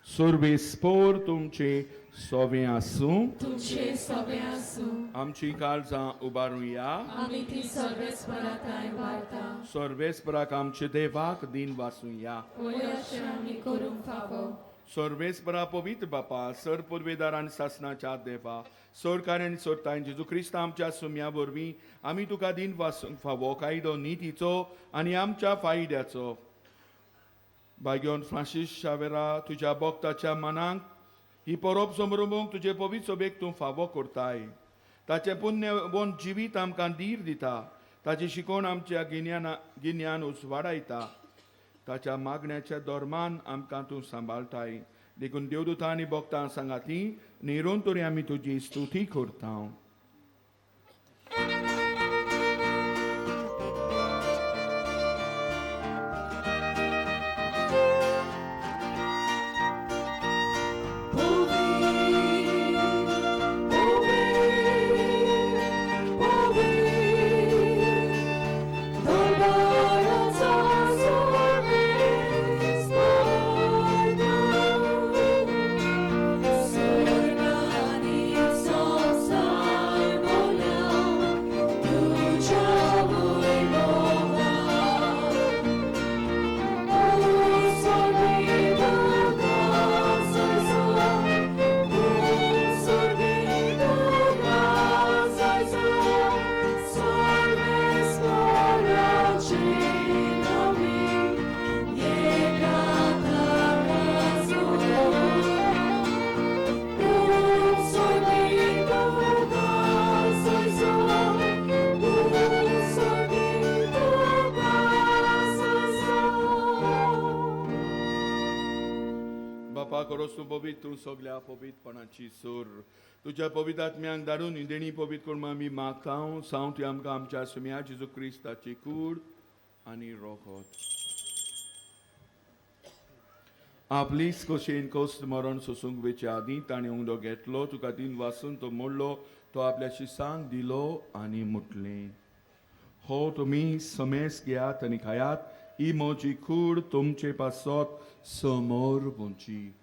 सर्वेस्पोर तुमचे सोवें आसूं. तुमचे सोबें आसूं. आमची काळजां उबारुया. आमी ती सर्वेस्परा थंय वारता. सर्वेस्पराक आमचे देवाक दिन वासुया. वय अशें आमी करूंक फावो. सर्वेस्परा पवित्र बापा, सर पुर्वेदार आनी सासणाच्या देवा, सरकार आनी सरताय जेजू क्रिस्त आमच्या सुम्या वरवीं आमी तुका दिन वासूंक फावो कायदो नितीचो आनी आमच्या फायद्याचो. बायगोन फ्रांसीस शावेरा तुज्या भक्ताच्या मनाक ही परब समरोवंक तुजे पवित्र सोबेक तूं फावो करताय. ताचें पुण्यवंत जिवीत आमकां धीर दिता. ताची शिकवण आमच्या गिन्याना गिन्यान उजवाडायता. ताच्या मागण्याच्या धर्मान आमकां तूं सांबाळटाय. देखून देवदूतां आनी भक्तां सांगाती निरोन तरी आमी तुजी स्तुती करता. तूं पवित्र, तूं सगल्या पवित्रपणाची सूर. तुज्या पवित्र आत्म्यांक धाडून देणी पवित्र करून आमी मागता. सावं ती आमकां आमच्या सुम्या जेजू क्रिस्ताची कूड आनी रोखत. आपलीच कशेन कोस्त मरण सोसूंक वेचे आदीं ताणें उंडो घेतलो, तुका दिन वासून तो मोडलो, तो आपल्या शिसांक दिलो आनी म्हटलें, हो तुमी समेस घेयात आनी खायात, ही म्हजी कूड तुमचे पासत समोर पोंची.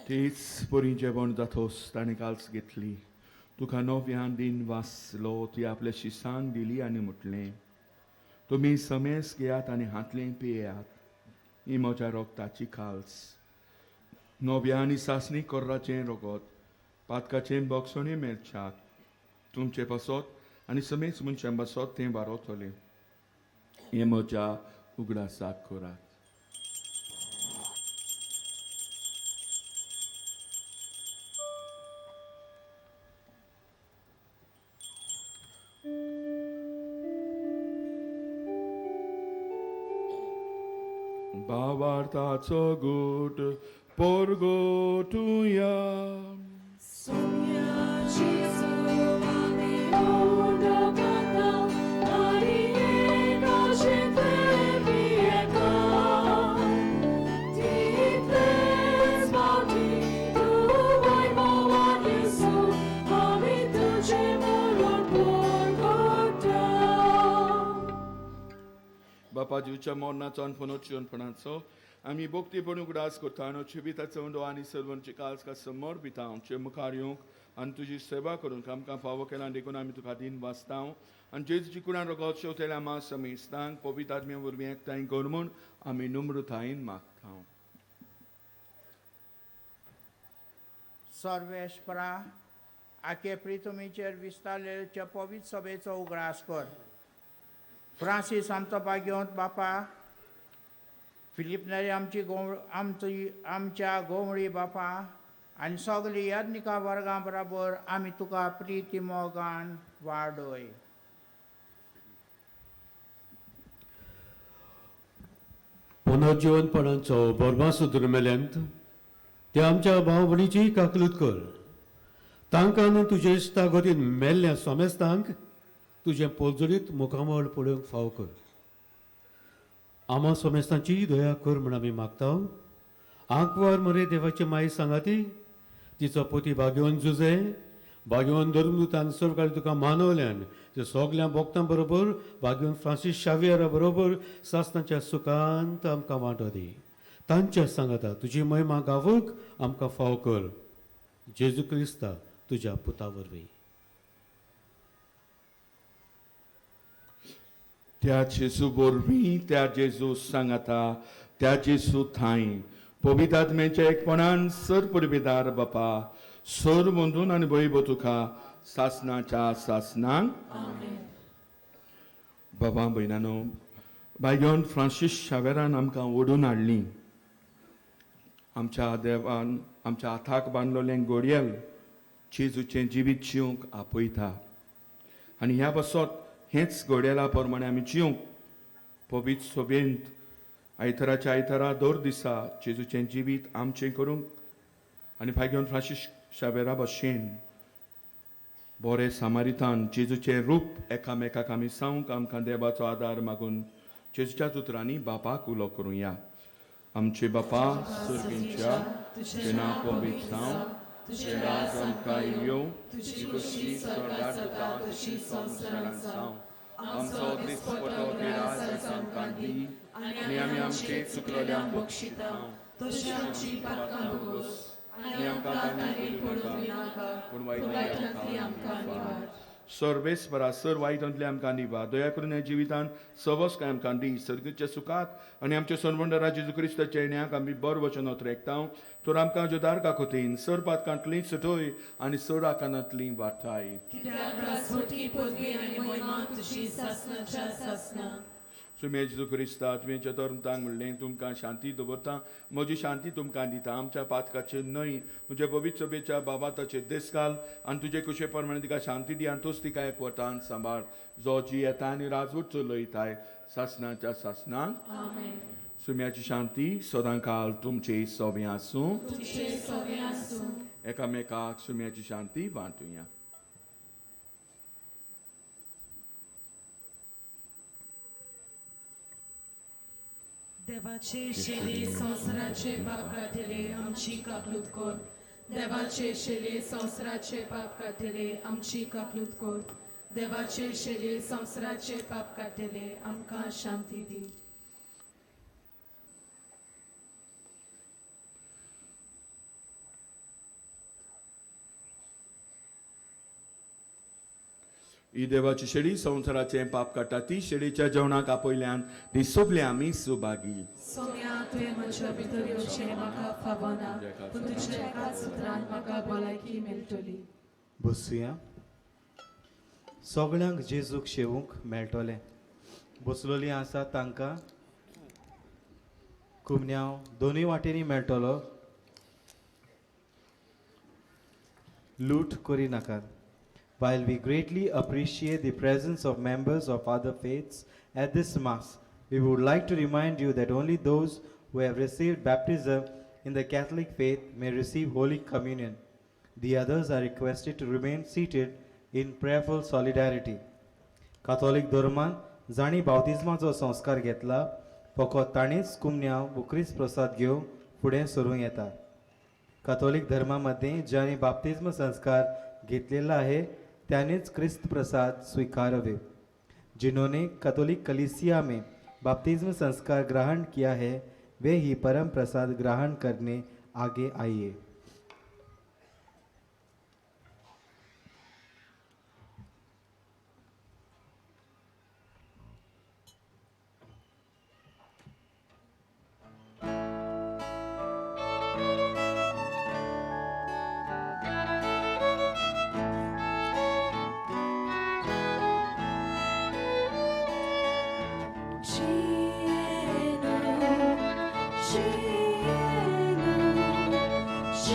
तीच परी जेवण जातोस ताणें काल्स घेतली, तुका नव्यान दिन वाचलो, ती आपल्या शिसांक दिली आनी म्हटलें, तुमी समेस घेयात आनी हातलें पियात, ही म्हज्या रोगताची काल्स, नव्या आनी सासणी कोर्राचें रोगत, पातकाचें बोगसणें मेळच्याक तुमचे पासत आनी समेस मनशां पासत तें वारोतलें. हें म्हज्या उगडासाक करात. भावार्थाचो गूट पोरगोटुया. बापा जिवच्या मरणाचो आनी पुनर्जिवनपणाचो आमी भक्तीपण उगडास करता आनी जिविताचो उंडो आनी सर्वांची काळज का समर्पिता आमचे मुखार येवंक आनी तुजी सेवा करूंक आमकां फावो केला. देखून आमी तुका दिन वाचता आनी जेजूची कुडान रगत शेवतेल्या आमा समेस्तांक पवित्र आत्म्या वरवीं एकठांय कर म्हूण आमी नम्रतायेन मागता. सर्वेस्परा आखे प्रितुमीचेर विस्तारलेल्या पवित्र सभेचो उगडास कर. फ्रांसीस आमचो भाग्यवंत बापा, फिलीप नेरी आमची आमची आमच्या गोवळी बापा आनी सगली याज्ञिका वर्गां बराबर आमी तुका प्रिती मोगान वाडय. पुनर्जिवनपणाचो बोरमासो दुर्मेल्यांत ते आमच्या भाव भयणीची काकलूत कर. तांकां आनी तुजे इश्टागतीन मेल्ल्या सोमेस्तांक तुजें पोलजडीत मुखामळ पळोवंक फावो कर. आमा सोमेस्तांची दया कर म्हूण आमी मागता. आंकवार मरे देवाचे माई सांगाती, तिचो पोती भाग्यवन जुजे, भाग्यवन धर्मदूतान सरकारी तुका मानवल्यान ते सगल्या भोक्तां बरोबर भाग्यवन फ्रांसीस शावियरा बरोबर सासनाच्या सुखांत आमकां वांटो दी. तांच्या सांगाता तुजी महिमा गावूंक आमकां फावो कर. जेजू क्रिस्ता तुज्या पुता वरवीं. त्या जेजू वरवीं, त्या जेजू सांगाता, त्या जेजू थांय पवित्र आत्म्याच्या एकपणान सर पुरबेदार बापा सर बंदून आनी वैभव तुका सासनाच्या सासनांक. बाबा भयणानो, बायगोन फ्रांसीस शावेरान आमकां ओडून हाडली. आमच्या देवान आमच्या हाताक बांदलेलें घोडयेल जेजूचें जिवीत जिवंक आपयता आनी ह्या पासत हेंच घोडयेला प्रमाणे आमी जिवंक पवित्र सोबेंत आयतराच्या आयतरा दर दिसा जेजूचें जिवीत आमचें करूंक आनी भाग्योन फ्रांसीस शावेरा भशेन बरे सामारितान जेजूचें रूप एकामेकाक आमी सांगूंक आमकां देवाचो आदार मागून जेजूच्याच उतरांनी बापाक उलो करुया. आमचे बापा सर्गींच्या, तुजें नांव पवित्र जावं, तुजें राज आमकां येवं, तुजी खोशी स्वर्गार जाता तशी संवसारांत जावं. आमचो दिसपटो राज आमकां दी आनी आमी आमचे चुकलेल्यांक बक्षिता तशी आमची पातकां भोगोस आनी आमकां ताणें पडूंक दिनाका, पूण वायटांतली आमकां निवार. सर्वेस्परा सर वायटांतले आमकां निवार. दया करून ह्या जिवितान सवस काय आमकां दी सर्गीच्या सुखात आनी आमच्या सरवंडरा जेजू क्रिस्ताच्या येण्याक आमी बरो वचन रेखता तर आमकां जुदार काकोतीन सर पातकांतली सुटोय आनी सर आकानांतली वाटाय. कित्याक राजवटी पदवी आनी महिमा तुजी सासणाच्या सासणा. सुमे जेजू क्रिस्ता तुवें चतुर्तांक म्हणलें तुमकां शांती दवरता, म्हजी शांती तुमकां दिता. आमच्या पातकाचेर न्हय म्हज्या पवित्र सभेच्या बाबाताचेर देस घाल आनी तुजे कुशे प्रमाणे तिका शांती दी आनी तूच तिका एकवटान सांबाळ, जो जी येता आनी राजवट चलयताय सासणाच्या सासणाक. सुम्याची शांती सदां काल तुमचे सोबें आसूं. एकामेकाक सुम्याची शांती वांटुया. देवाचे शेले संवसाराचे पाप काडटले आमची काकलूत कर. देवाचे शेले संवसाराचे पाप काडटले आमची काकलूत कर. देवाचे शेले संवसाराचे पाप काडटले आमकां शांती दी. ही देवाची शेळी संवसाराचें पाप काडटा, ती शेळीच्या जेवणाक आपयल्यान ती सोबले आमी सुभागी. सोम्या, तुवें म्हज्या भितर येवचें म्हाका फावना, पूण तुज्या एकाच उतरान म्हाका भलायकी मेळटली. बसुया. सगळ्यांक जेजूक शेवूंक मेळटलें. बसलोलीं आसा तांकां कुमन्यांव दोनूय वाटेंनी मेळटलो. लूट करिनाकात. While we greatly appreciate the presence of members of other faiths at this Mass, we would like to remind you that only those who have received baptism in the Catholic faith may receive Holy Communion. The others are requested to remain seated in prayerful solidarity. Catholic धर्मान जांणी बाप्तिज्माचो संस्कार घेतला फकत ताणीच कुमन्यांव वो क्रिस्त प्रसाद घेवन फुडें सरूंक येता. काथोलीक धर्मा मदें ज्यांनी बाप्तिज्म संस्कार घेतलेला आहे त्यांनीच क्रिस्त प्रसाद स्वीकारवे. जिन्होंने कैथोलिक कलीसिया में बाप्तिज्म संस्कार ग्रहण किया है वे ही परम प्रसाद ग्रहण करने आगे आइए. She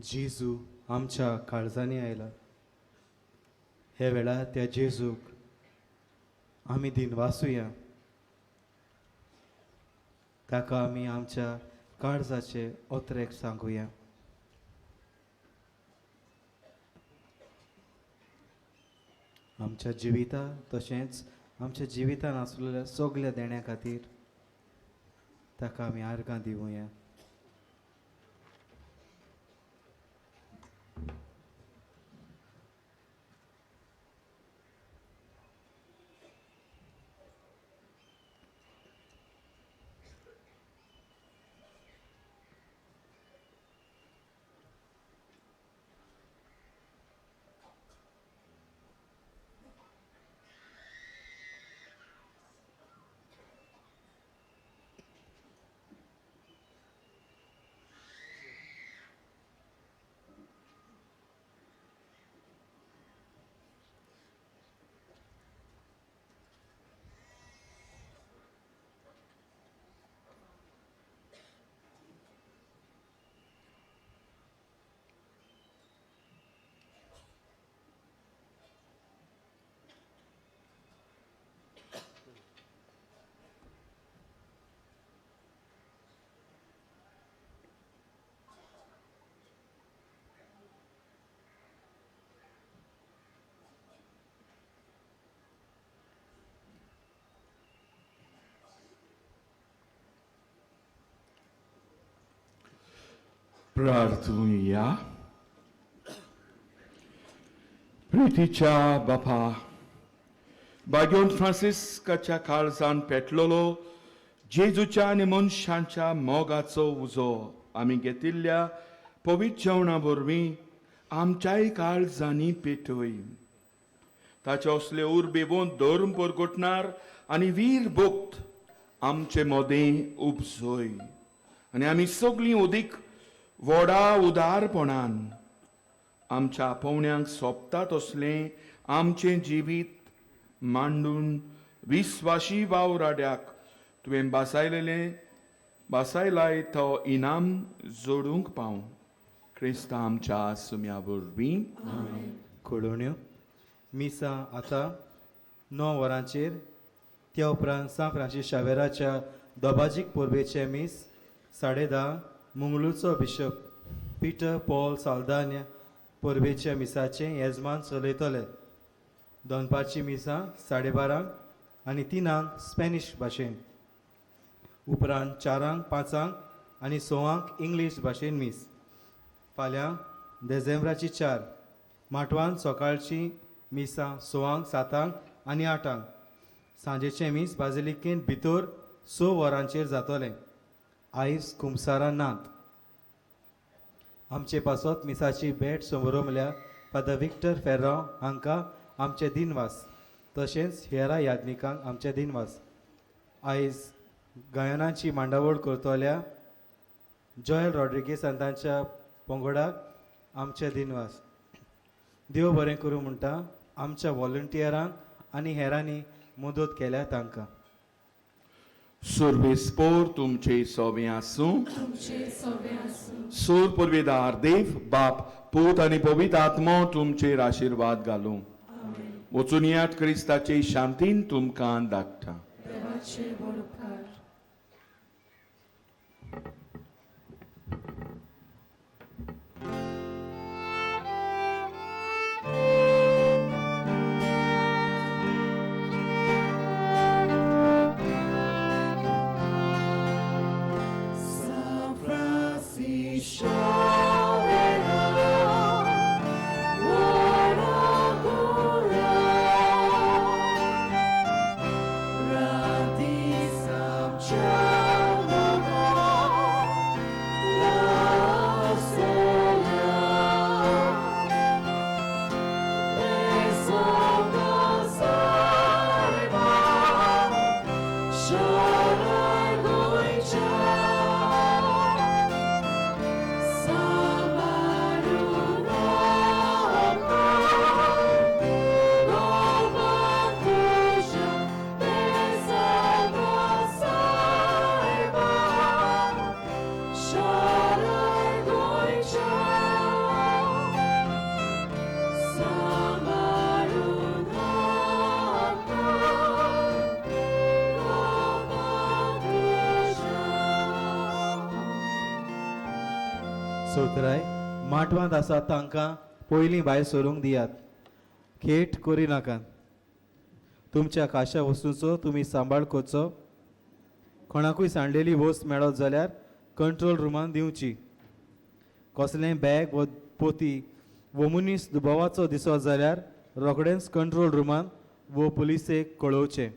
जेजू आमच्या काळजांनी आयला. हे वेळार त्या जेजूक आमी दिनवासुया. ताका आमी आमच्या काळजाचे ओतरेक सांगुया. आमच्या जिविता तशेंच आमच्या जिवितान आसलेल्या सगल्या देण्या खातीर ताका आमी आर्गां दिवया. प्रार्थुया. प्रितीच्या बापा, बाग्योन फ्रांसिस्काच्या काळजान पेटलेलो जेजूच्या आनी मनशांच्या मोगाचो उजो आमी घेतिल्ल्या पवित्र जेवणा वरवीं आमच्याय काळजांनी पेटय. ताचे असले उर्बेवन धर्म परगटणार आनी वीर भक्त आमचे मदें उपजय आनी आमी सगळीं उदीक व्हडा उदारपणान आमच्या आपोवण्यांक सोंपता तसलें आमचें जिवीत मांडून विस्वाशी वावराड्याक तुवें बासायलेलें बासायलाय तो इनाम जोडूंक पावूं. क्रिस्ता आमच्या सुम्या वरवीं. कळोवण्यो मिसा आतां 9 वरांचेर त्या उपरांत सांत फ्रांसीस शावेराच्या दोबाजीक परबेचें मीस 10:30 मंगळूरचो बिशप पिटर पॉल साल्दान्य परबेच्या मिसाचें येजमान चलयतले. दनपारची मिसां 12:30 आनी 3 स्पॅनिश भाशेन, उपरांत 4, 5 आनी 6 इंग्लीश भाशेन मीस. फाल्यां देझेंब्राची 4 माटवान सकाळची मिसां 6, 7 आनी 8. सांजेचें मीस बाजिलिकेंत भितर 6 वरांचेर जातलें. आयज कुमसारां नात. आमचे पासत मिसाची भेट समोरमल्या फादर विक्टर फेर्रांव हांकां आमचे दिनवास, तशेंच हेरा याज्ञिकांक आमचे दिनवास. आयज गायनाची मांडावळ करतल्या जॉयल रॉड्रिगीस आनी तांच्या पंगडाक आमचे दिनवास. देव बरें करूं म्हणटा आमच्या वॉलंटियरांक आनी हेरांनी मदत केल्या तांकां. सर्वेस्पोर तुमचे सोबें आसूं. सोर पुर्वेदार देव बाप पूत आनी पवित्र आत्मो तुमचेर आशिर्वाद घालूं. वचून क्रिस्ताचे शांतीन तुमकां धाडटा. सोतराय माटवांत आसा तांकां पयलीं भायर सरूंक दियात. खेट करिनाकात. तुमच्या खाशा वस्तूंचो तुमी सांबाळ करचो. कोणाकूय सांडलेली वस्त मेळत जाल्यार कंट्रोल रुमान दिवची. कसलें बॅग व पोती वो मनीस दुबावाचो दिसत जाल्यार रोखडेंच कंट्रोल रुमान वो पुलिसेक कळोवचें.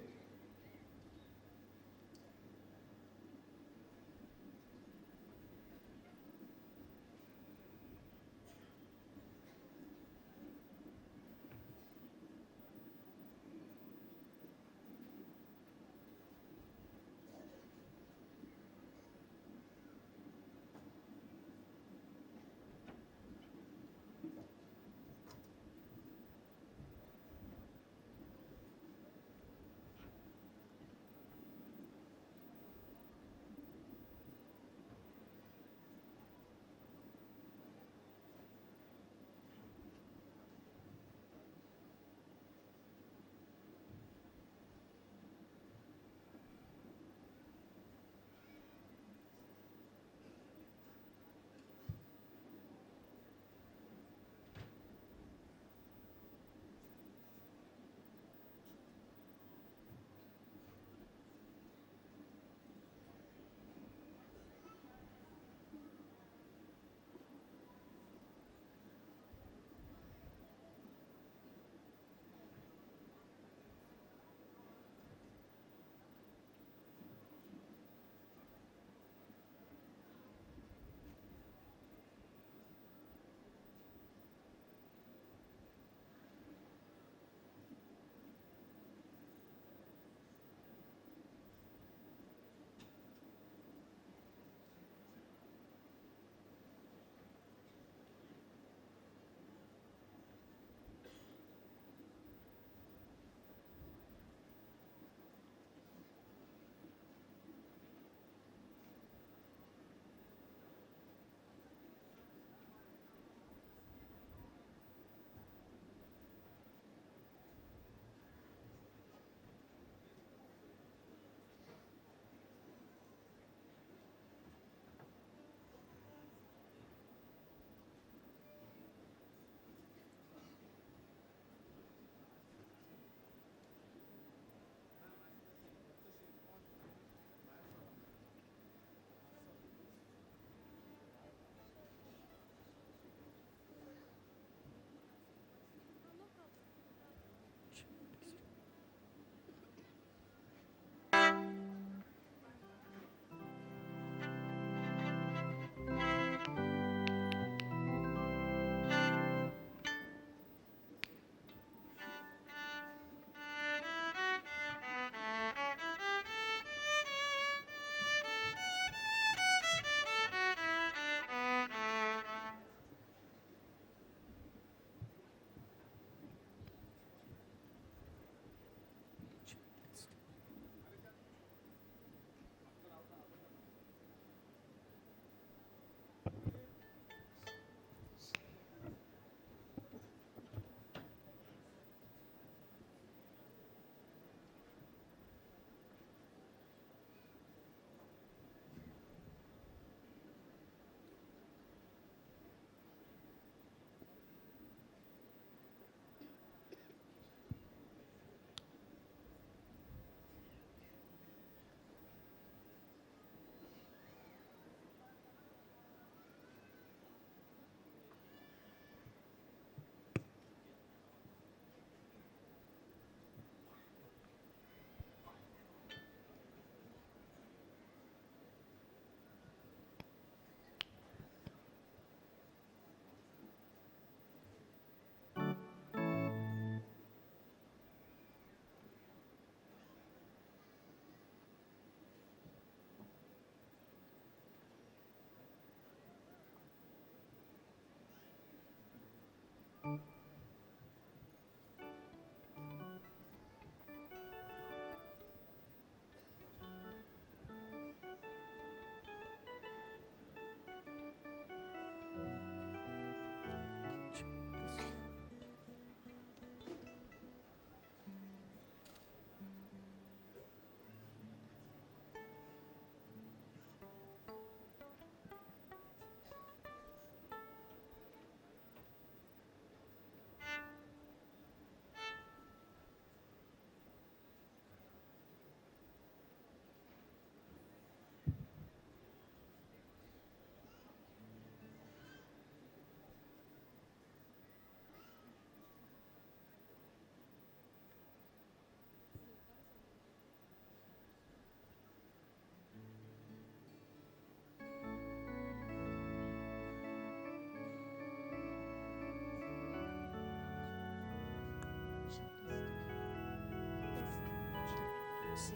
Test.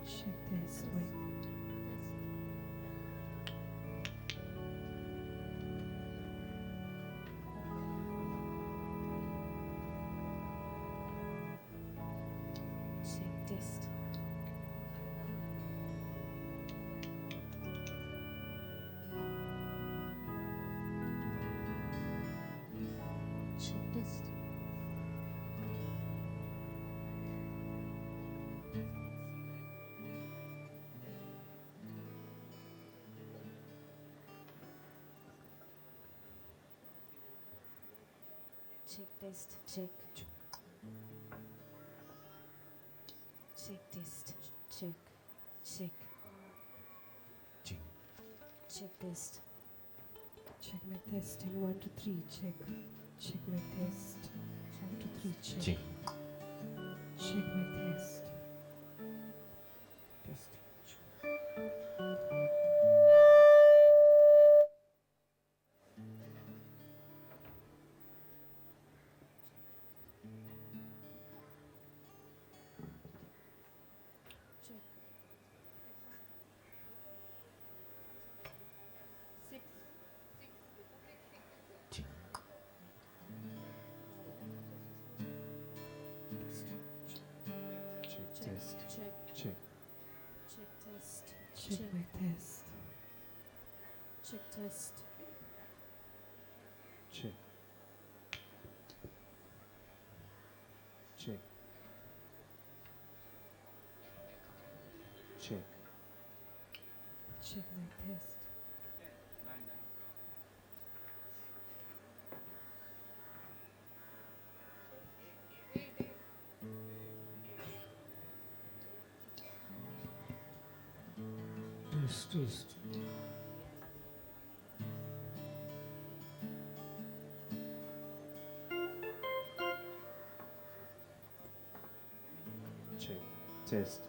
Check test. Wait. Check test. Check test. Check test, check. Check test, check, check. Check. Check test. Check my testing, 1, 2, 3, check. Check my test. 1, 2, 3, check. Check. Check my test. Test. Check. 6. Check. Check test. Check. Check. Check test. Check my test. Check test. Check. Check. Check. Check my test. Test, test. Check. Test.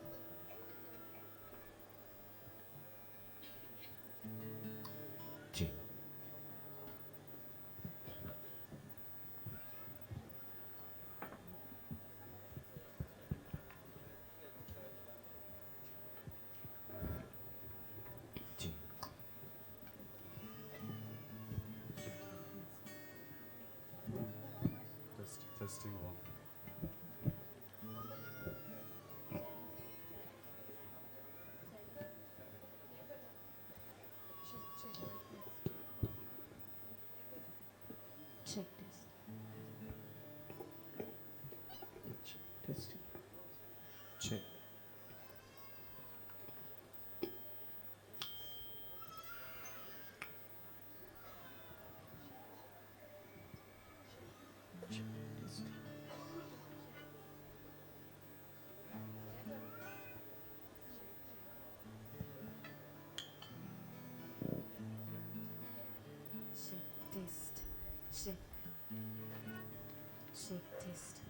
Check. Check. Test, testing one. Check, check my test. Check test. Testing. Check. Check. Testing. Check test. Check. Check test. Test.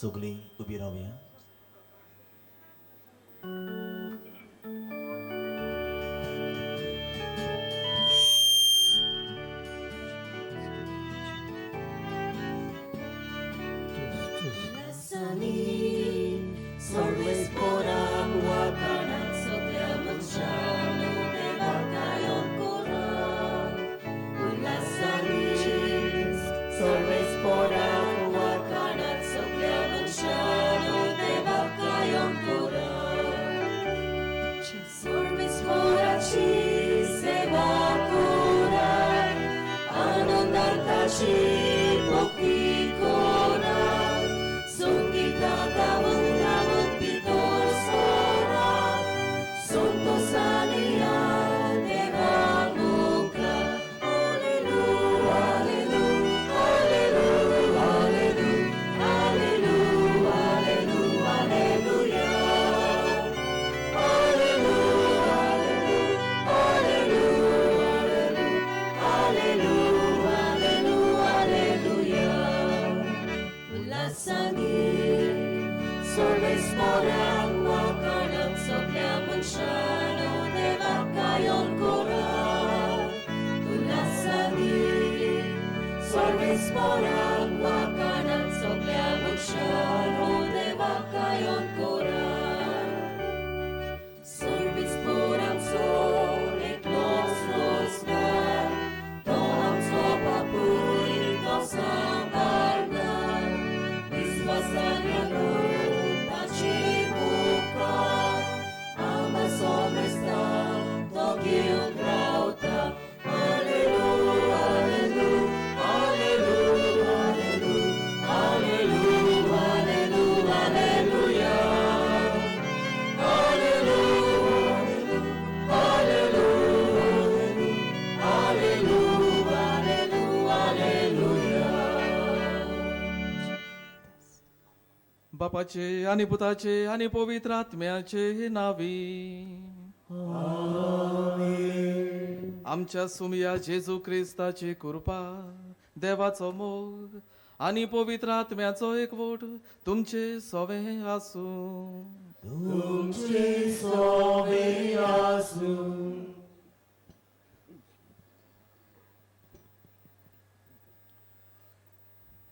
सगळीं उबी रावया. Santo Sania, Deva बापाचे आनी पुताचे आनी पवित्र आत्म्याचे नावी. आमच्या सुमया जेजू क्रिस्ताची कृपा, देवाचो मोग आनी पवित्र आत्म्याचो एकवट तुमचे सोवे आसूं. तुमचे सोवे आसूं.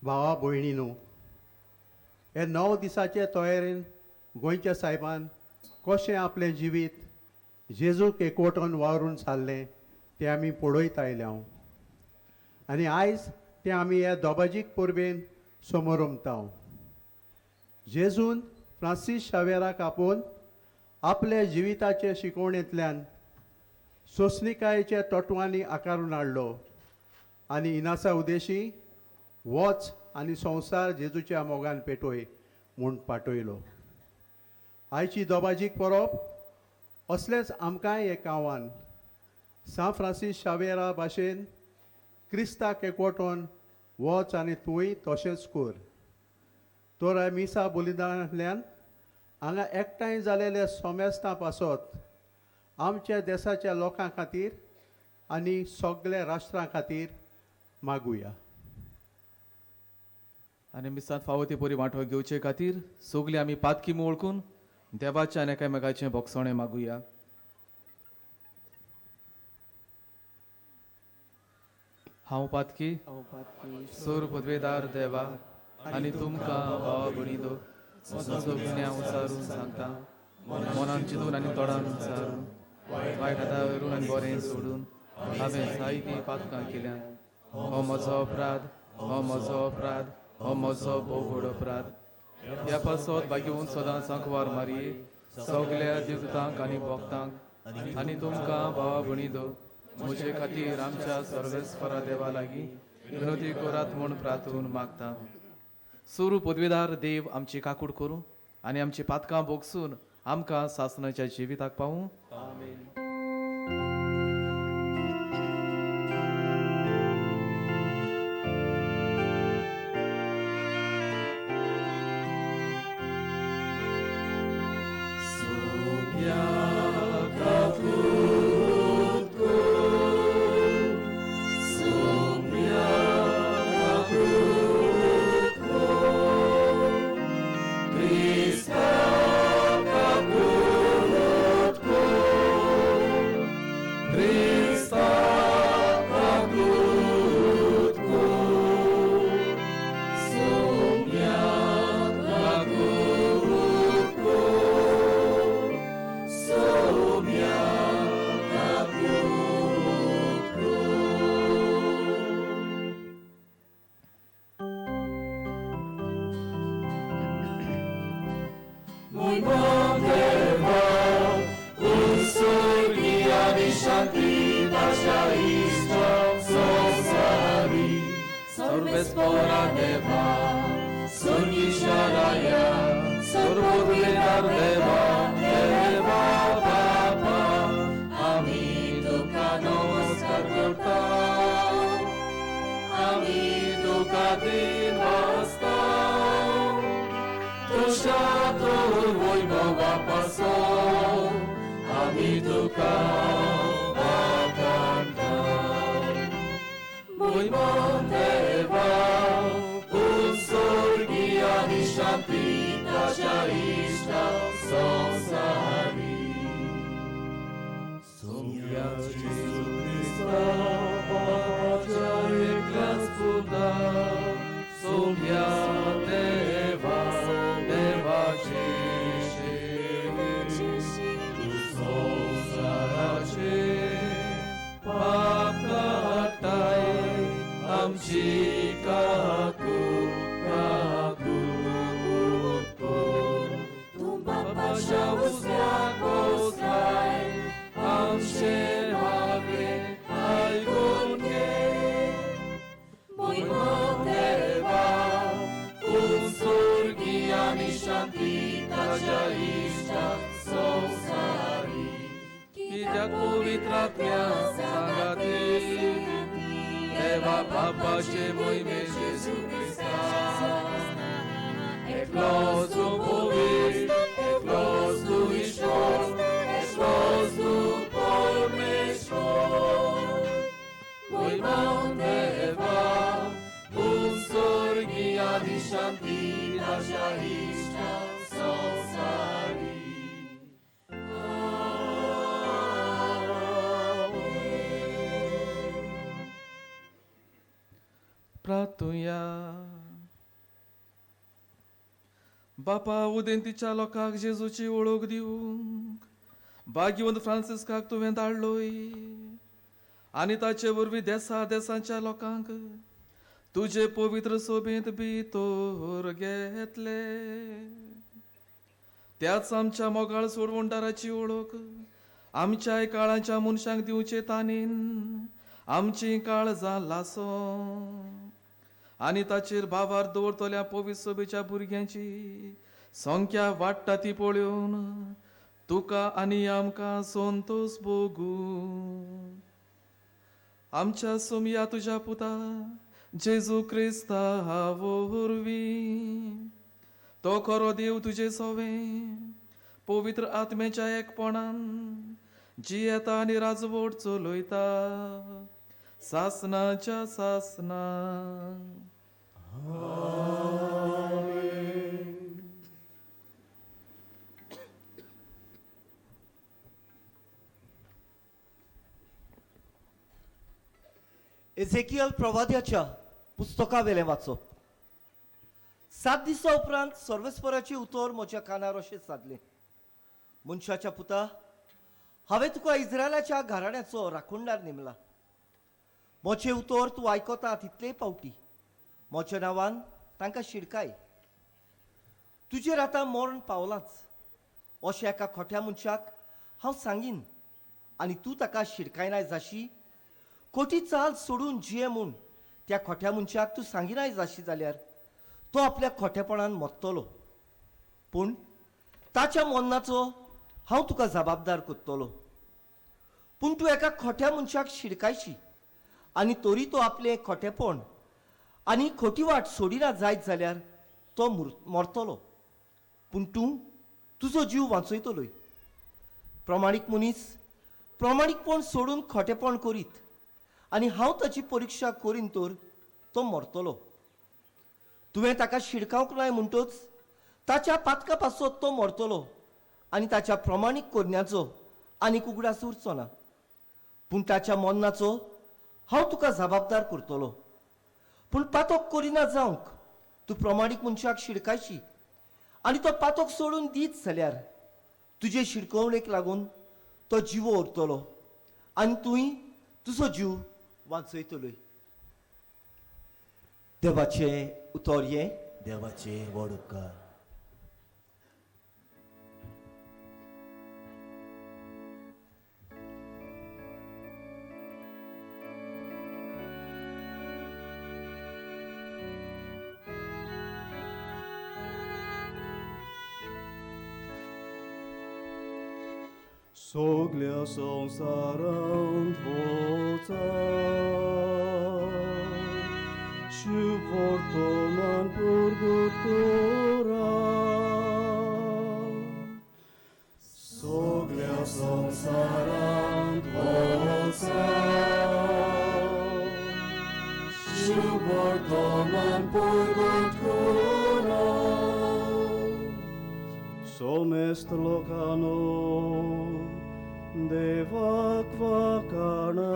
भावा भयणीनो, हे 9 दिसाचे तयारेन गोंयच्या सायबान कशें आपलें जिवीत जेजूक एकवटून वावरून सारलें तें आमी पळयत आयल्या आनी आयज तें आमी ह्या दोबाजीक परबेन समोरमता. जेजून फ्रांसीस शावेराक आपोवन आपल्या जिविताचे शिकवणेंतल्यान सोंसणिकायेच्या तत्वांनी आकारून हाडलो आनी इनासा उदेशी वच आनी संवसार जेजूच्या मोगान पेटोय म्हूण पाटयलो. आयची दोबाजीक परब असलेंच आमकांय एक आव्हान. सांत फ्रांसीस शावेरा भाशेन क्रिस्ताक एकवटोन वच आनी तूंय तशेंच कर. तर मिसा बलिदानांतल्यान हांगा एकठांय जालेले सोमेस्तां पासत आमच्या देसाच्या लोकां खातीर आनी सगल्या राष्ट्रां खातीर मागुया. आनी मिसांत फावो ती बरी वांटो घेवचे खातीर सगळीं आमी पातकी वळखून देवाच्या आनी एकामेकाचें भोगसणें मागुया. हांव पातकी सोर पदवेदार देवा आनी तुमकां भावा भयणींनो म्हजो गुन्यांव उचारून सांगता, मनान चिंतून आनी तोंडान उचारून, वायट हातावरून आनी बरें सोडून हांवें जायतीं पातकां केल्यात. हो म्हजो अपराध, हो म्हजो अपराध, हो म्हजो भोव व्हड अपराध. ह्या पासत बागेवन सदां सांकवार मारये सगल्या देवतांक आनी भक्तांक आनी तुमकां भावा भयणींनो म्हजे खातीर आमच्या सर्वेस्परा देवा लागीं विनोदी करात म्हूण प्रार्थून मागता. सुरू पदवीदार देव आमची काकूट करूं आनी आमची पातकां भोगसून आमकां सासणाच्या जिविताक पावूं. आमेन. एकलोच तूं पवित्र, एकलोच तूं ईश्वर, एकलोच तूं परमेश्वर. मोहिमान देवा, उत्सर्गी आनी शांती ताच्या इश्टां संवसारी. प्रार्थुया. बापा, उदेंतीच्या लोकांक जेजूची वळख दिवंक भाग्यवंत फ्रांसिस्काक तुवें धाडलोय आनी ताचे वरवीं देसा देसांच्या लोकांक तुजे पवित्र सोबेंत भितर घेतले. त्याच आमच्या मोगाळ सोडवणदाराची वळख आमच्याय काळाच्या मनशांक दिवचे ताणेन आमची काळजां लासो आनी ताचेर भावार दवरतल्या पवित्र सोबेच्या भुरग्यांची संख्या वाडटा ती पळोवन तुका आनी आमकां संतोष भोगूं. आमच्या सोमया तुज्या पुता जेजू क्रिस्ता वरवीं, तो खरो देव तुजे सोवें पवित्र आत्म्याच्या एकपणान जियेता आनी राजवट चलयता सासनाच्या सासना. एझेकियल प्रवाद्याच्या पुस्तका वेलें वाचप. 7 दिसां उपरांत सर्वेस्पराचें उतर म्हज्या कानार अशें सादलें, मनशाच्या पुता, हांवें तुका इस्रायलाच्या घराण्याचो राखणदार नेमला. म्हजें उतर तूं आयकता तितलेय पावटी म्हज्या नांवान तांकां शिडकाय. तुजेर आतां मरण पावलांच अशें एका खोट्या मनशाक हांव सांगीन आनी तूं ताका शिडकायनाय जाशी. खोटी चाल सोडून जिये म्हूण त्या खोट्या मनशाक तूं सांगिनाय जाशी जाल्यार तो आपल्या खोटेपणान मरतलो, पूण ताच्या मरणाचो हांव तुका जबाबदार करतलो. पूण तूं एका खोट्या मनशाक शिडकायशी आनी तरी तो आपलें खोटेपण आनी खोटी वाट सोडिना जायत जाल्यार तो मरतलो, पूण तूं तुजो जीव वांचयतलोय. प्रमाणीक मनीस प्रमाणीकपण सोडून खोटेपण करीत आनी हांव ताची परिक्षा करीन तर तो मरतलो. तुवें ताका शिडकावंक नाय म्हणटच ताच्या पातका पासत तो मरतलो आनी ताच्या प्रमाणीक करण्याचो आनीक उगडास उरचो ना, पूण ताच्या मरणाचो हांव तुका जबाबदार करतलो. पूण पातक करिना जावंक तूं प्रमाणीक मनशाक शिडकायशी आनी तो पातक सोडून दीत जाल्यार तुजे शिडकवणेक लागून तो जिवो उरतलो आनी तूंय तुजो जीव वांचयतलोय. देवाचें उतर हें. देवाचें व्हड उपकार. सगल्या संवसारांत वचा शुभवर्तमान प्रगट करा. सगल्या संवसारांत वचा शुभवर्तमान प्रगट करा. सोमेस्त लोकांनो देवाक वाकाणा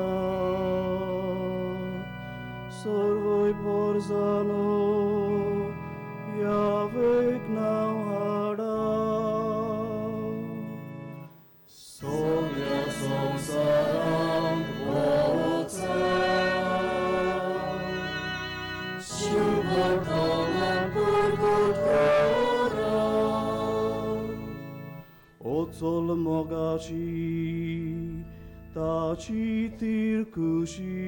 सर्वय पोरजानो यावेक नांव हाडा. सगल्या संवसारांत वचा शुभवर्तमान प्रगट करा. ओचोल मोगाची ताची तिरकुशी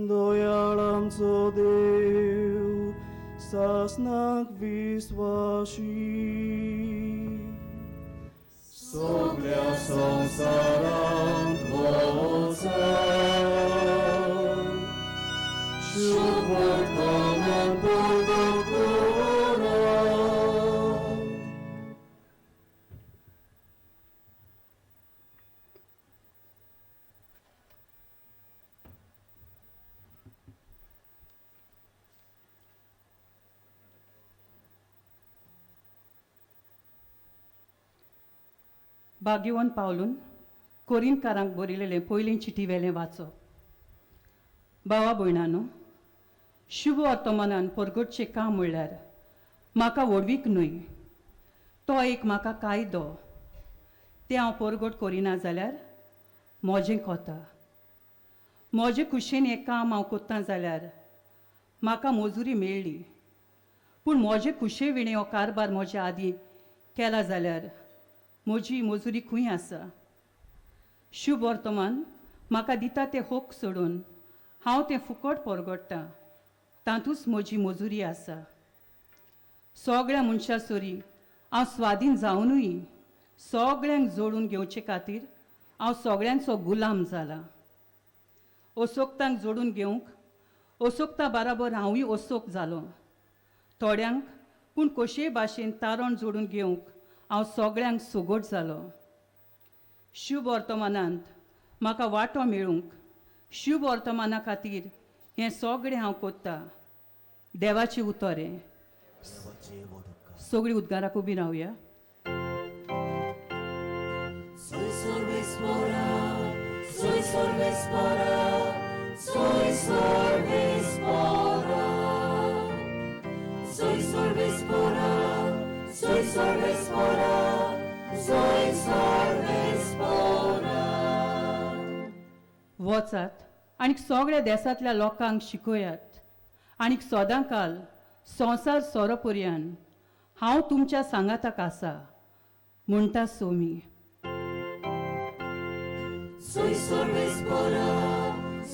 दयाळ आमचो देव सासनाक विस्वाशी. सगल्या संवसारांत वचा शुभवर्तमान प्रगट करा. भाग्यवंत पावलून कोरिंतकारांक बरयलेलें पयलें चिटी वेलें वाचप. भावा भयणानो, शुभ वर्तमानान परगटचें काम म्हणल्यार म्हाका व्हडवीक न्हय, तो एक म्हाका कायदो. तें हांव परगट करिना जाल्यार म्हजें कोता. म्हजे खुशयेन हें काम हांव कोत्ता जाल्यार म्हाका मजुरी मेळ्ळी, पूण म्हजे खुशये विणें हो कारबार म्हज्या आदीं केला जाल्यार म्हजी मजुरी खंय आसा? शुभ वर्तमान म्हाका दिता तें होक सोडून हांव तें फुकट परगडटां, तातूंच म्हजी मजुरी आसा. सगळ्या मनशां सरी हांव स्वाधीन जावनूय सगळ्यांक जोडून घेवचे खातीर हांव सगळ्यांचो गुलाम जाला. असोक्तांक जोडून घेवंक असोक्ता बराबर हांवूय असोक जालो. थोड्यांक पूण कशेय भाशेन तारण जोडून घेवंक हांव सगळ्यांक सुगट जालो. शुभ वर्तमानांत म्हाका वांटो मेळूंक शुभ वर्तमाना खातीर हें सगळें हांव कोत्ता. देवाचें उतर हें. सगळीं उद्गाराक उबी रावया. Soy sorvespora, soy sorvespora, soy sorvespora. Soy sorvespora, soy sorvespora, soy sorvespora. वचात आनी सगळ्या देसांतल्या लोकांक शिकयात आनी सदांकाल संवसार सोरो पर्यंत हांव तुमच्या सांगाताक आसा म्हणटा Somi. Soy sorvespora,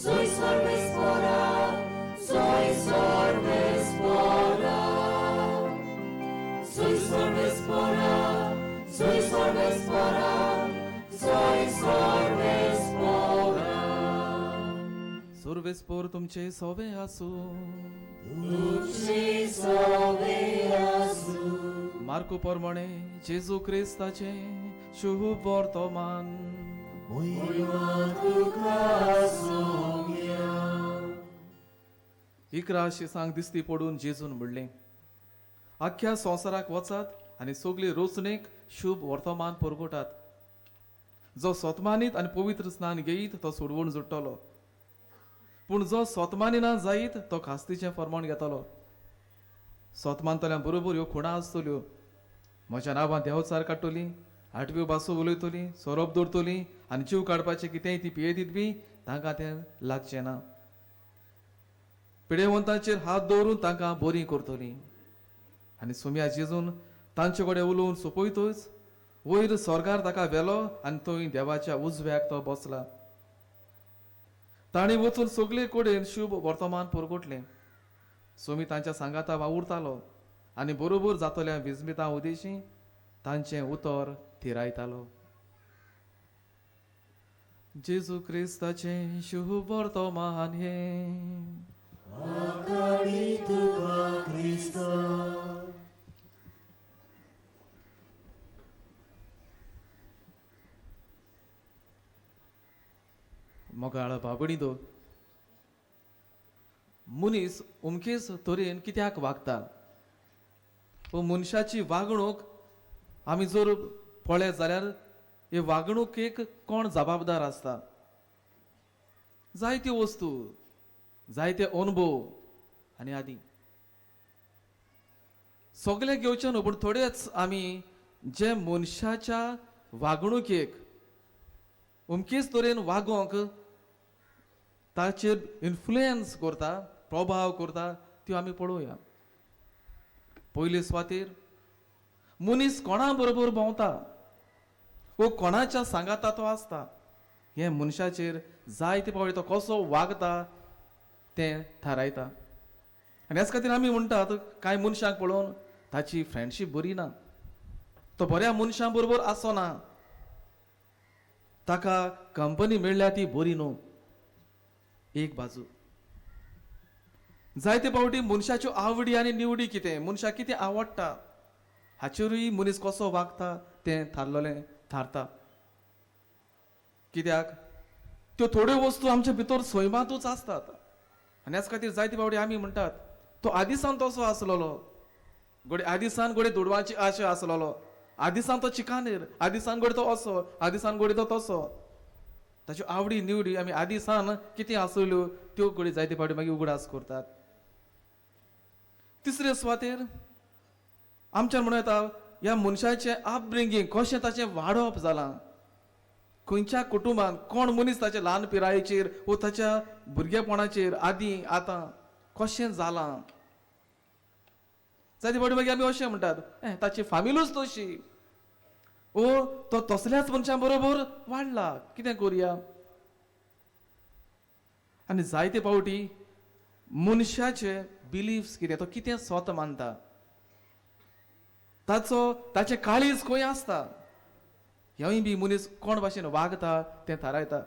soy sorvespora, soy sorvespora. Soy sorvespora, soy sorvespora, soy sorvespora. सर्वेस्पोर तुमचे सोवे आसूं. तुमचे सोवे आसूं. मार्को प्रमाणे जेजू क्रिस्ताचें शुभ वर्तमान. 11 शिसांक दिसती पडून जेजून म्हणलें, आख्ख्या संवसाराक वचात आनी सगळे रोचणेक शुभ वर्तमान परगटात. जो सोतमानीत आनी पवित्र स्नान घेयत तो सोडवण जोडटलो, पूण जो सोतमानी ना जायत तो खास्तीचें फर्माण घेतलो. सोतमानतल्या बरोबर ह्यो खुणा आसतल्यो, म्हज्या नांवान देंवचार काडटली, आठव्यो भासो उलयतली, सोरोप दवरतली आनी जीव काडपाचें कितेंय ती पियेतीत बी तांकां तें लागचें ना. पिडेवंतांचेर हात दवरून तांकां बरीं करतलीं. आनी सुम्या जेजून तांचे कडेन उलोवन सोंपयतच वयर स्वर्गार ताका व्हेलो आनी थंय देवाच्या उजव्याक तो बसला. तांणी वचून सगळे कडेन शुभ वर्तमान परगटलें. सोमी तांच्या सांगाता वावुरतालो आनी बरोबर जातल्या विस्मिता उदेशी तांचें उतर थिरायतालो. जेजू क्रिस्ताचें शुभ वर्तमान हें. मोगाळ बाबडी दो मनीस अमकेच तरेन कित्याक वागता? वो मनशाची वागणूक आमी जर पळयत जाल्यार हे वागणुकेक कोण जबाबदार आसता? जायत्यो वस्तू, जायते अनुभव आनी आदी सगळे घेवचे न्हू, पूण थोडेच आमी जे मनशाच्या वागणुकेक अमकेच तरेन वागोवंक ताचेर इन्फ्लुएन्स करता, प्रभाव करता, त्यो आमी पळोवया. पयले सुवातेर मनीस कोणा बरोबर भोंवता वो कोणाच्या सांगाता तो आसता हें मनशाचेर जायते फावटी तो कसो वागता तें थारायता. आनी ह्याच खातीर आमी म्हणटात कांय मनशांक पळोवन ताची फ्रेंडशीप बरी ना, तो बऱ्या मनशां बरोबर आसना, ताका कंपनी मेळ्ळ्या ती बरी न्हू. एक बाजू जायते फावटी मनशाच्यो आवडी आनी निवडी कितें, मनशाक कितें आवडटा हाचेरूय मनीस कसो वागता तें थारलेलें थारता. कित्याक त्यो थोड्यो वस्तू आमच्या भितर सैमांतूच आसतात आनी ह्याच खातीर जायते फावटी आमी म्हणटात तो आदिसान तसो आसलेलो, घडये आदिसान घडये दुडवांची आशा आसलेलो, आदिसान तो चिकानेर, आदिसान घडये तो असो, आदिसान घडये तो तसो. ताच्यो आवडी निवडी आमी आदिसान कितें आसल्यो त्यो घडये जायते फावटी मागीर उगडास करतात. तिसरे सुवातेर आमच्यान म्हणूं येता ह्या मनशाचें अपब्रिंगींग कशें ताचें वाडप जालां, खंयच्या कुटुंबान कोण मनीस ताच्या ल्हान पिरायेचेर वो ताच्या भुरगेपणाचेर आदीं आतां कशें जालां. जायते फावटी मागीर आमी अशें म्हणटात ताची फामिलूच तशी, ओ तो तसल्याच मनशां बरोबर वाडला, कितें करुया. आनी जायते फावटी मनशाचे बिलीफ्स कितें, तो कितें स्वता मानता, ताचो ताचें काळीज खंय आसता, हेंवूय बी मनीस कोण भाशेन वागता तें थारायता.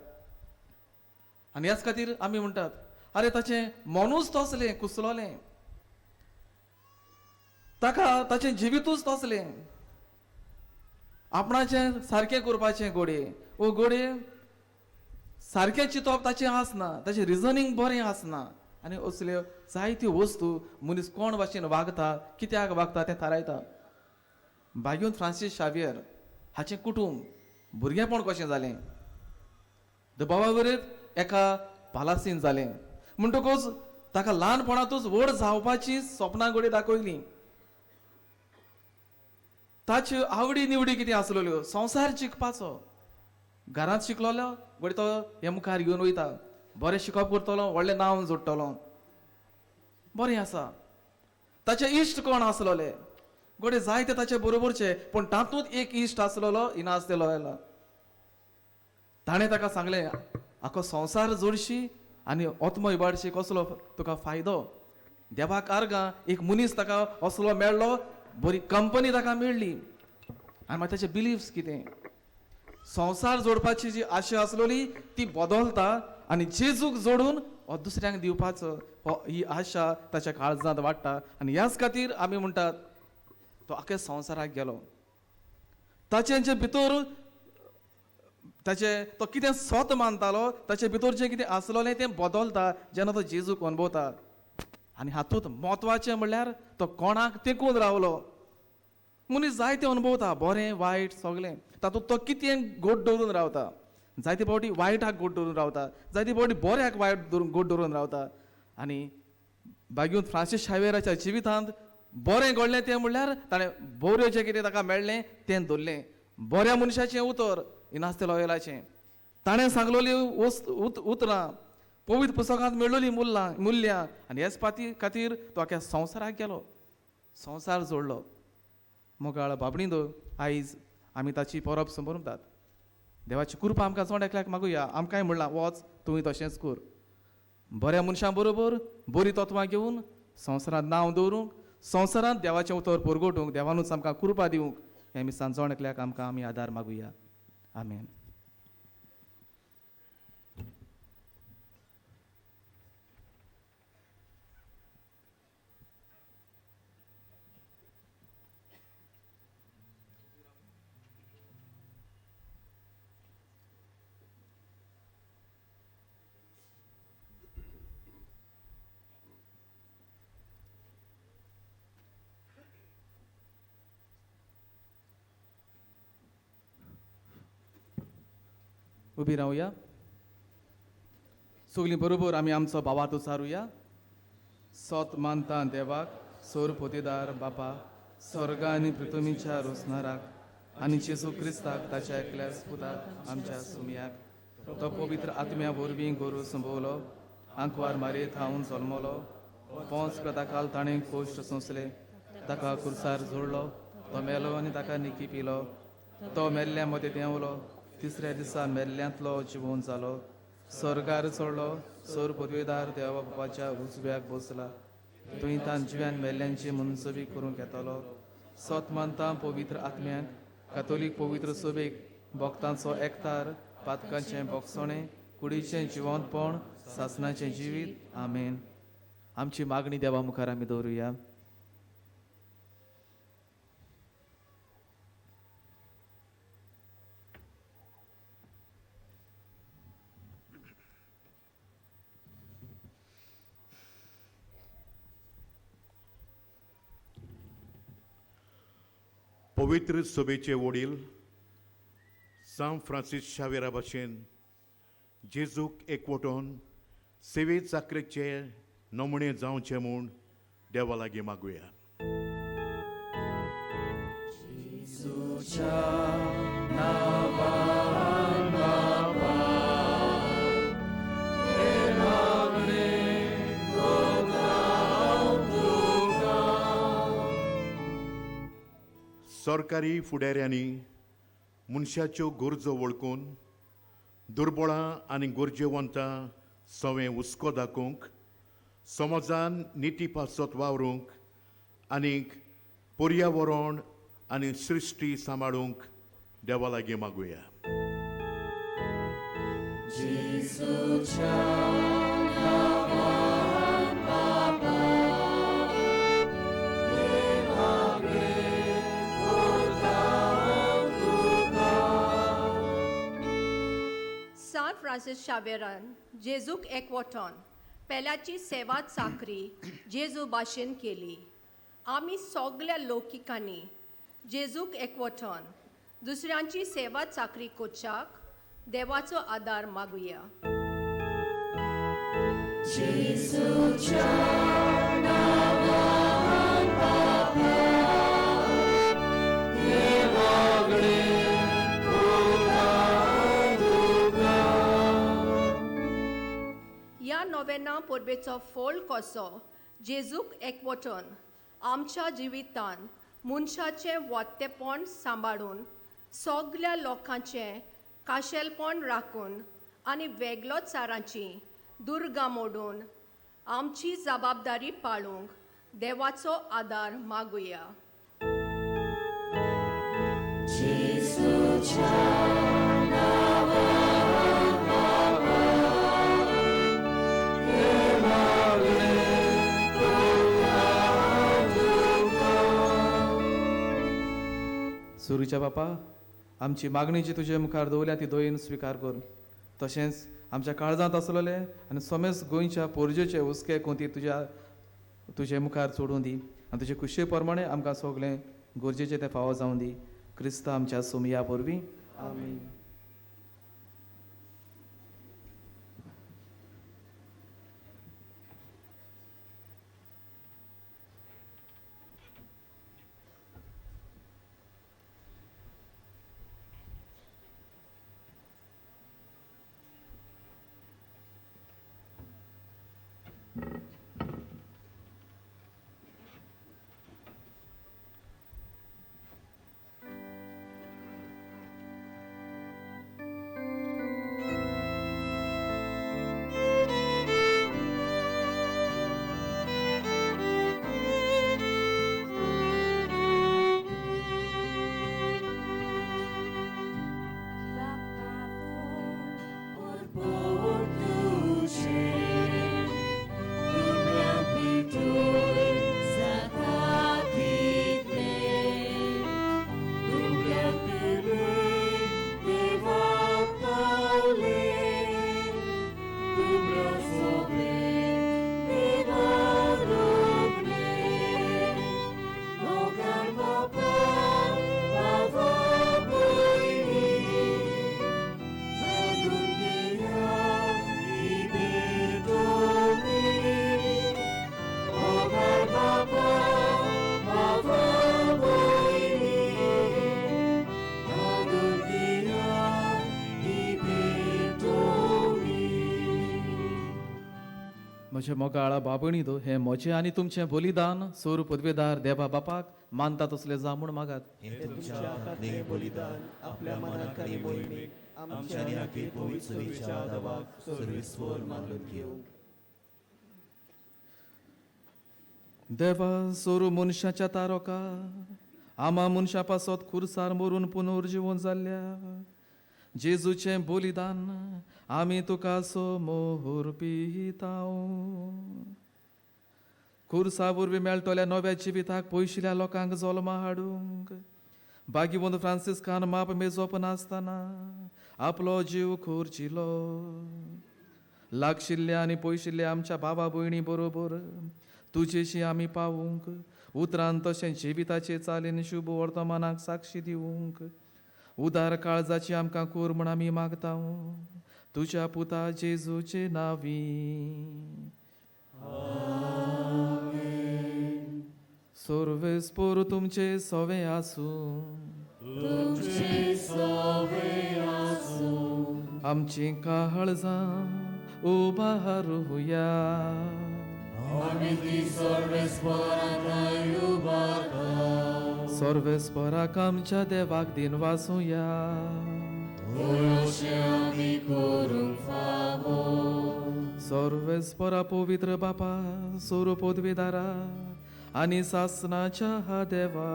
आनी ह्याच खातीर आमी म्हणटात आरे ताचें मनूच तसलें कुसलोलें, ताका ताचें जिवितूच तसलें, आपणाचें सारकें करपाचें घोडये वो घोडये सारकें चिंतप ताचें आसना, ताचें रिजनींग बरें आसना. आनी असल्यो जायत्यो वस्तू मनीस कोण भाशेन वागता कित्याक वागता तें थारायता. बाग्यून फ्रांसीस शावियर हाचें कुटूंब भुरगेपण कशें जालें, दबावा वरीत एका पालासीन जालें, म्हणटकूच ताका ल्हानपणांतूच व्हड जावपाची सपनां घडये दाखयलीं. ताच्यो आवडी निवडी कितें आसलेल्यो, संवसार शिकपाचो, घरांत शिकलोलो घडये तो हे मुखार घेवन वयता, बरें शिकप करतलो, व्हडलें नांव जोडटलो, बरें आसा. ताचे इश्ट कोण आसलोले, घडये जायते ताचे बरोबरचे, पूण तातूंत एक इश्ट आसलेलो इनास दे लोयला. ताणें ताका सांगलें आखो संवसार जोडशी आनी आत्मो इबाडशी कसलो तुका फायदो, देवाक आर्गां एक मनीस ताका असलो मेळ्ळो, बरी कंपनी ताका मेळ्ळी. आनी मागीर ताचे बिलीफ्स कितें, संवसार जोडपाची जी आशा आसलेली ती बदलता आनी जेजूक जोडून हो दुसऱ्यांक दिवपाचो हो ही आशा ताच्या काळजांत वाडटा. आनी ह्याच खातीर आमी म्हणटात तो आख्या संवसाराक गेलो, ताचें जे भितर ताचें तो कितें स्वत मानतालो ताचे भितर जें कितें आसलोलें तें बदलता जेन्ना तो जेजूक अणभवता. आनी हातूंत म्हत्वाचें म्हणल्यार तो कोणाक तेंकून रावलो. मनीस जायतें अणभवता, बरें वायट सगळें, तातूंत तो कितें गोड दवरून रावता. जायते फावटी वायटाक गोड दवरून रावता, जायते फावटी बऱ्याक वायट गोड दवरून रावता. आनी बाग्यून फ्रांसीस शावेराच्या जिवितांत बरें घडलें तें म्हणल्यार ताणें बऱ्यो जें कितें ताका मेळ्ळें तें दवरलें. बऱ्या मनशाचें उतर इनास दे लोयलाचें, ताणें सांगलोली उतरां, पवित्र पुस्तकांत मेळ्ळोली मुल्यां, आनी ह्याच खातीर तो आख्या संवसाराक गेलो, संवसार जोडलो. मोगाळ बाबणींदो आयज आमी ताची परब संभ्रमतात. देवाची कृपा आमकां जण एकल्याक मागुया. आमकांय म्हणलां वच तुवें तशेंच कर, बऱ्या मनशां बरोबर बरीं तत्वां घेवन संवसारांत नांव दवरूंक, संवसारांत देवाचें उतर परगटूंक देवानूच आमकां कृपा दिवंक हें मिसान जण एकल्याक आमकां आमी आदार मागुया. आमेन. उबी रावया सगळीं बरोबर आमी आमचो भावार्थ उचारुया. सोत मानता देवाक सोर पोतेदार बापा स्वर्ग आनी पृथ्वीच्या रोसणाराक आनी जेजू क्रिस्ताक ताच्या एकल्याच पुताक आमच्या सुमयाक, तो पवित्र आत्म्या वरवीं गोरू संभवलो, आंकवार मारये थावन जल्मलो, पोंच प्रताकाल ताणें कोश्ट सोंसले, ताका कुर्सार जोडलो, तो मेलो आनी ताका निकी पिलो, तो मेल्ल्या मदें देंवलो, तिसऱ्या दिसा मेल्ल्यांतलो जिवोन जालो, स्वर्गार चडलो, सोर पदवेदार देवा बापाच्या उजव्याक बसला, थंय तान जिव्यान मेल्ल्यांची मनसबी करूंक येतलो. सत मानता पवित्र आत्म्याक, कातोलीक पवित्र सभेक, भक्तांचो एकतार, पातकांचें भोगसणें, कुडीचें जिवंतपण, सासणाचें जिवीत. आमेन. आमची मागणी देवा मुखार आमी दवरुया. पवित्र सभेचे वडील सांत फ्रांसीस शावेरा भाशेन जेजूक एकवटून सेवे चाकरेचे नमुणे जावचे म्हूण देवा लागीं मागुया. सरकारी फुडाऱ्यांनी मनशाच्यो गरजो वळखून दुर्बळां आनी गरजेवंतां सवें हुस्को दाखोवंक, समाजान निती पासत वावरूंक आनीक पर्यावरण आनी सृश्टी सांबाळूंक देवा लागीं मागुया. सांत फ्रांसीस शावेरान जेजूक एकवटोन पेल्याची सेवा चाकरी जेजू भाशेन केली. आमी सगल्या लौकिकांनी जेजूक एकवटोन दुसऱ्यांची सेवा चाकरी कोचाक देवाचो आदार मागुया. जेजूच्या नांवान बापा हें मागणें करता तुका. ह्या नोवेना परबेचो फोल कसो जेजूक एकवटोन आमच्या जिवितान मनशाचें वात्तेपण सांबाळून सगल्या लोकांचें काशेलपण राखून आनी वेगळोच चारांची दुर्गा मोडून आमची जबाबदारी पाळूंक देवाचो आदार मागुया. जेजूच्या नांवान बापा हें मागणें करता तुका. सुरूच्या बापा, आमची मागणी जी तुजे मुखार दवरल्या ती दोयेन स्विकार कर. तशेंच आमच्या काळजांत आसलेले आनी समेस्त गोंयच्या पोरजेचे हुस्के कोंती तुजे मुखार सोडून दी आनी तुजे खुशये प्रमाणे आमकां सगळें गरजेचें तें फावो जावं दी. क्रिस्ता आमच्या सोमया वरवीं. आमेन. म्हज्या मोगाळा बाबणी दो हें म्हजें आनी तुमचें बलिदान सोर पदवेदार देवा बापाक मानता तसलें जावं म्हूण मागात. हें तुमच्या हातांतलें बलिदान आपल्या मनाक आनी मोहिमेक आमच्या आनी आखे पवित्र सभेच्या देवाक सर्वेस्वर मानून घेवंक. देवा सोरू मनशाच्या तारोका आमा मनशा पासत खुरसार मरून पुनर्जिवन जाल्ल्या जेजूचें बलिदान आमी तुका समोर पिताव. खुरसा वरवीं मेळटल्या नव्या जिविताक पयशिल्या लोकांक जल्मा हाडूंक बागीवंत फ्रांसिस्कान माप मेजोप नासतना आपलो जीव खोर्चिलो. लागशिल्ल्या आनी पयशिल्ल्या आमच्या बाबा भयणी बरोबर तुजेशी आमी पावूंक उतरान तशें जिविताचे चालीन शुभ वर्तमानाक साक्षी दिवंक उदार काळजाची आमकां कोर म्हूण आमी मागता तुज्या पुता जेजूचे नांवी. सर्वेस्पोर तुमचे सवे आसूं. तुमचे सवे आसूं. आमची काळजां उबारुया. आमी ती सर्वेस्पोराक उबारता. सर्वेस्पोराक आमच्या देवाक दिनवासुया. अशें आमी करूंक फावो. सर्वेस्पोरा पवित्र बापा सोरू पदवीदारा आनी सासनाच्या हा देवा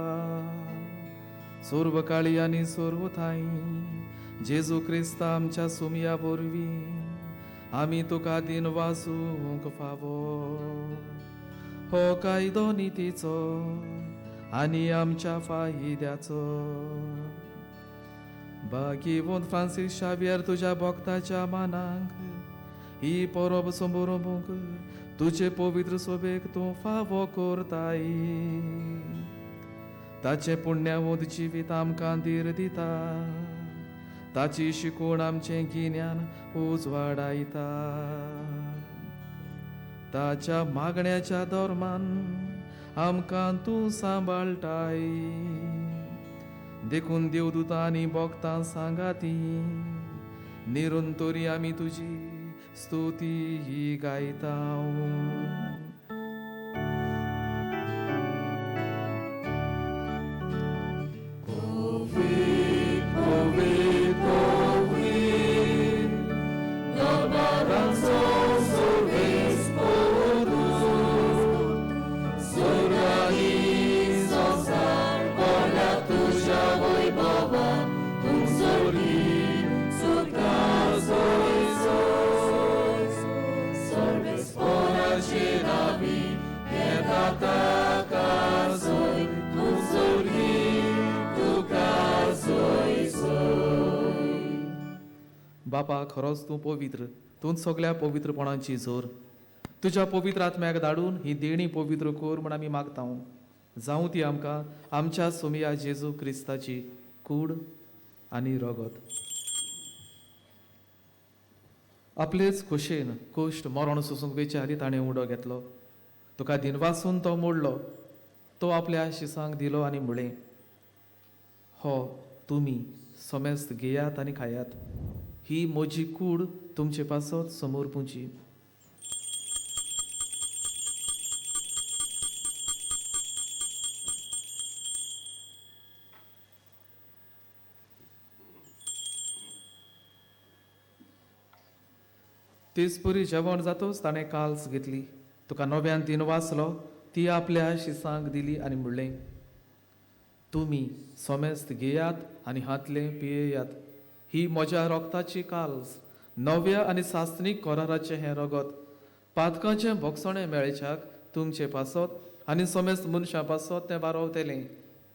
सर्व काळी आनी सर्व ठांय जेजू क्रिस्ता आमच्या सुमया वरवीं आमी तुका दिनवासूंक फावो. हो कायदो नितीचो आनी आमच्या फायद्याचो. भाग्यवंत फ्रांसीस शावियर तुज्या भक्ताच्या मानांक ही परब समोरमूंक तुजे पवित्र सोबेक तूं फावो करताय. ताचें पुण्यावंत जिवीत आमकां धीर दिता. ताची शिकवण आमचें गिन्यान उजवाडायता. ताच्या मागण्याच्या धर्मान आमकां तूं सांबाळटाय. देखून देवदूतां आनी भक्तां सांगाती निरंतरी आमी तुजी स्तुती ही गायता. बापा खरोच तूं पवित्र, तूं सगळ्या पवित्रपणाची जोर. तुज्या पवित्र आत्म्याक धाडून ही देणी पवित्र कर म्हूण आमी मागता. जावं ती आमकां आमच्या सोमया जेजू क्रिस्ताची कूड आनी रगत. आपलेच खोशेन कश्ट मरण सोसूंक वेचे आदी ताणें उडो घेतलो. तुका दिनवासून तो मोडलो. तो आपल्या शिसांक दिलो आनी म्हणलें, हो तुमी समेस्त घेयात आनी खायात. ही म्हजी कूड तुमचे पासत समोर पुजी. तेच परी जेवण जातोच ताणें काल्स घेतली. तुका नव्यान दिन वाचलो. ती आपल्या शिसांक दिली आनी म्हणलें, तुमी समेस्त घेयात आनी हातलें पियेयात. ही म्हज्या रोगताची काल्स, नव्या आनी सासणीक कराराचें हें रगत पातकाचें भोगसणें मेळच्याक तुमचे पासत आनी समेस्त मनशां पासत तें बारवतलें.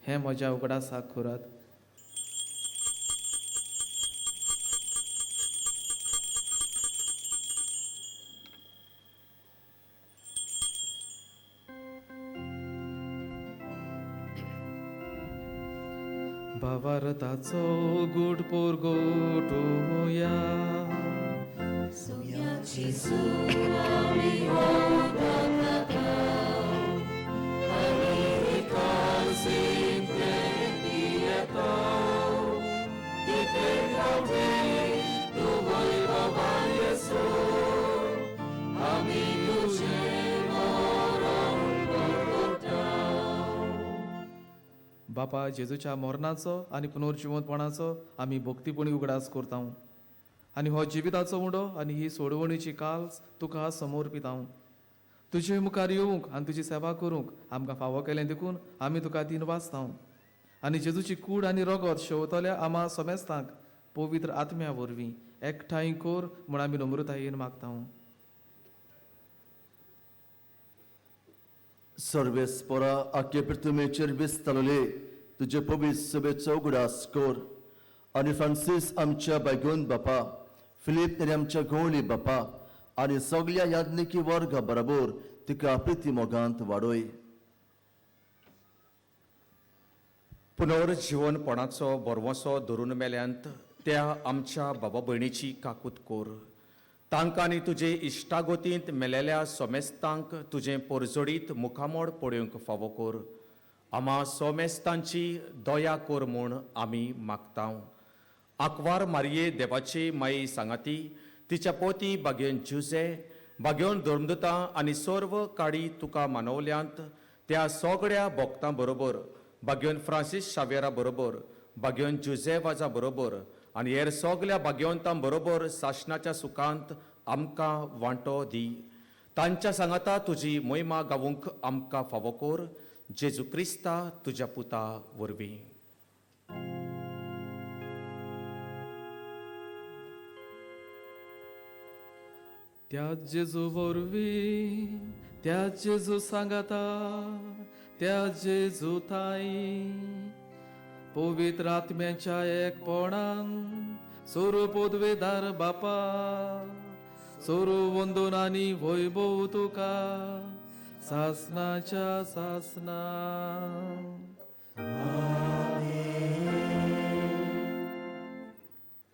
हें म्हज्या उगडासाक करात. भावार्थाचो गूट पोरगोटोया. सुयाची सुवामी ओदाता आनी कासिंते पियेतो तिते गावते तू वैभवा येसो आमी तुझे मरण पोरगोटा. बापा जेजूच्या मरणाचो आनी पुनर्जिवंतपणाचो आमी भक्तीपणी उगडास करता आनी हो जिविताचो उंडो आनी ही सोडवणीची काल्स तुका समर्पिता. तुजे मुखार येवंक आनी तुजी सेवा करूंक आमकां फावो केलें देखून आमी तुका दिन वाचता. आनी जेजूची कूड आनी रगत शेवतल्या आमा समेस्तांक पवित्र आत्म्या वरवीं एकठांय कर म्हूण आमी नम्रतायेन मागता. सर्वेस्पोरा आख्खे पृथ्वीचेर विस्तारले तुजे पवित्र सभेचो उगडास कर आनी फ्रांसीस आमच्या बायगोन बापा, फिलीप आनी आमच्या गवळी बापा आनी सगल्या याज्ञिकी वर्गा बरोबर तिका प्रिती मोगांत वाडय. पुनर्जिवनपणाचो बरवसो धरून मेल्यांत त्या आमच्या बाबा भयणीची काकूत कोर. तांकां आनी तुजे इश्टागोतींत मेलेल्या सोमेस्तांक तुजें पोरजोडीत मुखामोड पळोवंक फावो कोर. आमा सोमेस्तांची दया कोर म्हूण आमी मागता. आंकवार मारये देवाची माई सांगाती तिच्या पोती बागेवन जुजे बागेवन धर्मदुतां आनी सर्व काडी तुका मानवल्यांत त्या सगळ्या भक्तां बरोबर बागेवन फ्रांसीस शावेरा बरोबर बागेवन जुजे वाजा बरोबर आनी हेर सगळ्या भाग्यवंतां बरोबर सासणाच्या सुखांत आमकां वांटो दी. तांच्या सांगाता तुजी मोहिमा गावूंक आमकां फावो कोर. जेजू क्रिस्ता तुज्या पुता वरवीं. त्या जेजू वरवीं, त्या जेजू सांगाता, त्या जेजू ताई पवित्र आत्म्याच्या एकपणान सोरू पदवेदार बापा सोरू वंदून आनी वैभव तुका सासनाच्या सासना.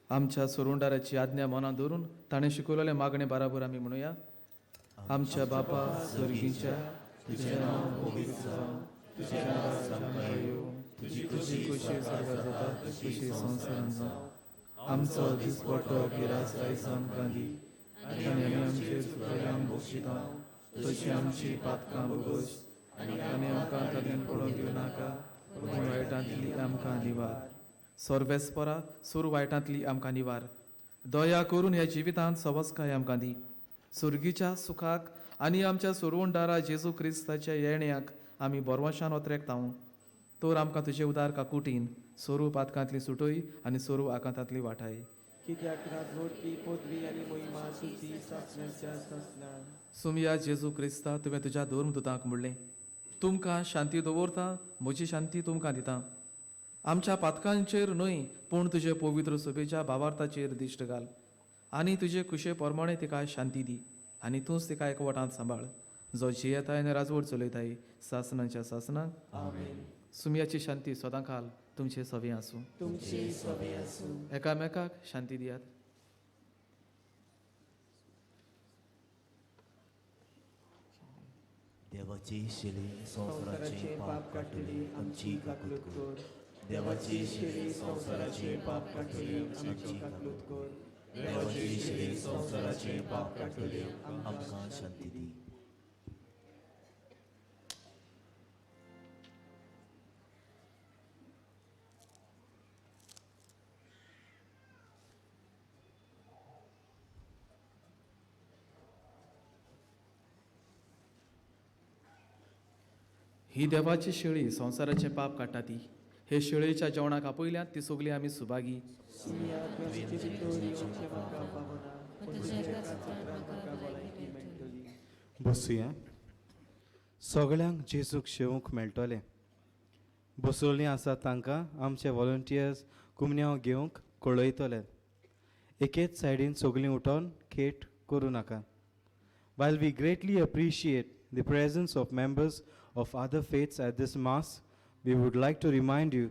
आमच्या सोरुंडाराची आज्ञा मनां धरून ताणें शिकवलेले मागणे बराबर आमी म्हणुया. आमच्या बापा स्वर्गीच्या, तुजें नांव पवित्र जावं, तुजें राज आमकां येवं, तुजी खुशी स्वर्गार जाता तशी संवसारांत जावं. आमचो दिसपट्टो गिरास आयज आमकां दी आनी आमी आमचेर चुकयल्यांक बक्षिता तशी आमची पातकां भोगोस आनी आमकां तातूंत पडोवंक दिवं नाका पूण वायटांतली आमकां निवार. सर्वेस्परा सूर वायटांतली आमकां निवार. दया करून ह्या जिवितांत सवस्काय आमकां दी. सुर्गीच्या सुखाक आनी आमच्या सुरवंडारा जेजू क्रिस्ताच्या येण्याक आमी बरवशान ओतरेकता. तर आमकां तुजे उदार काकुटीन सोरू पातकांतली सुटय आनी सोरू आकांतांतली वाठाय. कित्याक राजवटी पदवी आनी मोहिमा तुजी सासणाच्या सासणा. सुमया जेजू क्रिस्ता, तुवें तुज्या धर्मदुतांक म्हणलें, तुमकां शांती दवरता, म्हजी शांती तुमकां दिता. आमच्या पातकांचेर न्हय पूण तुजे पवित्र सभेच्या भावार्थाचेर दिश्ट घाल आनी तुजे खुशे प्रमाणे तिका शांती दी आनी तूंच तिका एकवटांत सांबाळ, जो जियेताय आनी राजवट चलयताय सासणाच्या सासणाक. आमेन. सुमयाची शांती सदां काल तुमचे सवे आसूं. तुमचे सवे आसूं. एकामेकाक शांती दियात. देवाची शिली संवसाराचे पाप काडटली आमची काकूत कर. देवाची शिली संवसाराचे पाप काडटली आमची काकूत कर. देवाची शिली संवसाराचे पाप काडटली आमकां शांती दी. ही देवाची शेळी संवसाराचें पाप काडटा ती. हे शेळयेच्या जेवणाक आपयल्यात ती सगळी आमी सुभागी. बसुया. सगळ्यांक जेजूक शेवूंक मेळटलें. बसवल्लीं आसा तांकां आमचे व्हॉलंटियर्स कुमन्यांव घेवंक कळयतले. एकेच सायडीन सगळीं उठोन खेट करूं नाका. While we greatly appreciate the presence of members of other faiths at this Mass, we would like to remind you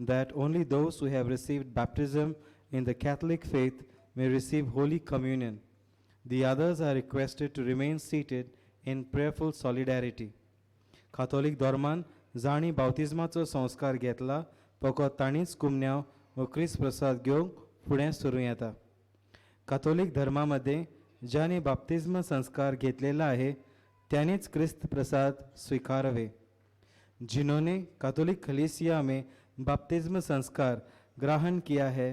that only those who have received baptism in the Catholic faith may receive Holy Communion. The others are requested to remain seated in prayerful solidarity. Catholic धर्मान जांणी बाप्तिज्माचो संस्कार घेतला फकत तांणीच कुमन्यांव व क्रिस्त प्रसाद घेवंक फुडें सरूं येता. काथोलीक धर्मा मदें ज्यांनी बाप्तिज्म संस्कार घेतलेला आहे त्यांनीच क्रिस्त प्रसाद स्वीकारवे. जिन्होंने कैथोलिक कलीसिया में बपतिस्म संस्कार ग्रहण किया है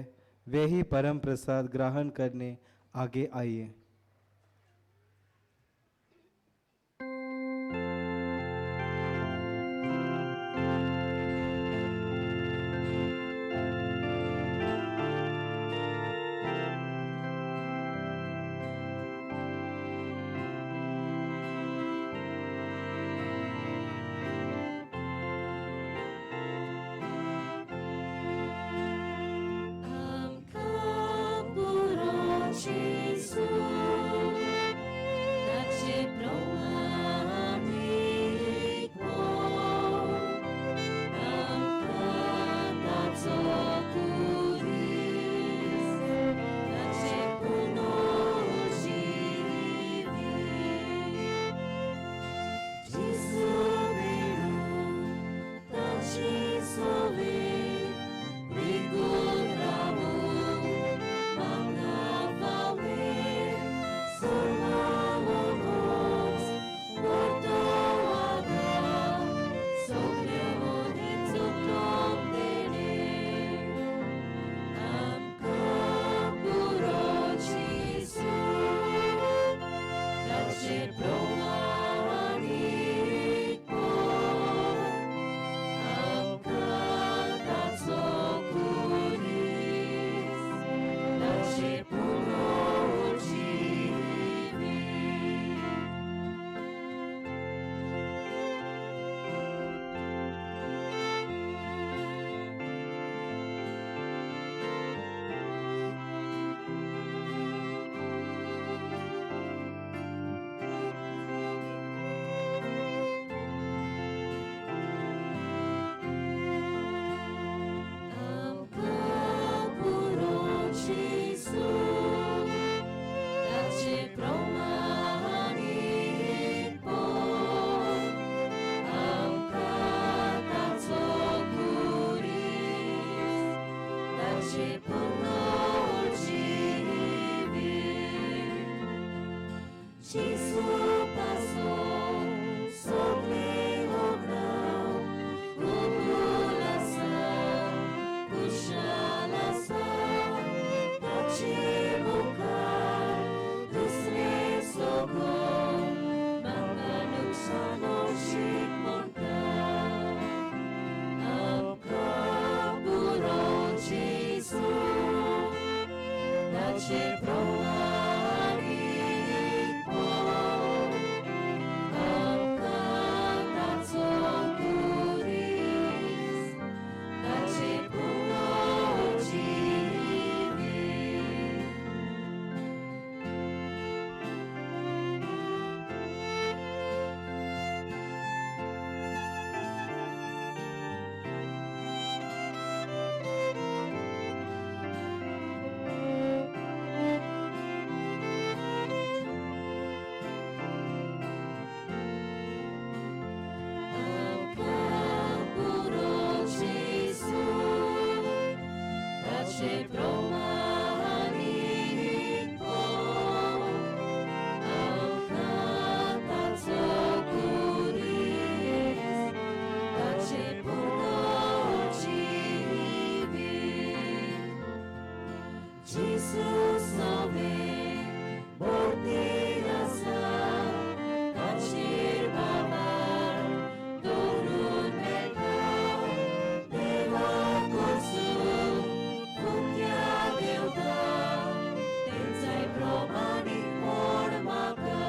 वे ही परम प्रसाद ग्रहण करने आगे आइए. आमकां पुरो जेजू. ताचे प्रमाणीकपण आमकां ताचो खुरीस, ताचे पुरो जिवीत. आमकां पुरो जेजू, ताचे प्रमाणीकपण आमकां ताचो खुरीस, ताचे पुरो जिवीत. जेजू पासून सगळें होगडावन कबूल आसा, कुशाल आसा, ताचे मुखार दुसरें सगळें म्हाका नुकसानशीक म्हणटा. आमकां पुरो जेजू, ताचे प्रमाणीकपण आमकां ताचो खुरीस, ताचे पुरो जिवीत. आमकां पुरो जेजू, ताचे प्रमाणीकपण आमकां ताचो खुरीस, ताचे पुरो जिवीत. जेजू सवें भरतेर आसा, ताचेर बाबार दवरून मेळटा. देवा कडसून फुक्या देवता, तेंचाय प्रमाणीकपण म्हाका.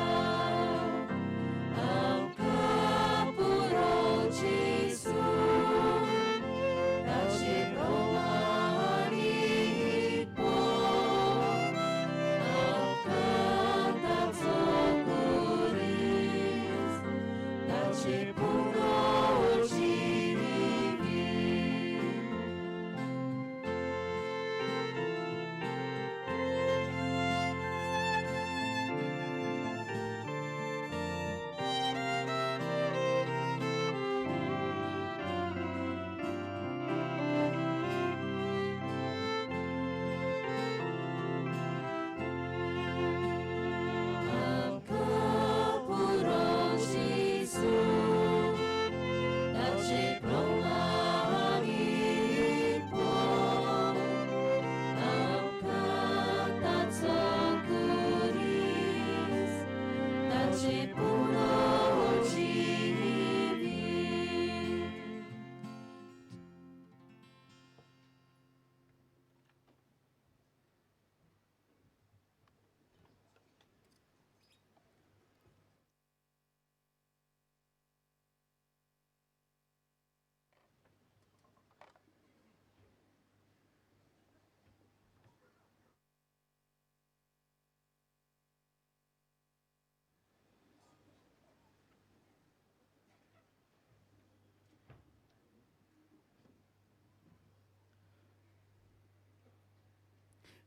आमकां पुरो जेजू, ताचे प्रमाणीकपण आमकां ताचो खुरीस, ताचे पुरो जिवीत. आमकां पुरो जेजू, ताचे प्रमाणीकपण आमकां ताचो खुरीस, ताचे पुरो जिवीत.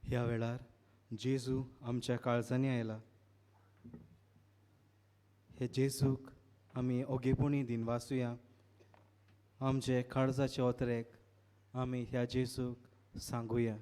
ह्या वेळार जेजू आमच्या काळजांनी आयला. हे जेजूक आमी ओगेपणी दिनवासुया. आमचे काळजाचे ओतरेक आमी ह्या जेजूक सांगुया.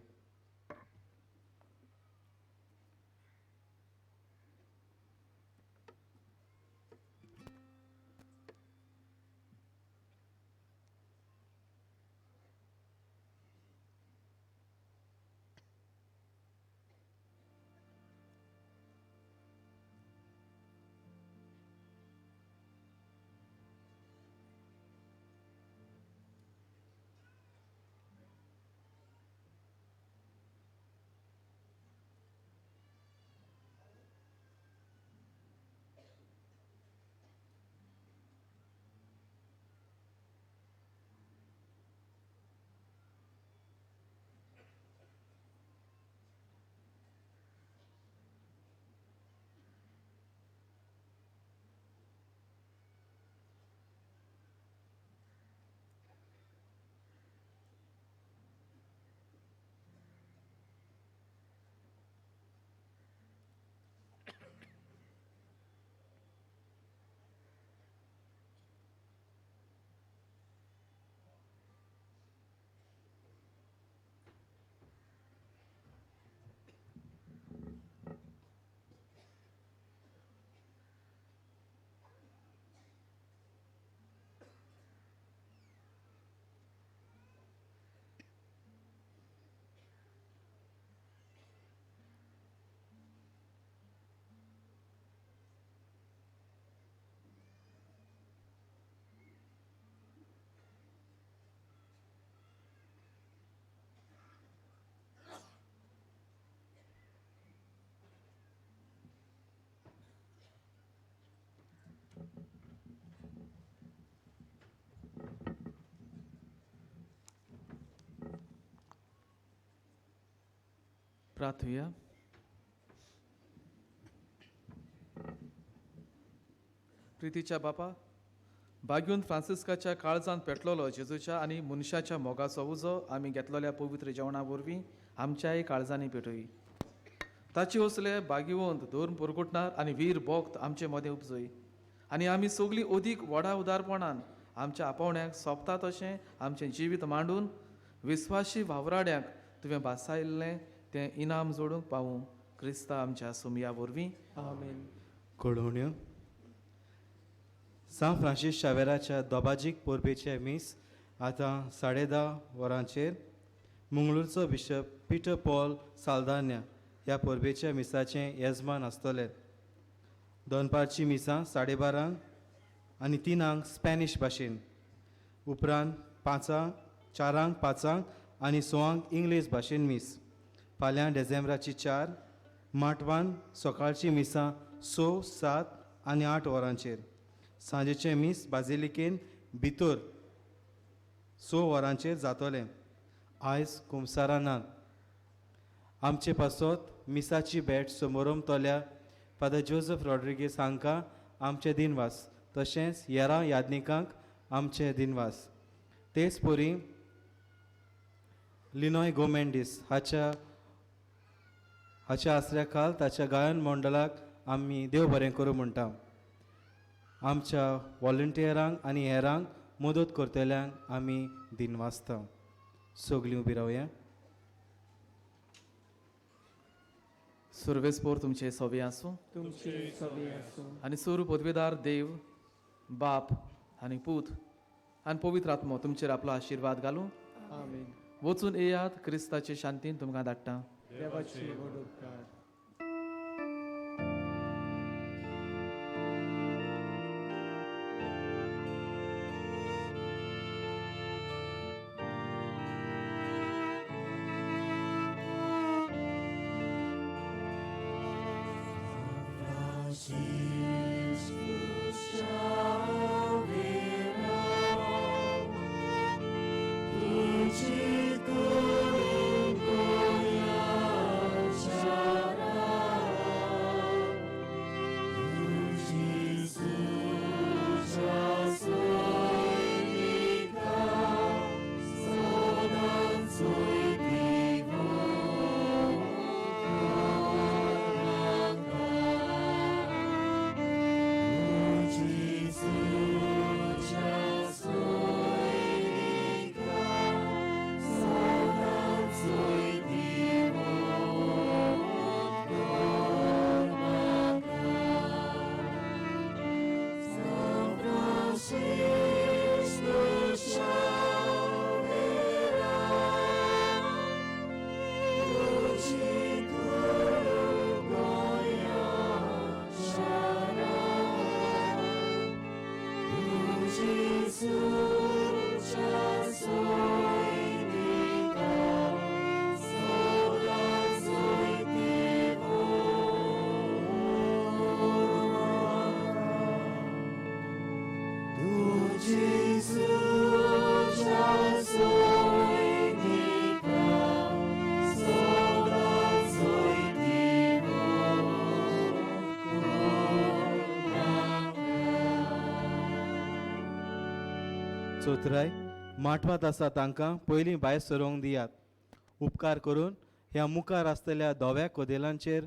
प्रार्थुया. प्रितीच्या बापा, बाग्यून फ्रांसिस्काच्या काळजान पेटलोलो जेजूच्या आनी मनशाच्या मोगाचो उजो आमी घेतलेल्या पवित्र जेवणा वरवीं आमच्याय काळजांनी पेटोय. ताचे असले बागिवंत धर्म परगुटणार आनी वीर भक्त आमचे मदें उपजय आनी आमी सगळीं अदीक व्हडा उदारपणान आमच्या आपोवण्याक सोंपता तशें आमचें जिवीत मांडून विस्वाशी वावराड्यांक तुवें भासायल्लें तें इनाम जोडूंक पावूं क्रिस्ता आमच्या सुमया वरवीं. आमेन. कळोवण्यो. सांत फ्रांसीस शावेराच्या दोबाजीक परबेचें मीस आतां 10:30 वरांचेर मंगळूरचो बिशप पिटर पॉल साल्दान्या ह्या परबेच्या मिसाचें येजमान आसतले. दनपारची मिसां 12:30 आनी 3 स्पॅनिश भाशेन, उपरांत 5, 4, 5 आनी 6 इंग्लीश भाशेन मीस. फाल्यां डिसेंबराची 4 माटवान सकाळची मिसां 6, 7 आनी 8 वरांचेर, सांजेचें मीस बाजिलिकेन भितर 6 वरांचेर जातलें. आयज कुमसारां नात. आमचे पासत मिसाची भेट समोरमतल्या फादर जोजफ रॉड्रिगीस हांकां आमचे दिनवास, तशेंच हेरां यादनिकांक आमचे दिनवास. तेच परी लिनॉय गोमेंडीस हाच्या आसऱ्या खाल ताच्या गायन मंडळाक आमी देव बरें करूं म्हणटा. आमच्या वॉलंटियरांक आनी हेरांक मदत करतल्यांक आमी दिनवासता. सगळीं उबी रावया. सुर्वेस्पोर तुमचे सवे आसूं, तुमचे सवे आसूं. आनी सुर पदवेदार देव बाप आनी पूत आनी पवित्र आत्मो तुमचेर आपलो आशिर्वाद घालूं. आमेन. वचून येयात, क्रिस्ताचे शांतीन तुमकां धाडटा. देवाचे व्हड उपकार. चौथराय माटवांत आसा तांकां पयलीं भायर सरोंक दियात. उपकार करून ह्या मुखार आसतल्या धव्या कदेलांचेर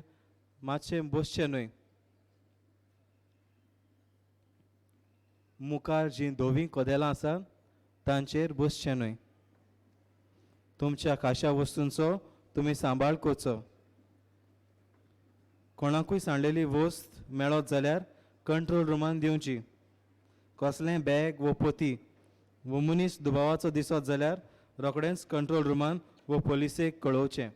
मातशें बसचें न्हय. मुखार जीं धवीं कदेलां आसा तांचेर बसचें न्हय. तुमच्या खाशा वस्तूंचो तुमी सांबाळ करचो. कोणाकूय सांडलेली वस्त मेळत जाल्यार कंट्रोल रुमान दिवची. कसलें बॅग वो पोती वो मनीस दुबावाचो दिसत जाल्यार रोखडेंच कंट्रोल रुमान वो पोलिसेक कळोवचें.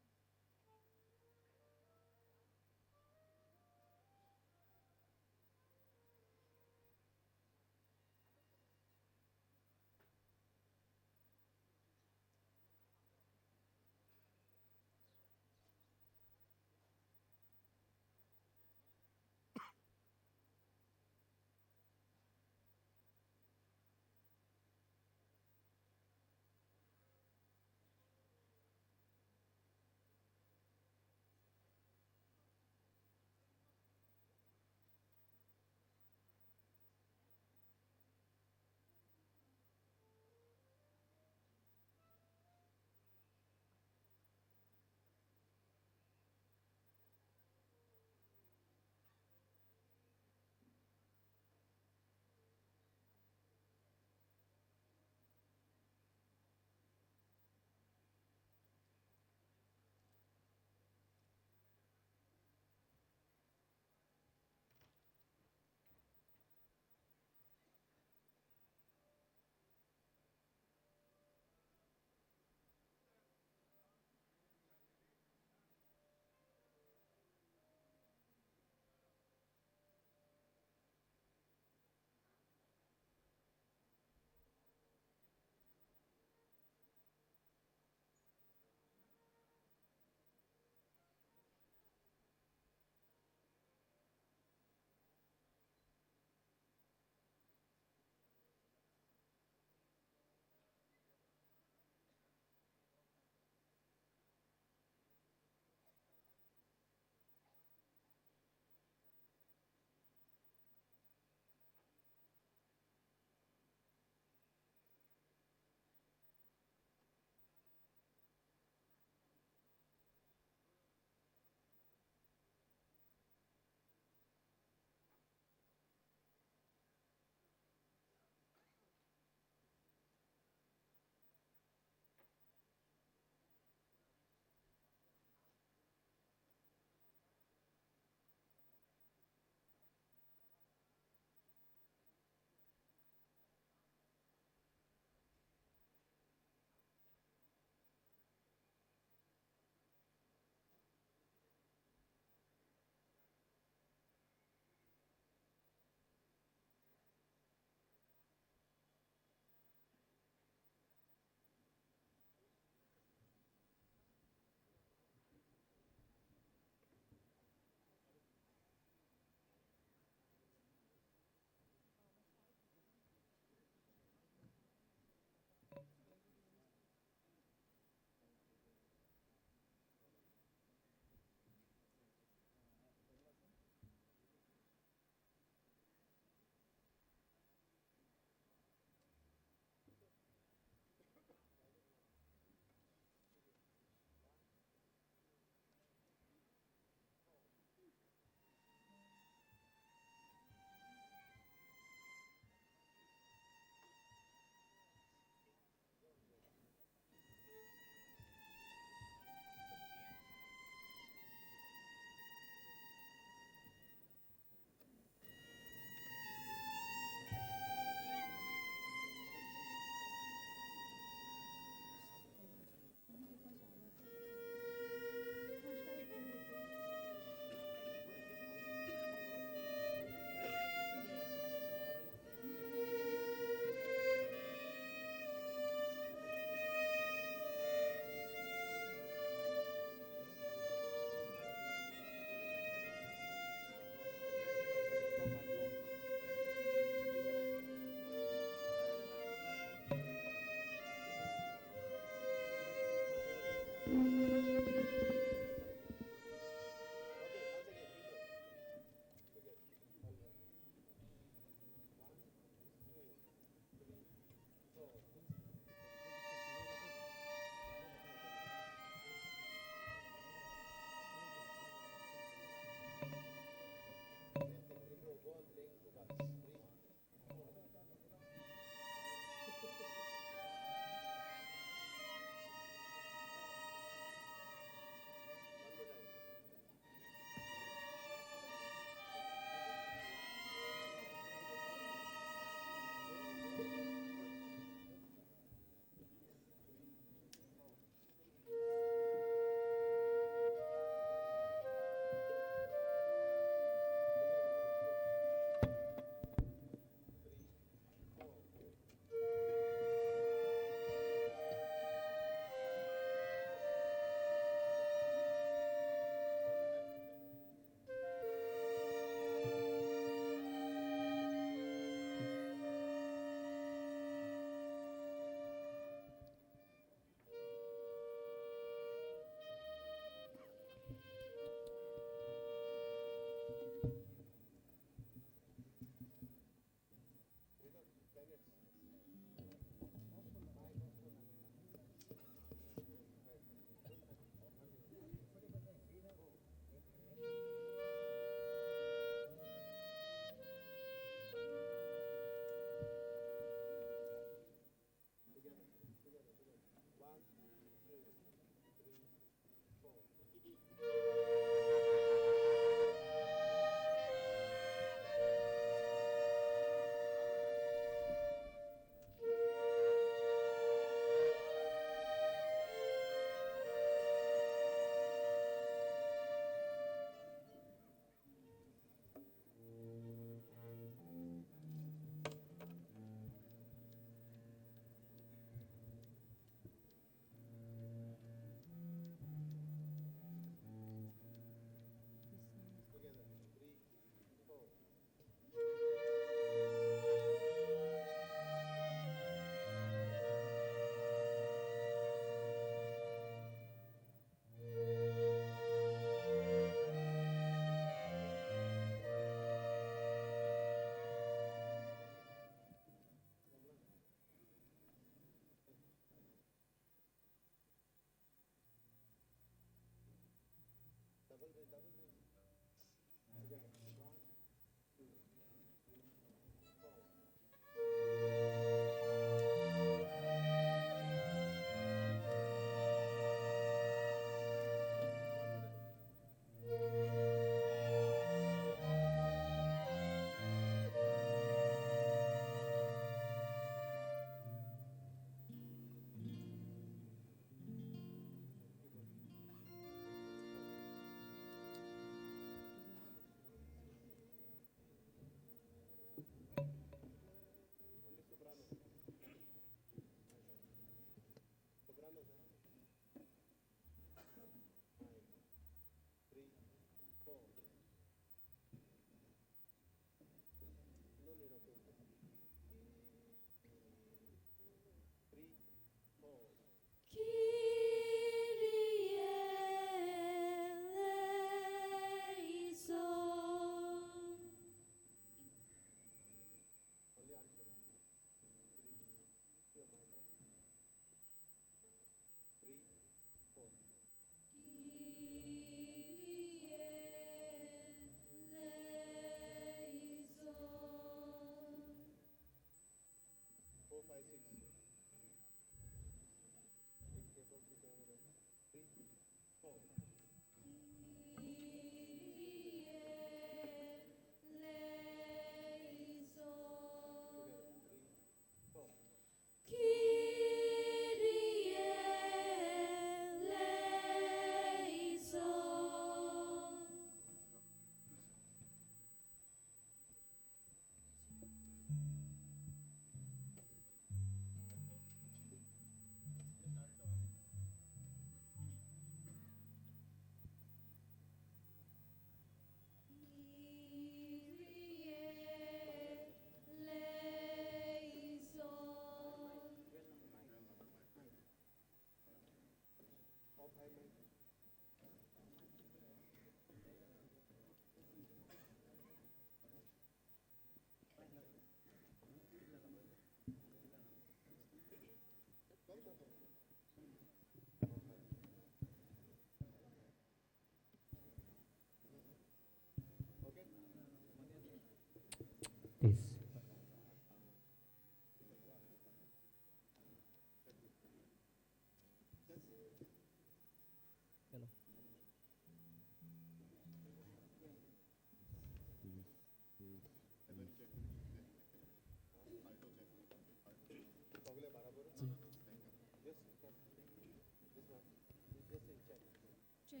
Check.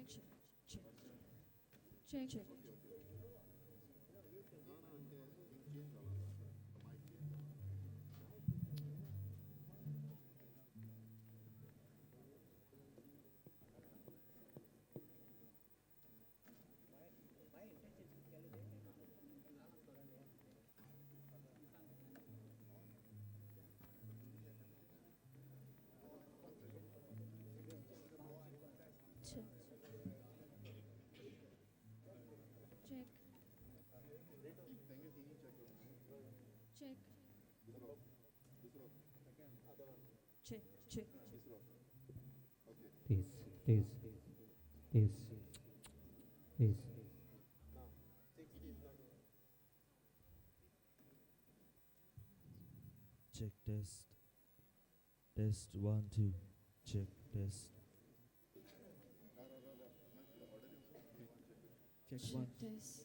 Check. Check. Check. Check. Check. Check. Check. Check. This, this, this, this. Check test. Test 1 2. Check test. Check one. Test.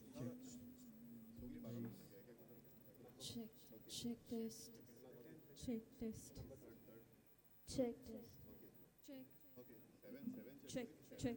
Check. Check. Check test. Check test. Check test. Check. Check. Check.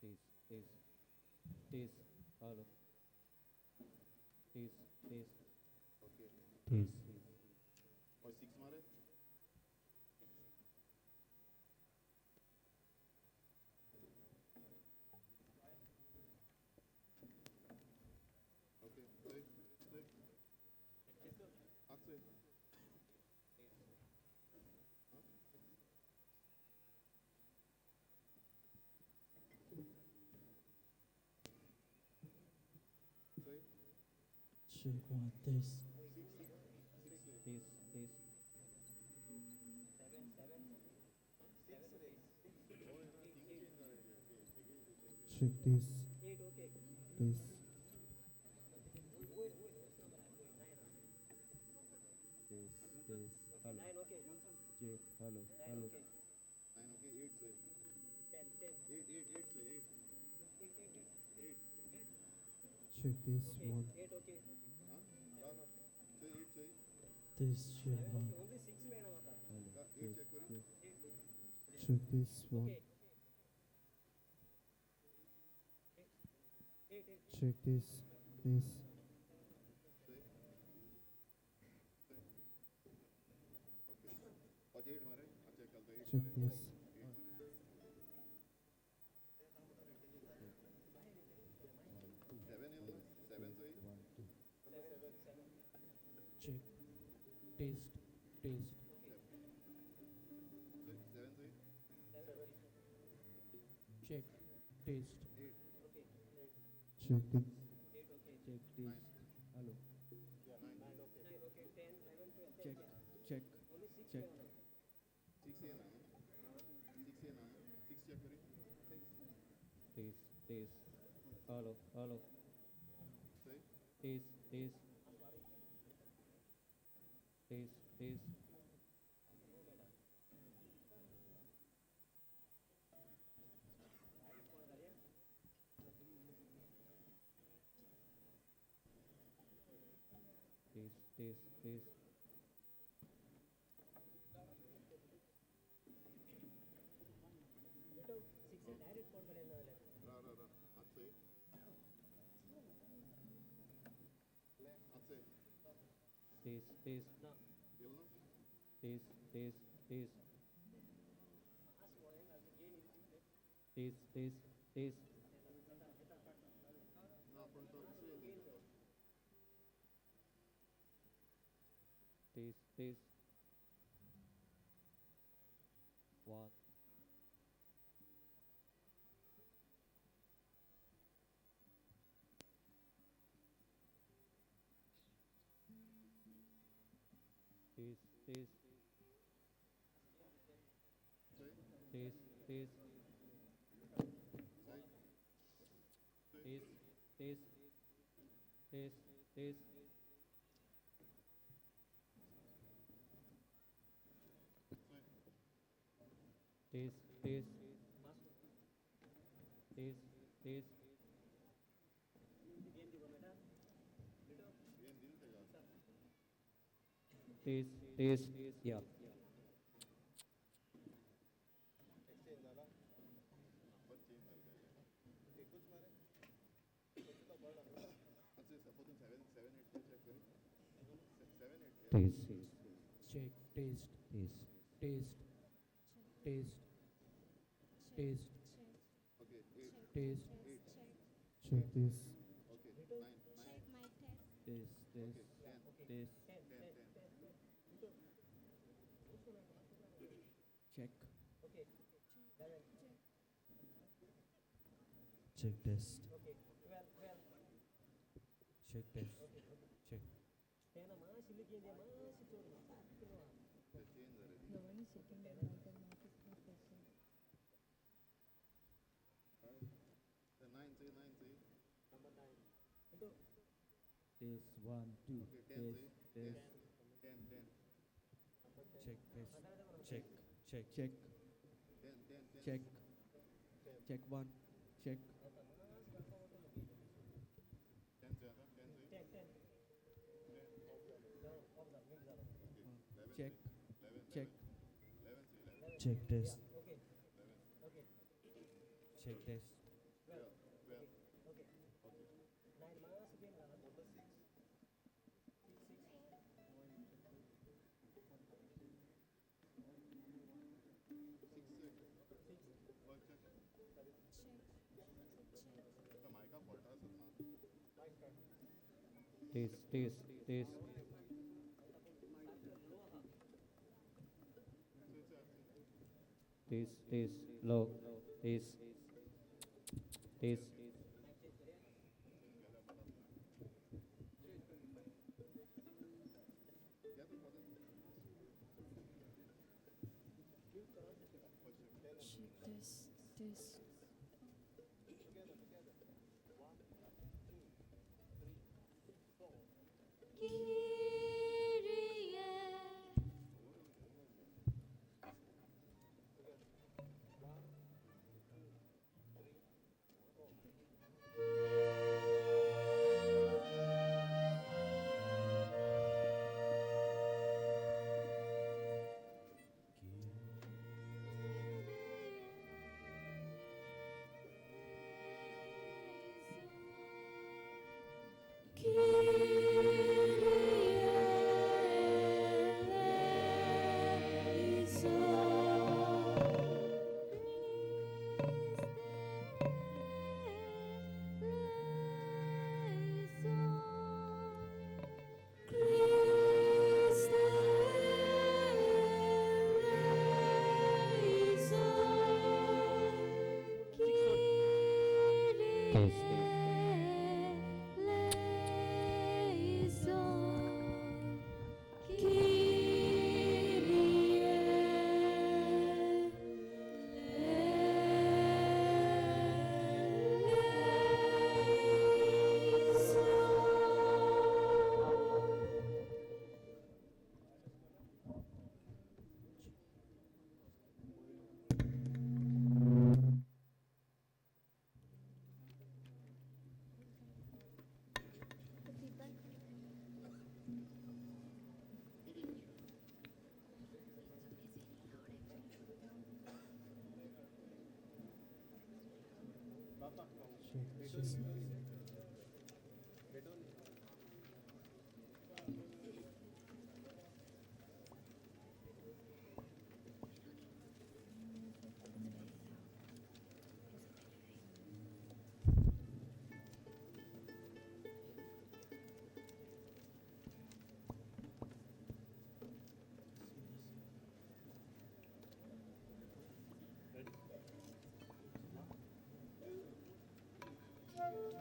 This, this, this, hello. This, this, this. Check one test. This, this. Check this. This. This, this, hello. Check, hello, hello. Check this one. This check one. Check this one. Check this. This. Check this. Check. Test. Test. Check. Test. Check this. Check this. Hello. Check. Check. Check. Test. Test. Hello. Hello. Test. Test. Test. Test. Test. Test. Test. Test. Test. Test. Test. Test. Test. Test. Test. Test. Test. 1. Test. Test. Test. Test. Test test test test test test test test test या. Test check test test test test test test check this. Test test test check check test check test check. Test 1 2 test test check test check check check check check 1 check check check check test check test test test test test test low test test Check test test. Test Thank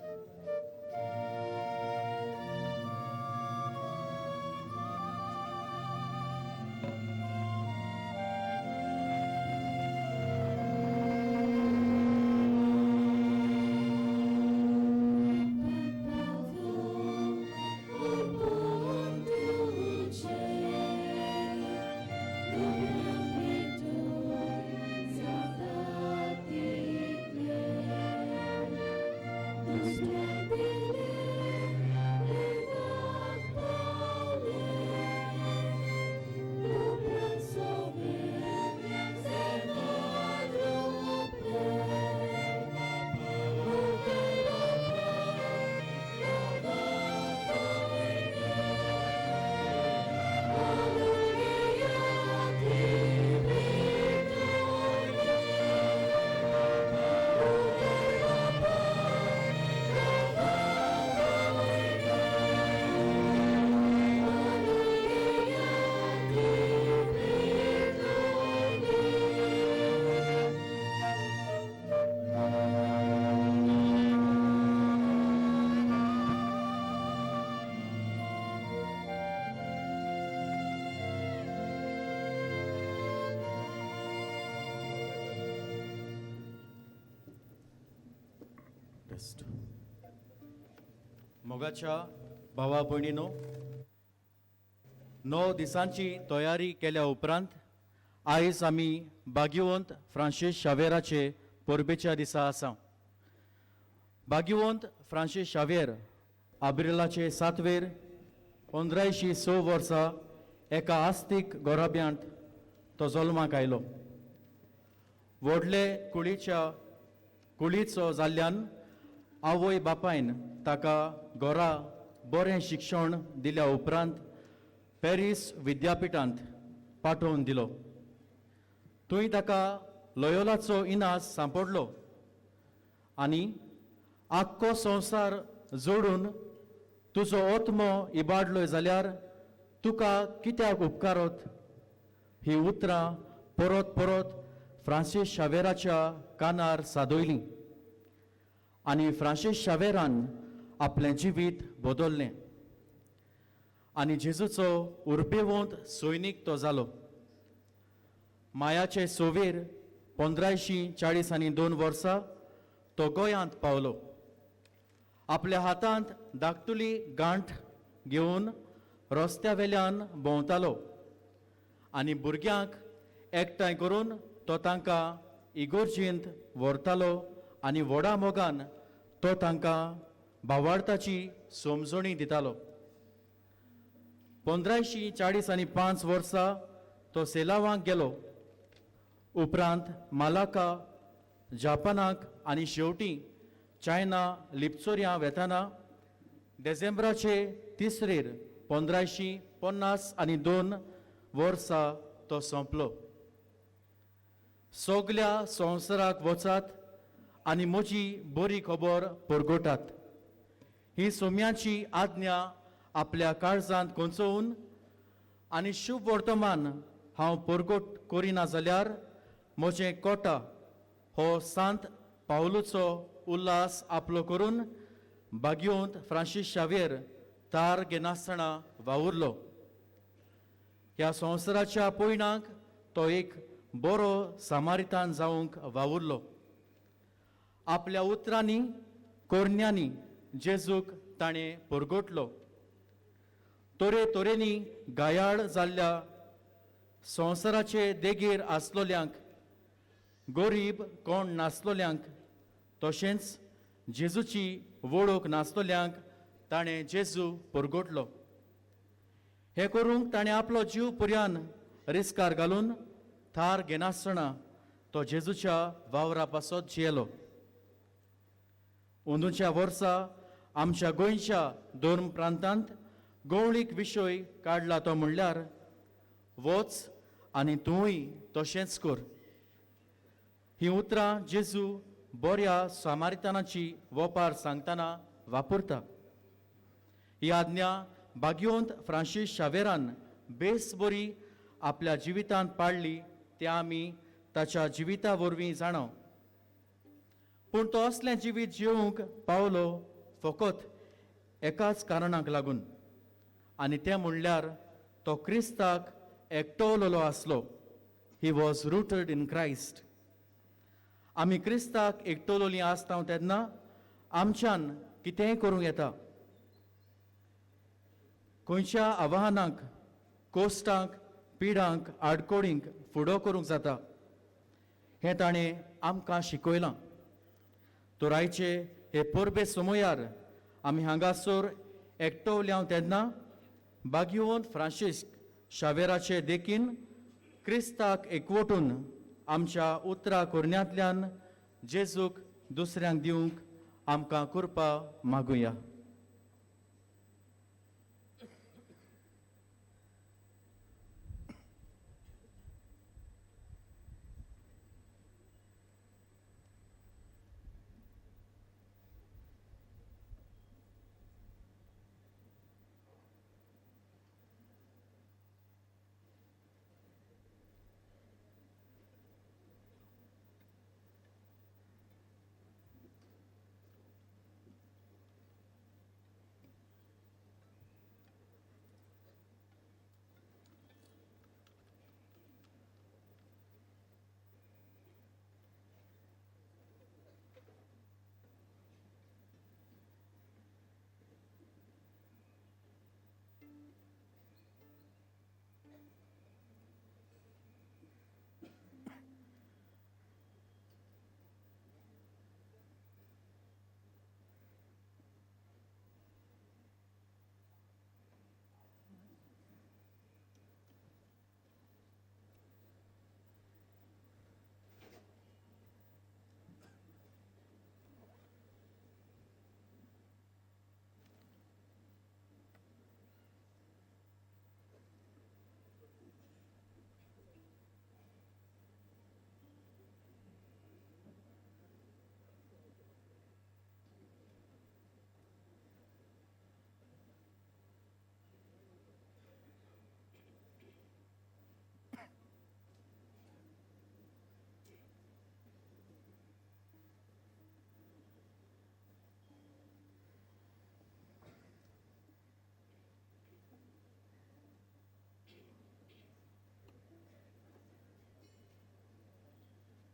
you. Test. मोगाच्या भावा भयणीनो, 9 दिसांची तयारी केल्या उपरांत आयज आमी भाग्यवंत Francis शावेराचे परबेच्या दिसा आसा. भाग्यवंत फ्रांसीस शावेर आब्रिलाचे 7वेर 1506 वर्सा एका आस्तीक गोराब्यांत तो जल्माक आयलो. व्हडले कुळीचो जाल्ल्यान आवय बापायन ताका घरा बरें शिक्षण दिल्या उपरांत पॅरीस विद्यापिठांत पाठोवन दिलो. थंय ताका लोयोलाचो इनास सांपडलो आनी आख्खो संवसार जोडून तुजो आत्मो इबाडलोय जाल्यार तुका कित्याक उपकारत ही उतरां परत परत फ्रांसीस शावेराच्या कानार सादयलीं आनी फ्रांसीस शावेरान आपलें जिवीत बदल्लें आनी जेजूचो उर्बेवंत सैनीक तो जालो. मायाचे 6वेर 1542 वर्सा तो गोंयांत पावलो. आपल्या हातांत धाकटुली गांठ घेवन रस्त्या वेल्यान भोंवतालो आनी भुरग्यांक एकठांय करून तो तांकां इगोर्जेंत व्हरतालो आनी व्हडा मोगान तो तांकां भावार्थाची समजणी दितालो. 1545 वर्सा तो सेलावांक गेलो. उपरांत मालाका, जापानाक आनी शेवटी चायना लिपचोरयां वेताना डिसेंबराचे 3रेर 1552 वर्सा तो सोंपलो. सगल्या संवसाराक वचात आनी म्हजी बरी खबर परगटात ही सोम्याची आज्ञा आपल्या काळजांत गोंचोवन आनी शुभ वर्तमान हांव परगट करिना जाल्यार म्हजें कोटा हो सांत पावलूचो उल्हास आपलो करून भाग्यवंत फ्रांसीस शावेर तार घेनासतना वावुरलो. ह्या संवसाराच्या पयणाक तो एक बरो सामारितान जावंक वावुरलो. आपल्या उतरांनी कोरण्यांनी जेजूक ताणें परगटलो. तरे तरेनी गायाळ जाल्ल्या संवसाराचे देगेर आसलोल्यांक, गरीब कोण नासलोल्यांक, तशेंच जेजूची वळख नासलोल्यांक ताणें जेजू परगटलो. हें करूंक ताणें आपलो जीव पुर्यान रिस्कार घालून थार घेनासतना तो जेजूच्या वावरा पासत जियेलो. अंदूच्या वर्सा आमच्या गोंयच्या धर्म प्रांतांत गवळीक विशय काडला तो म्हणल्यार वच आनी तूंय तशेंच कर. ही उतरां जेजू बऱ्या सामारितानाची वपार सांगतना वापरता. ही आज्ञा भाग्यवंत फ्रांसीस शावेरान बेस बरी आपल्या जिवितांत पाडली तें आमी ताच्या जिविता वरवीं जाणा. पूण तो असलें जिवीत जिवंक पावलो फकत एकाच कारणाक लागून आनी तें म्हणल्यार तो क्रिस्ताक एकटोवलेलो आसलो. He was rooted in Christ. आमी क्रिस्ताक एकटोवलेलीं आसता तेन्ना आमच्यान कितेंय करूंक येता. खंयच्या आव्हानांक, कोश्टांक, पिडांक, आडकोडींक फुडो करूंक जाता हें ताणें आमकां शिकयलां. तर आयचे हे परबे समयार आमी हांगासर एकटोवल्या तेन्ना भाग्यवंत फ्रांसीस्क शावेराचे देखीन क्रिस्ताक एकवटून आमच्या उतरा करण्यांतल्यान जेजूक दुसऱ्यांक दिवंक आमकां कृपा मागुया.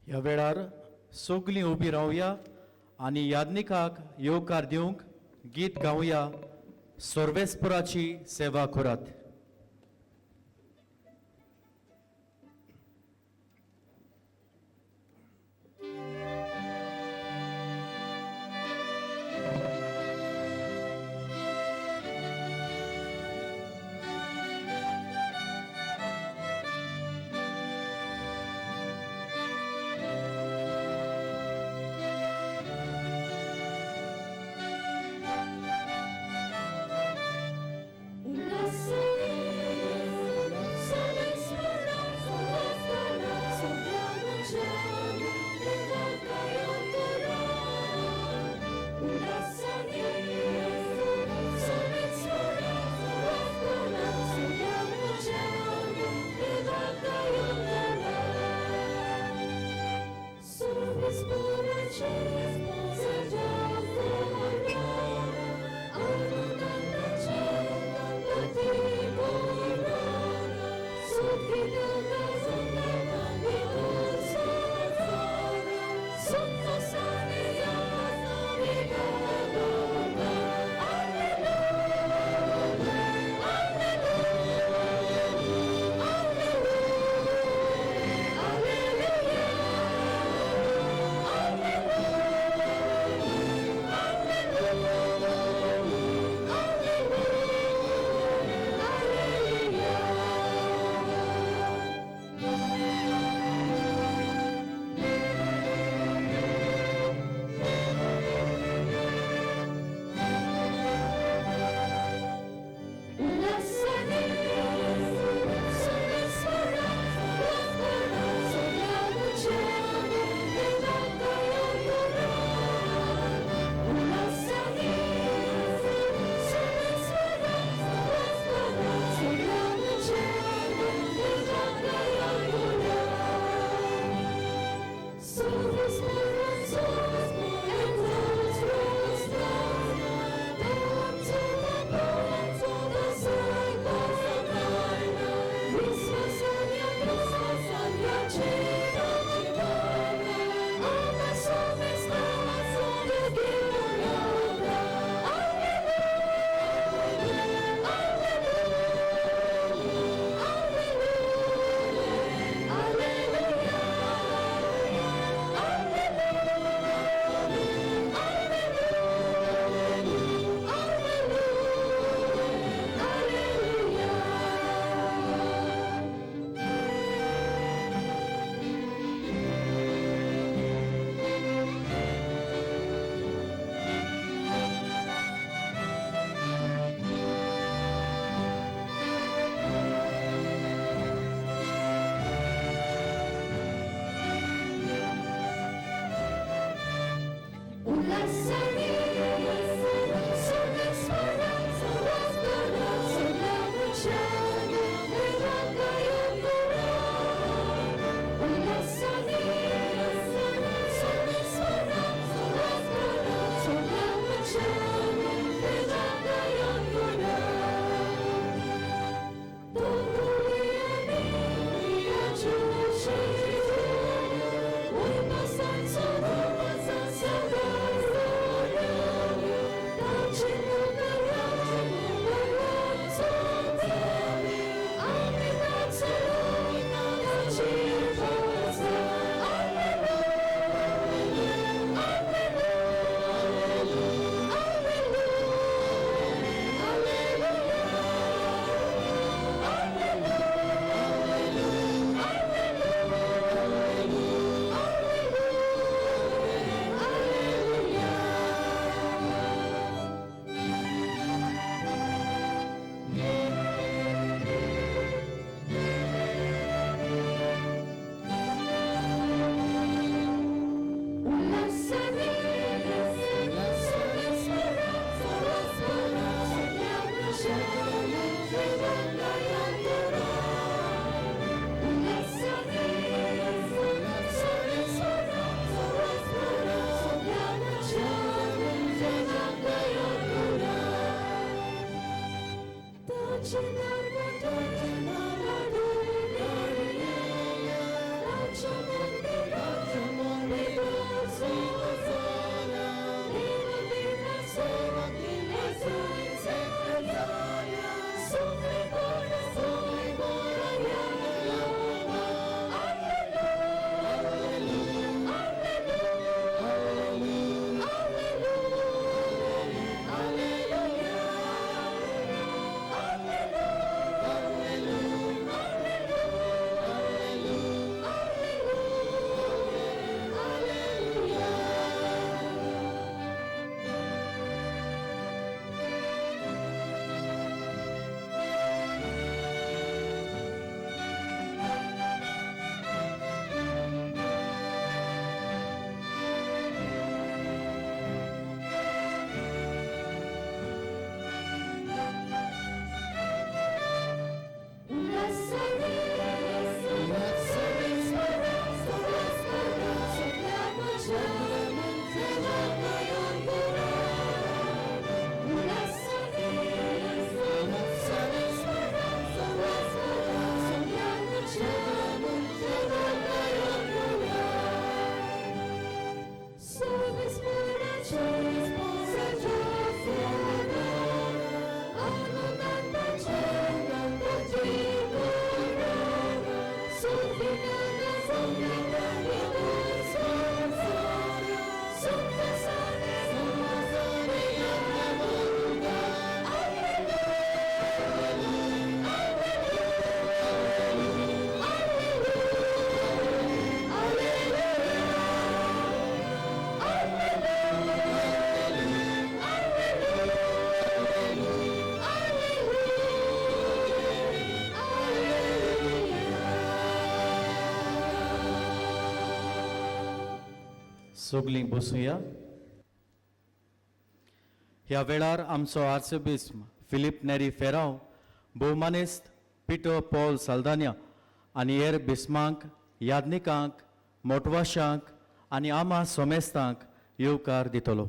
ह्या वेळार सगलीं उबी रावया आनी याज्ञिकाक येवकार दिवंक गीत गावया. सर्वेस्पराची सेवा करात. सगलीं बसुया. ह्या वेळार आमचो आर्सबिस्म फिलीप नेरी फेराव, भोवमानेस्त पिटर पॉल साल्दान्या आनी हेर बिस्मांक, याज्ञिकांक, मोटवाशांक आनी आमा सोमेस्तांक येवकार दितलो.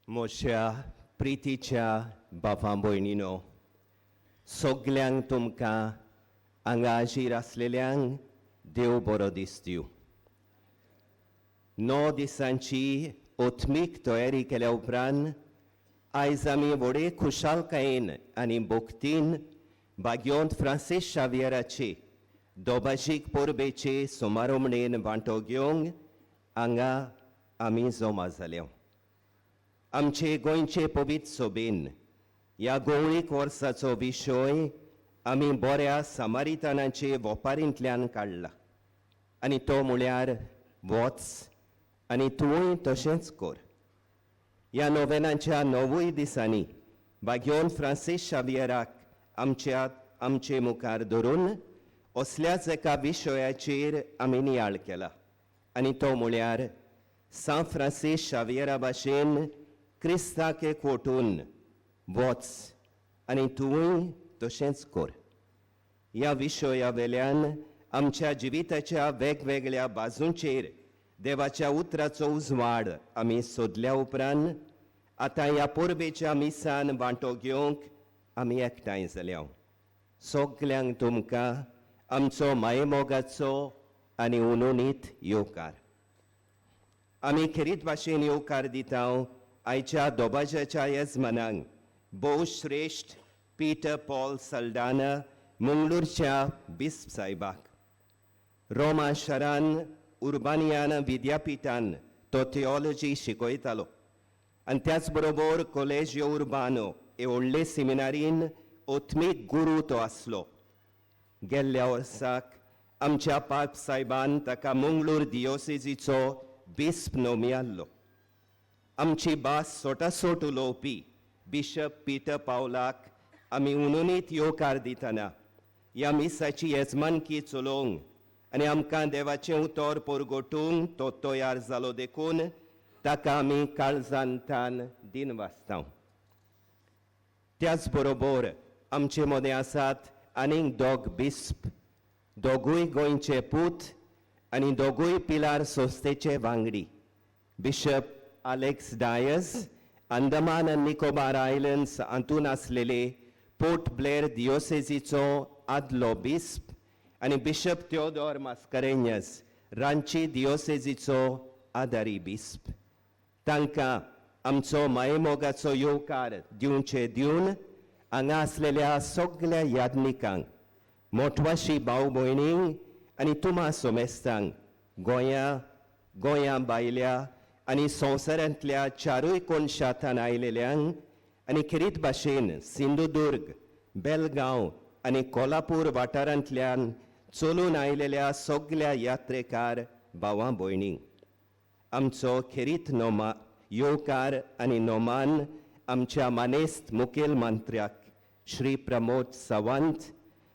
म्हज्या प्रितीच्या बाबा भयणीनो, सगल्यांक तुमकां हांगा हाजीर आसलेल्यांक देव बरो दिसतू. 9 दिसांची ओथमीक तयारी केल्या उपरांत आयज आमी व्हडे खुशालकायेन आनी भक्तीन भाग्योंत फ्रांसीस शावियराचे दोबाजीक परबेचे सुमारोमणेन वांटो घेवंक हांगा आमी जमा जाल्या. आमचे गोंयचे पवित्र सोबेन ह्या गोंवळीक वर्साचो विशय आमी बऱ्या समारितानाचे वपारींतल्यान काडला आनी तो म्हळ्यार वच आनी तुवूय तशेंच कर. ह्या नोवेनाच्या 9 दिसांनी भाग्योन फ्रांसीस शावियराक आमचे मुखार धरून असल्याच एका विशयाचेर आमी नियाळ केला आनी तो म्हळ्यार सांत फ्रांसीस शावियरा भाशेन क्रिस्ताक एकवटून वच आनी तुवूय तशेंच कर. ह्या विशया वेल्यान आमच्या जिविताच्या वेगवेगळ्या बाजूंचेर देवाच्या उतराचो उजवाड आमी सोदल्या उपरांत आतां ह्या परबेच्या मिसान वांटो घेवंक आमी एकठांय जाल्या. सगल्यांक तुमकां आमचो मायेमोगाचो आनी उनोनीत येवकार. आमी खेरीत भाशेन येवकार दिता आयच्या दोबाज्याच्या येजमानांक भोवश्रेश्ठ पीटर पॉल सल्डाना मंगळूरच्या बिस्प साहेबाक. रोमा शारान उर्बानियान विद्यापिठान तो थियोलॉजी शिकयतालो आनी त्याच बरोबर कोलेजियो उर्बानो हे व्हडले सेमिनारीन ओथमीक गुरू तो आसलो. गेल्ल्या वर्साक आमच्या पाप साहेबान ताका मंगळूर दियोसेजीचो बिस्प नोमियाल्लो. आमची भास सोटासोट उलोवपी बिशप पीटर पावलाक आमी उनोनीत येवकार दितना ह्या मिसाची येजमानकी चलोवंक आनी आमकां देवाचें उतर परगटूंक तो तयार जालो देखून ताका आमी काळजान तान दिन वाचता. त्याच बरोबर आमचे मदें आसात आनीक 2 बिस्प, दोगूय गोंयचे पूत आनी दोगूय पिलार संस्थेचे वांगडी, बिशप आलेक्स डायस अंदमान आनी निकोबार आयलंड्स हातूंत आसलेले पोर्ट ब्लेअर दियोसेजीचो आदलो बिस्प आनी बिशप थियोदोर मास्करेन्यस रांची दियोसेजीचो आदारी बिस्प. तांकां आमचो मायेमोगाचो येवकार दिवचे दिवन हांगा आसलेल्या सगल्या याज्ञिकांक, मोटवाशी भाव भयणींक आनी तुमा सोमेस्तांक गोंया गोंया भायल्या आनी संवसारांतल्या 4 कोनशांत आयलेल्यांक आनी खेरीत भाशेन सिंधुदुर्ग, बेलगांव आनी कोल्हापूर वाठारांतल्यान चलून आयलेल्या सगल्या यात्रेकार भावां भयणींक आमचो खेरीत नोमा येवकार आनी नोमान आमच्या मानेस्त मुखेल मंत्र्याक श्री प्रमोद सावंत,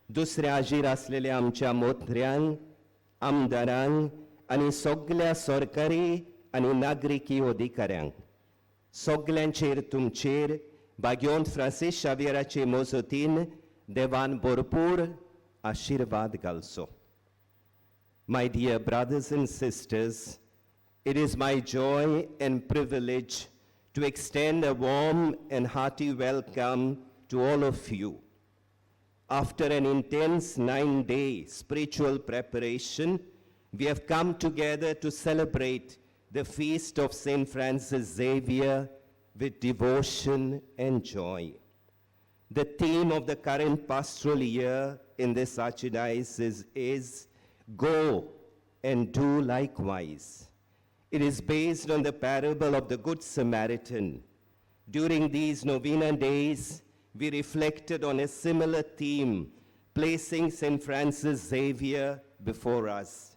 दुसऱ्या हाजीर आसलेल्या आमच्या मोत्र्यांक, आमदारांक आनी सगल्या सरकारी आनी नागरिकी अधिकाऱ्यांक. सगल्यांचेर तुमचेर भाग्योंत फ्रांसीस शावियराचे मजतीन देवान भरपूर आशिर्वाद घालचो. My dear brothers and sisters, it is my joy and privilege to extend a warm and hearty welcome to all of you. After an intense 9-day spiritual preparation, we have come together to celebrate the feast of St. Francis Xavier with devotion and joy. The theme of the current pastoral year in this archdiocese is Go and Do Likewise. It is based on the parable of the Good Samaritan. During these novena days, we reflected on a similar theme, placing St. Francis Xavier before us.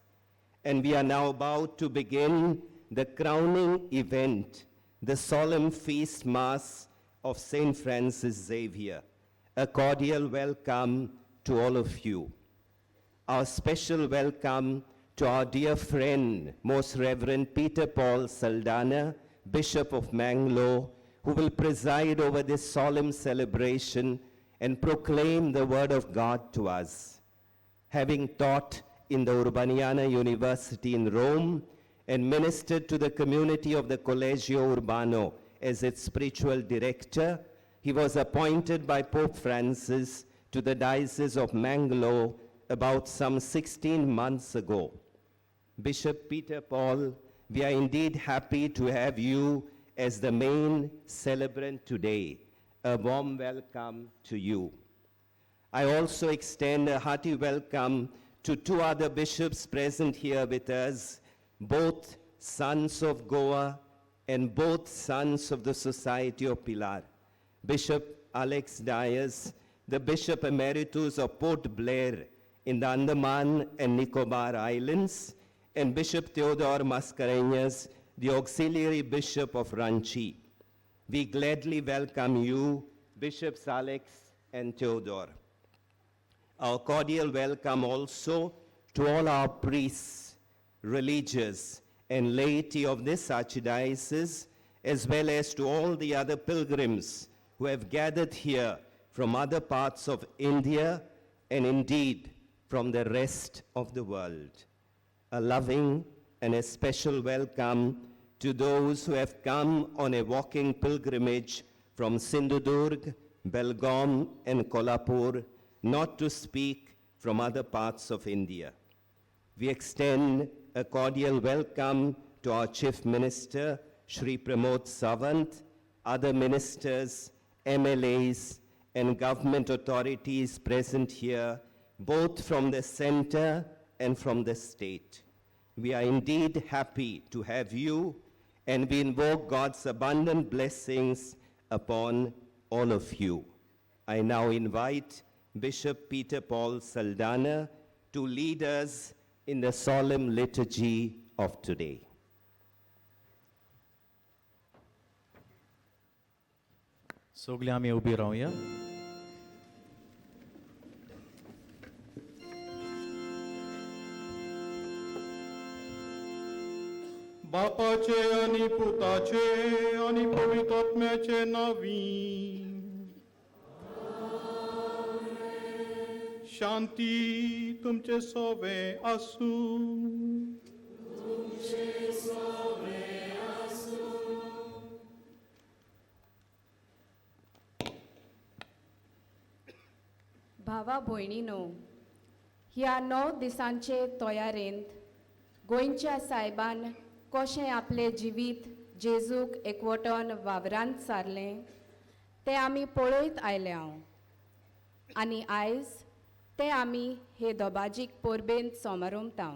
And we are now about to begin the crowning event, the solemn feast mass of St. Francis Xavier. A cordial welcome to all of you. Our special welcome to our dear friend, Most Reverend Peter Paul Saldanha, Bishop of Mangalore, who will preside over this solemn celebration and proclaim the Word of God to us. Having taught in the Urbaniana University in Rome and ministered to the community of the Collegio Urbano as its spiritual director, he was appointed by Pope Francis to the Diocese of Mangalore about some 16 months ago. Bishop Peter Paul, we are indeed happy to have you as the main celebrant today. A warm welcome to you. I also extend a hearty welcome to two other bishops present here with us, both sons of Goa and both sons of the Society of Pilar. Bishop Alex Dias, the Bishop Emeritus of Port Blair in the Andaman and Nicobar Islands, and Bishop Theodore Mascarenhas, the Auxiliary Bishop of Ranchi. We gladly welcome you, Bishops Alex and Theodore. Our cordial welcome also to all our priests, religious, and laity of this archdiocese, as well as to all the other pilgrims who have gathered here from other parts of India and indeed from the rest of the world. A loving and a special welcome to those who have come on a walking pilgrimage from Sindhudurg, Belgaum, and Kolhapur, not to speak from other parts of India. We extend a cordial welcome to our Chief Minister, Shri Pramod Sawant, other ministers, MLAs, and government authorities present here, both from the center and from the state. We are indeed happy to have you, and we invoke God's abundant blessings upon all of you. I now invite Bishop Peter Paul Saldanha to lead us in the solemn liturgy of today. सगळीं आमी उबी रावया. बापाचे आनी पुताचे आनी पवित्र आत्म्याचे नांवी. शांती तुमचे सोवे आसूं. भावा भयणीनो, ह्या 9 दिसांचे तयारेंत गोंयच्या सायबान कशें आपलें जिवीत जेजूक एकवटन वावरांत सारलें तें आमी पळयत आयल्या आनी आयज तें आमी हे दबाजीक परबेंत समारोमता.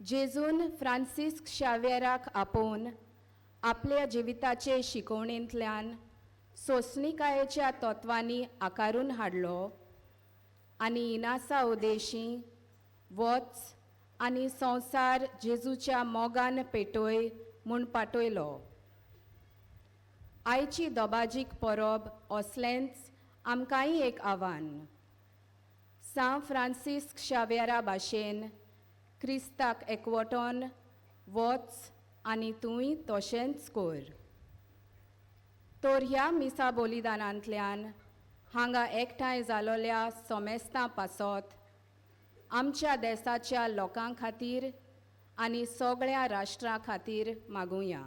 जेजून फ्रांसिस्क शाव्येराक आपोवन आपल्या जिविताचे शिकवणेंतल्यान सोंसणिकायेच्या तत्वांनी आकारून हाडलो आनी इनासा उदेशी वच आनी संवसार जेजूच्या मोगान पेटय म्हूण पाटयलो. आयची दबाजीक परब असलेंच आमकांय एक आव्हान. सांत फ्रांसिस्क शाव्येरा भाशेन क्रिस्ताक एकवटोन वच आनी तूंय तशेंच कर. तर ह्या मिसा बलिदानांतल्यान हांगा एकठांय जालोल्या सोमेस्तां पासत आमच्या देसाच्या लोकां खातीर आनी सगळ्या राष्ट्रां खातीर मागुया.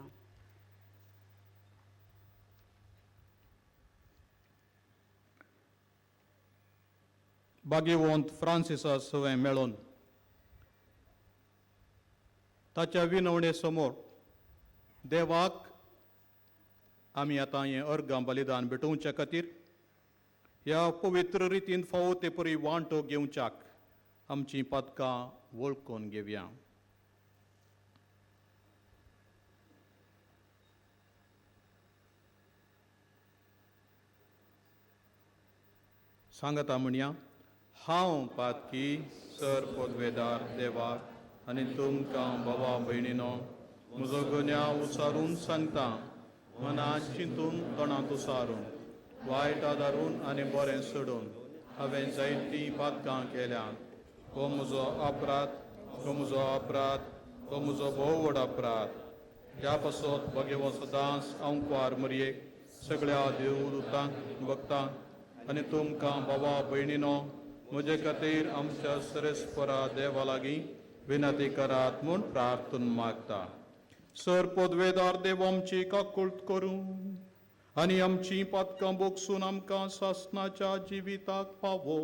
भाग्यवंत फ्रांसिसा सवें मेळोन ताच्या विनवणे समोर देवाक आमी आतां हें अर्गां बलिदान भेटोवच्या खातीर ह्या पवित्र रितीन फावो ते परी वांटो घेवच्याक आमचीं पातकां वळखून घेवया. सांगता म्हणया, हांव पातकी सर पदवेदार देवाक आनी तुमकां बाबा भयणीनो म्हजो गुन्यांव उचारून सांगता, मनात चिंतून तोंडांत उसारून वायट आदारून आनी बरें सोडून हांवें जायतीं पातकां केल्यांत. हो म्हजो अपराध, हो म्हजो अपराध, हो म्हजो भोव व्हड अपराध. ह्या पासत भगेवो सदांच हांव कुवार मरयेक सगळ्या देवदूतांक भक्तांक आनी तुमकां बाबा भयणीनो म्हजे खातीर आमच्या सरेस्परा देवा लागीं विनंती करात म्हूण प्रार्थना मागता. सर पदवेदार देव आमची काकुळट करूं आनी आमची पातकां बोगसून आमकां सासणाच्या जिविताक पावो.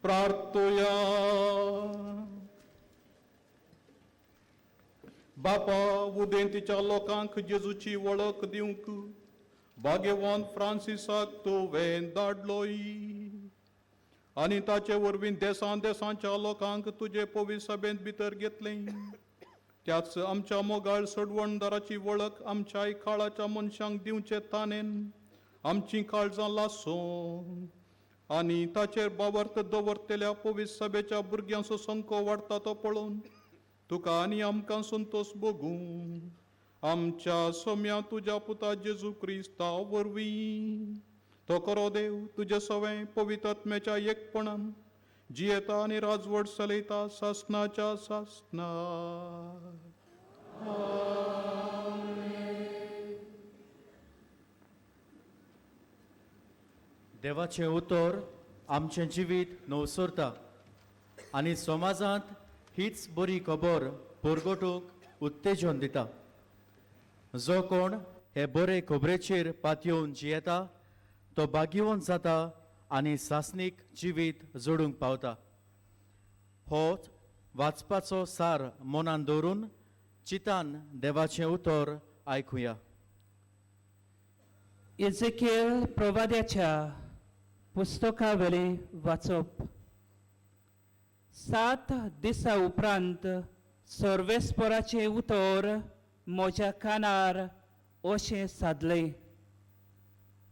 प्रार्थोया. बापा उदेंतीच्या लोकांक जेजूची वळख दिवंक भाग्यवान फ्रांसिसाक तुवें धाडलोय आनी ताचे वरवीं देसान देसांच्या लोकांक तुजे पवित्र सभेंत भितर घेतलें. त्याच आमच्या मोगाळ सोडवणदाराची वळख आमच्याय काळाच्या मनशांक दिवचे तानेन आमचीं काळजां लासून आनी ताचेर बावर्त दवरतल्या पवित्र सभेच्या भुरग्यांचो संको वाडटा तो पळोवन तुका आनी आमकां संतोश भोगूं. आमच्या सोम्या तुज्या पुता जेजू क्रिस्ता वरवीं तो करो देव तुजे सवें पवित्र आत्म्याच्या एकपणान जियेता आनी राजवट चलयता सासनाच्या सासना. देवाचें उतर आमचें जिवीत नवसरता आनी समाजांत हीच बरी खबर परगटूंक उत्तेजन दिता. जो कोण हे बरे खबरेचेर पातयेवन जियेता तो भाग्यवंत जाता आनी सासणीक जिवीत जोडूंक पावता. हो वाचपाचो सार मनान दवरून चितान देवाचें उतर आयकुया. एजेकियल प्रवाद्याच्या पुस्तका वेलें वाचप. 7 दिसा उपरांत सर्वेस्पराचें उतर म्हज्या कानार अशें सादलें,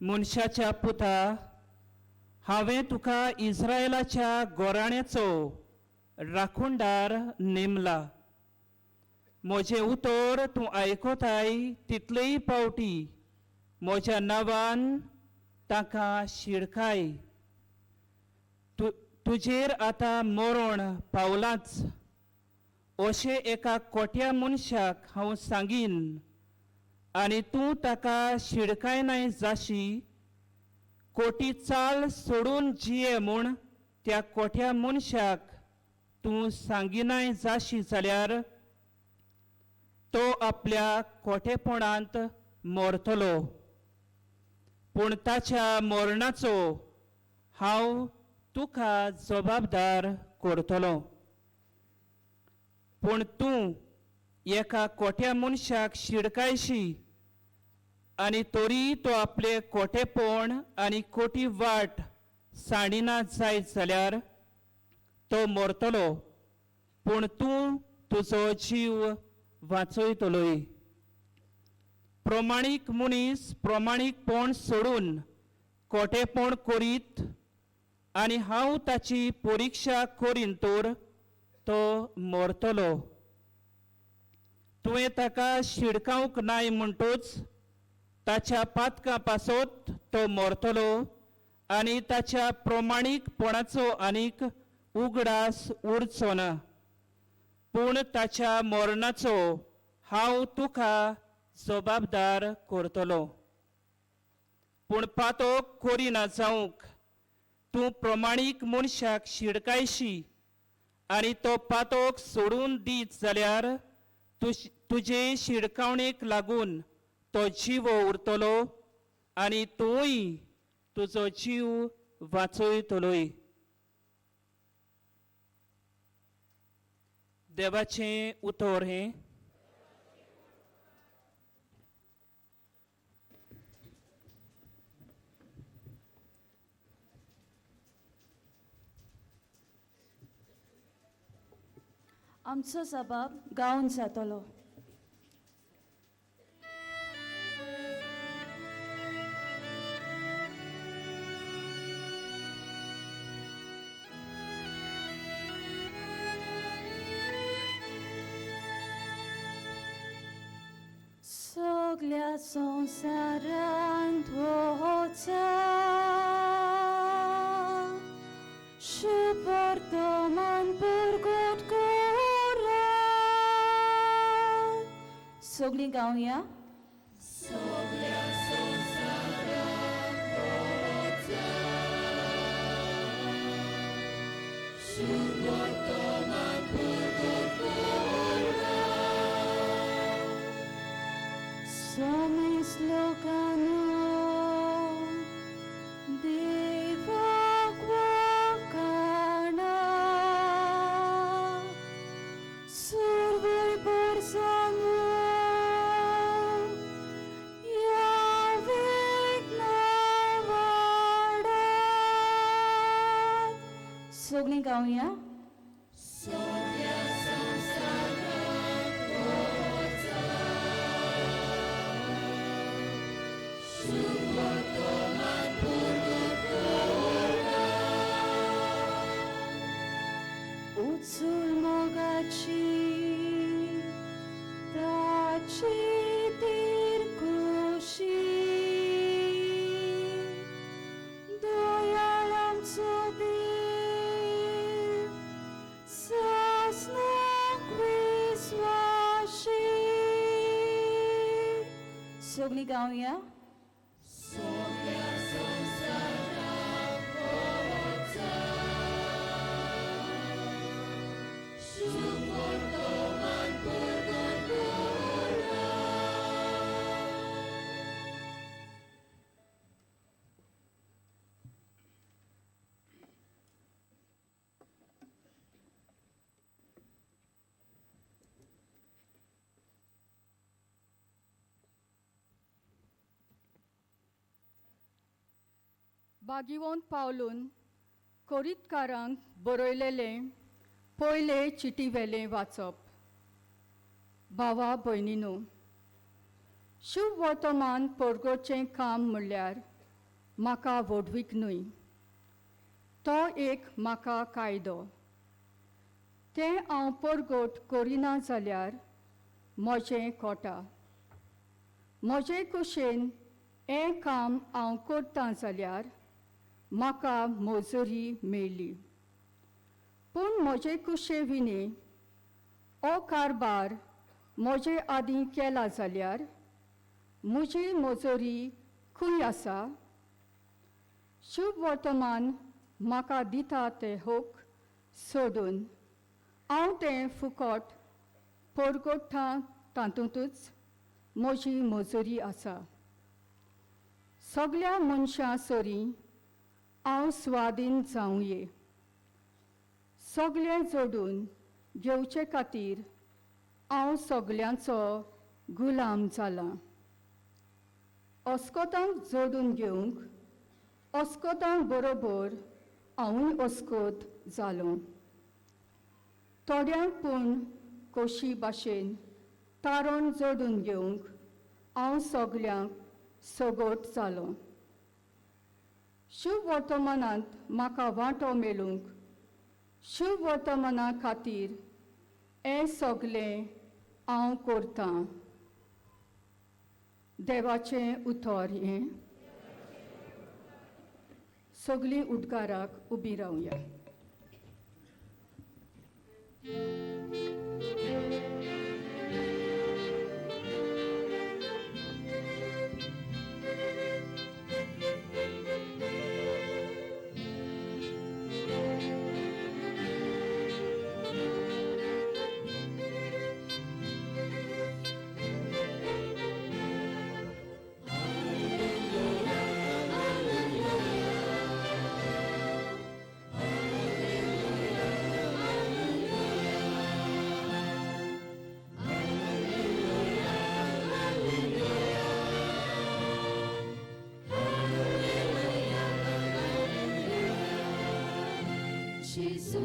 मनशाच्या पुता, हांवें तुका इस्रायलाच्या गोराण्याचो राखणदार नेमला. म्हजें उतर तूं आयकताय तितलेय पावटी म्हज्या नांवान ताका शिडकाय. तुजेर आतां मरण पावलांच अशें एका कोट्या मनशाक हांव सांगीन आनी तूं ताका शिडकायनाय जाशी. कोटी चाल सोडून जिये म्हूण त्या कोट्या मनशाक तूं सांगिनाय जाशी जाल्यार तो आपल्या कोटेपणांत मरतलो, पूण ताच्या मरणाचो हांव तुका जबाबदार करतलो. पूण तूं एका कोट्या मनशाक शिडकायशी आनी तरी तो आपले कोटेपण आनी कोटी वाट सांडिना जायत जाल्यार तो मरतलो, पूण तूं तुजो जीव वाचयतलोय. प्रमाणीक मनीस प्रमाणीकपण सोडून कोटेपण करीत आनी हांव ताची परिक्षा करीन तर तो मरतलो. तुवें ताका शिडकावंक नाय म्हणटूच ताच्या पातकां पासत तो मरतलो आनी ताच्या प्रमाणीकपणाचो आनीक उगडास उरचो ना, पूण ताच्या मरणाचो हांव तुका जबाबदार करतलो. पूण पातक करिना जावंक तूं प्रमाणीक मनशाक शिडकायशी आनी तो पातक सोडून दीत जाल्यार तुजे शिडकावणेक लागून तो जिवो उरतलो आनी तूंय तुजो जीव वाचयतलोय. देवाचें उतर हें. आमचो सबाब गावन जातलो. सगल्या संवसारांत वचा शुभवर्तमान परगट करा. सगळीं गावया. सगल्या संवसारांत वचा शुभवर्तमान परगट करा. Somes locano देवाक वाकाणा सर्वय परसानो यावेक नावाडात. सगळीं गावया. सगल्या संवसारांत वचा शुभवर्तमान परगट करा. सगळीं गावया. सगळ्या संवसाराक वचा, शुभ वर्तमान परगट करा. बागिवोन पावलून कोरीतकारांक बरयलेलें पयले चिटीवेलें वाचप. भावा भयणीनो, शुभ वर्तमान परगटचें काम म्हणल्यार म्हाका व्हडवीक न्हय, तो एक म्हाका कायदो. तें हांव परगट करिना जाल्यार म्हजें कोटा. म्हजे कुशेन हें काम हांव करतां जाल्यार म्हाका मजुरी मेळ्ळी, पूण म्हजे कुशे विणे हो कारबार म्हजे आदीं केला जाल्यार म्हजी मजुरी खंय आसा? शुभ वर्तमान म्हाका दिता ते हक सोडून हांव तें फुकट परगट्टा, तातूंतच म्हजी मजुरी आसा. सगल्या मनशां सरी हांव स्वाधीन जावंये. सगळें जोडून घेवचे खातीर हांव सगल्यांचो गुलाम जालां. अस्कोतांक जोडून घेवंक अस्कोतांक बरोबर हांवूय अस्कोत जालो. थोड्यांक पूण कोशी भाशेन तारण जोडून घेवंक हांव सगल्यांक सगट जालो. शुभ वर्तमानांत म्हाका वांटो मेळूंक शुभ वर्तमाना खातीर हें सगलें हांव करतां. देवाचें उतर हें. सगळीं उदकाराक उबीं रावया. Gesù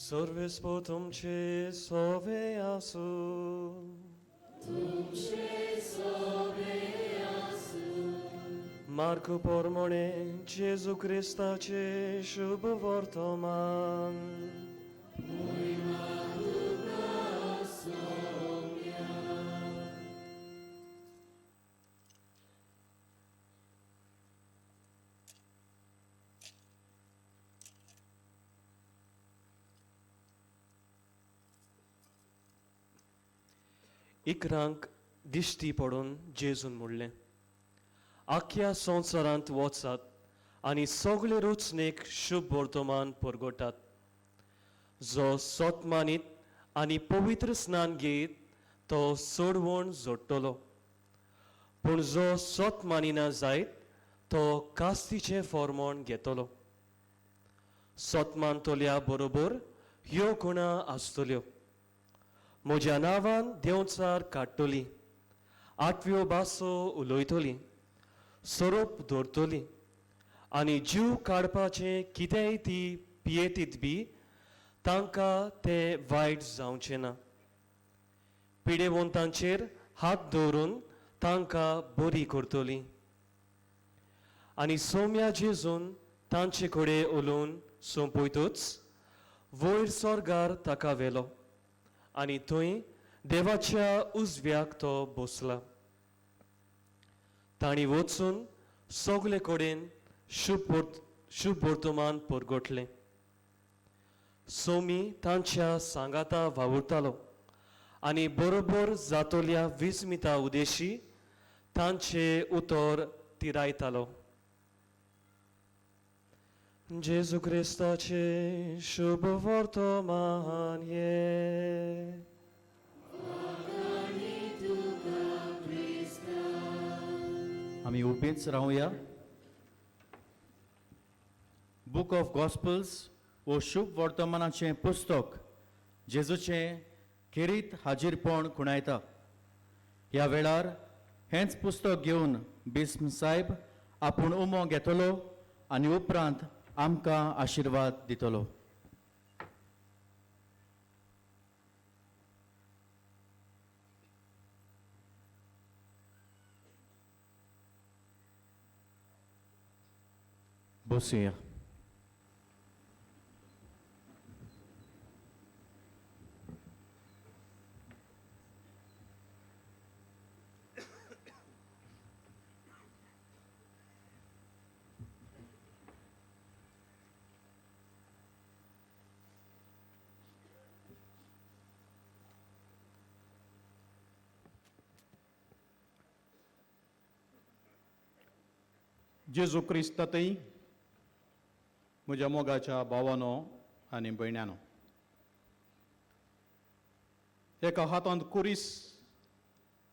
सर्वेस्पो तुमचे सोवे आसू. तुमचे सोवे आसू. मार्को पोरमोणे जेजू क्रिस्ताचे शुभ वर्तमान. महिमा तुका सोम्या. इकरांक दिश्टी पडून जेजून म्हणलें, आख्या संवसारांत वचात आनी सगळे रचणेक शुभ वर्तमान परगटात. जो सतमानीत आनी पवित्र स्नान घेयत तो सोडवण जोडटलो, पूण जो सत मानिना जायत तो कास्तीचें फॉर्मोण घेतलो. सत मानतल्या बरोबर ह्यो गुणां आसतल्यो. म्हज्या नांवान देंवचार काडटली, आठव्यो भासो उलयतली, सोरोप धरतलीं आनी जीव काडपाचें कितेंय ती पियेतीत बी तांकां तें वायट जावचें ना. पिडेवंतांचेर हात दवरून तांकां बरी करतली. आनी सोम्या जेजून तांचे कडेन उलोवन सोंपयतूच वयर स्वर्गार ताका व्हेलो आनी थंय देवाच्या उजव्याक तो बसला. तांणी वचून सगळे कडेन शुभ वर्तमान परगटलें. सोमी तांच्या सांगाता वावुरतालो आनी बरोबर जातोल्या विस्मिता उदेशी तांचे उतर तिरायतालो. जेजू क्रिस्ताचे शुभ वर्तमान हें. आमी उबीच रावया. बूक ऑफ गॉस्पल्स वो शुभ वर्तमानाचें पुस्तक जेजूचें खेरीत हाजीरपण खुणायता. ह्या वेळार हेंच पुस्तक घेवन बिस्म साहेब आपूण उमो घेतलो आनी उपरांत आमकां आशिर्वाद दितलो. बसुया. जेजू क्रिस्तातय म्हज्या मोगाच्या भावानो आनी भयण्यानो, एका हातांत कुरीस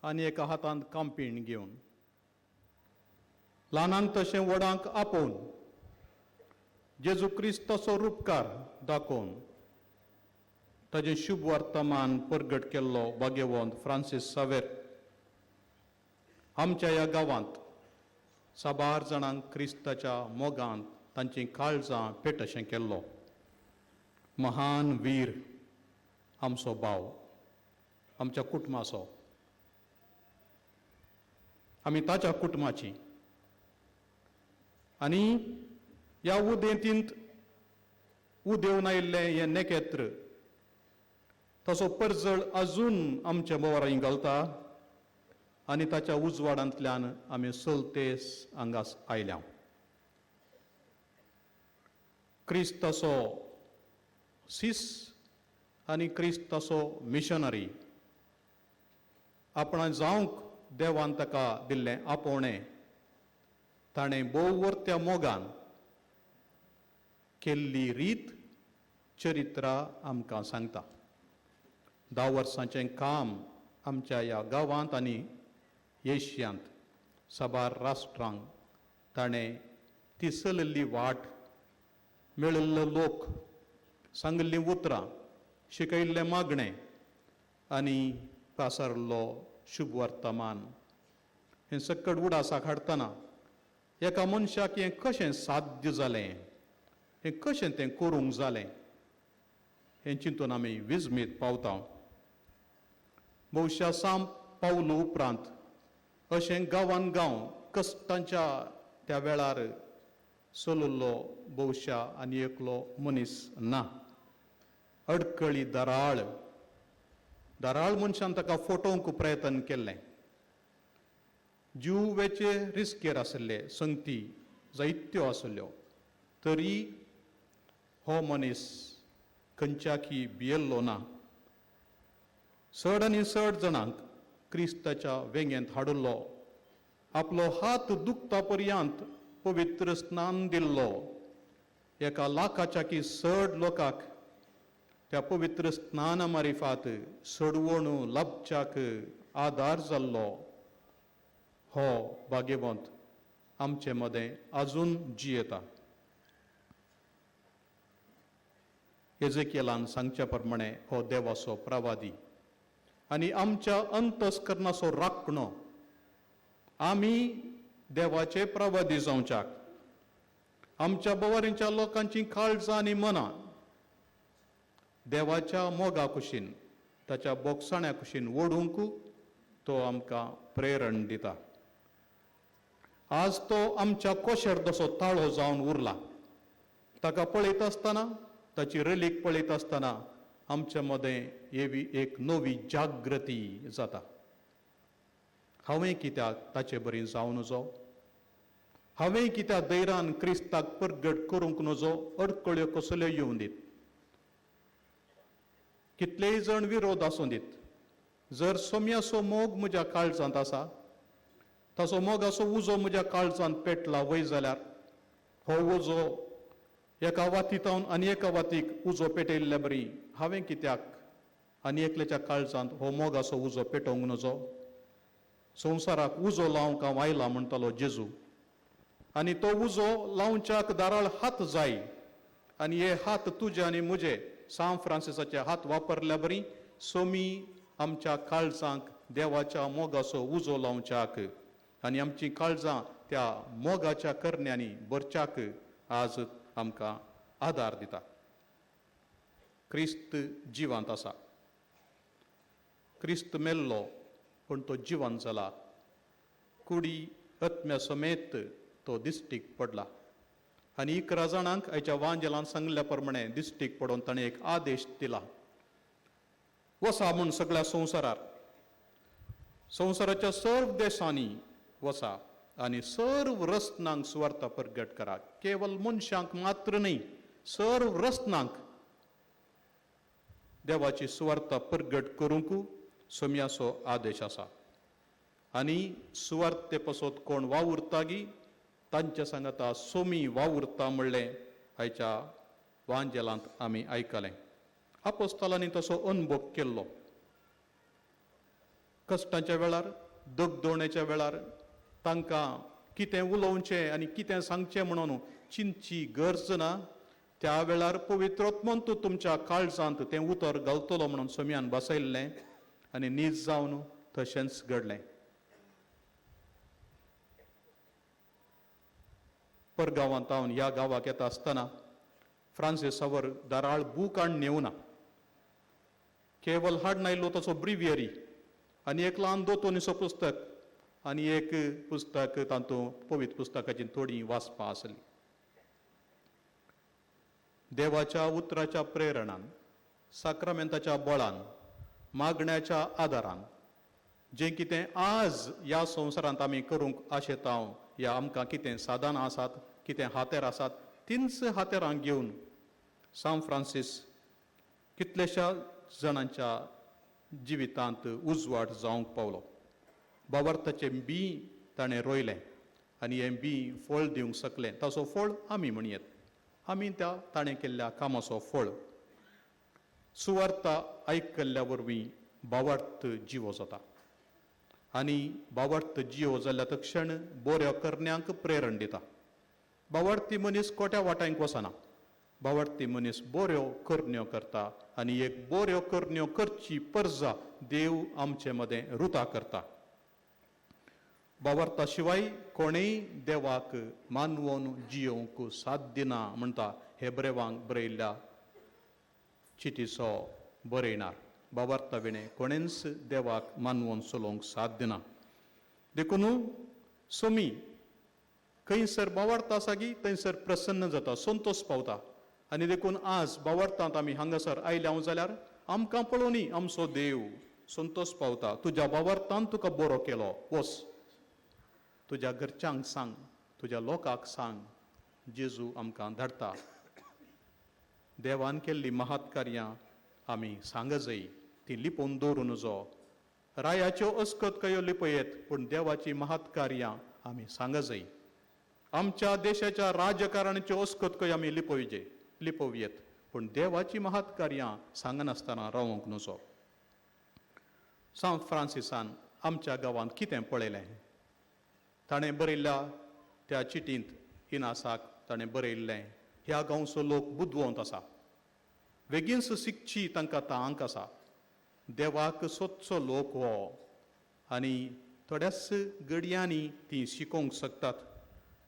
आनी एका हातांत कांपीण घेवन ल्हानांक तशें व्हडांक आपोवन जेजू क्रिस्ताचो रुपकार दाखोवन ताजें शुभ वर्तमान परगट केल्लो भाग्यवंत फ्रांसीस सावेर आमच्या ह्या गांवांत साबार जाणांक क्रिस्ताच्या मोगांत तांचीं काळजां पेटशें केल्लो महान वीर आमचो भाव, आमच्या कुटुंबाचो, आमी ताच्या कुटुंबाची. आनी ह्या उदेंतींत उदेवन आयिल्लें हें नेकेत्र तसो परजळ अजून आमच्या बोवारांनी घालता आनी ताच्या उजवाडांतल्यान आमी चलतेस हांगा आयल्या. क्रिस्ताचो सीस आनी क्रिस्ताचो मिशनरी आपणा जावंक देवान ताका दिल्लें आपोवणें ताणें भोव वर्त्या मोगान केल्ली रीत चरित्रा आमकां सांगता. 10 वर्सांचें काम आमच्या ह्या गांवांत आनी एशियांत साबार राष्ट्रांक ताणें ती चलयल्ली वाट, मेळिल्लो लोक, सांगिल्लीं उतरां, शिकयल्लें मागणें आनी पासारलो शुभ वर्तमान हें सक्कड उडासाक हाडटना एका मनशाक हें कशें साध्य जालें, हें कशें तें करूंक जालें हें चिंतून आमी विजमीत पावता. भोवशा साम पावलो उपरांत अशें गांवान गांव कश्टांच्या त्या वेळार चलल्लो भोवशा आनी एकलो मनीस ना. अडकळी दराळ दराळ मनशान ताका फटोवंक प्रयत्न केल्लें. जीव वेचे रिस्केर आशिल्ले संगती जायत्यो आशिल्ल्यो तरी हो मनीस खंयच्याकी भियेल्लो ना. चड आनी चड जाणांक क्रिस्ताच्या वेंगेंत हाडिल्लो, आपलो हात दुखता पर्यंत पवित्र स्नान दिल्लो. एका लाखाच्या की चड लोकांक त्या पवित्र स्नाना मारिफात सडवण लाभच्याक आदार जाल्लो हो भाग्यवंत आमचे मदें आजून जियेता. एजेकियलान सांगच्या प्रमाणे हो देवाचो प्रवादी आनी आमच्या अंतस्करणाचो राखणो. आमी देवाचे प्रवादी जावच्याक. आमच्या बोवारींच्या लोकांची काळजां आनी मनां देवाच्या मोगा कुशीन, ताच्या बोगसाण्या कुशीन ओडूंक तो आमकां प्रेरण दिता. आज तो आमच्या कोशेर तसो ताळो जावन उरला. ताका पळयता आसतना, ताची रेलीक पळयता आसतना आमच्या मदें एवी एक नवी जागृती जाता. हांवें कित्याक ताचे बरी जावं नजो, हांवें कित्याक दैरान क्रिस्ताक परगट करूंक नजो, अडकळ्यो कसल्यो येवं दीत, कितलेय जण विरोध आसूं दीत, जर सोम्याचो मोग म्हज्या काळजांत आसा, ताचो मोगाचो उजो म्हज्या काळजांत पेटला वय जाल्यार हो उजो एका वातीतावन आनी एका वातीक उजो पेटयल्ल्या बरी हांवें कित्याक आनी एकल्याच्या काळजांत हो मोगाचो उजो पेटोवंक नजो. संवसाराक उजो लावंक हांव आयला म्हणटालो जेजू, आनी तो उजो लावच्याक दाराळ हात जाय, आनी हे हात तुजे आनी म्हजे सांत फ्रांसिसाचे हात वापरल्या बरी सोमी आमच्या काळजांक देवाच्या मोगाचो उजो लावच्याक आनी आमची काळजां त्या मोगाच्या करण्यांनी भरच्याक आज आमकां आदार दिता. क्रिस्त जिवांत आसा. क्रिस्त मेल्लो पूण तो जिवान जाला. कुडी आत्म्या समेत तो दिश्टीक पडला आनी 11 जाणांक आयच्या वांजेलान सांगल्या प्रमाणे दिश्टीक पडून ताणें एक आदेश दिला, वसा म्हूण सगळ्या संवसारार, संवसाराच्या सर्व देशांनी वसा आनी सर्व रसनांक सुवार्ता प्रगट करा. केवल मनशांक मात्र न्हय, सर्व रसनांक देवाची सुवार्ता प्रगट करूंक सोम्याचो आदेश आसा. आनी सुवार्ते पासत कोण वावुरतागी तांच्या सांगाता सोमी वावुरता म्हणलें आयच्या वांजेलांत आमी आयकलें. आपोस्तालांनी तसो अनुभव केल्लो. कश्टांच्या वेळार, दगदोवणेच्या वेळार तांकां कितें उलोवचें आनी कितें सांगचें म्हणून चिंतची गरज ना. त्या वेळार पवित्रोत्मन तूं तुमच्या काळजांत तें उतर घालतलो म्हणून सोम्यान बसयल्लें आनी नीज जावन तशेंच घडलें. परगांवांत हांव ह्या गांवाक येता आसतना फ्रांसीस सावर दाराळ बूक हाडून येवना, केवल हाडून आयलो ताचो ब्रिवियरी आनी एक ल्हान दोतोनीचो पुस्तक आनी एक पुस्तक तातूंत पवित्र पुस्तकाची थोडीं वाचपां आसली. देवाच्या उतराच्या प्रेरणान, साक्रामेंताच्या बळान, मागण्याच्या आदारान जें कितें आज ह्या संवसारांत आमी करूंक आशेता या आमकां कितें साधनां आसात, कितें हातेर आसात, तींच हातेरां घेवन सांत फ्रांसीस कितल्याश्या जाणांच्या जिवितांत उजवाड जावंक पावलो. बावार्थाचें बीं ताणें रोयलें आनी हें बीं फळ दिवंक शकलें. ताचो फळ आमी म्हणयेत, आमी त्या ताणें केल्ल्या कामाचो फळ. सुवार्ता आयकल्ल्या वरवीं बावार्थ जिवो जाता आनी बावार्थ जिवो जाल्ल्या तक्षण बऱ्यो करण्यांक प्रेरण दिता. बावार्थी मनीस कोट्या वाटांक वचना, बावार्थी मनीस बऱ्यो करण्यो करता आनी एक बऱ्यो करण्यो करची परजा देव आमचे मदें रुता करता. बावार्था शिवाय कोणेय देवाक मानवोन जियोवंक साथ दिना म्हणटा हे बरेवांक बरयल्ल्या चिटीचो बरयणार. बावार्था विणें कोणेंच देवाक मानवोन चलोवंक साथ दिना. देखून सोमी खंयसर बावार्थ आसा की थंयसर प्रसन्न जाता, संतोश पावता. आनी देखून आज बावार्थांत आमी हांगासर आयल्या हांव जाल्यार आमकां पळोवनी आमचो देव संतोश पावता. तुज्या बावार्थान तुका बरो केलो, वच तुज्या घरच्यांक सांग, तुज्या लोकांक सांग, जेजू आमकां धाडटा. देवान केल्ली महात कार्यां आमी सांग जाय, ती लिपोवन दवरूं नजो. रायाच्यो अस्कत कयो लिपयत, पूण देवाची महात कार्यां आमी सांग जाय. आमच्या देशाच्या राजकारणाच्यो अस्कत कयो आमी लिपोवयेत, पूण देवाची महात कार्यां सांगनासतना रावंक नजो. सांत फ्रांसिसान आमच्या गांवांत कितें पळयलें? ताणें बरयल्ल्या त्या चिटींत इनासाक ताणें बरयल्लें, ह्या गांवचो लोक बुदवंत आसा, बेगीनच शिकची तांकां तांक आसा, देवाक सोदचो लोक हो आनी थोड्याच गडयांनी ती शिकोवंक शकतात.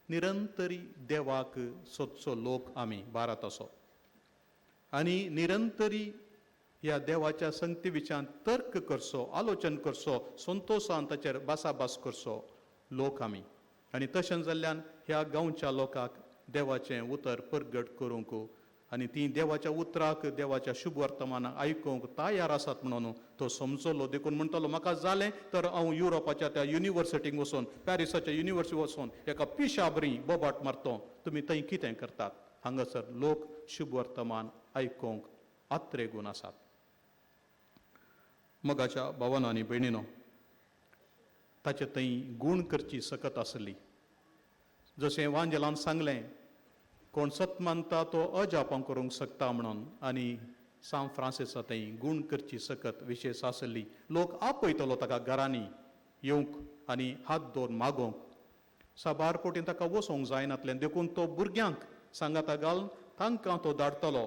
निरंतरी देवाक सोदचो लोक आमी भारताचो आनी निरंतरी ह्या देवाच्या संगती विचान तर्क करचो, आलोचन करचो, संतोशान ताचेर भासाभास करचो लोक आमी. आनी तशें जाल्ल्यान ह्या गांवच्या लोकांक देवाचें उतर परगट करूंक आनी ती देवाच्या उतराक, देवाच्या शुभ वर्तमानाक आयकूंक तयार आसात म्हणून तो समजलो. देखून म्हणटलो म्हाका जालें तर हांव युरोपाच्या त्या युनिवर्सिटीक वचून, पॅरिसाच्या युनिवर्सिटी वचून एका पिशा बरी बोबाट मारतो, तुमी थंय कितें करतात? हांगासर लोक शुभ वर्तमान आयकूंक आत्रेगून आसात. मोगाच्या भावान आनी भयणीनो, ताचे थंय गूण करची सकत आसली. जशें वांजेलान सांगलें, कोण सत मानता तो अजापां करूंक शकता म्हणून, आनी सांत फ्रांसिसा थंय गूण करची सकत विशेश आसली. लोक आपयतलो ताका घरांनी येवंक आनी हात दवर मागोवंक. साबार कोटीन ताका वचोंक जायनातलें, देखून तो भुरग्यांक सांगाता घालून तांकां तो धाडटलो.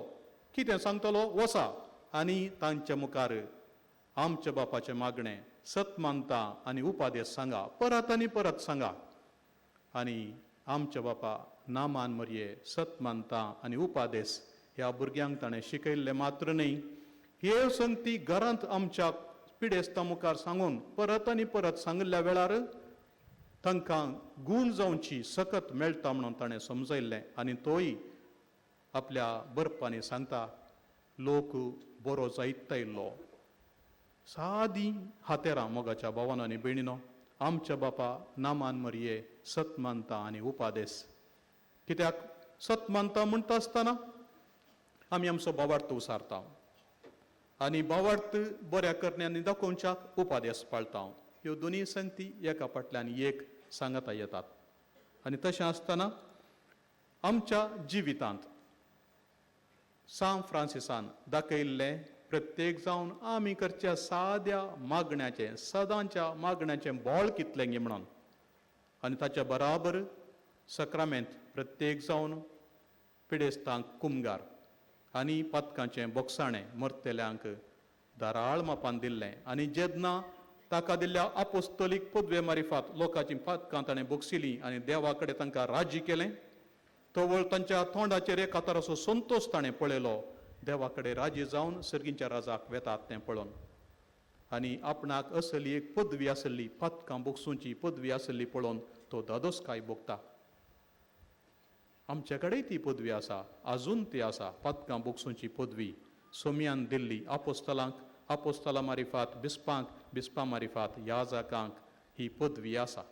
कितें सांगतलो? वसा आनी तांच्या मुखार आमच्या बापाचें मागणें, सत मानता आनी उपादेश सांगा, परत आनी परत सांगा. आनी आमच्या बापा नामान मरये सत मानता आनी उपादेश ह्या भुरग्यांक ताणें शिकयल्लें मात्र न्हय, हे संगती घरांत आमच्या पिडेस्तां मुखार सांगून परत आनी परत सांगिल्ल्या वेळार तांकां गूण जावची सकत मेळटा म्हणून ताणें समजयल्लें. आनी तोय आपल्या बरपांनी सांगता, लोक बरो जायत आयिल्लो. सादी हातेरां मोगाच्या भावान आनी भयणीनो, आमच्या बापा नामान मरये सत मानता आनी उपादेश. कित्याक सत मानता म्हणटा आसतना आमी आमचो भावार्थ उसारता आनी भावार्थ बऱ्या करण्यांनी दाखोवच्याक उपादेश पाळता. ह्यो दोनूय संगती एका फाटल्यान एक सांगता येतात. आनी तशें आसतना आमच्या जिवितांत सांत फ्रांसिसान दाखयल्लें प्रत्येक जावन आमी करच्या साद्या मागण्याचें, सदांच्या मागण्याचें बळ कितलें गी म्हणून, आनी ताच्या बराबर सक्रामेंत प्रत्येक जावन पिडेस्तांक कुमगार आनी पातकांचें बोगसाणें मरतेल्यांक धाराळ मापान दिल्लें. आनी जेन्ना ताका दिल्ल्या आपोस्तोलीक पदवे मारिफात लोकांचीं पातकां ताणें बोगसिलीं आनी देवा कडेन तांकां राजी केलें, तवळ तांच्या तोंडाचेर एका तराचो संतोश ताणें पळयलो, देवा कडेन राजी जावन सर्गींच्या राजाक वेतात तें पळोवन. आनी आपणाक असली एक पदवी आसली, पातकां बोगसूंची पदवी आसली पळोवन तो दादोसकाय भोगता. आमचे कडेन ती पदवी आसा, आजून ती आसा, पातकां बोगसूंची पदवी सोम्यान दिल्ली आपोस्तलांक, आपोस्तलां मारिफात बिस्पांक, बिस्पां मारिफात याजकांक ही पदवी आसा.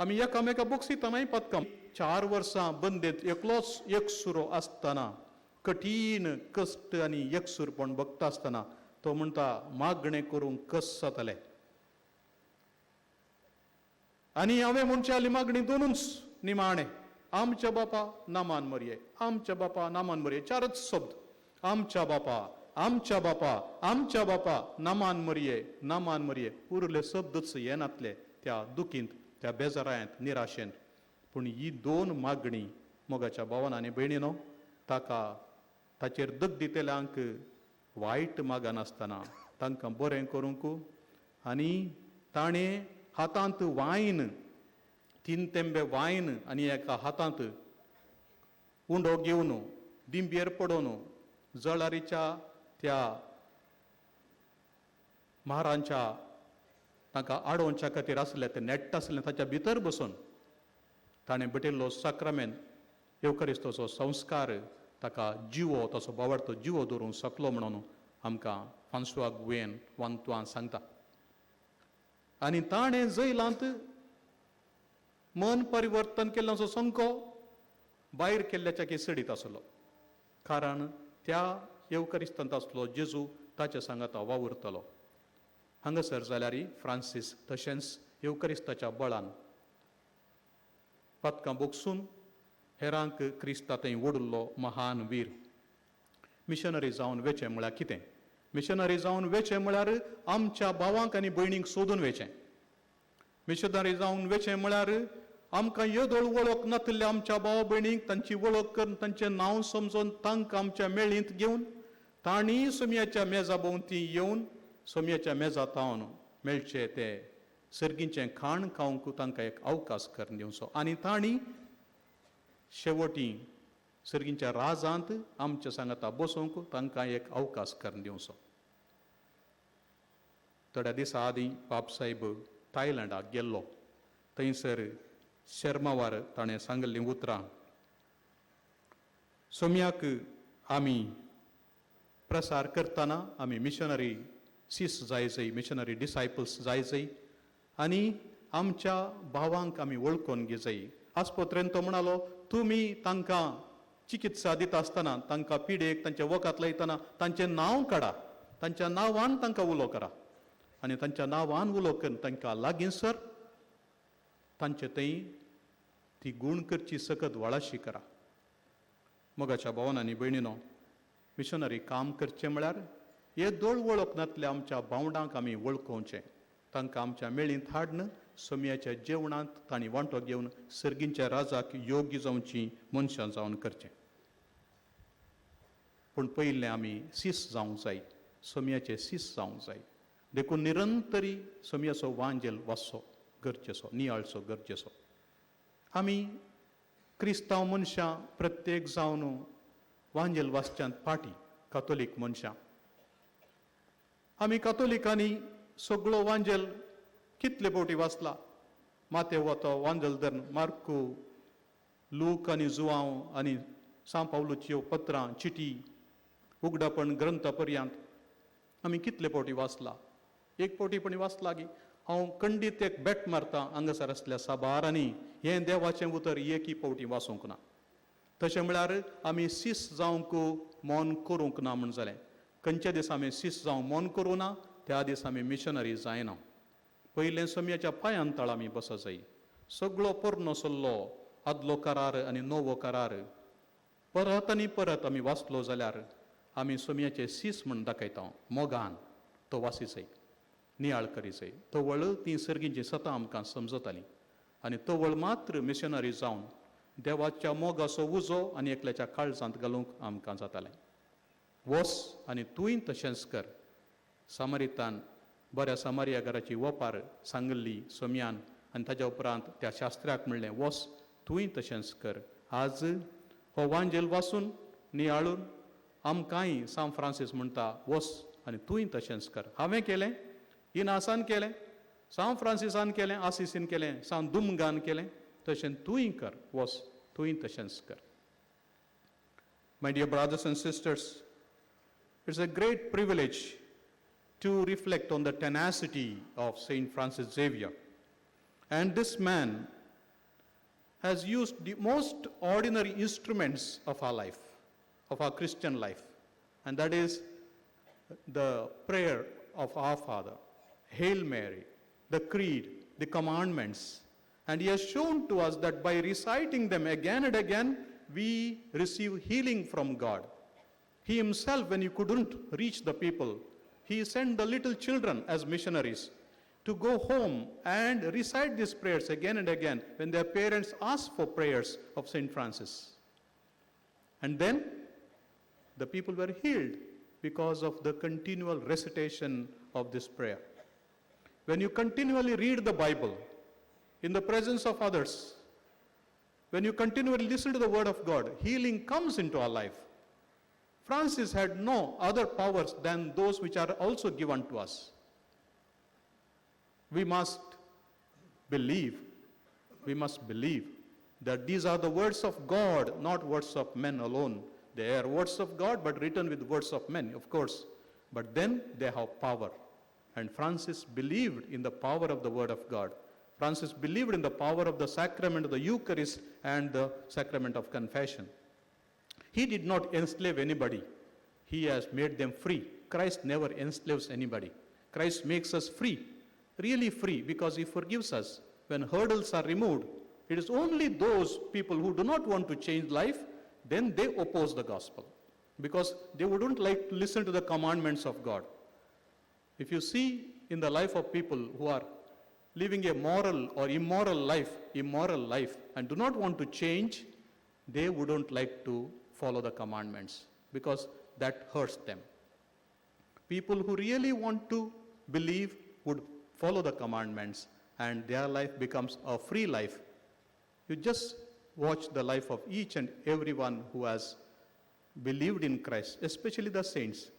आमी एकामेका बोगसितानाय पातकां. 4 वर्सां बंदेंत एकलोच एकसुरो आसतना, कठीण कश्ट आनी एकसूरपण भोगता आसतना तो म्हणटा, मागणें करूंक कस जातलें. आनी हांवें म्हणचे मागणी दोनूच निमाणें, आमच्या बापा नामान मरये, आमच्या बापा नामान मरये, 4च शब्द, आमच्या बापा, आमच्या बापा, आमच्या बापा नामान मरये, नामान मरये. उरले शब्दच येनातले त्या दुखींत, त्या बेजारायंत, निराशेंत. पूण ही 2 मागणी मोगाच्या भावान आनी भयणीनो, ताका ताचेर दग दितल्यांक वायट मागनासतना तांकां बरें करूंक, आनी ताणें हातांत वायन, 3 तेंबे वायन आनी एका हातांत उंडो घेवन दिंबेर पडोवन जळारीच्या त्या म्हारांच्या तांकां आडोवच्या खातीर आसलें तें नेट्ट आसलें, ताच्या भितर बसून ताणें भेटिल्लो साक्रामेंत येवकरिस्तोचो संस्कार ताका जिवो, ताचो भावार्थ जिवो दवरूंक शकलो म्हणून आमकां फ्रांसवा गुयेन वांतवान सांगता. आनी ताणें जैलांत मन परिवर्तन केल्ल्याचो संको भायर केल्ल्याच्या की सडीत आसलो, कारण त्या येवकरिस्तांत आसलो जेजू ताच्या सांगाता वावुरतलो. हांगासर जाल्यार फ्रांसीस तशेंच येवकरिस्ताच्या बळान पातकां बोगसून हेरांक क्रिस्ता थंय ओडिल्लो महान वीर. मिशनरी जावन वेचें म्हळ्यार कितें? मिशनरी जावन वेचें म्हळ्यार आमच्या भावांक आनी भयणींक सोदून वेचें. मिशनरी जावन वेचें म्हळ्यार आमकां येदोळ वळख नातिल्ल्या आमच्या भाव भयणींक तांची वळख करून तांचें नांव समजून तांकां आमच्या मेळींत घेवन तांणी सोमयाच्या मेजा भोंवती येवन सोमयाच्या मेजा तावन मेळचे ते सर्गीचें खाण खावंक तांकां एक अवकाश करून दिवचो आनी तांणी शेवटी सर्गीच्या राजांत आमच्या सांगाता बसोवंक तांकां एक अवकाश करून दिवचो. थोड्या दिसा आदीं बापसाहेब थायलंडाक गेल्लो. थंयसर शर्मावार ताणें सांगिल्लीं उतरां, सोम्याक आमी प्रसार करतना आमी मिशनरी सीस जाय जाय, मिशनरी डिसायपल्स जाय जाय आनी आमच्या भावांक आमी वळखून घेजाय. आस्पत्रेन तो म्हणालो, तुमी तांकां चिकित्सा दिता आसतना, तांकां पिडेक तांचे वखद लायतना तांचें नांव काडा, तांच्या नांवान तांकां उलो करा आनी तांच्या नांवान उलो करून तांकां लागीं सर, तांचे थंय ती गूण करची सकत वळाशी करा. मोगाच्या भावान आनी भयणीनो, मिशनरी काम करचें म्हळ्यार हे दोळ वळख नातल्या आमच्या भावंडांक आमी वळखोवचें, तांकां आमच्या मेळींत हाडून सोमयाच्या जेवणांत तांणी वांटो घेवन सर्गींच्या राजाक योग्य जावची मनशां जावन करचें. पूण पयलें आमी सीस जावंक जाय, सोमयाचे सीस जावंक जाय. देखून निरंतरी सोमयाचो वांजेल वाचचो गरजेचो, नियाळचो गरजेचो. आमी क्रिस्तांव मनशां प्रत्येक जावन वांजेल वाचच्यांत फाटीं, कातोलीक मनशां. आमी कातोलिकांनी सगळो वांजेल कितले फावटी वाचला? माते वतो वांजेल धरून मार्कू, लूक आनी जुवांव आनी सांव पावलूच्यो पत्रां, चिटी, उगडापण ग्रंथ पर्यंत आमी कितले फावटी वाचला? एक फावटी पण वाचला गी? हांव खंडीत एक बेट मारता हांगासर आसल्या साबारांनी हें देवाचें उतर एकी फावटी वाचूंक ना. तशें म्हळ्यार आमी सीस जावंक मौन करूंक ना म्हूण जालें. खंयच्या दिसा आमी सीस जावंक मौन करूं ना त्या दिसा आमी मिशनरी जायना. पयलें सोमयाच्या पांयान तळ आमी बसा जाय. सगळो पोरणो सल्लो, आदलो करार आनी नवो करार परत आनी परत आमी वाचलो जाल्यार आमी सोमयाचे सीस म्हूण दाखयता. मोगान तो वासी जाय, नियाळ करी जाय. तवळ ती सर्गींची सतां आमकां समजतालीं आनी तवळ मात्र मिशनरी जावन देवाच्या मोगाचो उजो आनी एकल्याच्या काळजांत घालूंक आमकां जातालें. वस आनी तूंय तशेंच कर. सामरितान बऱ्या सामारिया घराची वपार सांगिल्ली सोमयान आनी ताज्या उपरांत त्या शास्त्र्याक म्हणलें, वस तूंय तशेंच कर. आज हो वांजेल वाचून नियाळून आमकांय सांत फ्रांसीस म्हणटा, वस आनी तूंय तशेंच कर. हांवें केलें, इनासान केलें, सांत फ्रांसिसान केलें, आसिसीन केलें, सांत दुमगान केलें, तशें तूंय कर, वस तूंय तशेंच कर. My dear brothers and sisters, it's a great privilege to reflect on the tenacity of Saint Francis Xavier. And this man has used the most ordinary instruments of our life, of our Christian life, and that is the prayer of Our Father, Hail Mary, the Creed, the commandments. And he has shown to us that by reciting them again and again, we receive healing from God. He himself, when he couldn't reach the people, he sent the little children as missionaries to go home and recite these prayers again and again when their parents asked for prayers of Saint Francis. And then the people were healed because of the continual recitation of this prayer. When you continually read the Bible in the presence of others, when you continually listen to the word of God, healing comes into our life. Francis had no other powers than those which are also given to us. We must believe, we must believe that these are the words of God, not words of men alone. They are words of God, but written with words of men, of course. But then they have power. And Francis believed in the power of the word of God. Francis believed in the power of the sacrament of the Eucharist and the sacrament of confession. He did not enslave anybody. He has made them free. Christ never enslaves anybody. Christ makes us free, really free, because he forgives us. When hurdles are removed, it is only those people who do not want to change life, then they oppose the gospel, because they wouldn't like to listen to the commandments of God. If you see in the life of people who are living a moral or immoral life, and do not want to change, they wouldn't like to follow the commandments, because that hurts them. People who really want to believe would follow the commandments and their life becomes a free life. You just watch the life of each and everyone who has believed in Christ, especially the saints,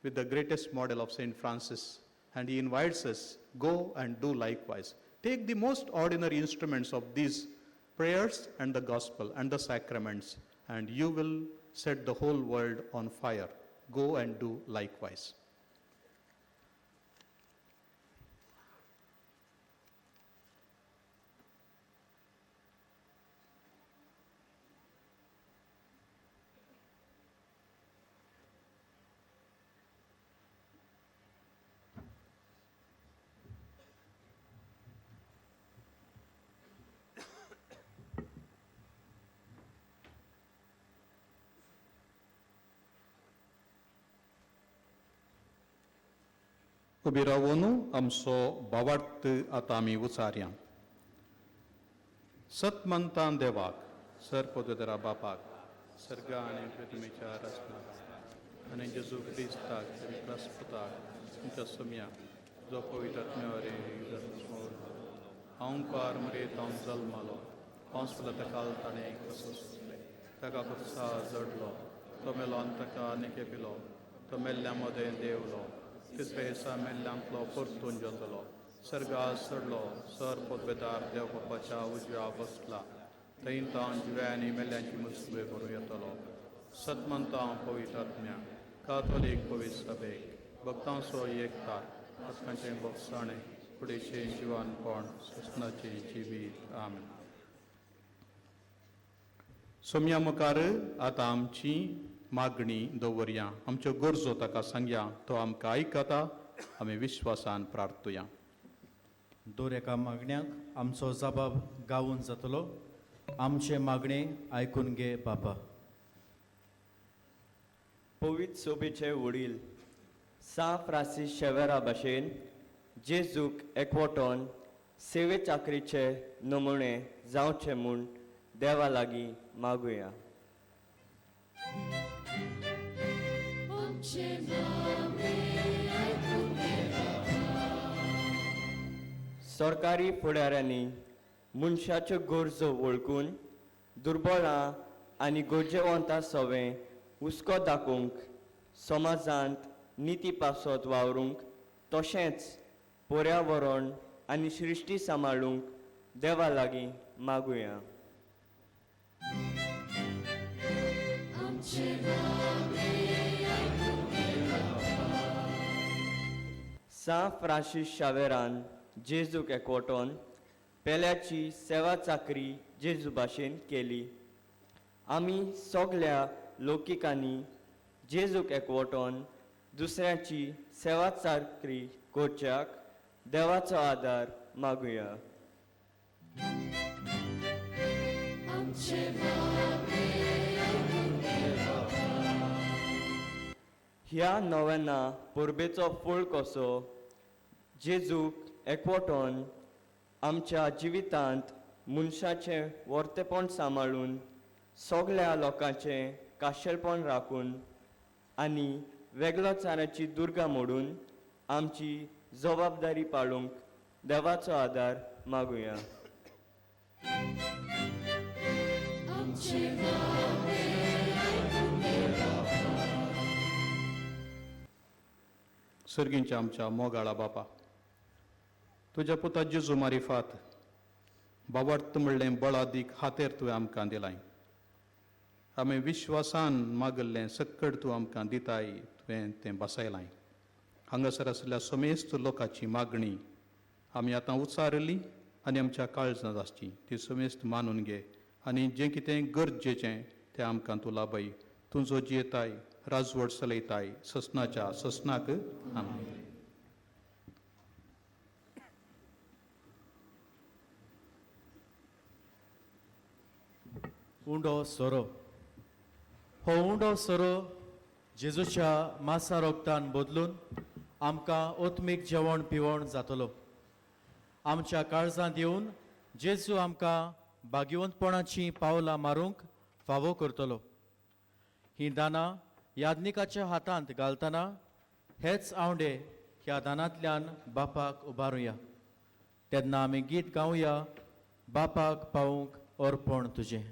with the greatest model of Saint Francis. And he invites us, go and do likewise. Take the most ordinary instruments of these prayers and the gospel and the sacraments, and you will set the whole world on fire. Go and do likewise. उबी रावन आमचो भावार्थ आतां आमी उचारया. सतमंतान देवाक, sir पदवेदरा बापाक, सर्गा आनी पृथ्वीच्या रचनाक आनी जेजू क्रिस्ताक पुताक तुमच्या सोम्या जो पवित्र हांव मरे हांव जल्मालो पावस ताका ताणें कसो ताका खुर्सा जडलो, तो मेलो आनी ताका आनी केपिलो, तो मेल्ल्या मदें देवलो, तिसरे दिसा मेल्ल्यांतलो परतून जातलो, सर्गा चडलो, सर पदवेदार देव बापाच्या उजव्या बसला, थंय तावन जिव्या आनी मेल्ल्यांची मुसबे करूं येतलो. सतमंतां पवित्र आत्म्या, कातोलीक पवित्र सभेक, भक्तांचो एकतार, आत्म्याचें भोगसाणें, फुडेचें जिवानपण, ससनाचें जिवीत. आमेन. सोम्या मुखार आतां आमची मागणी दवरया, आमच्यो गरजो ताका सांगया, तो आमकां आयकता. आमी विश्वासान प्रार्थुया. दर एका मागण्याक आमचो जबाब गावून जातलो. आमचे मागणे आयकून घे बापा. पवित्र सोबेचे वडील सां फ्रांसीस शेवेरा भाशेन जेजूक एकवटोन सेवे चाकरीचे नमुणे जावचे म्हूण देवा लागीं मागुया. सरकारी फुडाऱ्यांनी मनशाच्यो गरजो वळखून दुर्बळां आनी गरजेवंतां सवें हुस्को दाखोवंक, समाजांत निती पासत वावरूंक, तशेंच पर्यावरण आनी सृश्टी सांबाळूंक देवा लागीं मागुया. सां फ्रांसीस शावेरान जेजूक एकवटोन पेल्याची सेवा चाकरी जेजू भाशेन केली. आमी सगल्या लोकिकांनी जेजूक एकवटोन दुसऱ्याची सेवा चाकरी करच्याक देवाचो आदार मागुया. ह्या नव्याना परबेचो फळ कसो जेजूक एकवटोन आमच्या जिवितांत मनशाचें वर्तेपण सांबाळून, सगल्या लोकांचें काशेलपण राखून आनी वेगळोचाराची दुर्गा मोडून आमची जबाबदारी पाळूंक देवाचो आदार मागुया. सर्गींच्या आमच्या मोगाळा बापा, तुज्या पुता जेजू मारिफात बाबार्थ म्हणलें बळादीक हातेर तुवें आमकां दिलाय. आमी विश्वासान मागल्लें सक्कड तूं आमकां दिताय, तुवें तें बसयलाय. हांगासर आशिल्ल्या समेस्त लोकांची मागणी आमी आतां उचारली आनी आमच्या काळजांत आसची ती समेस्त मानून घे आनी जें कितें गरजेचें तें आमकां तूं लाभय. तूं जो जियेताय, राजवट चलयताय, ससनाच्या ससनाक. आमेन. उंडो सोरो. हो उंडो सोरो जेजूच्या मासा रोगतान बदलून आमकां ओत्मीक जेवण पिवण जातलो. आमच्या काळजांत येवन जेजू आमकां भाग्यवंतपणाचीं पावलां मारूंक फावो करतलो. हीं दानां याज्ञिकाच्या हातांत घालतना हेच आवंडे ह्या दानांतल्यान बापाक उबारुया. तेन्ना आमी गीत गावया बापाक पावूंक अर्पण तुजें.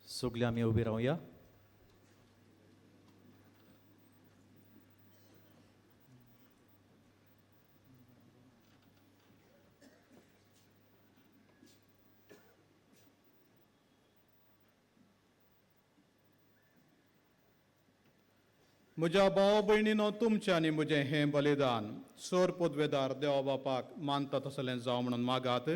सगळे आमी उबी रावया. म्हज्या भाव भयणीनो, तुमचें आनी म्हजें हें बलिदान सोर पदवेदार देवा बापाक मानता तसलें जावं म्हणून मागात.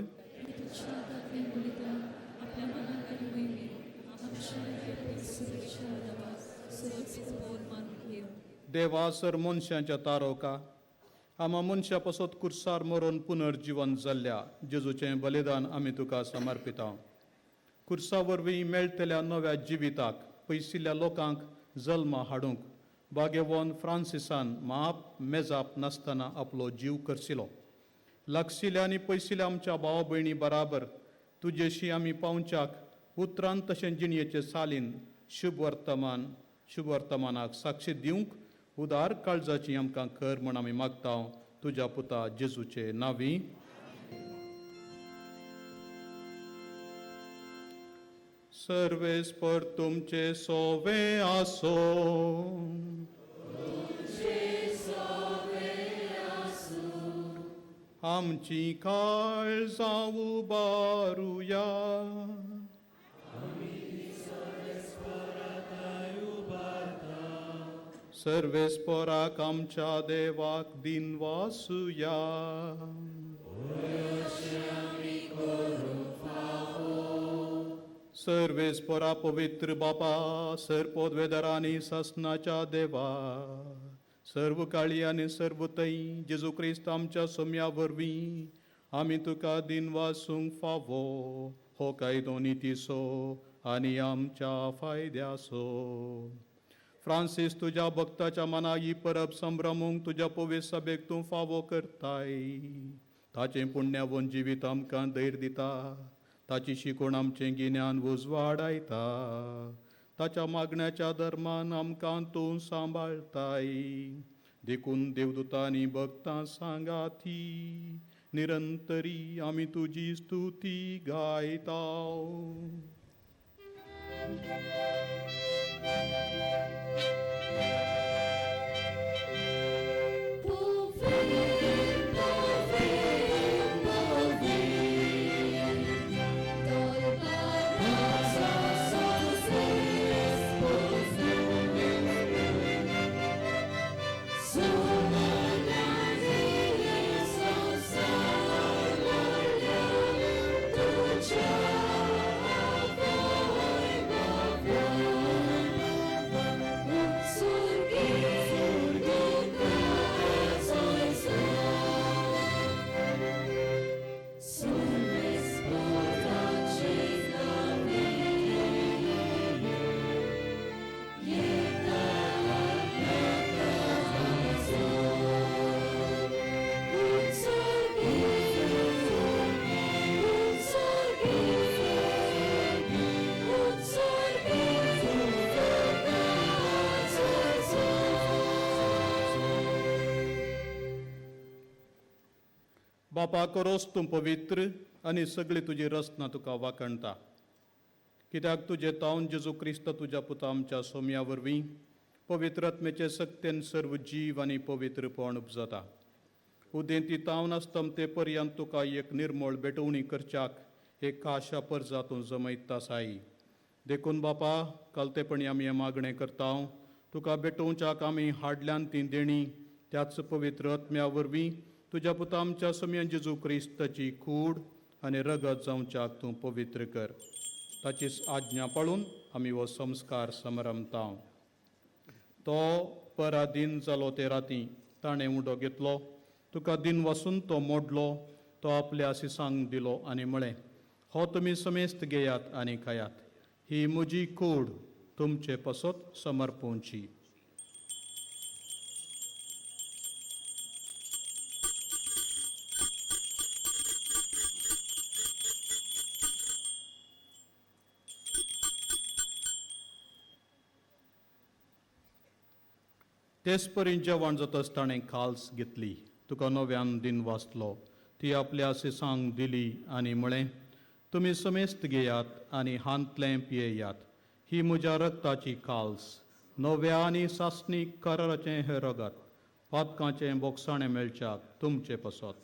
देवा सर मनशांच्या तारोका आमा मनशा पासत कुर्सार मरोन पुनर्जिवन जाल्ल्या जेजूचें बलिदान आमी तुका समर्पिता. कुर्सा वरवीं मेळटल्या नव्या जिविताक पयसिल्ल्या लोकांक जल्मा हाडूंक बागेवन फ्रांसिसान माप मेजाप नासतना आपलो जीव करसिलो. लागशिल्ल्या आनी पयसिल्ल्या आमच्या भाव भयणी बराबर तुजेशी आमी पावच्याक उतरान तशें जिणयेचे सालीन शुभ वर्तमानाक साक्षी दिवंक उदार काळजाची आमकां कर म्हण आमी मागता तुज्या पुता जेजूचे नांवी. सर्वेस्पर तुमचे सोवे आसो. आमची काळजां उबारुया. सर्वेस्पराक आमच्या देवाक दिनवासुया. सर्वेस्परा पवित्र बापा, सर पदवेदारांनी सासनाच्या देवा, सर्व काळी आनी सर्व तै जेजू क्रिस्त आमच्या सोम्या वरवीं आमी तुका दिनवासूंक फावो हो कायदो नितीचो आनी आमच्या फायद्याचो. फ्रांसीस तुज्या भक्ताच्या मनाक ही परब संभ्रमूंक तुज्या पवित्र सभेक तूं फावो करताय. ताचें पुण्यावन जिवीत आमकां धैर्य दिता, ताची शिकवण आमचें गिन्यान उजवाडायता, ताच्या मागण्याच्या धर्मान आमकां तूं सांबाळताय. देखून देवदूतांनी भक्तां सांगाती निरंतरी आमी तुजी स्तुती गायता. बापा करोस तूं पवित्र आनी सगळी तुजी रचना तुका वाखणटा, कित्याक तुजें तावन जेजू क्रिस्त तुज्या पुता आमच्या सोम्या वरवीं पवित्र आत्म्याचे सक्तेन सर्व जीव आनी पवित्रपण उपजता. उदेंती तावन आसतम ते पर्यंत तुका एक निर्मळ भेटवणी करच्याक एक खाशा परजा तूं जमयता साई. देखून बापा कालतेपणी आमी हें मागणें करता, तुका भेटोवच्याक आमी हाडल्यान ती देणी त्याच पवित्र आत्म्या वरवीं तुज्या पुता आमच्या सोम्यान जेजू क्रिस्ताची कूड आनी रगत जावच्याक तूं पवित्र कर. ताची आज्ञा पाळून आमी हो संस्कार समरमता. तो पराधीन जालो ते राती ताणें उडो घेतलो, तुका दिन वासून तो मोडलो, तो आपल्या सिसांक दिलो आनी म्हळें, हो तुमी समेस्त घेयात आनी खायात, ही म्हजी कूड तुमचे पासत समर्पोवची. तेच परी जेवण जातच ताणें खाल्स घेतली, तुका नव्यान दिन वाचलो, ती आपल्या सिसांक दिली आनी म्हळें, तुमी समेस्त घेयात आनी हांतलें पियेयात, ही म्हज्या रक्ताची खाल्स, नव्या आनी सासणी कराराचें हें रगत, पातकांचें बोगसाणें मेळच्याक तुमचे पासत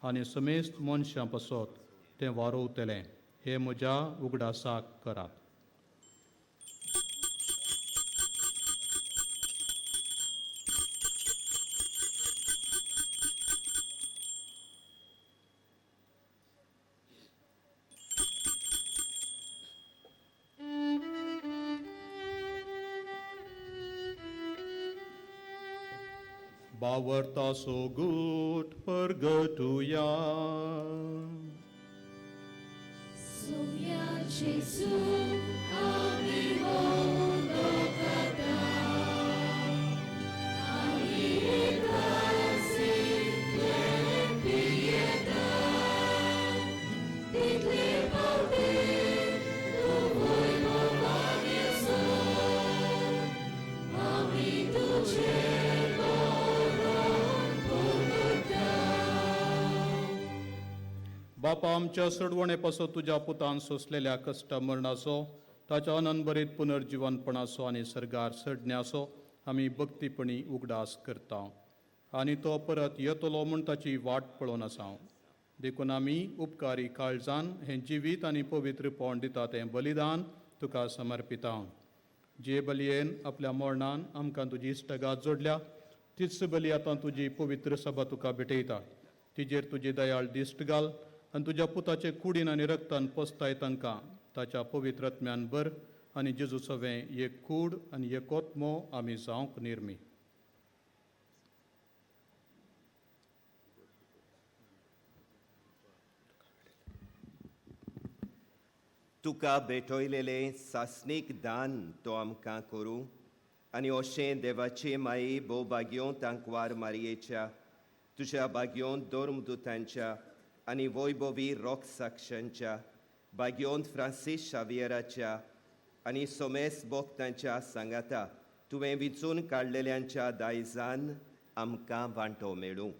आनी समेस्त मनशां पासत तें वारोवतलें, हें म्हज्या उगडासाक करात. बावरता सोगूट परगटुया. Sumya Jesu आमी लोकाता आमी एकासितले पियेता तितले पावटी तूं वैभवान येसो आमी तुजे बापा आमच्या सोडवणे पासत तुज्या पुतान सोंसलेल्या कश्ट मरणाचो, ताच्या अनंतभरीत पुनर्जिवनपणाचो आनी सर्गार सडण्याचो आमी भक्तीपणी उगडास करता आनी तो परत येतलो म्हूण ताची वाट पळोवन आसा. देखून आमी उपकारी काळजान हें जिवीत आनी पवित्रपण दिता तें बलिदान तुका समर्पिता. जे बलयेन आपल्या मरणान आमकां तुजी इश्टगात जोडल्या तीच बली आतां तुजी पवित्र सभा तुका भेटयता. तिजेर तुजी दयाळ दिश्ट घाल आनी तुज्या पुताचे कुडीन आनी रक्तान पसताय तांकां ताच्या पवित्र आत्म्यान बर आनी जेजू सवें एक कूड आनी एक आत्मो आमी जावंक निर्मी. तुका भेटयलेलें सासणीक दान तो आमकां करूं आनी अशें देवाचे माये भोव भाग्यों तांकवार मारयेच्या तुज्या भाग्यों धर्मदुतांच्या आनी वैभवी रोखसाक्षांच्या भाग्योंत फ्रांसीस शावियराच्या आनी सोमेस बोक्तांच्या सांगाता तुवें विचून काडलेल्यांच्या दायजान आमकां वांटो मेळूं.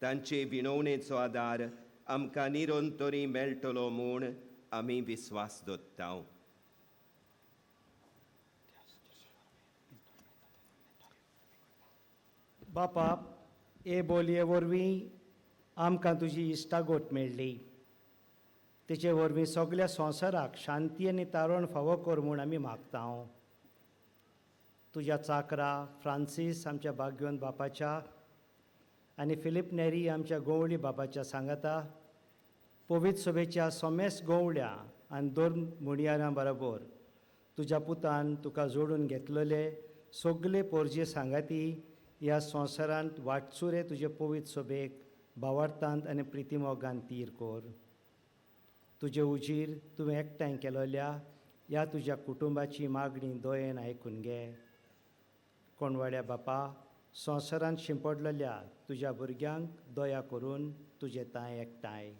तांचे विणवणेचो आदार आमकां निरंतरी मेळटलो म्हूण आमी विस्वास दवरता. बापा, हे बोलये वरवीं आमकां तुजी इश्टागोट मेळ्ळी. तेचे वरवीं सगल्या संवसाराक शांती आनी तारण फावो कर म्हूण आमी मागता. तुज्या चाकरा फ्रांसीस आमच्या भाग्यवंत बापाच्या आनी फिलीप नेरी आमच्या गोवळी बापाच्या सांगाता पवित्र सभेच्या सोमेस गोवळ्या आनी दोन मुणयारां बरोबर तुज्या पुतान तुका जोडून घेतलेले सगले पोरजे सांगाती ह्या संवसारांत वाटसुरे तुजे पवित्र सभेक भावार्थांत आनी प्रितिमोगान तीर कर. तुजे उजीर तुवें एकठांय केलोल्या ह्या तुज्या कुटुंबाची मागणी दोयेन आयकून घे. कोणवाड्या बापा, संवसारांत शिंपडलेल्या तुज्या भुरग्यांक दया करून तुजे तांय एकठांय.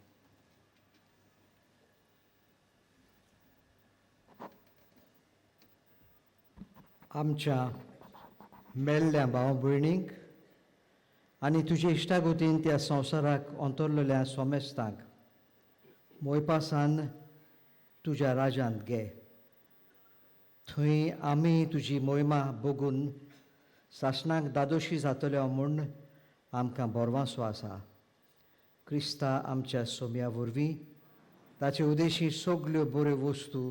आमच्या मेल्ल्या भाव भयणींक आनी तुजे इश्टागोतीन त्या संवसाराक अंतरलेल्या सोमेस्तांक मोयपासान तुज्या राजांत घे. थंय आमी तुजी मोहिमा बगून सासणाक दादोशी जातल्यो म्हूण आमकां बोरवांसो आसा. क्रिस्ता आमच्या सोम्या वरवीं ताचे उदेशी सगल्यो बऱ्यो वस्तू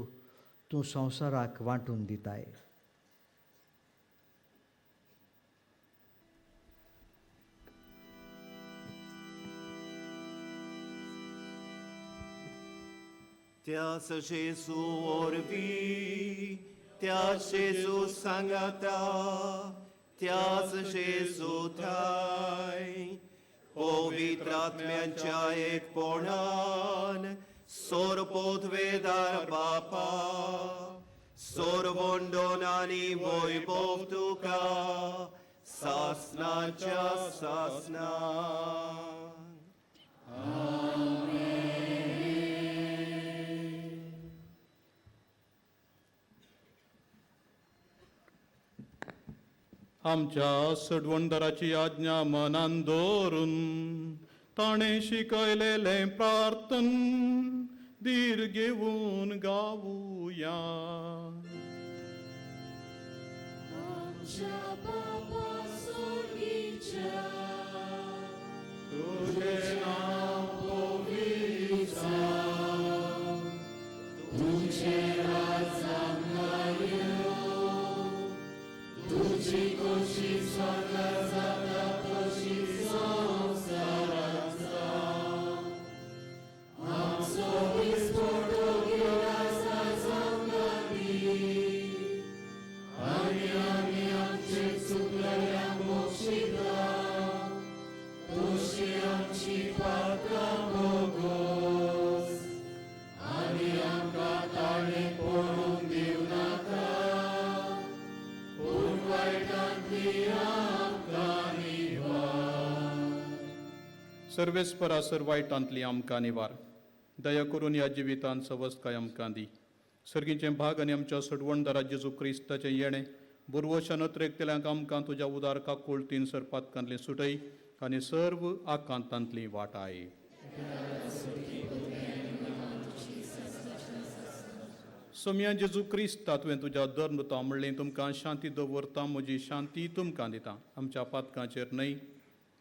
तूं संवसाराक वांटून दिताय. त्यास जेजू वरवीं, त्यास जेजू सांगाता, त्यास जेजू ठाय पवित्र आत्म्यांच्या एकपणान सोरपोतवेदार बापा सोरवंडोन आनी वैभव तुका सासनाच्या सासना. आमच्या सडवणदाराची आज्ञा मनान दवरून ताणें शिकयलेलें प्रार्थन धीर घेवन गावुया. आमच्या बापा सोर्गीच्या तुजें नांव पवित्र जावं, तुजें राज आमकां येवं, तुजी खोशी स्वर्गार जाता तशी संवसारांत जावं. आमचो दिसपडो घेवन आयज आमकां दी आनी आमी आमचे चुकलेल्यांक बक्षिता तशी आमची पातकां भोगोस आनी आमकां ताणें पडूंक दिवनाका पूण वायटांतली आमकां निवार. सर्वेस्परा सर वायटांतली आमकां निवार. दया करून ह्या जिवितांत सवस्तकाय आमकां दी. सर्गीचें भाग आनी आमच्या सडवणदारा जेजू क्रिस्ताचें येणें बुरवशान नत्रेकतल्यांक आमकां तुज्या उदार काकुळतीन सर पातकांतली सुटय आनी सर्व आकांतांतली वाटाय. सोम्या जेजू क्रिस्ता तुवें तुज्या धर्मदुता म्हणलें तुमकां शांती दवरता, म्हजी शांती तुमकां दिता. आमच्या पातकांचेर न्हय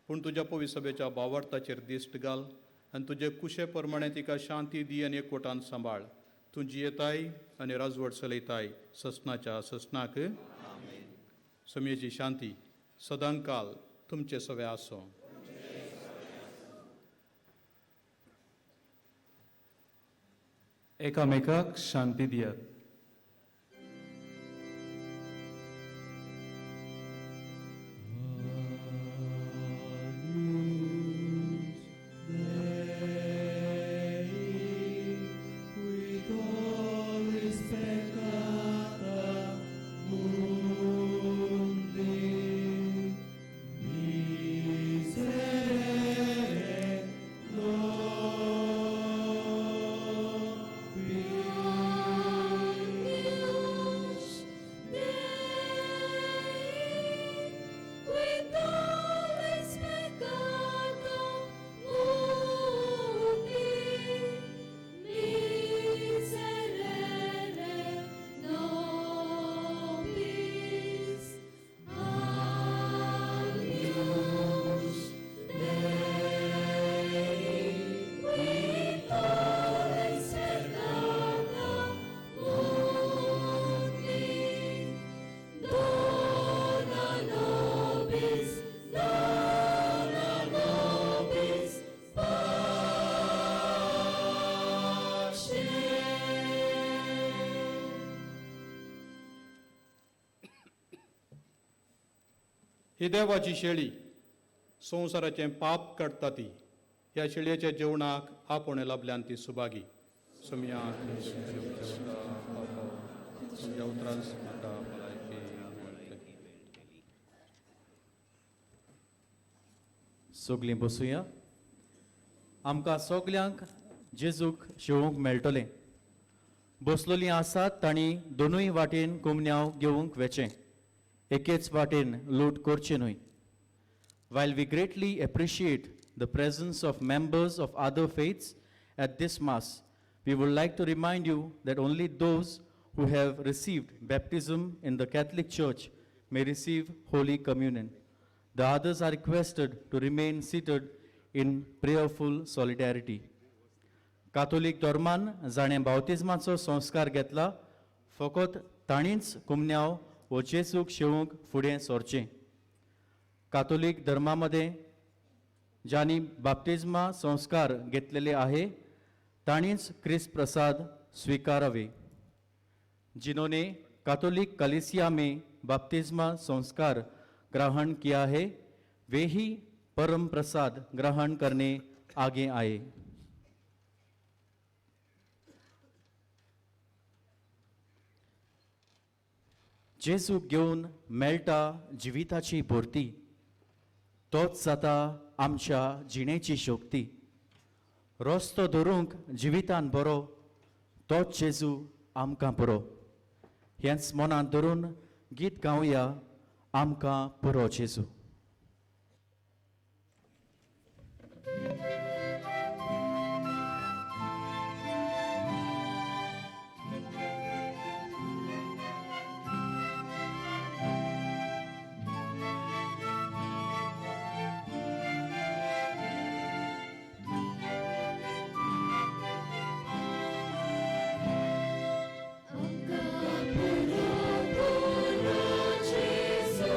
पूण तुज्या पवित्र सभेच्या भावार्थाचेर दिश्ट घाल आनी तुजे कुशे प्रमाणे तिका शांती दी आनी एकवटान सांबाळ. तूं जियेताय आनी राजवट चलयताय ससनाच्या ससनाक. सोमयेची शांती सदांकाल तुमचे सवे आसो. एकामेकाक शांती दियात. With ही देवाची शेळी संवसाराचें पाप काडटा ती. ह्या शेळयेच्या जेवणाक आपोवणें लाबल्यान ती सुभागी. सोमया तुमच्या उतरान म्हाका भलायकी मेळटली. सगलीं बसुया. आमकां सगल्यांक जेजूक शेवूंक मेळटलें. बसलोलीं आसात तांणी दोनूय वाटेन कुमन्यांव घेवंक वेचें, एकेच वाटेन लूट करचें न्हय. While we greatly appreciate the presence of members of other faiths at this Mass, we would like to remind you that only those who have received baptism in the Catholic Church may receive Holy Communion. The others are requested to remain seated in prayerful solidarity. कातोलीक धर्मान जाणें बावतिज्माचो संस्कार घेतला फकत तांणीच कुमन्यांव वो जेजूक शेवूंक फुडें सरचें. कातोलीक धर्मा मदें ज्यांनी बाप्तिज्मा संस्कार घेतलेले आहे तांणीच क्रिस्त प्रसाद स्वीकारावे. जिन्होंने कैथोलिक कलीसिया में बपतिस्मा संस्कार ग्रहण किया है वे ही परम प्रसाद ग्रहण करने आगे आए. जेजूक घेवन मेळटा जिविताची भरती, तोच जाता आमच्या जिणेची शक्ती. रस्तो धरूंक जिवितान बरो, तोच जेजू आमकां पुरो. हेंच मनांत धरून गीत गावया, आमकां पुरो जेजू. पुरो पुरो जेजू,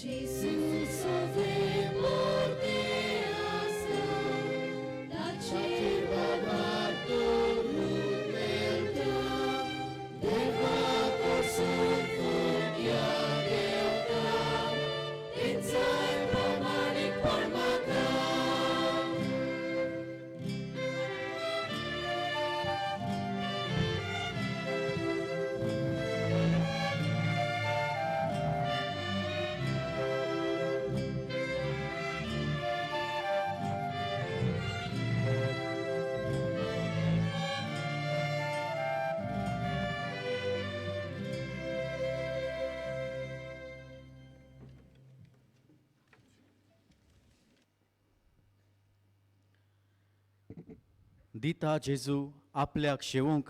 Gesù sauvé morte asa, ताचेर बाबाक दवरून मेळटा, देवा कडसून फुडल्या देवता, तेंचाय प्रमाणीकपण म्हाका. दिता जेजू आपल्याक शेवूंक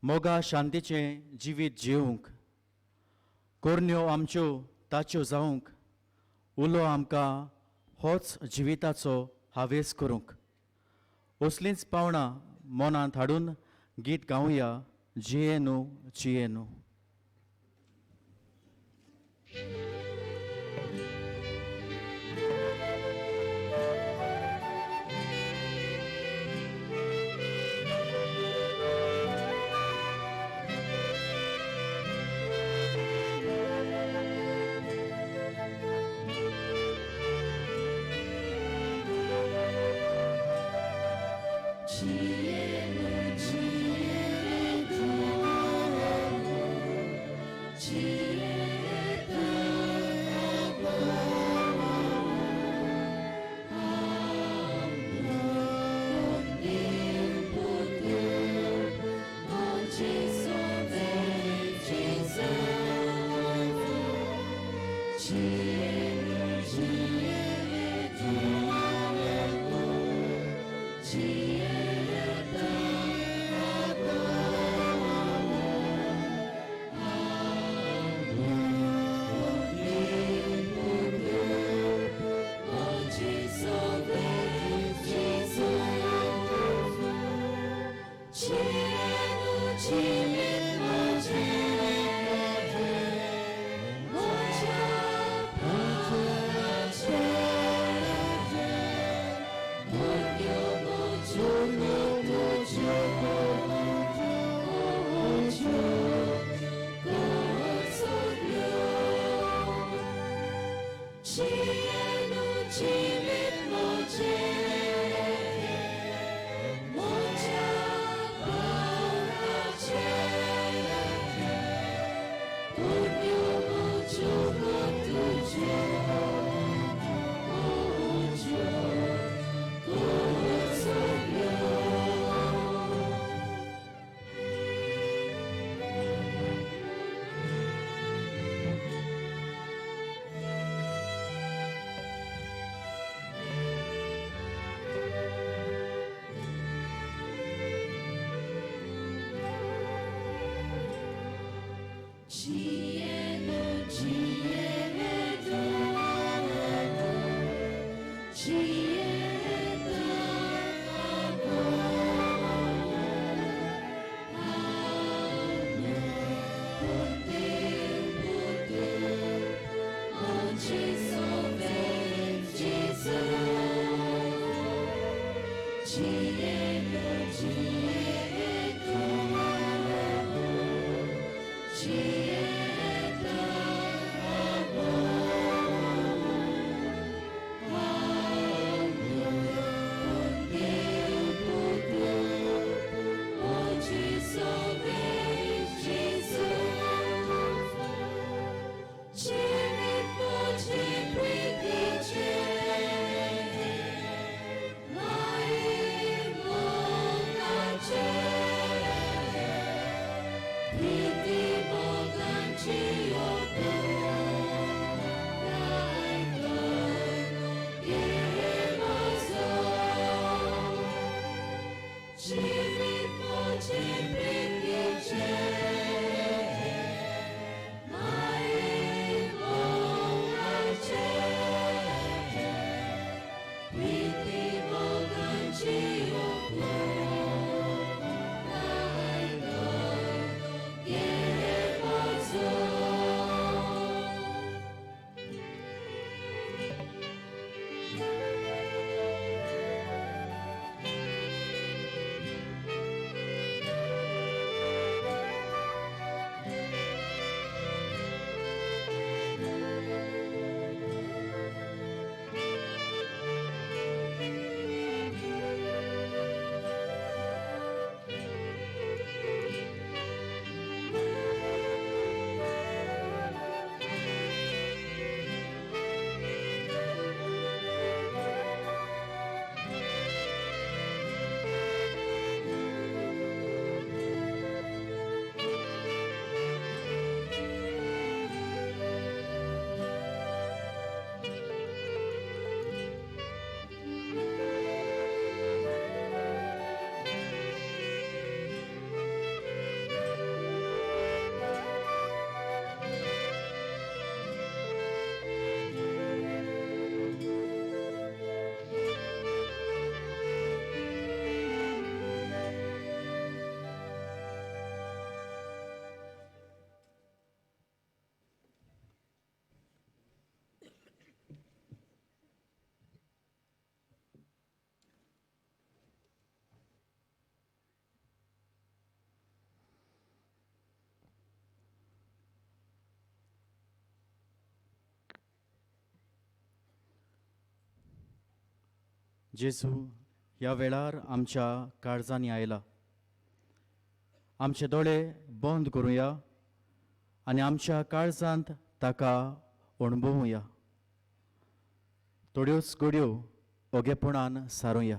मोगा शांतीचें जिवीत जिवूंक कोरण्यो आमच्यो ताच्यो जावंक उलो आमकां होच जिविताचो हावेस करूंक असलींच पावणां मनांत हाडून गीत गावया जिये न्हू जिये न्हू. Change. जेजू ह्या वेळार आमच्या काळजांनी आयला. आमचे दोळे बंद करुया आनी आमच्या काळजांत ताका अणभवुया. थोड्योच घडयो ओगेपणान सारुया.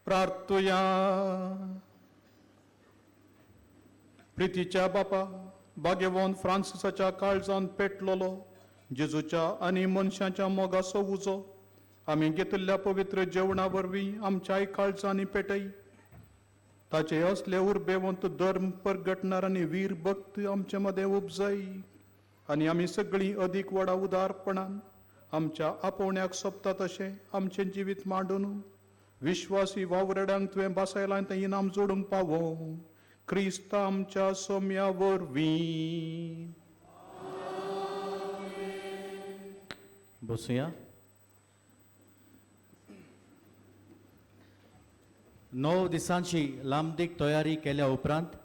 प्रार्थुया. प्रितीच्या बापा, भाग्यवंत फ्रांसिसाच्या काळजान पेटलोलो जेजूच्या आनी मनशाच्या मोगाचो उजो आमी घेतिल्ल्या पवित्र जेवणा वरवीं आमच्याय काळजांनी पेटय. ताचे असले उर्बेवंत धर्म परगटणार आनी वीर भक्त आमचे मदें उपजय आनी आमी सगळीं अदीक व्हडा उदारपणान आमच्या आपोवण्याक सोबता तशें आमचें जिवीत मांडून विश्वासी वावरड्यांक तुवें बसयलां तें इनाम जोडूंक पावो क्रिस्त आमच्या सोम्या वरवीं. बसुया. 9 दिसांची लांबदीक तयारी केल्या उपरांत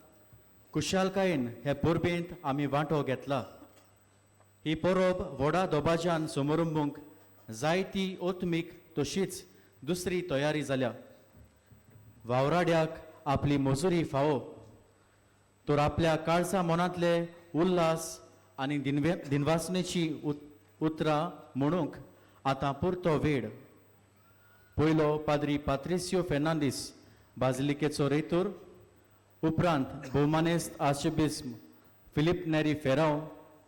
कुशालकायेन हे परबेंत आमी वांटो घेतला. ही परब व्हडा दबाज्यान समरंभूंक जायती ओत्मीक तशीच दुसरी तयारी जाल्या. वावराड्याक आपली मजुरी फावो तर आपल्या काळजा मनांतले उल्हास आनी दिनवासनेची उतरां म्हणूंक आतां पुरतो वेळ. पयलो पाद्री पात्रिसियो फेर्नांदीस बाजिलिकेचो रेतूर, उपरांत भोवमानेस्त आर्चबिस्प फिलीप नेरी फेराव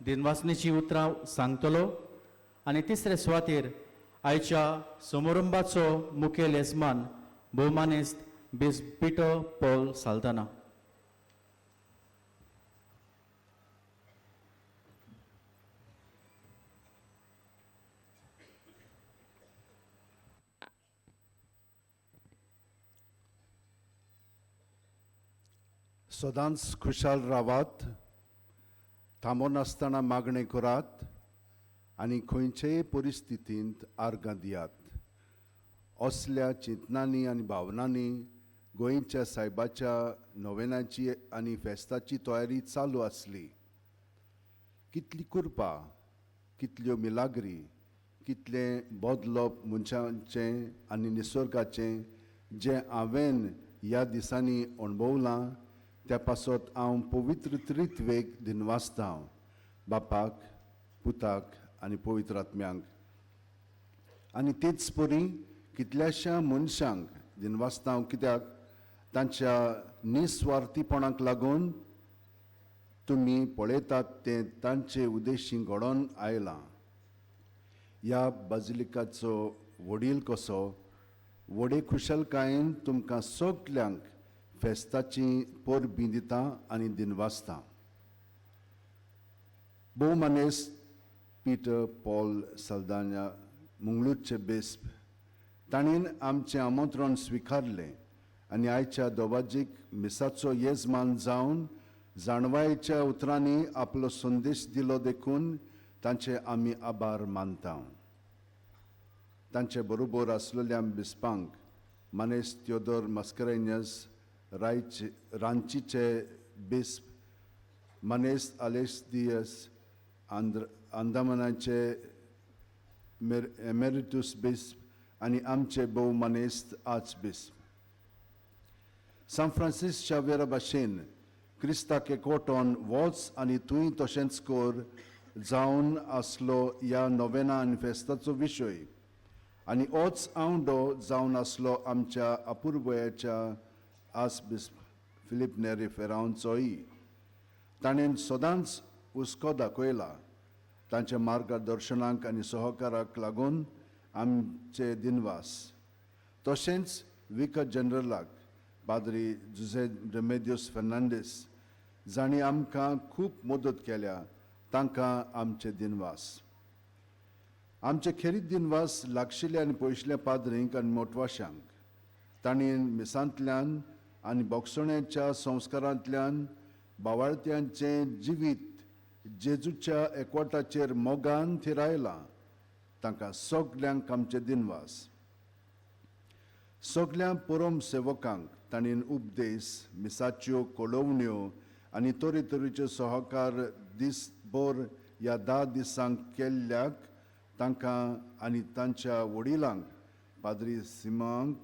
दिनवासनेची उतरां सांगतलो आनी तिसरे सुवातेर आयच्या समारंभाचो मुखेल येजमान भोवमानेस्त बिस्प पिटर पॉल साल्दाना. सदांच खुशाल रावात, थांबोनासतना मागणें करात आनी खंयचेय परिस्थितींत आर्गां दियात. असल्या चिंतनांनी आनी भावनांनी गोंयच्या सायबाच्या नोवेनाची आनी फेस्ताची तयारी चालू आसली. कितली कुरपा, कितल्यो मिलाग्री, कितलें बदलप मनशांचें आनी निसर्गाचें जें हांवें ह्या दिसांनी अणभवलां त्या पासत हांव पवित्र त्रित्वेक दिनवासता, बापाक, पुताक आनी पवित्र आत्म्यांक. आनी तेच परी कितल्याश्या मनशांक दिनवासता, कित्याक तांच्या निस्वार्थीपणाक लागून तुमी पळयतात तें तांचे उद्देशी घडोवन आयलां. ह्या बाजिलिकाचो वडील कसो व्हडे खुशालकायेन तुमकां सगल्यांक फेस्ताची परबीं दिता आनी दिनवासता. भोवमानेस्त पीटर पॉल साल्दान्या, मुंगलूरचे बिस्प, ताणें आमचें आमंत्रण स्विकारलें आनी आयच्या दोबाजीक मिसाचो येजमान जावन जाणवायेच्या उतरांनी आपलो संदेश दिलो देखून तांचे आमी आभार मानता. तांचे बरोबर आसलेल्या बिस्पांक, मानेस्त त्योदोर मास्करेन्यस, रायचे रांचीचे बिस्प, मानेस्त आलेस दियस, आंध्र अंदामानाचे एमेरिटूस बिस्प आनी आमचे भोव मानेस्त आर्च बिस्प. सान फ्रांसीस शावेरा भाशेन क्रिस्ताक एकवटोन वच आनी तूंय तशेंच कर जावन आसलो ह्या नोवेना आनी फेस्ताचो विशय आनी होच आंवडो जावन आसलो आमच्या अपुर्वयाच्या आर्च बिस्प फिलीप नेरी फेरांवचोय. ताणें सदांच हुस्को दाखयला. तांच्या मार्गदर्शनाक आनी सहकाराक लागून आमचे दिनवास. तशेंच विकर जनरलाक पाद्री जुझे रेमेदियोस फर्नांडीस, जांणी आमकां खूब मदत केल्या, तांकां आमचे दिनवास. आमचे खेरीत दिनवास लागशिल्ल्या आनी पयशिल्ल्या पाद्रींक आनी मोटवाशांक. तांणी मिसांतल्यान आनी बोगसण्याच्या संस्कारांतल्यान बावाळत्यांचें जिवीत जेजूच्या एकवटाचेर मोगान थिरायलां. तांकां सगल्यांक आमचे दिनवास. सगल्या परम सेवकांक तांणी उपदेश, मिसाच्यो कळोवण्यो आनी तरेतरेच्यो सहकार दीसभर ह्या 10 दिसांक केल्ल्याक तांकां आनी तांच्या वडिलांक पाद्री सिमांक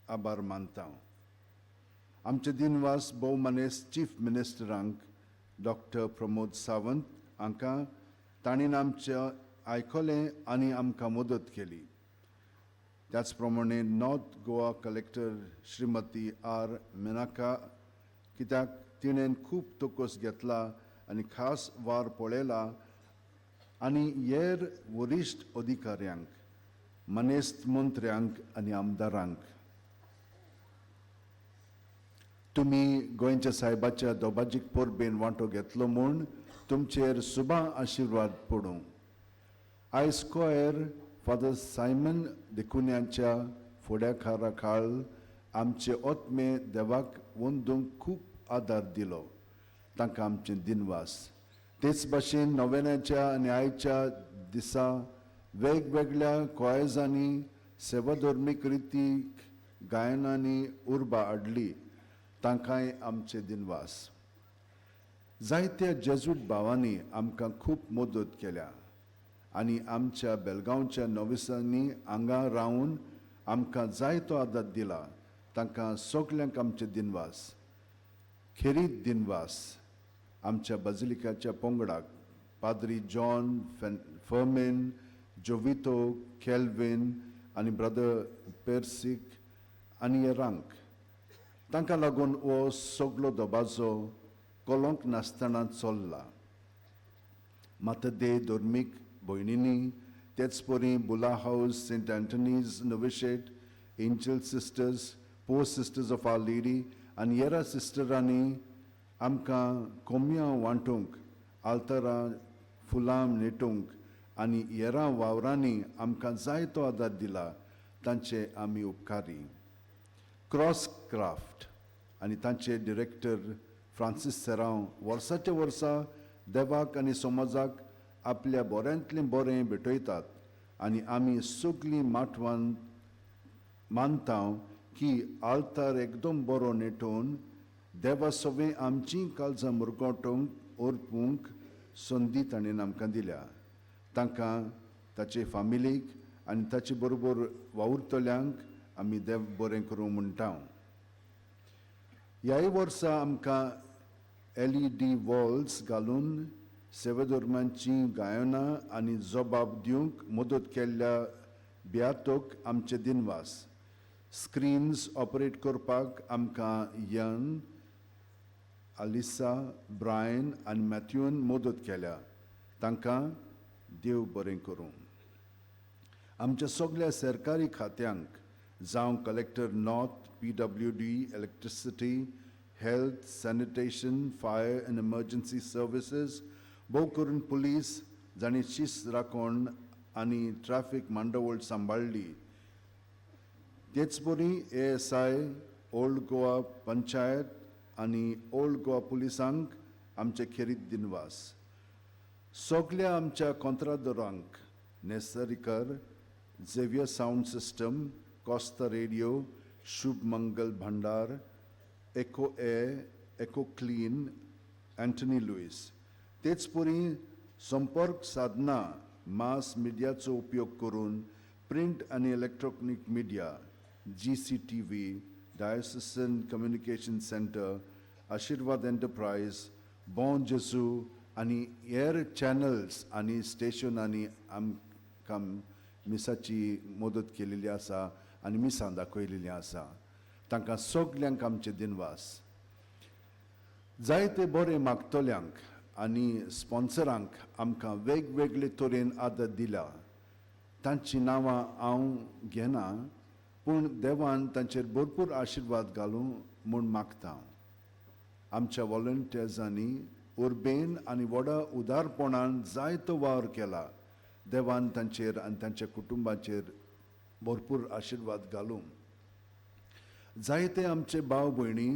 आभार मानता. आमचे दिनवास भोवमानेस्त चीफ मिनिस्टरांक डॉक्टर प्रमोद सावंत हांकां, तांणी आमचें आयकलें आनी आमकां मदत केली. त्याच प्रमाणे north Goa collector Shrimati R Menaka, कित्याक तिणें खूब तोकोस घेतला आनी खास वार पळयला, आनी हेर वरिश्ठ अधिकाऱ्यांक, मानेस्त मंत्र्यांक आनी आमदारांक. तुमी गोंयच्या सायबाच्या दोबाजीक परबेन वांटो घेतलो म्हूण तुमचेर सुबा आशिर्वाद पडूं. आयज कोयर फादर सायमन डिकुन्याच्या फुड्याकारा खाल आमचे ओतमे देवाक वंदूंक खूब आदार दिलो. तांकां आमचे दिनवास. तेच भाशेन नोवेनाच्या आनी आयच्या दिसा वेगवेगळ्या कोयजांनी सेवाधर्मीक रितीक गायनांनी उर्बा हाडली, तांकांय आमचे दिनवास. जायत्या जेजूट भावांनी आमकां खूब मदत केल्या आनी आमच्या बेलगांवच्या नविसांनी हांगा रावन आमकां जायतो आदार दिला. तांकां सगल्यांक आमचे दिनवास. खेरीत दिनवास आमच्या बाजिलिकाच्या पंगडाक, पाद्री जॉन फर्मेन, जोवितो, केल्विन आनी ब्रदर पेरसीक आनी हेरांक. तांकां लागून हो सगलो दबाजो कलोंक नासतना चल्ला. मातदे धर्मीक भयणींनी, तेच परी Beulah house, Saint Anthony's novitiate, angel sisters, poor sisters of our lady आनी हेरा सिस्टरांनी आमकां कोमयां वांटूंक, आल्तरां फुलां नेटूंक आनी हेरां वावरांनी आमकां जायतो आदार दिला. तांचे आमी उपकारी. क्रॉस क्राफ्ट आनी तांचे डिरेक्टर फ्रांसीस सेरांव वर्साच्या वर्सा देवाक आनी समाजाक आपल्या बऱ्यांतलें बरें भेटयतात आनी आमी सगलीं माटवान मानता की आल्तार एकदम बरो नेटोवन देवा सवें आमचीं काळजां मुरगोटोवंक ओरपूंक संदी ताणें आमकां दिल्या. तांकां, ताचे फामिलीक आनी ताचे बरोबर वावुरतल्यांक आमी देव बरें करूं म्हणटा. ह्याय वर्सा आमकां LED walls घालून सेवाधर्मांचीं गायनां आनी जबाब दिवंक मदत केल्ल्या बियातोक आमचे दिनवास. स्क्रिन्स ऑपरेट करपाक आमकां यन अलिसा, ब्रायन आनी मॅथ्यून मदत केल्या. तांकां देव बरें करूं. आमच्या सगल्या सरकारी खात्यांक, जावं collector north, PWD, electricity, health, sanitation, fire and emergency services, भोव करून पुलीस, जांणी शिस्त राखण आनी ट्रॅफीक मांडावळ सांबाळ्ळी. तेच परी ASI, old Goa panchayat आनी ओल्ड गोवा पुलिसांक आमचे खेरीत दिनवास. सगल्या आमच्या कोंत्रादोरांक, नेसरीकर, Xavier sound system, Costa radio, Shubh Mangal Bhandar, echo air, echo clean, Anthony Luis. तेच परी संपर्क साधना मास मिडियाचो उपयोग करून प्रिंट आनी electronic media, GCTV, diocesan communication centre, Ashirwad enterprise, Bom Jesu आनी हेर चॅनल्स आनी स्टेशनांनी आमकां मिसाची मदत केलेली आसा आनी मिसां दाखयलेली आसा. तांकां सगल्यांक आमचे दिनवास. जायते बरे मागतल्यांक आनी स्पॉन्सरांक आमकां वेगवेगळे तरेन आदर दिला. तांचीं नांवां हांव घेना, पूण देवान तांचेर भरपूर आशिर्वाद घालूं म्हूण मागता. आमच्या वॉलंटियर्सांनी उर्बेन आनी व्हडा उदारपणान जायतो वावर केला. देवान तांचेर आनी तांच्या कुटुंबाचेर भरपूर आशिर्वाद घालूं. जायते आमचे भाव भयणी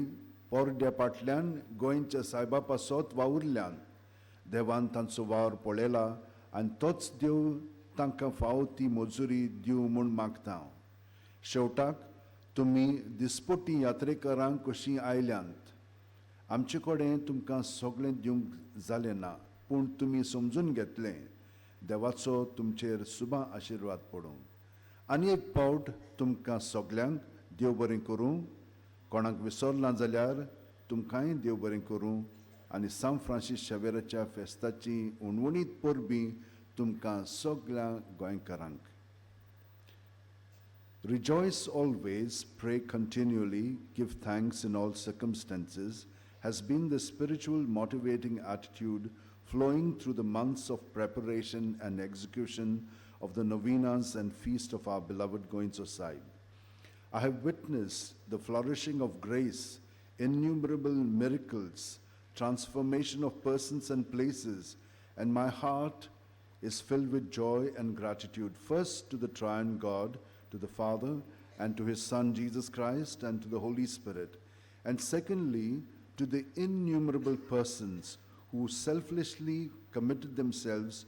पोरड्या फाटल्यान गोंयच्या सायबा पासत वावुरल्यान. देवान तांचो वावर पळयला आनी तोच देव तांकां फावो ती मजुरी दिवं म्हूण मागता हांव. शेवटाक तुमी दिसपट्टी यात्रेकरांक कशीं आयल्यांत. आमचे कडेन तुमकां सगळें दिवंक जालें ना, पूण तुमी समजून घेतलें. देवाचो तुमचेर सुबा आशिर्वाद पडूं. आनी एक पावट तुमकां सगल्यांक देव बरें करूं. कोणाक विसरना जाल्यार तुमकांय देव बरें करूं आनी सांत फ्रांसीस शेवेराच्या फेस्ताची उणवणीत परबीं तुमकां सगल्या गोंयकारांक. Rejoice always, pray continually, give thanks in all circumstances, has been the spiritual motivating attitude flowing through the months of preparation and execution of the novenas and feast of our beloved Goencho Saib. I have witnessed the flourishing of grace, innumerable miracles, transformation of persons and places, and my heart is filled with joy and gratitude, first to the triune God, to the Father, and to his Son Jesus Christ, and to the Holy Spirit, and secondly, to the innumerable persons who selflessly committed themselves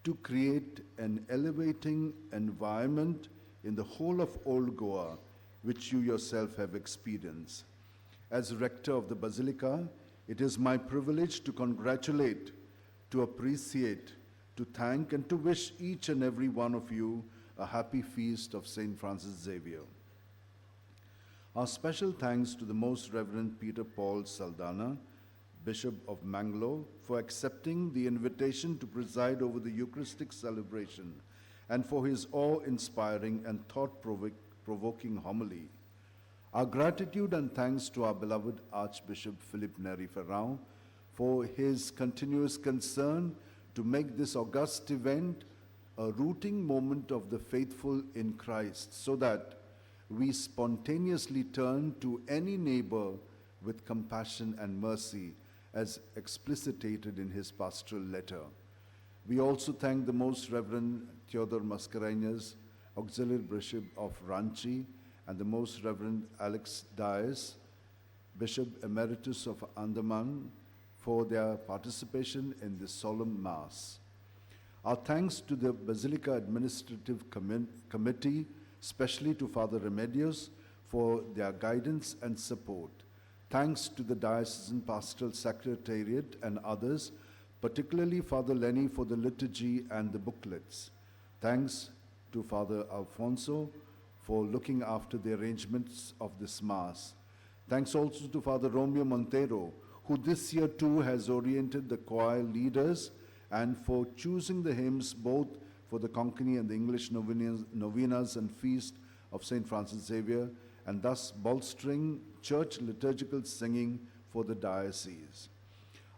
to create an elevating environment in the whole of Old Goa, which you yourself have experienced. As rector of the Basilica, it is my privilege to congratulate, to appreciate, to thank, and to wish each and every one of you a happy feast of St. Francis Xavier. Our special thanks to the Most Reverend Peter Paul Saldana, Bishop of Mangalore, for accepting the invitation to preside over the Eucharistic celebration and for his awe-inspiring and thought-provoking homily. Our gratitude and thanks to our beloved Archbishop Philip Neri Ferrao for his continuous concern to make this august event a rooting moment of the faithful in Christ, so that we spontaneously turn to any neighbor with compassion and mercy, as explicitated in his pastoral letter. We also thank the Most Reverend Theodore Mascarenhas, Auxiliary Bishop of Ranchi, and the Most Reverend Alex Dias, Bishop Emeritus of Andaman, for their participation in this solemn Mass. Our thanks to the Basilica Administrative Committee, especially to Father Remedios, for their guidance and support. Thanks to the Diocesan Pastoral Secretariat and others, particularly Father Lenny for the liturgy and the booklets. Thanks to Father Alfonso for looking after the arrangements of this Mass. Thanks also to Father Romeo Montero, who this year too has oriented the choir leaders and for choosing the hymns both for the Konkani and the English novenas and feast of St. Francis Xavier, and thus bolstering church liturgical singing for the diocese.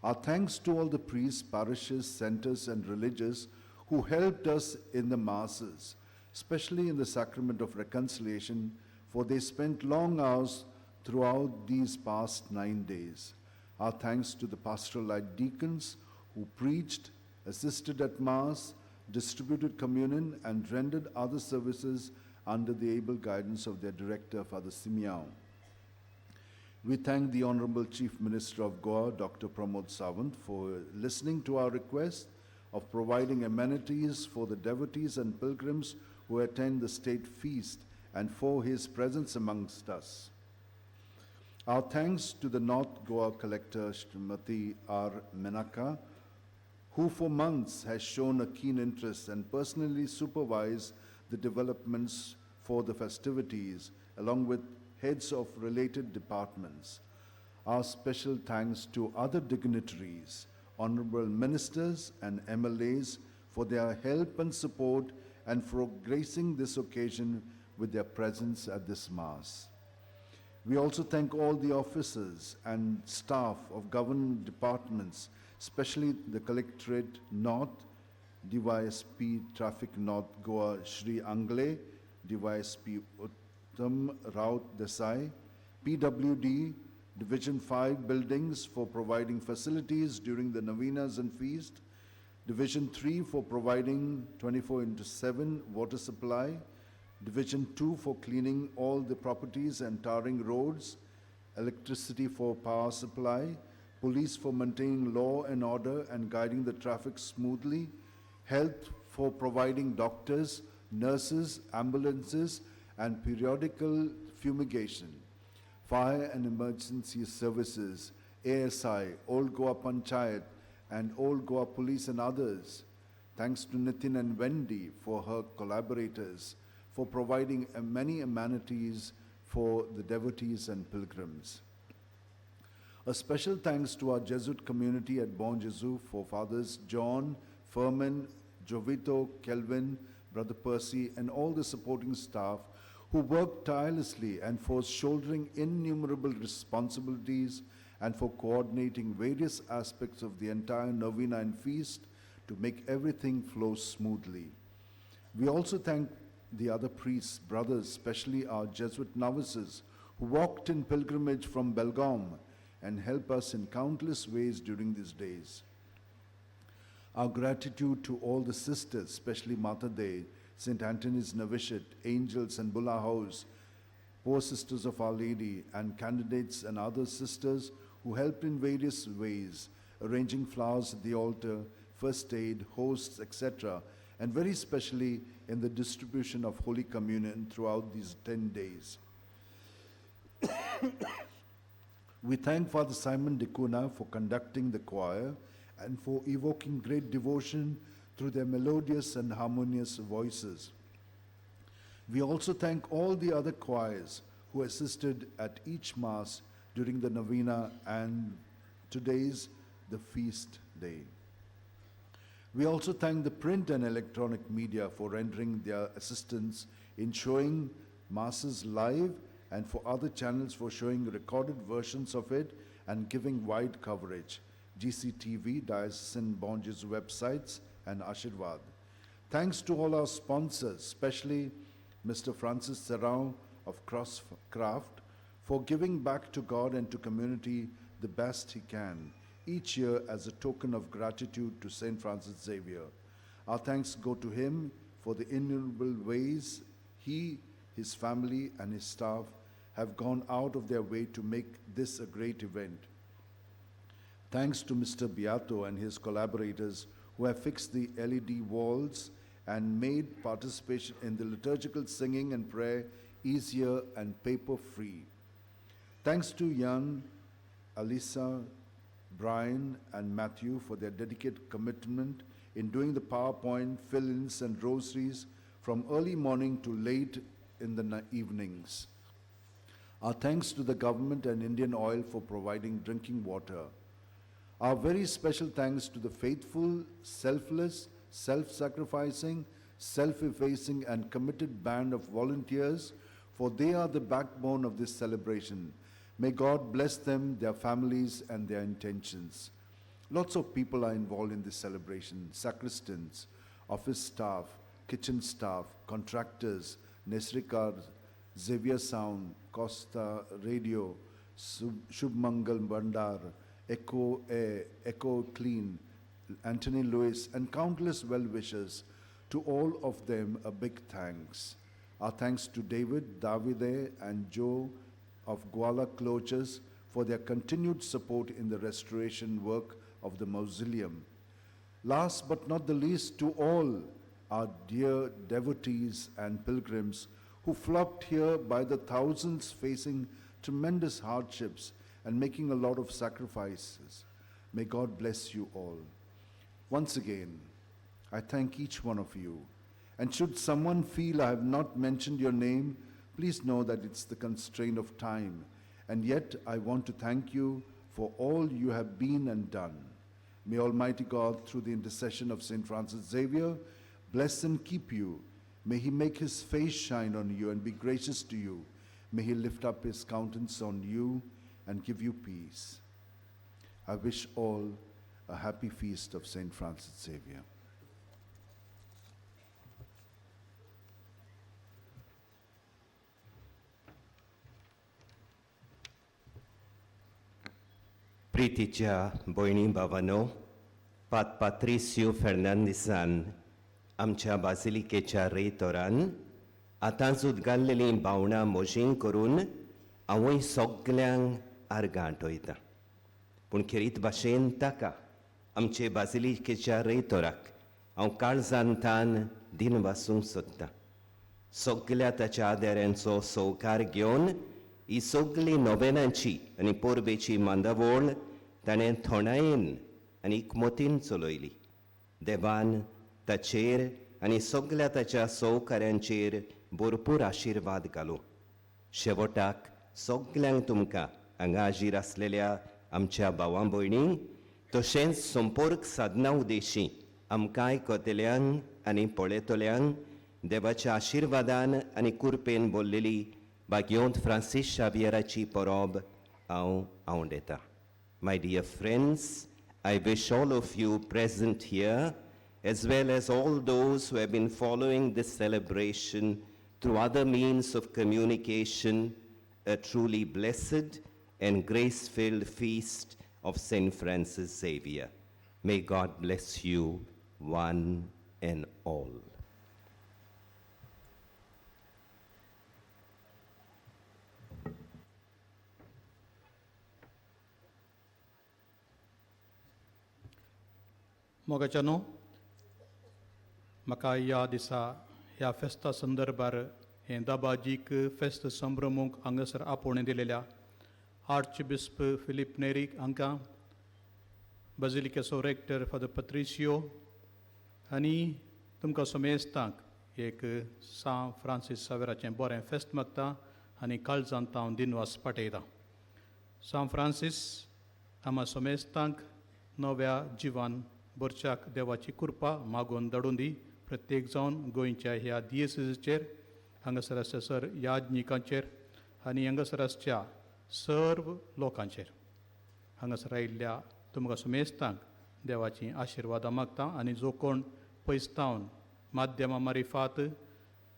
Our thanks to all the priests, parishes, centers, and religious who helped us in the masses, especially in the sacrament of reconciliation, for they spent long hours throughout these past 9 days. Our thanks to the pastoral deacons who preached, assisted at Mass, distributed communion, and rendered other services under the able guidance of their director, Father Simeon. We thank the Honorable Chief Minister of Goa, Dr. Pramod Sawant, for listening to our request of providing amenities for the devotees and pilgrims who attend the state feast and for his presence amongst us. Our thanks to the North Goa Collector, Srimati R. Menaka, who for months has shown a keen interest and personally supervised the developments for the festivities, along with heads of related departments. Our special thanks to other dignitaries, honorable ministers and MLAs for their help and support and for gracing this occasion with their presence at this Mass. We also thank all the officers and staff of government departments, especially the Collectorate North, DYSP Traffic North Goa Shri Angle, DYSP Uttam Raut Desai, PWD Division 5 buildings for providing facilities during the novenas and feast, Division 3 for providing 24/7 water supply, Division 2 for cleaning all the properties and tarring roads, electricity for power supply, police for maintaining law and order and guiding the traffic smoothly, health for providing doctors, nurses, ambulances, and periodical fumigation, fire and emergency services, ASI, Old Goa Panchayat, and Old Goa Police and others. Thanks to Nitin and Wendy for her collaborators for providing many amenities for the devotees and pilgrims. A special thanks to our Jesuit community at Bon Jesu for Fathers John, Furman, Jovito, Kelvin, Brother Percy, and all the supporting staff who worked tirelessly and for shouldering innumerable responsibilities and for coordinating various aspects of the entire novena and feast to make everything flow smoothly. We also thank the other priests, brothers, especially our Jesuit novices, who walked in pilgrimage from Belgaum and help us in countless ways during these days. Our gratitude to all the sisters, especially Mata Dei, St. Anthony's Novitiate, Angels and Bulla House, Poor Sisters of Our Lady, and candidates and other sisters who helped in various ways, arranging flowers at the altar, first aid, hosts, etc., and very specially in the distribution of Holy Communion throughout these 10 days. We thank Father Simon D'Cunha for conducting the choir and for evoking great devotion through their melodious and harmonious voices. We also thank all the other choirs who assisted at each Mass during the novena and today's the feast day. We also thank the print and electronic media for rendering their assistance in showing Masses live and for other channels for showing recorded versions of it and giving wide coverage. GCTV, Diocesan Bon Jesu websites, and Ashirwad. Thanks to all our sponsors, especially Mr. Francis Serrao of Crosscraft, for giving back to God and to community the best he can, each year as a token of gratitude to St. Francis Xavier. Our thanks go to him for the innumerable ways he, his family, and his staff have gone out of their way to make this a great event. Thanks to Mr. Beato and his collaborators who have fixed the LED walls and made participation in the liturgical singing and prayer easier and paper-free. Thanks to Jan, Alisa, Brian, and Matthew for their dedicated commitment in doing the PowerPoint, fill-ins, and rosaries from early morning to late in the evenings. Our thanks to the government and Indian Oil for providing drinking water. Our very special thanks to the faithful, selfless, self-sacrificing, self-effacing, and committed band of volunteers, for they are the backbone of this celebration, May God bless them, their families, and their intentions. Lots of people are involved in this celebration: sacristans, office staff, kitchen staff, contractors, Nesrikar, Xavier Sound, Costa Radio, Shubmangal Bandar, Echo Air, Echo Clean, Anthony Lewis, and countless well-wishers. To all of them, a big thanks. Our thanks to David, Davide, and Joe of Guala Cloches for their continued support in the restoration work of the mausoleum. Last but not the least, to all our dear devotees and pilgrims who flocked here by the thousands, facing tremendous hardships and making a lot of sacrifices. May God bless you all. Once again, I thank each one of you. And should someone feel I have not mentioned your name, please know that it's the constraint of time. And yet I want to thank you for all you have been and done. May Almighty God, through the intercession of St. Francis Xavier, bless and keep you. May he make his face shine on you and be gracious to you. May he lift up his countenance on you and give you peace. I wish all a happy feast of St. Francis Xavier. प्रितीच्या भयणी भावानो, पात पात्रिस्यो फेर्नांदिसान आमच्या बाजिलिकेच्या रेतोरान आतांच उदगारलेलीं भावणां मोजींग करून हांवूय सगल्यांक आर्गां आटयतां. पूण खेरीत भाशेन ताका आमचे बाजिलिकेच्या रेतोराक हांव काळजान तान दिन वासूंक सोदतां. सगल्या ताच्या आदारांचो सवकार घेवन ही सगली नोवेनांची आनी परबेची मांदावळ ताणें थोंडायेन आनी इकमतीन चलयली. देवान ताचेर आनी सगल्या ताच्या सवकाऱ्यांचेर भरपूर आशिर्वाद घालो. शेवटाक सगल्यांक तुमकां हांगा हाजीर आसलेल्या आमच्या भावां भयणींक तशेंच संपर्क साधना उद्देशी आमकां आयकतल्यांक आनी पळयतल्यांक देवाच्या आशिर्वादान आनी कुरपेन बोल्लेली भाग्यवंत फ्रांसीस शावियराची परब हांव आवडटा. My dear friends, I wish all of you present here, as well as all those who have been following this celebration through other means of communication, a truly blessed and grace-filled feast of St. Francis Xavier. May God bless you one and all. मोगाच्यानो, म्हाका ह्या दिसा ह्या फेस्ता संदर्भार हें दाबाजीक फेस्त संभ्रमूंक हांगासर आपोवणें दिलेल्या arch बिस्प Filipe नेरीक हांकां, बाजिलिकेचो rector father Patricio आनी तुमकां समेस्तांक एक सां फ्रांसीस सावेराचें बरें फेस्त मागता आनी काळजांत हांव दिनवास पाठयतां. सां फ्रांसीस आमा समेस्तांक नव्या जिवान बरच्याक देवाची कृपा मागून धाडून दी. प्रत्येक जावन गोंयच्या ह्या दियेसीचेर, हांगासर आसच्या सर याज्ञिकांचेर आनी हांगासर आसच्या सर्व लोकांचेर, हांगासर आयिल्ल्या तुमकां सुमेस्तांक देवाचीं आशिर्वादां मागता. आनी जो कोण पयसतावन माध्यमां मारिफात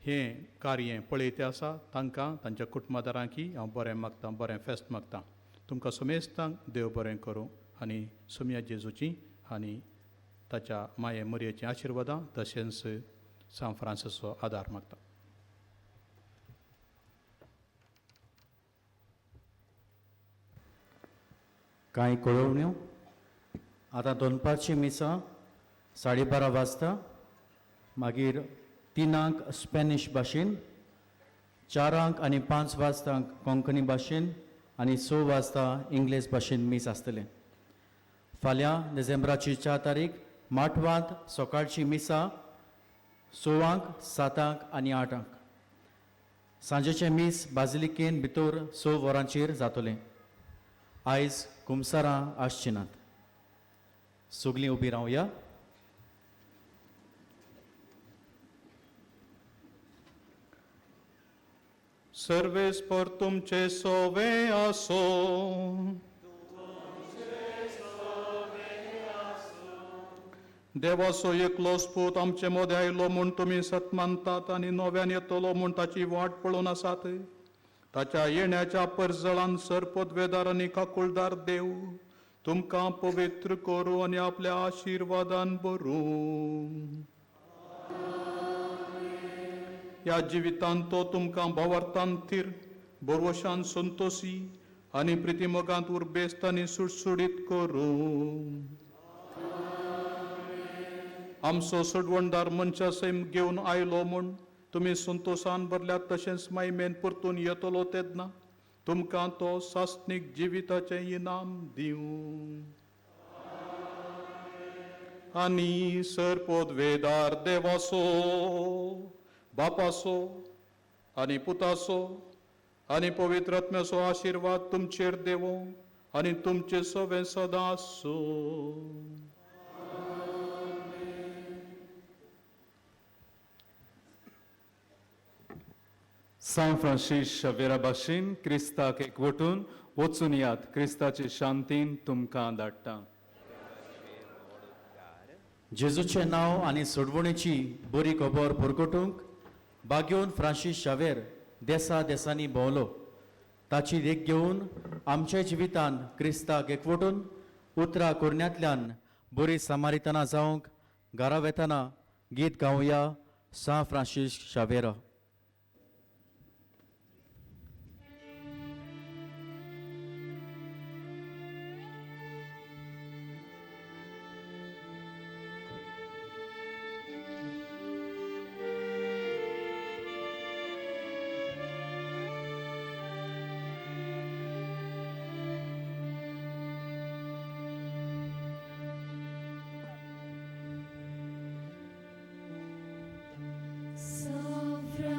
हें कार्य पळयते आसा तांकां तांच्या कुटुंबादारांकी हांव बरें मागतां, बरें फेस्त मागतां. तुमकां सुमेस्तांक देव बरें करूं आनी सुमया जेजूची आनी ताच्या माये मरयेचीं आशिर्वादां तशेंच सांत फ्रांसीसचो आदार मागता. कांय कळोवण्यो. आतां दनपारची मिसां 12:30 वाजता, मागीर 3 स्पॅनिश भाशेन, 4 आनी 5 वाजता कोंकणी भाशेन आनी 6 वाजता इंग्लीश भाशेन मीस आसतलें. फाल्यां डिसेंबराची 4 तारीख माटवांत सकाळची मिसां 6, 7 आनी 8. सांजेचें मीस बाजिलिकेन भितर 6 वरांचेर जातलें. आयज कुमसारां आसचीं नात. सगलीं उबीं रावया. सर्वेस्पर तुमचे सोवे आसो. देवाचो एकलोच पूत आमचे मदें आयलो म्हूण तुमी सत मानतात आनी नव्यान येतलो म्हूण ताची वाट पळोवन आसात. ताच्या येण्याच्या परजळान सरपदवेदार आनी काकुळदार देव तुमकां पवित्र करूं आनी आपल्या आशिर्वादान भरूं. ह्या जिवितांत तो तुमकां भावार्थान थीर, भरवशान संतोशी आनी प्रितीमोगांत उर्बेस्त आनी सुडसुडीत करूं. आमचो सोडवणदार मनशा सैम घेवन आयलो म्हूण तुमी संतोशान भरल्यात, तशेंच मायमेन परतून येतलो तेन्ना तुमकां तो सासणीक जिविताचें इनाम दिवं. आनी सरपोदवेदार देवाचो, बापाचो आनी पुताचो आनी पवित्र आत्म्याचो आशिर्वाद तुमचेर देवो आनी तुमचे सवें सदां आसूं. सांत फ्रांसीस शावेरा भाशेन क्रिस्ताक एकवटून वचून यात. क्रिस्ताचे शांतीन तुमकां धाडटा. जेजूचें नांव आनी सोडवणेची बरी खबर परगटूंक बागेवन फ्रांसीस शावेर देसा देसांनी भोंवलो. ताची देख घेवन आमच्या जिवितान क्रिस्ताक एकवटून उतरां कोरण्यांतल्यान बरी सामारितना जावंक घरा वेतना गीत गावया सांत फ्रांसीस शावेरा. San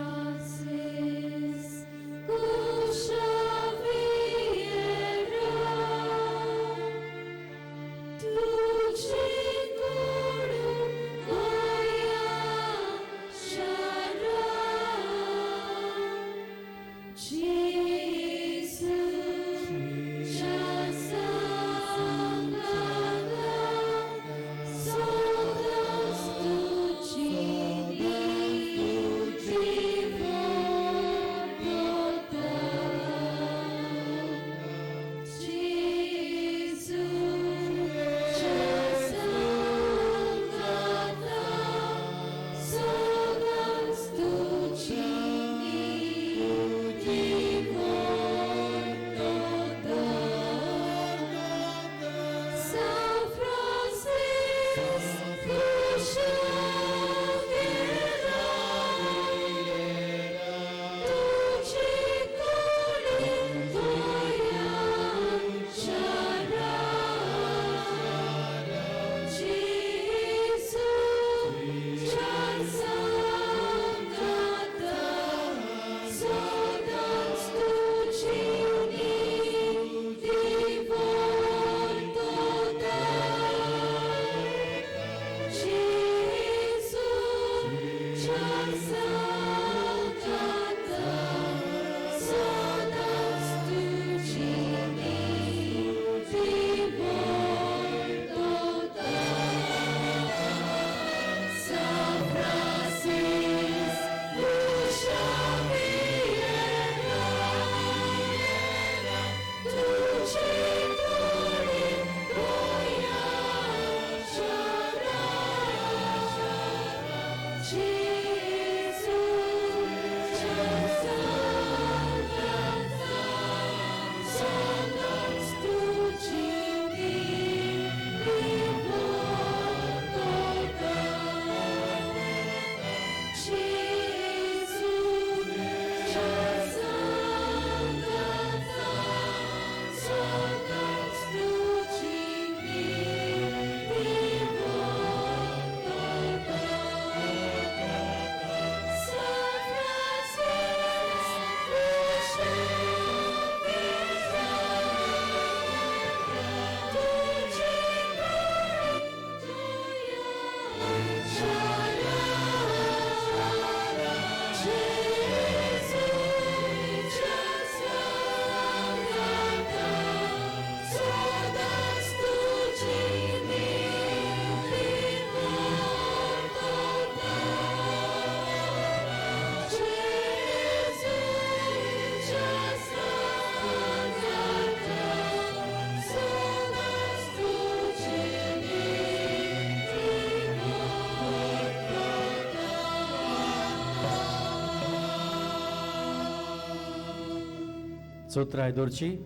चोत्राय दवरची.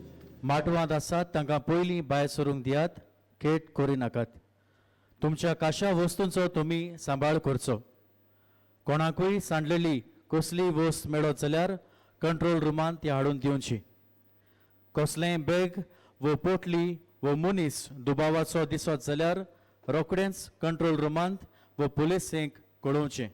माटवांत आसात तांकां पयलीं भायर सरूंक दियात, खेट करिनाकात. तुमच्या काशा वस्तूंचो तुमी सांबाळ करचो. कोणाकूय सांडलेली कसलीय वस्त मेळत जाल्यार कंट्रोल रुमांत ती हाडून दिवची. कसलेंय बॅग वो पोटली वो मनीस दुबावाचो दिसत जाल्यार रोखडेंच कंट्रोल रुमांत वो पुलिसेंक कळोवचें.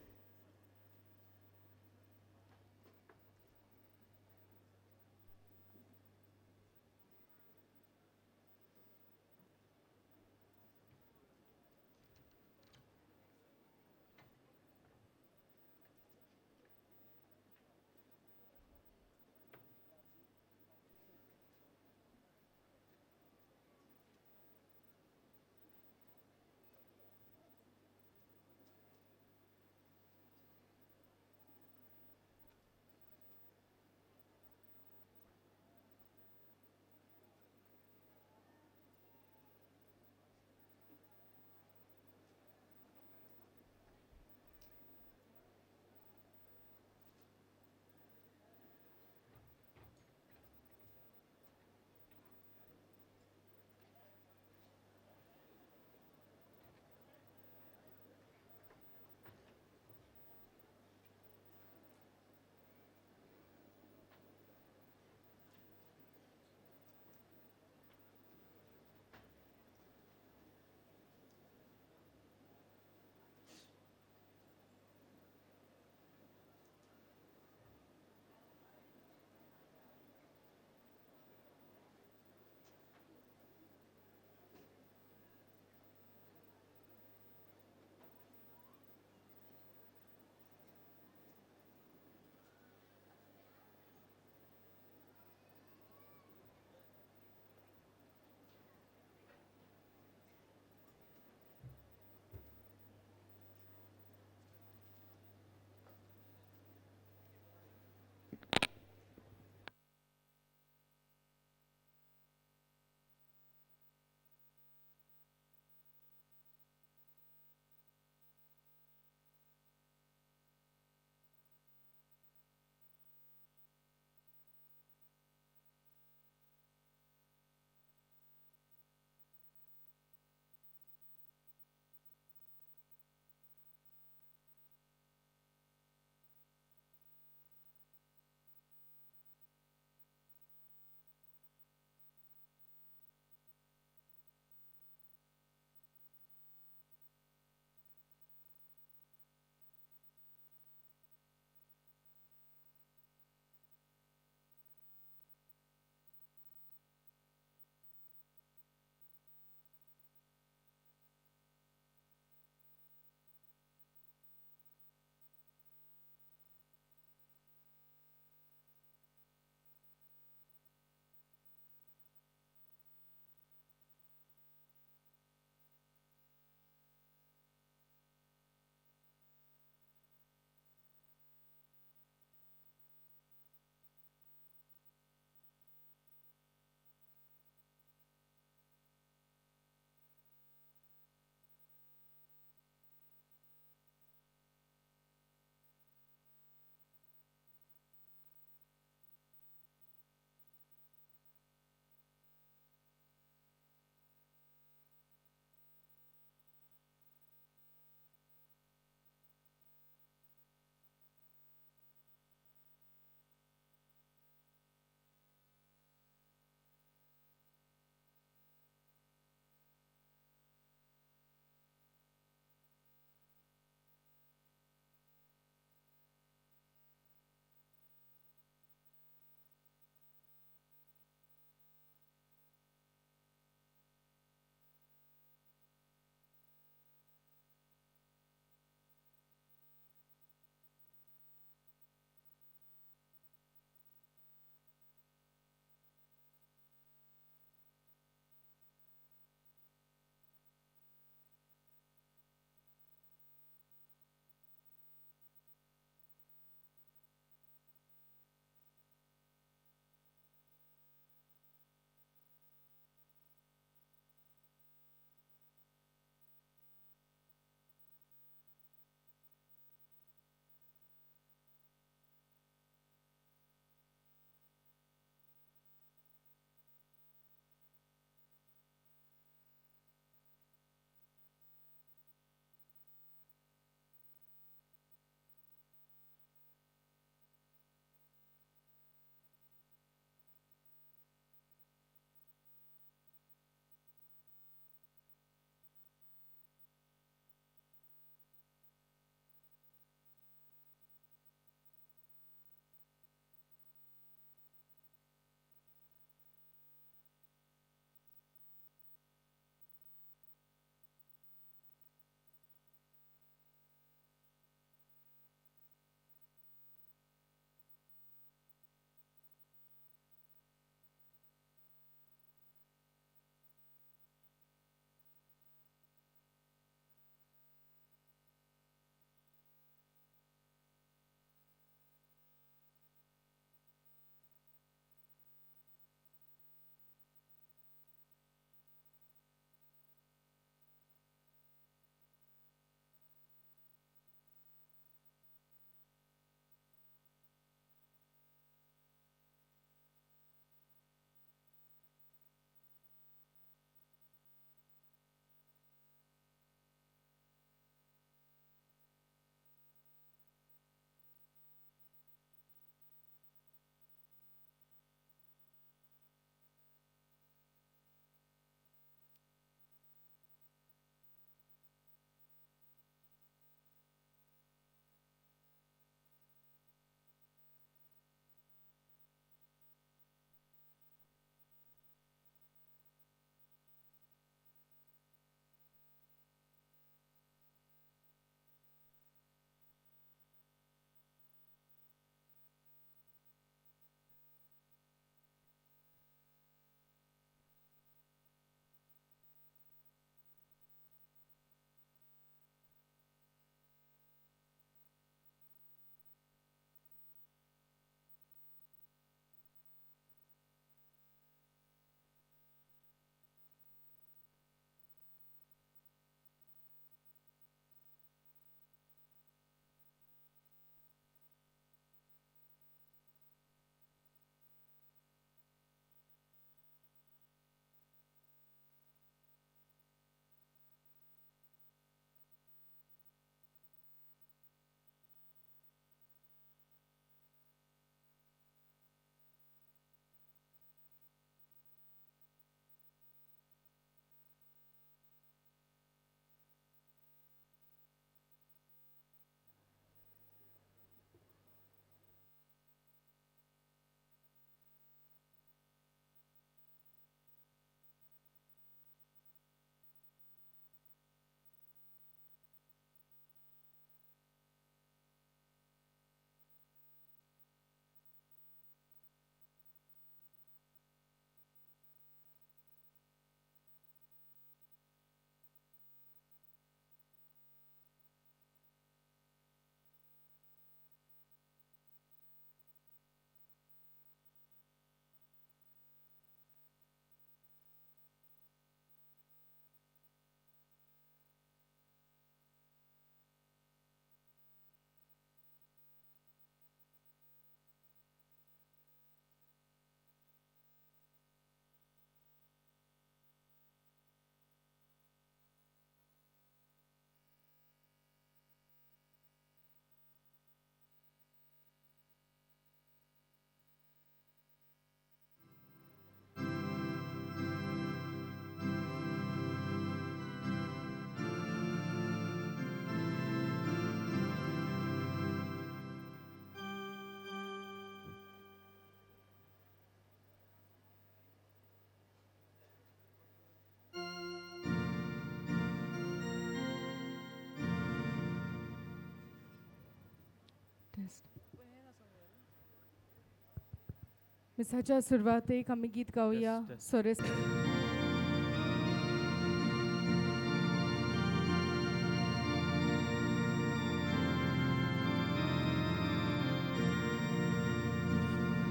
मिसाच्या सुरवातेक आमी गीत गावया Soros.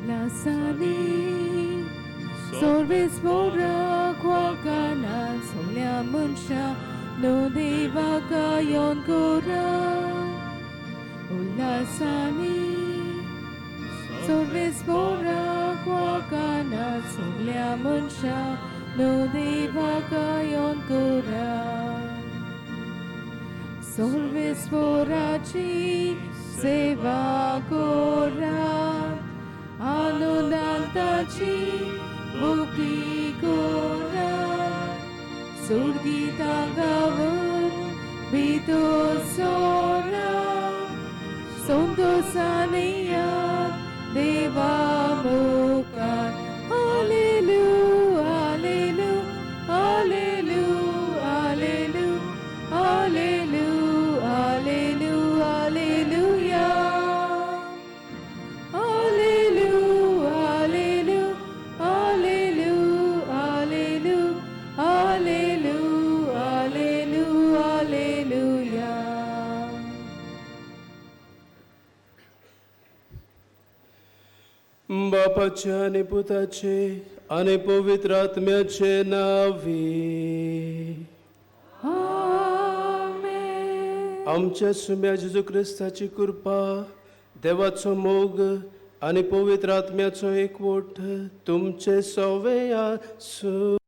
Lasani Sorves mora kwakana Solya munsha no devaka yon kora. Ulasani Sorves mora kwakana Solya munsha no devaka yon kora. Sorves morachi seva kora आनंदाची मुक्ती कोरा सुरगीता गावन भितो सोरा संतोषानिया देवा मुखार. हालेलू हालेलू हालेलू हालेलू हालेलू हालेलू हालेलुया. हालेलू हालेलू हालेलू हालेलू हालेलू हालेलू हालेलुया. बापाचे आनी पुताचे आनी पवित्र आत्म्याचे नांवी. आमेन. आमच्या सुम्या जेजू क्रिस्ताची कृपा, देवाचो मोग आनी पवित्र आत्म्याचो एकवट तुमचे सवे आसूं.